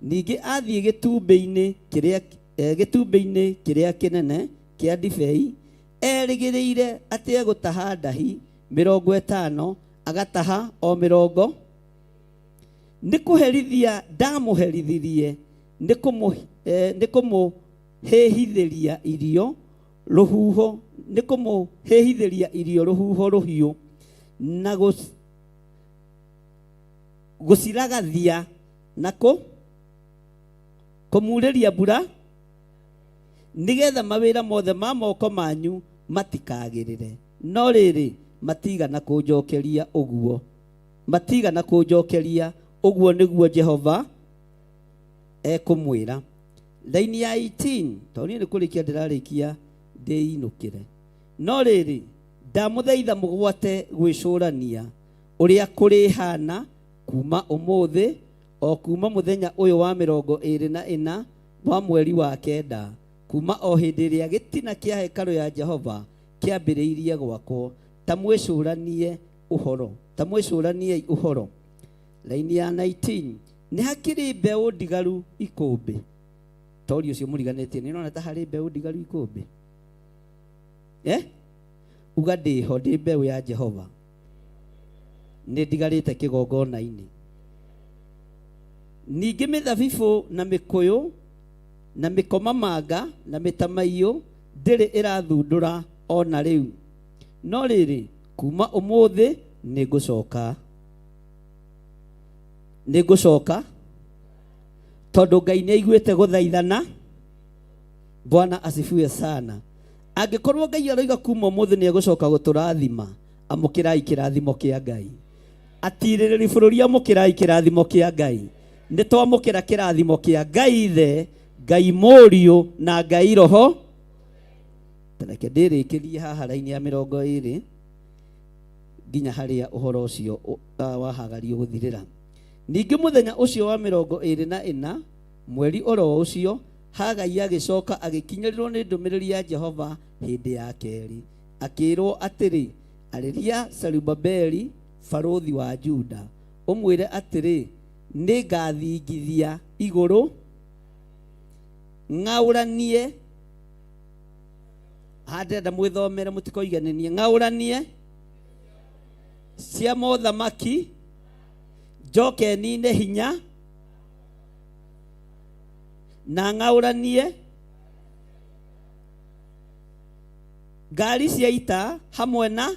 Ningĩ athiĩ gĩtumbĩ-inĩ kĩrĩa, gĩtumbĩ-inĩ kĩrĩa kĩnene kĩa ndibei, erĩgĩrĩire atĩ egũtaha ndahi 50, agataha o 20. Nĩ kũherithia ndamũherithirie, nĩ kũmũhĩhithĩria irio rũhuho, nĩ kũmũhĩhithĩria irio rũhuho rũhiũ, na gũciragathia na kũmurĩria mbura, nĩgetha mawĩra mothe ma moko manyu matikagĩrĩre. No rĩrĩ, matigana kũnjokeria ũguo, matigana kũnjokeria ũguo nĩguo Jehova ekũmwĩra. Raini ya 18, tondũ niĩ nĩ kũrĩkia ndĩrarĩkia ndĩinũkĩre. No rĩrĩ, ndamũthaitha mũgwate gwĩcũrania ũrĩa kũrĩhana kuma ũmũthĩ, o kuma mũthenya ũyũ wa 24 wa mweri wa 9, kuma o hĩndĩ ĩrĩa gĩtina kĩa hekarũ ya Jehova kĩambĩrĩirie gwakwo. Ta mwĩcũranie ũhoro, ta mwĩcũraniei ũhoro. Raini ya 19, nĩ hakĩrĩ mbeũ ndigaru ikũmbĩ. Tori ũcio mũriganĩtie, nĩ ũrona ta harĩ mbeũ ndigaru ikũmbĩ? Uga ndĩho, ndĩ mbeũ ya Jehova, nĩ ndigarĩte kĩgongona-inĩ. Ningĩ mĩthabibũ na mĩkũyũ na mĩkomamanga na mĩtamaiyũ ndĩrĩ ĩrathundũra ona rĩu. No rĩrĩ, kuma ũmũthĩ nĩ ngũcoka, nĩ ngũcoka, tondũ Ngai nĩ aiguĩte gũthaithana. Bwana asifiwe sana. Angĩkorwo Ngai aroiga kuma ũmũthĩ nĩ egũcoka gũtũrathima, amũkĩrai kĩrathimo kĩa Ngai. Atirĩrĩri bũrũri amũkĩrai kĩrathimo kĩa Ngai. Nĩ twamũkĩra kĩrathimo kĩa Ngai Ithe, Ngai Mũriũ na Ngai Roho. Reke ndĩrĩkĩrie haha raini ya 20 nginya harĩa ũhoro ũcio wa Hagari ũgũthirĩra. Ningĩ mũthenya ũcio wa 24 mweri oro ũcio Hagai agĩcoka agĩkinyĩrĩrwo nĩ ndũmĩrĩri ya Jehova hĩndĩ ya kerĩ, akĩĩrwo atĩrĩ, arĩria Zerubabeli barũthi wa Juda, ũmwĩre atĩrĩ, nĩngathingithia igũrũ ng'aũranie handenda mwĩthomere mũtikoiganĩrie ng'aũranie cia mothamaki njoke nine hinya na ng'aũranie ngari cia ita hamwe na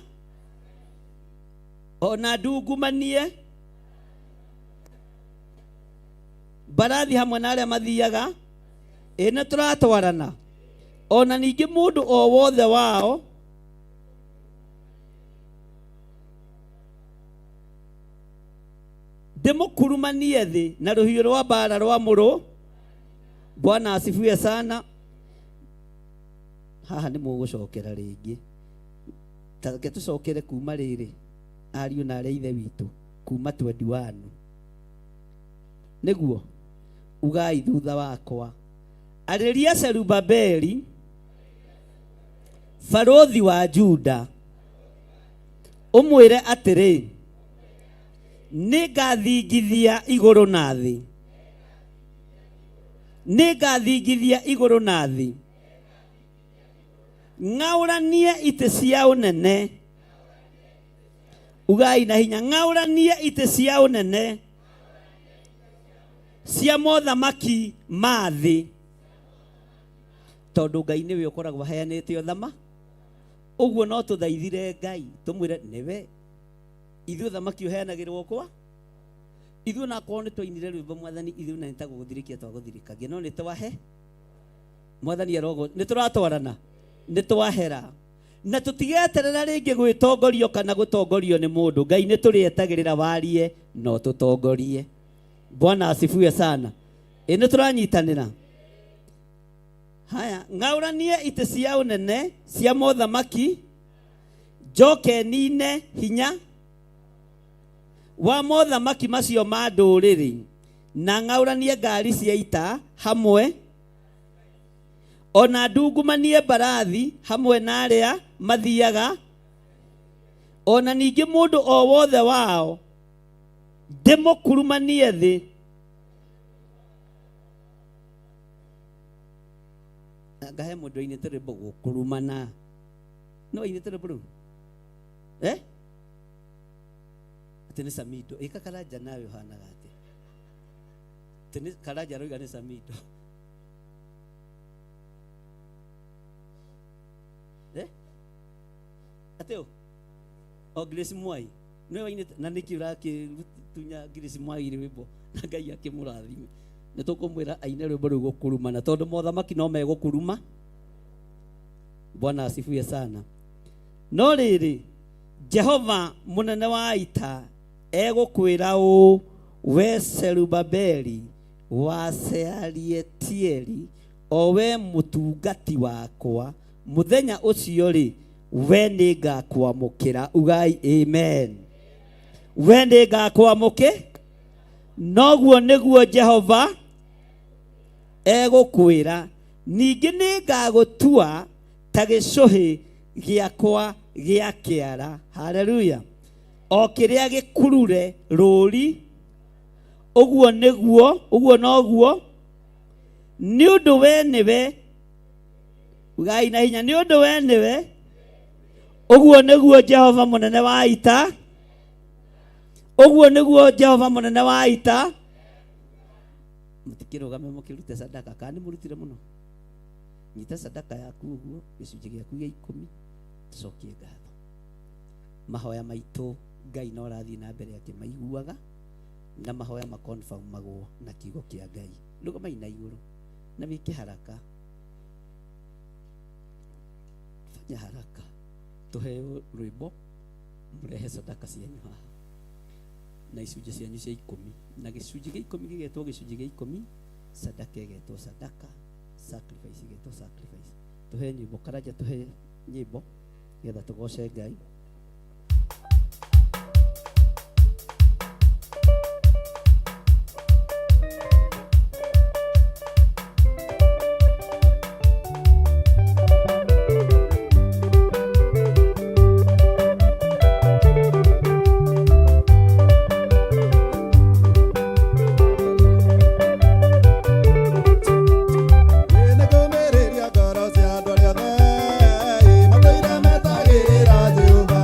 ona ndungumanie mbarathi hamwe na arĩa mathiaga ĩ nĩ tũratwarana ona ningĩ mũndũ o wothe wao ndĩmũkurumanie thĩ na rũhiũ rwa mbara rwa mũrũ. Bwana asifiwe sana. Haha nĩ mũgũcokera rĩngĩ, ta reke tũcokere kuma rĩrĩ ariũ na arĩa ithe witũ kuma 21 nĩguo ugai thutha wakwa, arĩria Zerubabeli barũthi wa Juda ũmwĩre atĩrĩ, nĩngathingithia igũrũ na thĩ, nĩngathingithia igũrũ na thĩ, ng'aũranie itĩ cia ũnene, ugai na hinya, ng'aũranie itĩ cia ũnene cia mothamaki ma thĩ, tondũ Ngai nĩwe ũkoragwo aheanĩte ũthama. Ũguo no tũthaithire Ngai tũmwĩre nĩwe ithuĩ ũthamaki ũheanagĩrwo kwa ithuĩ, nakorwo nĩ twainire rwĩmbo mwathani ithuĩ na nĩtagũgũthirĩkia twagũthirĩkagia, no nĩ twahe mwathani arogo nĩ tũratwarana nĩ twahera na tũtigeterera rĩngĩ gwĩtongorio kana gũtongorio nĩ mũndũ. Ngai nĩ tũrĩetagĩrĩra warie no tũtongorie. Bwana asifiwe sana. Ĩ nĩ tũranyitanĩra. Haya, ng'aũranie itĩ cia ũnene cia mothamaki njoke nine hinya wa mothamaki macio ma ndũrĩrĩ na ng'aũranie ngari cia ita hamwe ona ndungumanie mbarathi hamwe na arĩa mathiaga ona ningĩ mũndũ o wothe wao ndĩmũkurumanie thĩ. Ngahe mũndũ ainĩte rwĩmbo gũkurumana, no ainĩte rwĩmbo rũu atĩ nĩ Samido. Ĩka Karanja nawe ũhanaga atĩ atĩ nĩ Karanja aroiga nĩ Samido. Atĩ ũ o Grace Mwai nĩwe wainĩte, na nĩkĩ ũrakĩtunya Grace Mwai rwĩmbo na Ngai akĩmũrathime. Nĩ tũkũmwĩra aine rwĩmbo rũu gũkurumana, tondũ mothamaki no megũkuruma. Bwana asifiwe sana. No rĩrĩ, Jehova mũnene wa ita egũkwĩra ũũ, we Zerubabeli wa Sealitieli, o we mũtungati wakwa, mũthenya ũcio rĩ, we nĩngakwamũkĩra. Ugai amen. We nĩngakwamũkĩ noguo nĩguo Jehova egũkwĩra. Ningĩ nĩngagũtua ta gĩcũhĩ gĩakwa gĩa kĩara. Haleluya. O kĩrĩa gĩkurure rũri, ũguo nĩguo, ũguo noguo, nĩ ũndũ we nĩwe, ugai na hinya, nĩ ũndũ we nĩwe, ũguo nĩguo Jehova mũnene wa ita, ũguo nĩguo Jehova mũnene wa ita. Mũtikĩrũgame mũkĩrute sadaka, kana nĩ mũrutire mũno? Nyita sadaka yaku ũguo, gĩcunjĩ gĩaku gĩa 10, tũcokie ngatho. Mahoya maitũ Ngai no arathiĩ na mbere akĩmaiguaga, na mahoya makonfirmagwo na kiugo kĩa Ngai. Rũgamai na igũrũ na wĩke haraka, fanya haraka, tũheo rwĩmbo, mũrehe sadaka cianyu haha. Na icunjĩ cianyu cia ikũmi, na gĩcunjĩ gĩa ikũmi gĩgetwo gĩcunjĩ gĩa ikũmi, sadaka ĩgetwo sadaka, sacrifice ĩgetwo sacrifice. Tũhe nyĩmbo, Karanja, tũhe nyĩmbo nĩgetha tũgoce Ngai. Nĩngũmĩrĩria ngoro cia andũ arĩa othe matũire metagĩrĩra Jehova.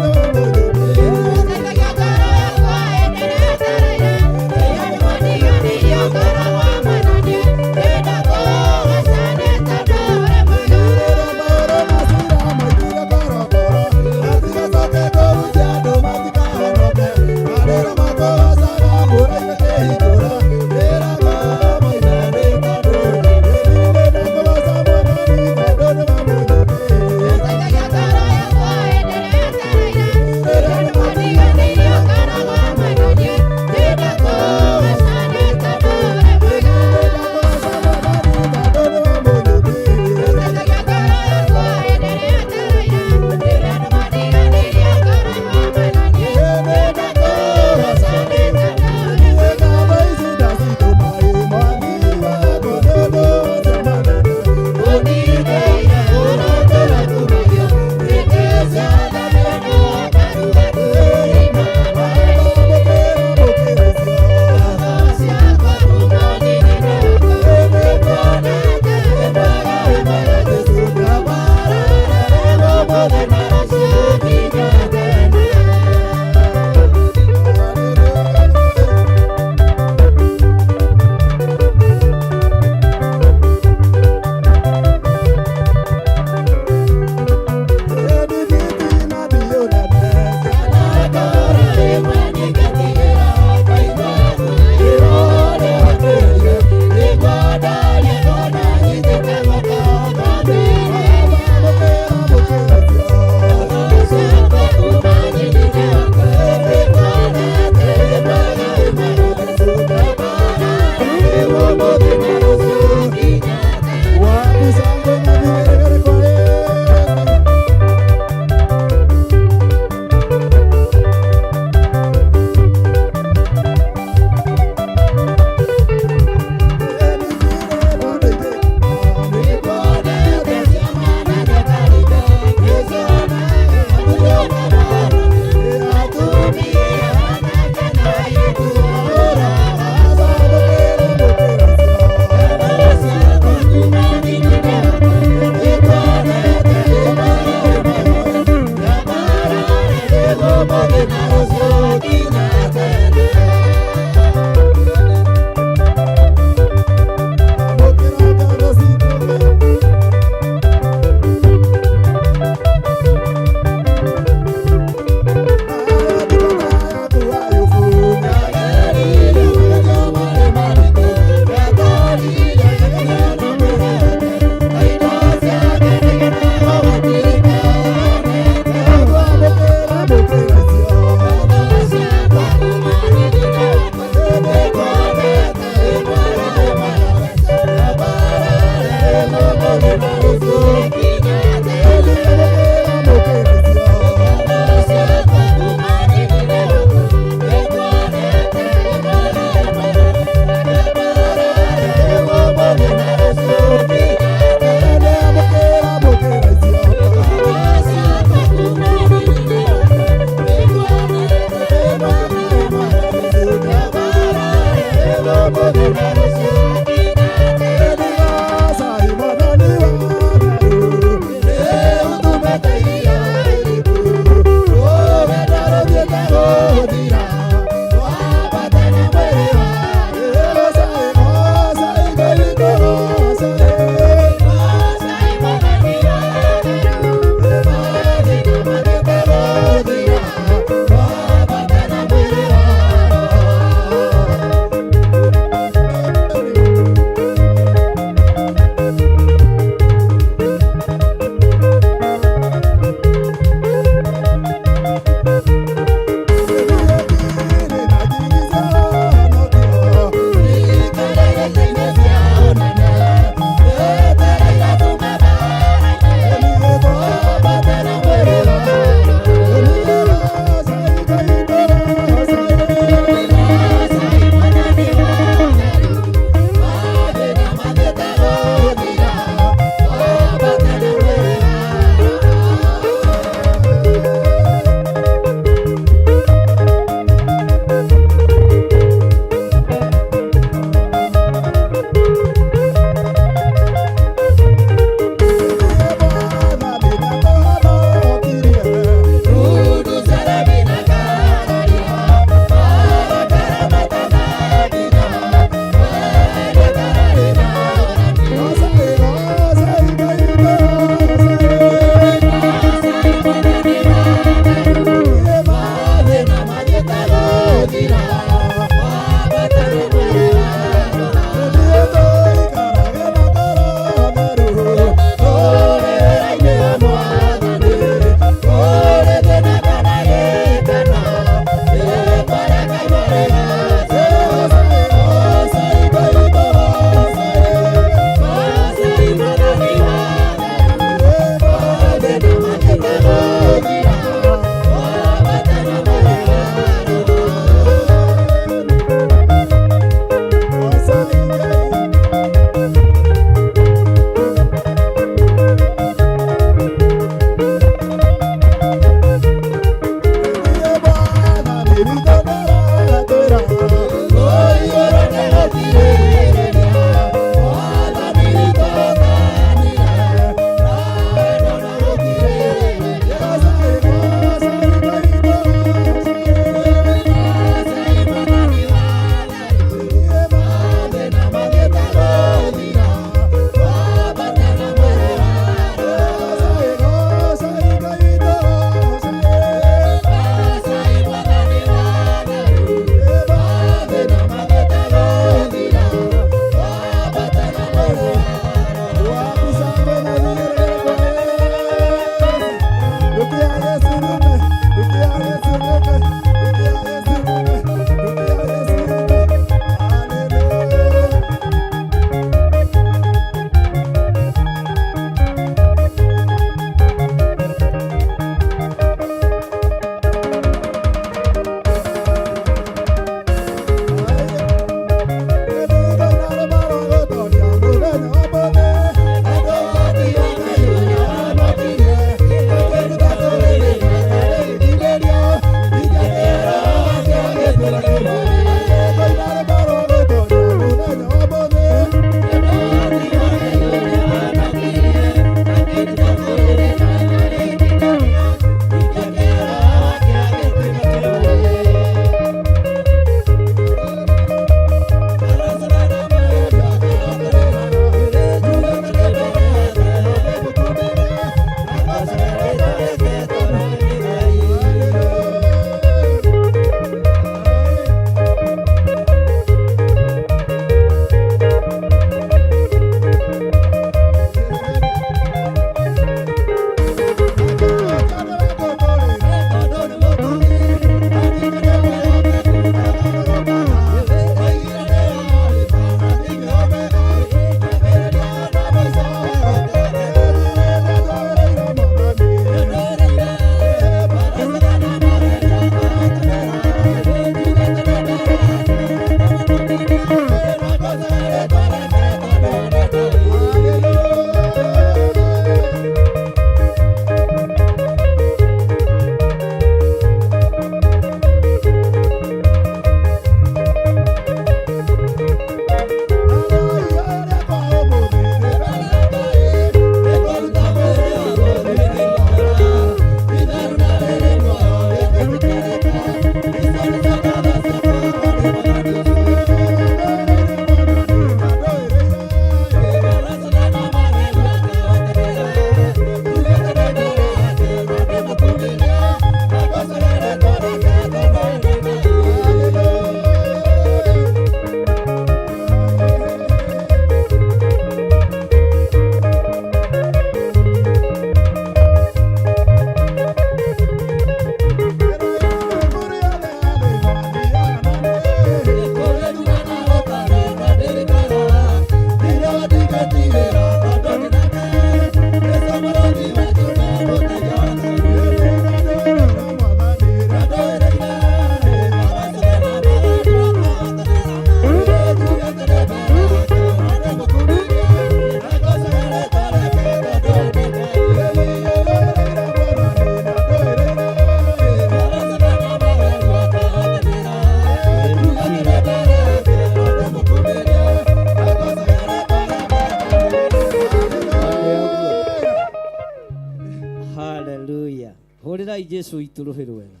Hũrĩrai Jesu witũ rũhĩ rwega.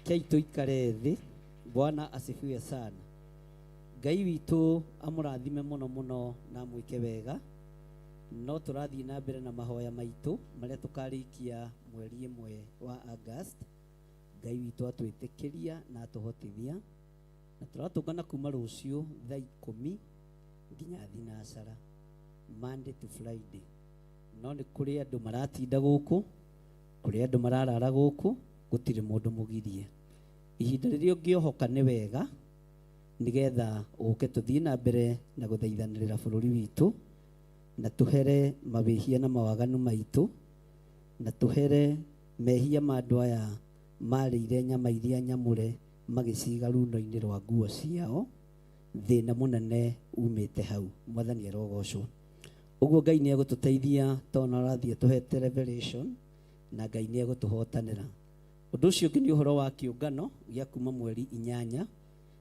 Kei tũikare thĩ. Bwana asifiwe sana. Ngai witũ amũrathime mũno mũno na amwĩke wega. No tũrathiĩ na mbere na mahoya maitũ marĩa tũkarĩkia mweri ĩmwe wa August. Ngai witũ atwĩtĩkĩria na atũhotithia. Na tũratũngana kuma rũciũ thaa 10 nginya thinacara, Monday to Friday. No nĩ kũrĩ andũ maratinda gũkũ, kũrĩ andũ mararara gũkũ, gũtirĩ mũndũ mũgirie. Ihinda rĩrĩa ũngĩohoka nĩ wega nĩgetha ũke tũthiĩ na mbere na gũthaithanĩrĩra bũrũri witũ, na tũhere mawĩhia na mawaganu maitũ, na tũhere mehia ma andũ aya marĩire nyama iria nyamũre magĩciga runo-inĩ rwa nguo ciao. Thĩna mũnene umĩte hau. Mwathani arogocwo. Ũguo Ngai nĩ egũtũteithia tondũ arathiĩ atũhete revelation, na Ngai nĩ egũtũhotanĩra. Ũndũ ũcio ũngĩ nĩ ũhoro wa kĩũngano gĩa kuma mweri 8,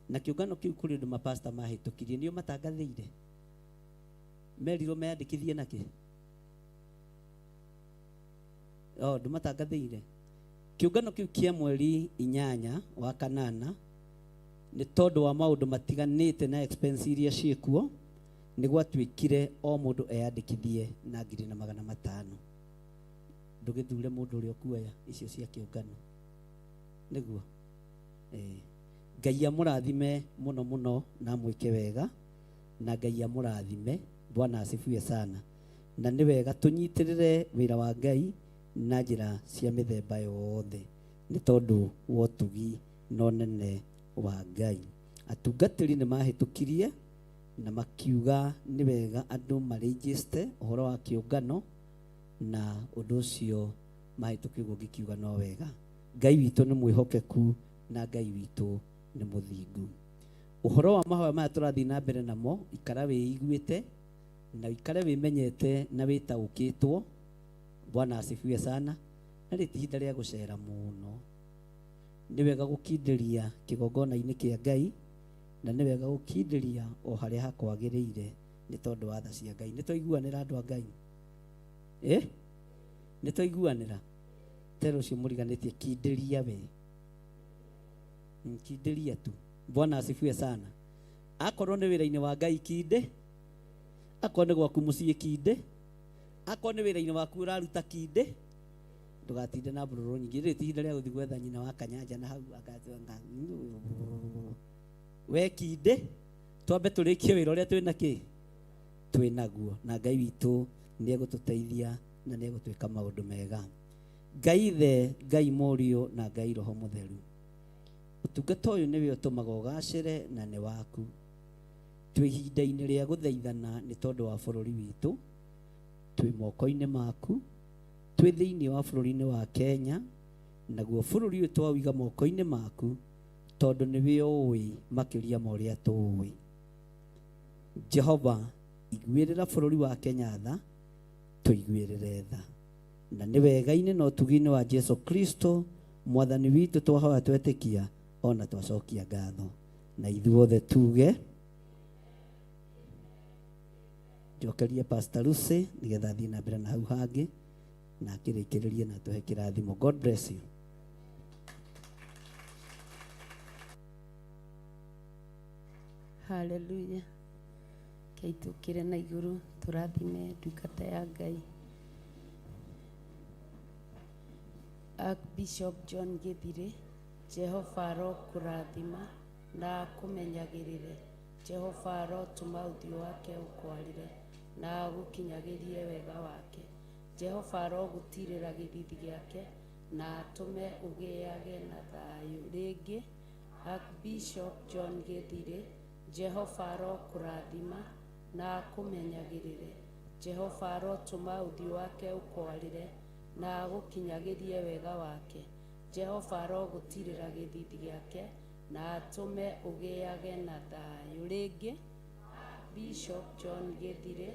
na kĩũngano kĩu kũrĩ ũndũ mapasta mahĩtũkirie, nĩo matangathĩire. Merirwo meyandĩkithie nakĩ? O, ndũmatangathĩire. Kĩũngano kĩu kĩa mweri 8 wa kanana, nĩ tondũ wa maũndũ matiganĩte na expense iria ciĩkuo, nĩ gwatuĩkire o mũndũ eyandĩkithie na 1,500. Ndũgĩthure mũndũ ũrĩa ũkuoya icio cia kĩũngano. Nĩguo. Ngai amũrathime mũno mũno na amwĩke wega, na Ngai amũrathime. Bwana asifiwe sana. Na nĩ wega tũnyitĩrĩre wĩra wa Ngai na njĩra cia mĩthemba yothe, nĩ tondũ wa ũtugi na ũnene wa Ngai. Atungatĩri nĩ mahĩtũkirie na makiuga nĩ wega andũ marĩnjĩste ũhoro wa kĩũngano, na ũndũ ũcio mahĩtũkie ũguo ngĩkiuga no wega. Ngai witũ nĩ mwĩhokeku na Ngai witũ nĩ mũthingu. Ũhoro wa mahoya maya tũrathiĩ na mbere namo, ikara wĩiguĩte na ikare wĩmenyete na wĩtaũkĩtwo. Bwana asifiwe sana. Na rĩ ti ihinda rĩa gũcera mũno. Nĩ wega gũkindĩria kĩgongona-inĩ kĩa Ngai, na nĩ wega gũkindĩria o harĩa hakwagĩrĩire nĩ tondũ wa tha cia Ngai. Nĩ twaiguanĩra andũ a Ngai? Nĩ twaiguanĩra? Tera ũcio mũriganĩtie, kindĩria we. Kindĩria tu. Bwana asifiwe sana. Akorwo nĩ wĩra-inĩ wa Ngai kinde, akorwo nĩ gwaku mũciĩ kinde, akorwo nĩ wĩra-inĩ waku ũraruta kinde, ndũgatinde na mburũrũ nyingĩ. Rĩrĩ ti ihinda rĩa gũthiĩ gwetha nyina wa kanyanja na hau agatuanga. We kinde, twambe tũrĩkie wĩra ũrĩa twĩna kĩ? Twĩ naguo. Na Ngai witũ nĩ egũtũteithia na nĩ egũtwĩka maũndũ mega. Ngai Ithe, Ngai Mũriũ na Ngai Roho Mũtheru. Ũtungata ũyũ nĩwe ũtũmaga ũgacĩre na nĩ waku. Twĩ ihinda-inĩ rĩa gũthaithana nĩ tondũ wa bũrũri witũ, twĩ moko-inĩ maku, twĩ thĩinĩ wa bũrũri-inĩ wa Kenya, naguo bũrũri ũyũ twawiga moko-inĩ maku tondũ nĩwe ũĩ makĩria ma ũrĩa tũĩ. Jehova, iguĩrĩra bũrũri wa Kenya tha, tũiguĩrĩre tha. Na nĩ wega-inĩ na ũtugi-inĩ wa Jesu Kristo Mwathani witũ twahoya twetĩkia ona twacokia ngatho. Na ithuothe tuge njokerie Pastor Lucy nigetha athiĩ na mbere na hau hangĩ na akĩrĩkĩrĩrie na atũhe kĩrathimo. God bless you. Hallelujah. Kei tũkĩre na igũrũ tũrathime ndungata ya Ngai. Archbishop John Githire, Jehova arokũrathima na akũmenyagĩrĩre. Jehova arotũma ũthiũ wake ũkwarĩre na agũkinyagĩrie wega wake. Jehova arogũtirĩra gĩthithi gĩake na atũme ũgĩage na thayũ. Rĩngĩ, Archbishop John Githire, Jehova arokũrathima na akũmenyagĩrĩre. Jehova arotũma ũthiũ wake ũkwarĩre na agũkinyagĩrie wega wake. Jehova arogũtirĩra gĩthithi gĩake na atũme ũgĩage na thayũ. Rĩngĩ, Bishop John Githire,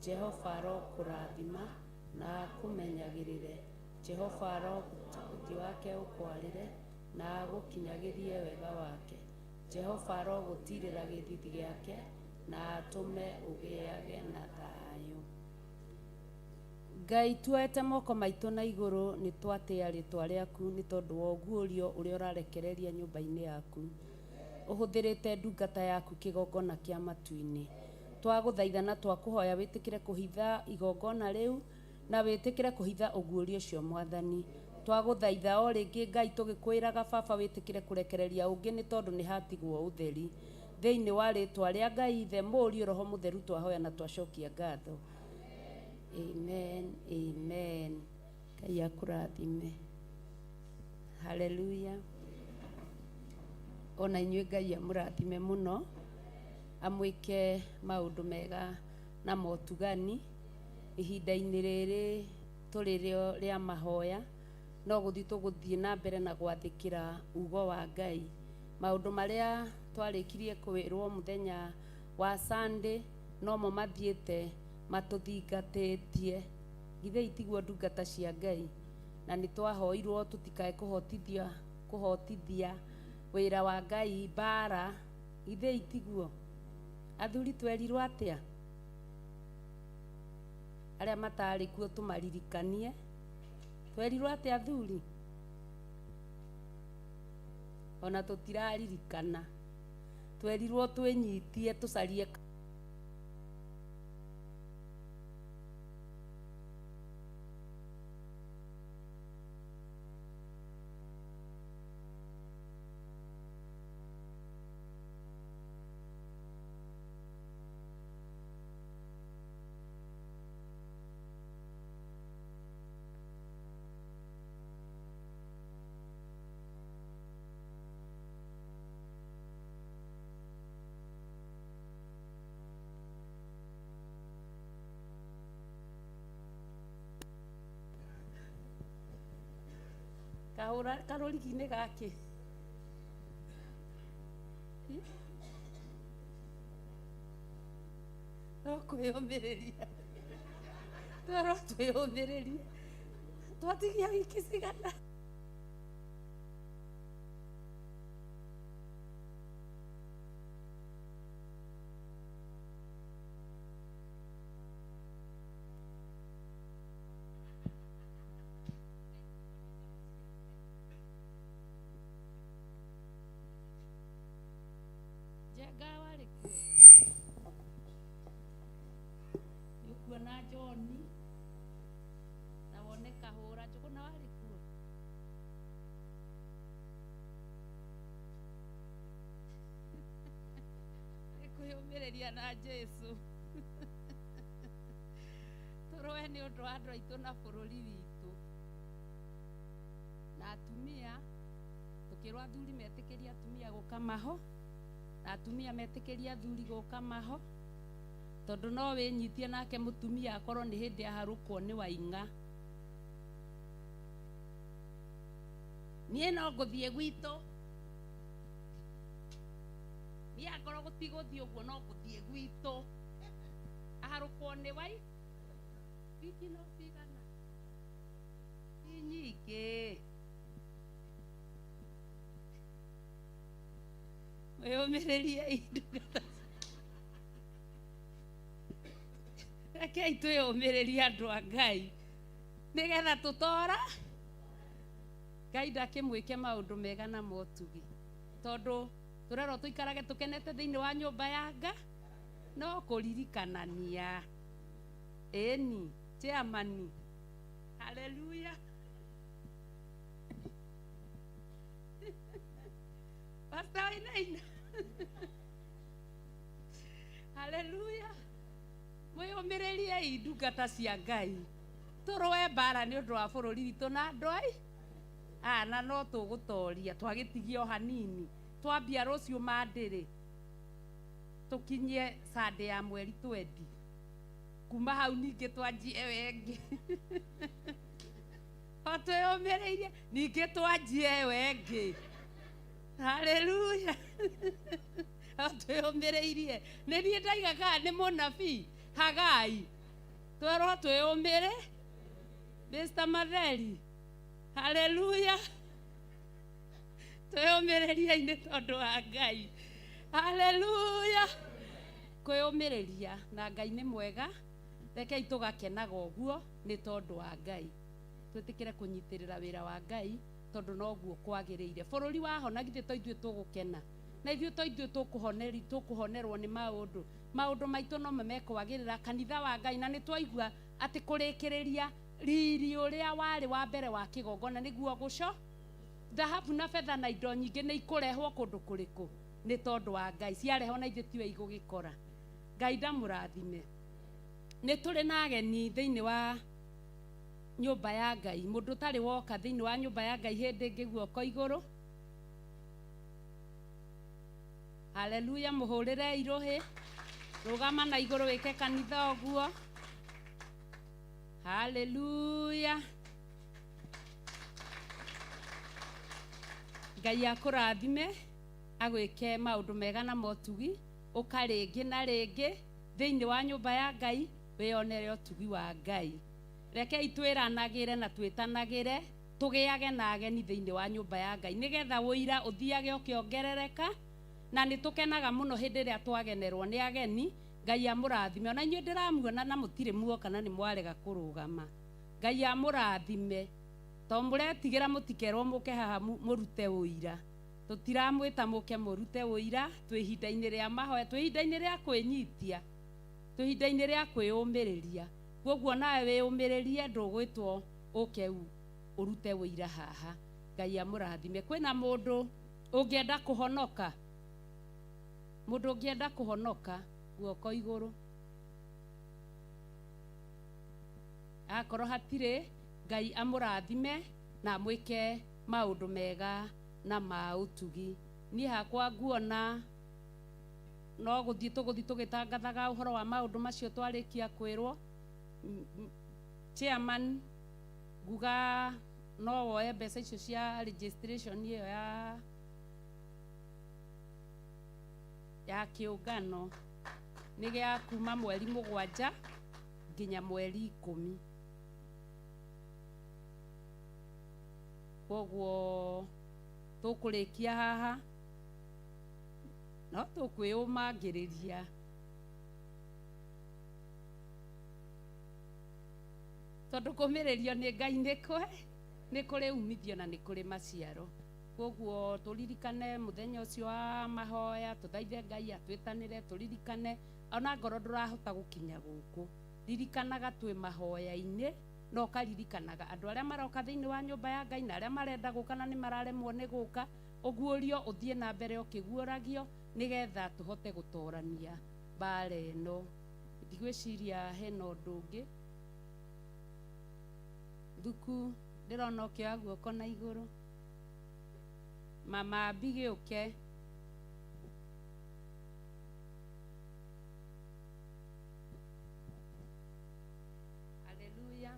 Jehova arokũrathima na akũmenyagĩrĩre. Jehova arotũma ũthiũ wake ũkwarĩre na agũkinyagĩrie wega wake. Jehova arogũtirĩra gĩthithi gĩake na atũme ũgĩage na thayũ. Ngai, tuoete moko maitũ na igũrũ, nĩ twatĩa rĩtwa rĩaku nĩ tondũ wa ũguũrio ũrĩa ũrarekereria nyũmba-inĩ yaku. Ũhũthĩrĩte ndungata yaku kĩgongona kĩa matu-inĩ. Twagũthaitha na twakũhoya wĩtĩkĩre kũhitha igongona rĩu na wĩtĩkĩre kũhitha ũguũrio ũcio Mwathani. Twagũthaitha o rĩngĩ Ngai tũgĩkwĩraga Baba wĩtĩkĩre kũrekereria ũngĩ nĩ tondũ nĩ hatigwo ũtheri. Thĩinĩ wa rĩtwa rĩa Ngai Ithe, Mũriũ, Roho Mũtheru twahoya na twacokia ngatho. Amen, amen. Ngai akũrathime. Haleluya. Ona inyuĩ Ngai amũrathime mũno, amwĩke maũndũ mega na motugani. Ihinda-inĩ rĩrĩ tũrĩ rĩo rĩa mahoya, no gũthiĩ tũgũthiĩ na mbere na gwathĩkĩra ugo wa Ngai. Maũndũ marĩa twarĩkirie kwĩrwo mũthenya wa Sunday nomo mathiĩte matũthingatĩtie. Githĩ itiguo ndungata cia Ngai? Na nĩ twahoirwo tũtikae kũhotithia kũhotithia wĩra wa Ngai mbara. Githĩ itiguo? Athuri twerirwo atĩa? Arĩa matarĩ kuo tũmaririkanie. Twerirwo atĩa athuri? Ona tũtiraririkana. Twerirwo twĩnyitie tũcarie kahũra karũrigi-inĩ gakĩ. No kwĩyũmĩrĩria, twerwo twĩyũmĩrĩrie, twatigia wiki cigana. Njenga warĩ kuo? Nĩ ũkuona John na wone Kahũra. Njũgũna warĩ kuo? Nĩ kwĩyũmĩrĩria na Jesu. Tũrũe nĩ ũndũ wa andũ aitũ na bũrũri witũ. Na atumia, tũkĩrwo athuri metĩkĩrie atumia gũka maho, na atumia metĩkĩrie athuri gũka maho, tondũ no wĩnyitie nake mũtumia akorwo nĩ hĩndĩ aharũkwo nĩ waing'a. Niĩ no ngũthiĩ gwitũ. Niĩ akorwo gũtigũthiĩ ũguo no ngũthiĩ gwitũ. Aharũkwo nĩ wai wiki no cigana? Ti nyingĩ. Mwĩyũmĩrĩriei ndungata. Rekei twĩyũmĩrĩrie andũ a Ngai nĩgetha tũtora Ngai ndakĩmwĩke maũndũ mega na motugi, tondũ tũrerwo tũikarage tũkenete thĩinĩ wa nyũmba ya Nga no kũririkanania. Ĩni chairman, haleluya. Pastor Wainaina, haleluya. Mwĩyũmĩrĩriei ndungata cia Ngai, tũrũe mbara nĩ ũndũ wa bũrũri witũ na andũ ai na no tũgũtoria. Twagĩtigia o hanini, twambia rũciũ mandĩrĩ tũkinyie Sunday ya mweri 20, kuma hau ningĩ twanjie ĩyo ĩngĩ. O twĩyũmĩrĩirie ningĩ twanjie ĩyo ĩngĩ. Haleluya. O twĩyũmĩrĩirie. Nĩ niĩ ndaiga kana nĩ mũnabii Hagai? Twerwo twĩyũmĩrĩ. Mr. Matheri, haleluya. Twĩyũmĩrĩriei nĩ tondũ wa Ngai. Haleluya. Kwĩyũmĩrĩria na Ngai nĩ mwega. Rekei tũgakenaga ũguo nĩ tondũ wa Ngai. Twĩtĩkĩre kũnyitĩrĩra wĩra wa Ngai tondũ noguo kwagĩrĩire. Bũrũri wahona githĩ to ithuĩ tũgũkena, na ithuĩ to ithuĩ tũkũhonerwo nĩ maũndũ. Maũndũ maitũ no mekwagĩrĩra kanitha wa Ngai, na nĩ twaigua atĩ kũrĩkĩrĩria riri ũrĩa warĩ wa mbere wa kĩgongona nĩguo gũco thahabu na betha na indo nyingĩ nĩ ikũrehwo kũndũ kũrĩkũ nĩ tondũ wa Ngai. Ciarehwo na ithuĩ tiwe igũgĩkora. Ngai ndamũrathime. Nĩ tũrĩ na ageni thĩinĩ wa nyũmba ya Ngai. Mũndũ ũtarĩ woka thĩinĩ wa nyũmba ya Ngai hĩndĩ ĩngĩ guoko igũrũ. Haleluya, mũhũrĩre irũhĩ. Rũgama na igũrũ wĩke kanitha ũguo. Haleluya. Ngai akũrathime, agwĩke maũndũ mega na motugi, ũka rĩngĩ na rĩngĩ thĩinĩ wa nyũmba ya Ngai, wĩyonere ũtugi wa Ngai. Rekei twĩranagĩre na twĩtanagĩre, tũgĩage na ageni thĩinĩ wa nyũmba ya Ngai, nĩgetha ũira ũthiage ũkĩongerereka, na nĩ tũkenaga mũno hĩndĩ ĩrĩa twagenerwo nĩ ageni. Ngai amũrathime. Ona inyuĩ ndĩramuona na mũtirĩ muoka na nĩ mwarega kũrũgama. Ngai amũrathime. To mũretigĩra mũtikerwo mũke haha mũrute ũira. Tũtiramwĩta mũke mũrute ũira, twĩ ihinda-inĩ rĩa mahoya, twĩ ihinda-inĩ rĩa kwĩnyitia, twĩ ihinda-inĩ rĩa kwĩyũmĩrĩria. Koguo nawe wĩyũmĩrĩrie, ndũgwĩtwo ũke ũrute ũira haha. Ngai amũrathime. Kwĩna mũndũ ũngĩenda kũhonoka? Mũndũ ũngĩenda kũhonoka guoko igũrũ. Akorwo hatirĩ, Ngai amũrathime na amwĩke maũndũ mega na ma ũtugi. Niĩ hakwa nguona no gũthiĩ tũgũthiĩ tũgĩtangathaga ũhoro wa maũndũ macio twarĩkia kwĩrwo. Chairman nguga no woe mbeca icio cia registration ĩyo ya kĩũngano nĩ gĩa kuma mweri 7 nginya mweri 10. Koguo tũkũrĩkia haha no tũkwĩyũmangĩrĩria tondũ kũmĩrĩrio nĩ Ngai nĩ kũrĩ umithio na nĩ kũrĩ maciaro. Koguo tũririkane mũthenya ũcio wa mahoya, tũthaithe Ngai atwĩtanĩre, tũririkane ona ngorwo ndũrahota gũkinya gũkũ, ririkanaga twĩ mahoya-inĩ, na ũkaririkanaga andũ arĩa maroka thĩinĩ wa nyũmba ya Ngai na arĩa marenda gũka na nĩ mararemwo nĩ gũka, ũguũrio ũthiĩ na mbere ũkĩguũragio nĩgetha tũhote gũtorania mbara ĩno. Ndigwĩciria hena ũndũ ũngĩ. Thuku ndĩrona ũkĩoya guoko na igũrũ. Mama Mbigĩ ũke. Haleluya.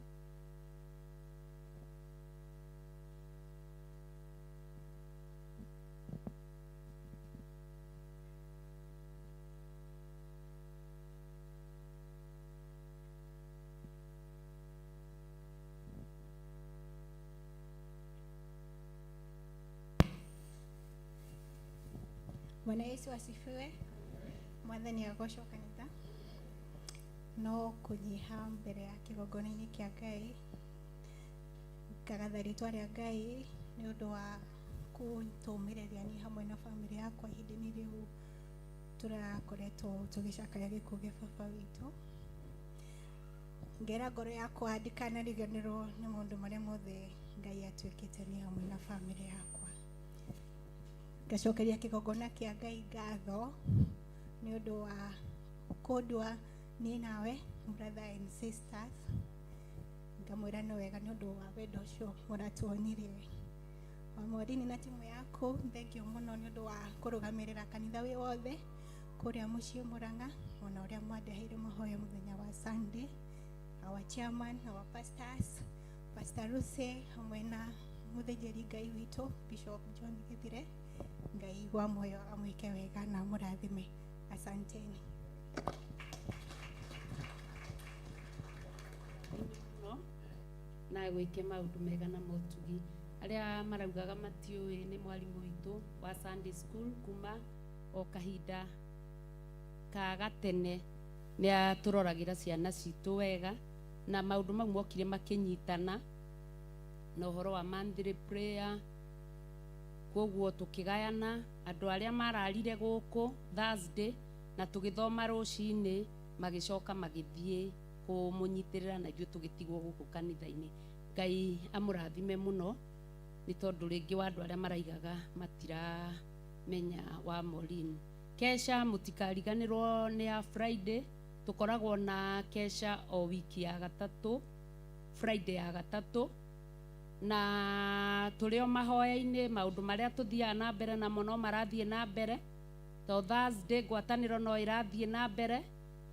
Bwana Yesu asifiwe. Mwathani agocwo kanitha. No kunyiha mbere ya kĩgongona-inĩ kĩa Ngai, ngagatha rĩtwa rĩa Ngai nĩ ũndũ wa kũtũmĩrĩria niĩ hamwe na bamĩrĩ yakwa ihinda-inĩ rĩu tũrakoretwo tũgĩcakaya gĩkuũ gĩa baba witũ. Ngera ngoro yakwa ndikanariganĩrwo nĩ maũndũ marĩa mothe Ngai atuĩkĩte niĩ hamwe na bamĩrĩ yakwa. Ngacokeria kĩgongona kĩa Ngai ngatho nĩ ũndũ wa kũndua niĩ nawe brother and sisters. Ngamwĩra nĩ wega nĩ ũndũ wa wendo ũcio mũratuonirie. Wa Mwarini na timu yaku, thank you mũno nĩ ũndũ wa kũrũgamĩrĩra kanitha wĩ wothe kũrĩa mũciĩ Murang'a, ona ũrĩa mwandeheire mahoya mũthenya wa Sunday. Our chairman, our pastors, Pastor Ruse hamwe na mũthĩnjĩri Ngai witũ Bishop John Githire. Ngai wa muoyo amwĩke wega na amũrathime. Asanteni. Na gwĩke maũndũ mega na motugi. Arĩa maraugaga matiũĩ nĩ mwarimũ witũ wa Sunday school kuma o kahinda ka gatene. Nĩ atũroragĩra ciana citũ wega, na maũndũ mau mokire makĩnyitana na ũhoro wa monthly prayer. Koguo tũkĩgayana andũ arĩa mararire gũkũ Thursday na tũgĩthoma rũcinĩ, magĩcoka magĩthiĩ kũmũnyitĩrĩra, na ithuĩ tũgĩtigwo gũkũ kanitha-inĩ. Ngai amũrathime mũno, nĩ tondũ rĩngĩ wa andũ arĩa maraigaga matiramenya wa Maureen. Kesha mũtikariganĩrwo nĩ ya Friday, tũkoragwo na kesha o wiki ya gatatũ, Friday ya gatatũ, na tũrĩ o mahoya-inĩ. Maũndũ marĩa tũthiaga na mbere namo no marathiĩ na mbere. To Thursday ngwatanĩro no ĩrathiĩ na mbere,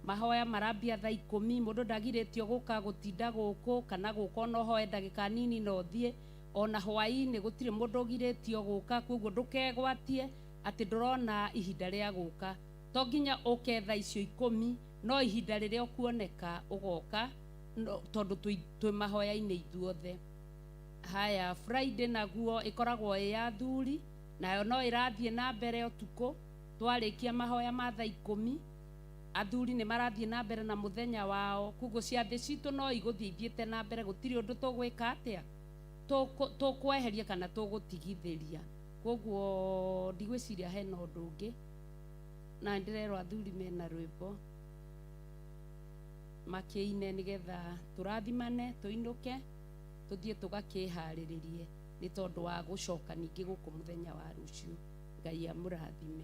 mahoya marambia thaa 10. Mũndũ ndagirĩtio gũka gũtinda gũkũ kana gũka ona ũhoe ndagĩka nini na ũthiĩ. Ona hwaĩ-inĩ gũtirĩ mũndũ ũgirĩtio gũka, koguo ndũkegwatie atĩ ndũrona ihinda rĩa gũka. To nginya ũke thaa icio 10, no ihinda rĩrĩa ũkuoneka ũgoka, tondũ twĩ mahoya-inĩ ithuothe. Haya, Friday naguo ĩkoragwo ĩ ya athuri, nayo no ĩrathiĩ na mbere ũtukũ. Twarĩkia mahoya ma thaa 10, athuri nĩ marathiĩ na mbere na mũthenya wao. Koguo ciathĩ citũ no igũthiĩ ithiĩte na mbere, gũtirĩ ũndũ tũgwĩka atĩa, tũkweheria kana tũgũtigithĩria. Koguo ndigwĩciria hena ũndũ ũngĩ, na ndĩrerwo athuri mena rwĩmbo makĩine nĩgetha tũrathimane, tũinũke, tũthiĩ tũgakĩharĩrĩrie nĩ tondũ wa gũcoka ningĩ gũkũ mũthenya wa rũciũ. Ngai amũrathime.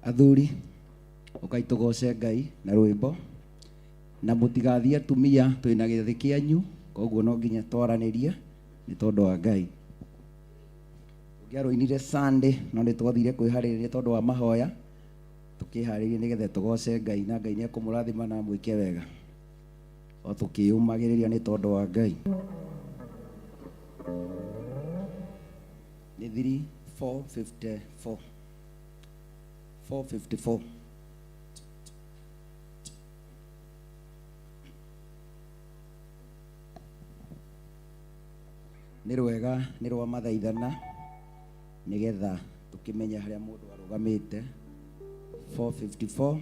Athuri, ũkai tũgoce Ngai na rwĩmbo, na mũtigathiĩ atumia, twĩna gĩathĩ kĩanyu, koguo no nginya twaranĩrie nĩ tondũ wa Ngai. Tũngĩarũinire Sunday, no nĩ twathire kwĩharĩrĩria tondũ wa mahoya, tũkĩharĩrie nĩgetha tũgoce Ngai, na Ngai nĩ ekũmũrathima na amwĩke wega o tũkĩyũmagĩrĩria nĩ tondũ wa Ngai. Nĩ 3454 454. Nĩ rwega, nĩ rwa mathaithana nĩgetha tũkĩmenye harĩa mũndũ arũgamĩte. 454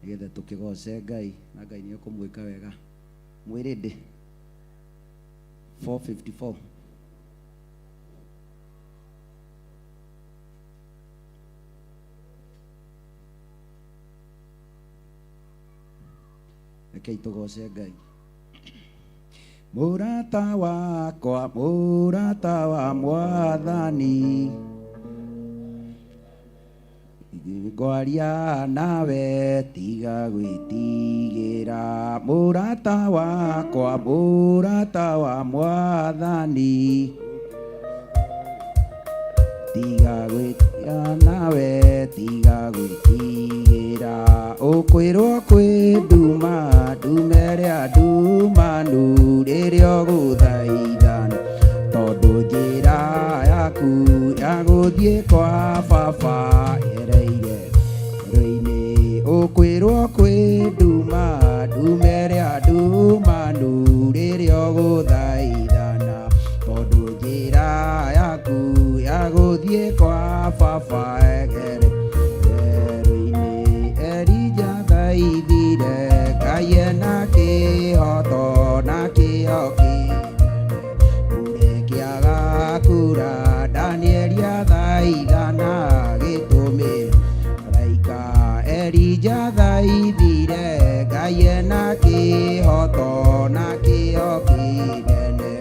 nĩgetha tũkĩgoce Ngai, na Ngai nĩ ekũmwĩka wega. Mwĩrĩndĩ 454. Rekei tũgoce Ngai. Mũrata wakwa, mũrata wa Mwathani, ngwaria nawe tiga gwĩtigĩra. Mũrata wakwa, mũrata wa Mwathani, tiga gwĩtigĩra nawe, tiga gwĩtigĩra. Ũkwĩrwo kwĩ nduma, nduma ĩrĩa ndumanu, rĩrĩa ũgũthaithana, tondũ njĩra yaku ya gũthiĩ kwa baba ĩereire werũ-inĩ. Ũkwĩrwo kwĩ nduma, nduma ĩrĩa ndumanu, rĩrĩa ũgũthaithana, tondũ njĩra yaku ya gũthiĩ kwa baba ĩgereire werũ-inĩ. Elija thaithire Ngai ena kĩhoto na kĩo kĩnene, mbura ĩkĩaga kura. Danieli athaithana gĩtũmĩra araika. Elija thaithire Ngai ena kĩhoto na kĩo kĩnene.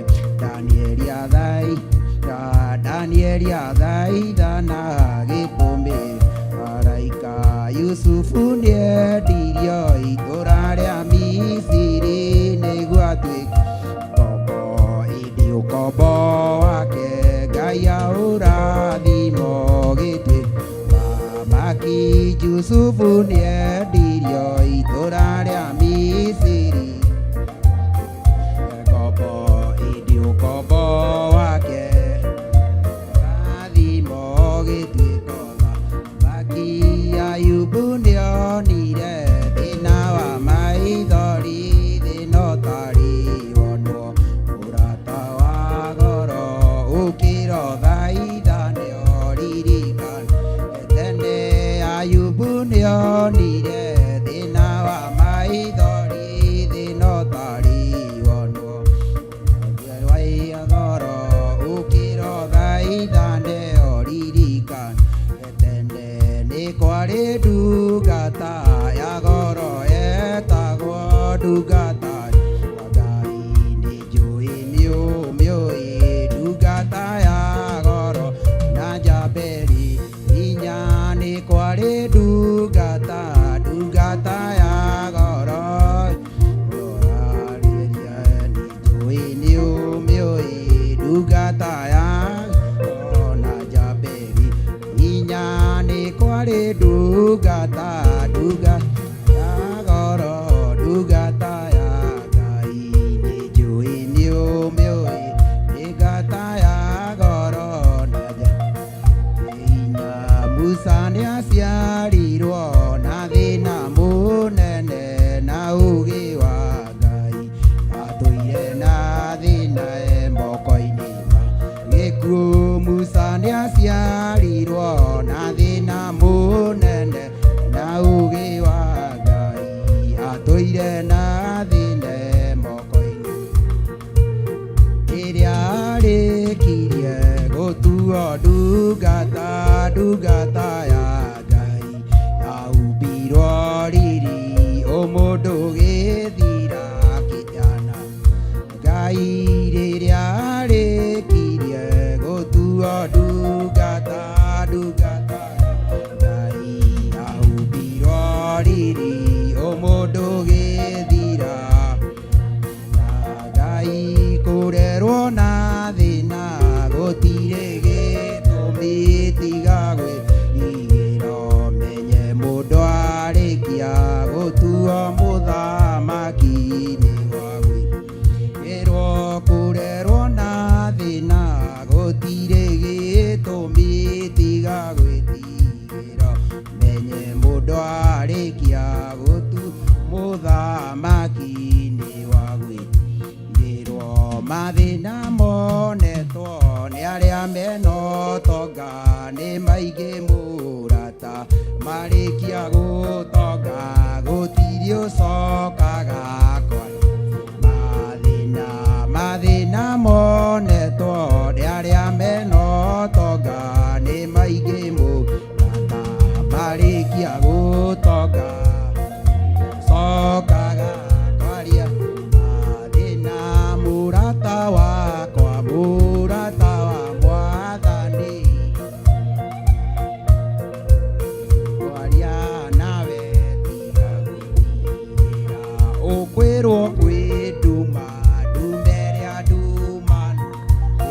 Danieli athaitha, Danieli athaithana gĩtũmĩra araika. Yusufu nĩendirio itũra rĩa Misiri nĩguo atuĩke ngombo, ĩndĩ ũkombo wake Ngai aũrathimo gĩtuĩke thamaki. Jusufu nĩendirio itũra rĩa Misiri ngombo, Gĩkuũ Musa nĩaciarirwo na thĩna mũnene na ũũgĩ wa Ngai atũire na thĩna moko-inĩ. Rĩrĩa arĩkirie gũtuo ndungata, ndungata ya Ngai yaumbirwo riri ũmũndũ gĩthira kĩjana. Ngai rĩrĩa arĩkirie gũtuo ndungata, ndungata ya Ngai yaumbirwo riri ũmũndũ gĩthira. Ngai kũrerwo na thĩna gũtirĩ gĩtũmi tiga gwĩtigĩra menye mũndũ arĩkia gũtuo mũthamaki nĩ wa gwĩtigĩrwo. Kũrerwo na thĩna gũtirĩ gĩtũmi tiga gwĩtigĩra menye mũndũ arĩkia gũtuo mũthamaki nĩ wa gwĩtigĩrwo. Mathĩna monetwo nĩ arĩa mena ũtonga nĩ maingĩ mũrata marĩkia gũtonga gũtirĩ ũcokaga kwaria. Mathĩna mathĩna monetwo nĩ arĩa mena ũtonga nĩ maingĩ mũrata marĩkia gũtonga cokaga kwaria. Mathĩna mũrata wakwa mũrata wa mwathani kwaria nawe tiga gwĩtigĩra. Ũkwĩrwo kwĩ nduma nduma ĩrĩa ndumanu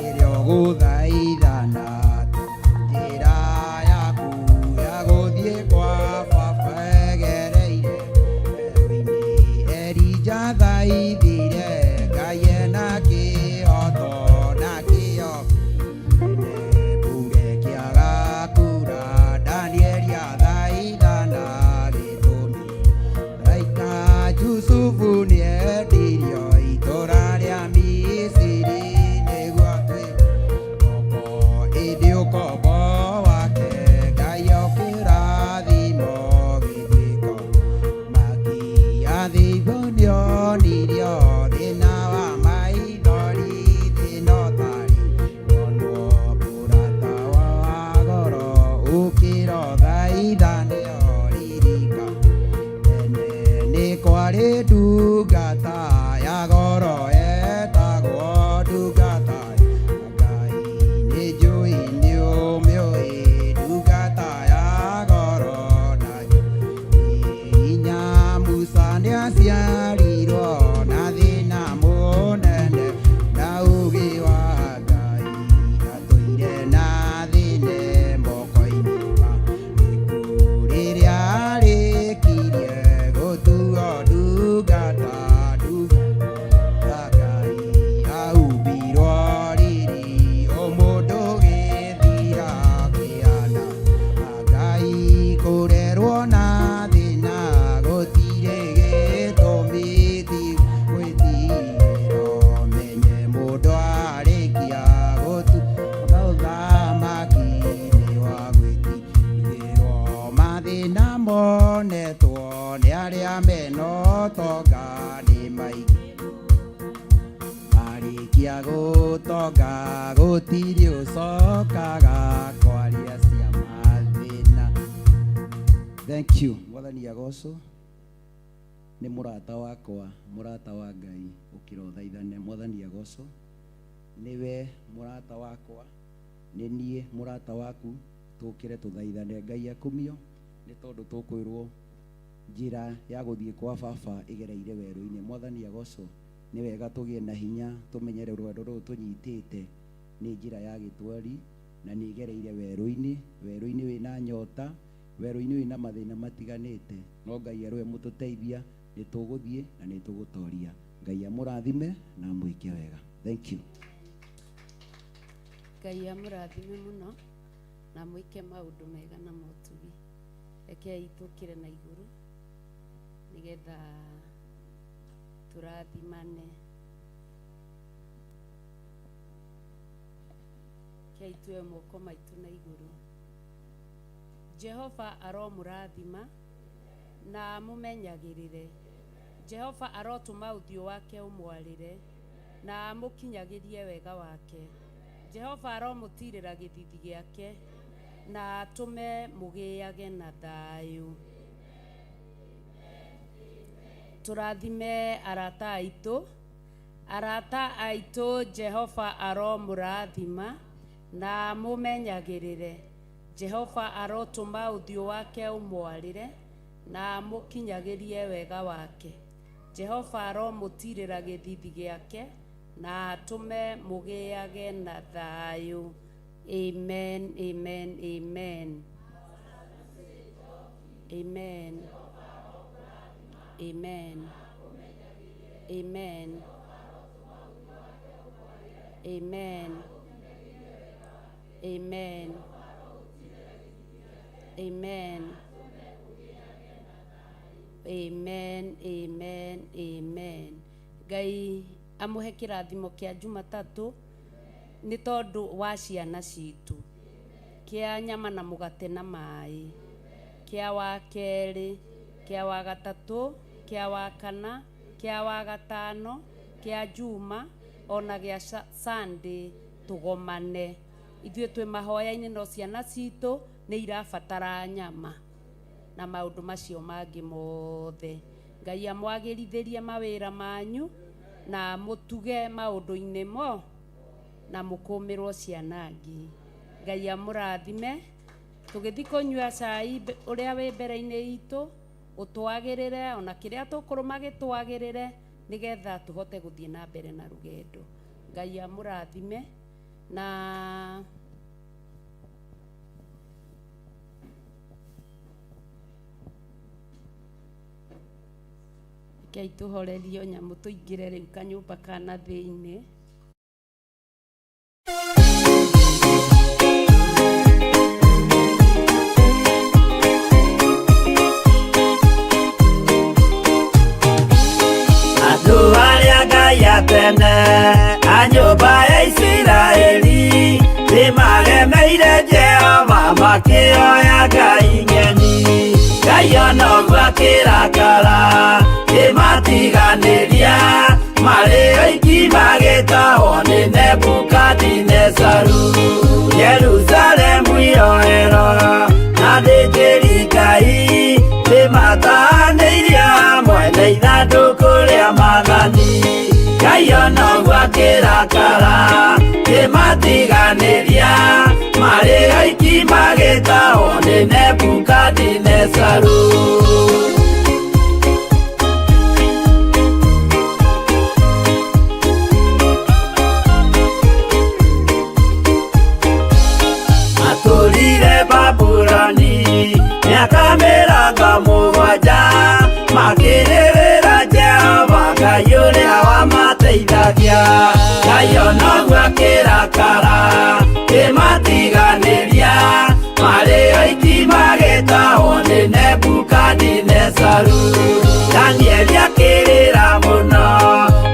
ĩrĩa ũgũthaithana njĩra yaku ya gũthiĩ kwa baba ĩgereire werũ-inĩ. Elija thaithire Ngai ena kĩhoto na kĩo mbure kĩaga kura. Danieli athaithana gĩtũmi raika. Jusufu nĩendirio itũra rĩa Misiri nĩguo atuĩke ngombo ĩndĩ ũkombo wake Ngai okĩrathimo gĩtuĩko maki. Athĩigwo nĩonirio thĩna wa maithori thĩna ũtarĩ wonwo mũrata wa goro ũkĩra ũthaithane ririka. Tene nĩ kwarĩ ndungata ya goro etagwo ndungata ya Ngai nĩ njũĩ nĩũmĩũĩ ndungata ya goro nayo hinya. Musa nĩaciarirwo na thĩna mũnene na ũũgĩ wa Ngai atũire na thĩna moko-inĩ ma gĩkuũ. Rĩrĩa arĩkirie gũtuo ndungata ndungata Ngai aumbirwo riri ũmũndũ gĩthira kĩana. Ngai kũrerwo na thĩna gũtirĩ gĩtũmi gwĩtigĩra menye mũndũ arĩkia gũtuo mũthamaki nĩ wa gwĩtigĩrwo. Mathĩna monetwo nĩ arĩa mena ũtonga nĩ maingĩ marĩkia gũtonga gũtirĩ ũcokaga kwaria cia mathĩna. Thank you. Mwathani agocwo nĩ mũrata wakwa mũrata wa Ngai ũkĩra ũthaithane. Mwathani agocwo nĩwe mũrata wakwa nĩ niĩ mũrata waku tũkĩre tũthaithane. Ngai akumio nĩ tondũ tũkwĩrwo njĩra ya gũthiĩ kwa baba ĩgereire werũ-inĩ. Mwathani agocwo nĩ wega tũgĩe na hinya tũmenyere rwendo rũrũ tũnyitĩte nĩ njĩra ya gĩtwari na nĩ ĩgereire werũ-inĩ, werũ-inĩ wĩna nyota, werũ-inĩ wĩna mathĩna matiganĩte, no Ngai arĩwe mũtũteithia nĩ tũgũthiĩ na nĩ tũgũtoria. Ngai amũrathime na amwĩke wega. Thank you. Ngai amũrathime mũno na mwĩke maũndũ mega na motugi. Rekei tũkĩre na igũrũ nĩgetha tũrathimane. Rekei tuoe moko maitũ na igũrũ. Jehova aromũrathima na amũmenyagĩrĩre. Jehova arotũma ũthiũ wake ũmwarĩre na amũkinyagĩrie wega wake. Jehova aromũtirĩra gĩthithi gĩake na atũme mũgĩage na thayũ. Tũrathime arata aitũ. Arata aitũ, Jehova aromũrathima na amũmenyagĩrĩre. Jehova arotũma ũthiũ wake ũmwarĩre na amũkinyagĩrie wega wake. Jehova aromũtirĩra gĩthithi gĩake na atũme mũgĩage na thayũ. Amen, amen, amen. Amen. Amen. Amen. Amen. Amen. Amen. Amen. Amen. Amen. Ngai amũhe kĩrathimo kĩa Jumatatũ nĩ tondũ wa ciana citũ, kĩa nyama na mũgate na maĩ, kĩa wa kerĩ, kĩa wa gatatũ, kĩa wa kana, kĩa wa gatano, kĩa Juma ona gĩa Sunday tũgomane. Ithuĩ twĩ mahoya-inĩ no ciana citũ nĩ irabatara nyama na maũndũ macio mangĩ mothe. Ngai amwagĩrithĩrie mawĩra manyu na mũtuge maũndũ-inĩ mo na mũkũmĩrwo ciana ngi. Ngai amũrathime. Tũgĩthiĩ kũnyua cai ũrĩa wĩ mbere-inĩ itũ ũtwagĩrĩre ona kĩrĩa tũkũrũma gĩtwagĩrĩre nĩgetha tũhote gũthiĩ na mbere na rũgendo. Ngai amũrathime na rekei tũhorerio nyamũ tũingĩre rĩu kanyũmba ka na thĩinĩ. Andũ arĩa Ngai a tene a nyũmba ya Isiraeli nĩmaremeire Jehova makĩoya ngai ng'eni. Ngai ona ũguo akĩrakara kĩmatiganĩria marĩ oiki magĩtahwo nĩ Nebukadinezaru. Jerusalemu iroero na athĩnjĩri Ngai nĩmatahanĩirio hamwe na ithandũkũ rĩa maathani. Ngai ona ũguo akĩrakara kĩmatiganĩria marĩ oiki magĩtahwo nĩ Nebukadinezaru. Matũrire Babuloni mĩaka mĩrongo mũgwanja makĩrĩrĩra Jehova Ngai ũrĩa wamateithagia. Ngai ona ũguo akĩrakara kĩmatiganĩria marĩ oiki magĩtahwo nĩ Nebukadinezaru. Danieli akĩrĩra mũno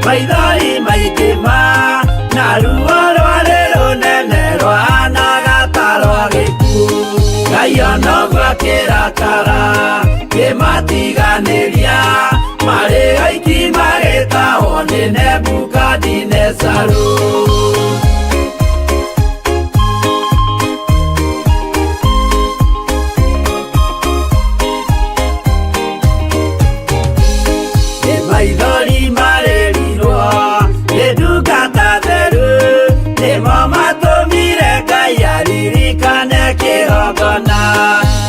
maithori maingĩ ma na ruo rwarĩ rũnene rwahanaga ta rwa gĩkuũ. Ngai ona ũguo akĩrakara kĩmatiganĩria marĩ oiki magĩtahwo nĩ Nebukadinezaru. Nĩ maithori marĩrirwo nĩ ndungata theru nĩmo matũmire Ngai aririkane kĩgongona.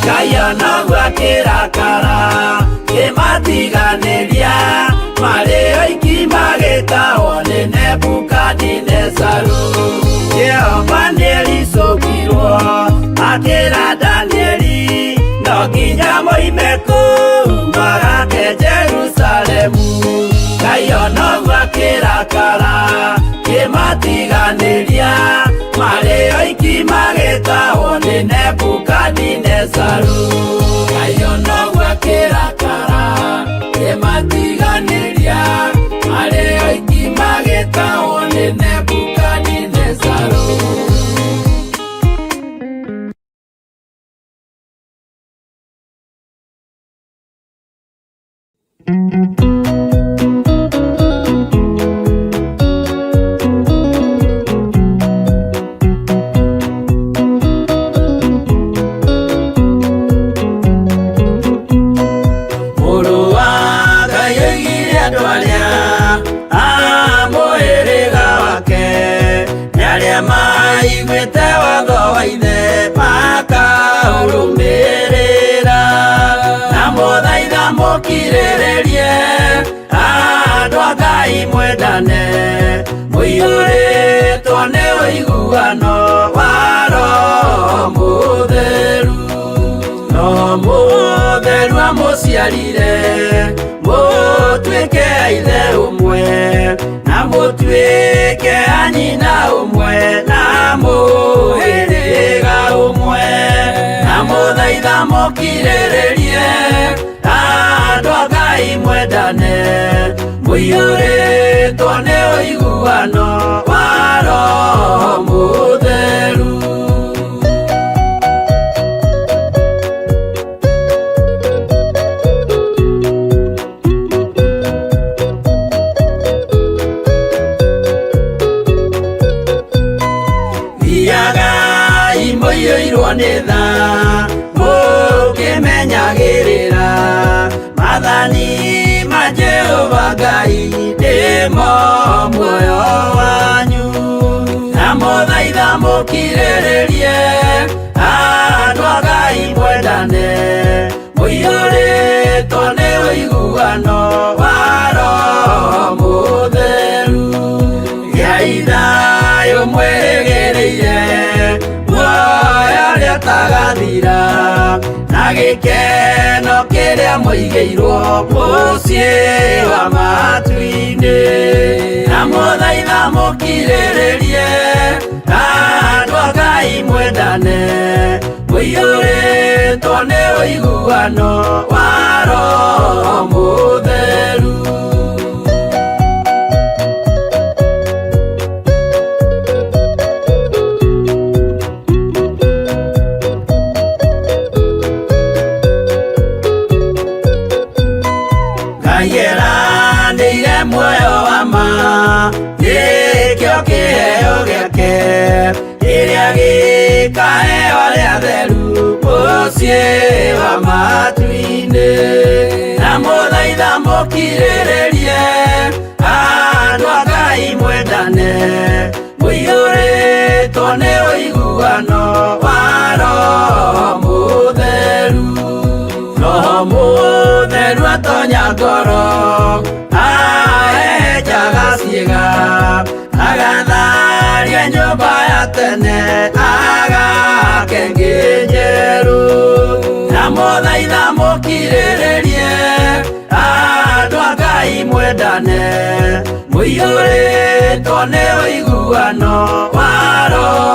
Ngai ona ũguo akĩrakara kĩmatiganĩria marĩ oiki magĩtahwo nĩ Nebukadinezaru. Jehova nĩericũkirwo akĩra Danieli no nginya moime kũu magake Jerusalemu. Ngai ona ũguo akĩrakara kĩmatiganĩria marĩ oiki magĩtahwo nĩ Nebukadinezaru. Ngai ona ũguo akĩrakara kĩmatiganĩria marĩ oiki magĩtahwo nĩ Nebukadinezaru. maiguĩte watho wa ithe makaũrũmĩrĩra. Na mũthaitha mũkirĩrĩrie, andũ a Ngai mwendane, mũiyũrĩtwo nĩ ũiguano wa Roho Mũtheru. Roho Mũtheru amũciarire, mũtuĩke a ithe ũmwe, na mũtuĩke a nyina ũmwe, na mũhĩrĩga ũmwe. Na mũthaitha mũkirĩrĩrie, andũ a Ngai mwendane, mũiyũrĩtwo nĩ ũiguano wa Roho Mũtheru. Thiagai mũiyũirwo nĩ tha, mũkĩmenyagĩrĩra maathani ma Jehova Ngai, nĩmo muoyo wanyu. Na mũthaitha mũkirĩrĩrie, andũ a Ngai mwendane, mũiyũrĩtwo nĩ ũiguano wa Roho Mũtheru. Gĩai thayũ mwĩrĩgĩrĩire, muoyo ũrĩa ũtagathira, na gĩkeno kĩrĩa mũigĩirwo mũciĩ wa matu-inĩ. Na mũthaitha mũkirĩrĩrie, andũ a Ngai mwendane, mũiyũrĩtwo nĩ ũiguano wa Roho Mũtheru. Ngai eranĩire muoyo wa ma, nĩkĩo kĩheo gĩake, kĩrĩa gĩkaheo arĩa atheru mũciĩ wa matu-inĩ. Na mũthaitha mũkirĩrĩrie, andũ a Ngai mwendane, mũiyũrĩtwo nĩ ũiguano wa Roho Mũtheru. Roho Mũtheru atonya ngoro, ahehenjaga ciĩga, agatharia nyũmba ya tene, agake ĩngĩ njerũ. Na mũthaitha mũkirĩrĩrie, andũ a Ngai mwendane, mũiyũrĩtwo nĩ ũiguano wa Roho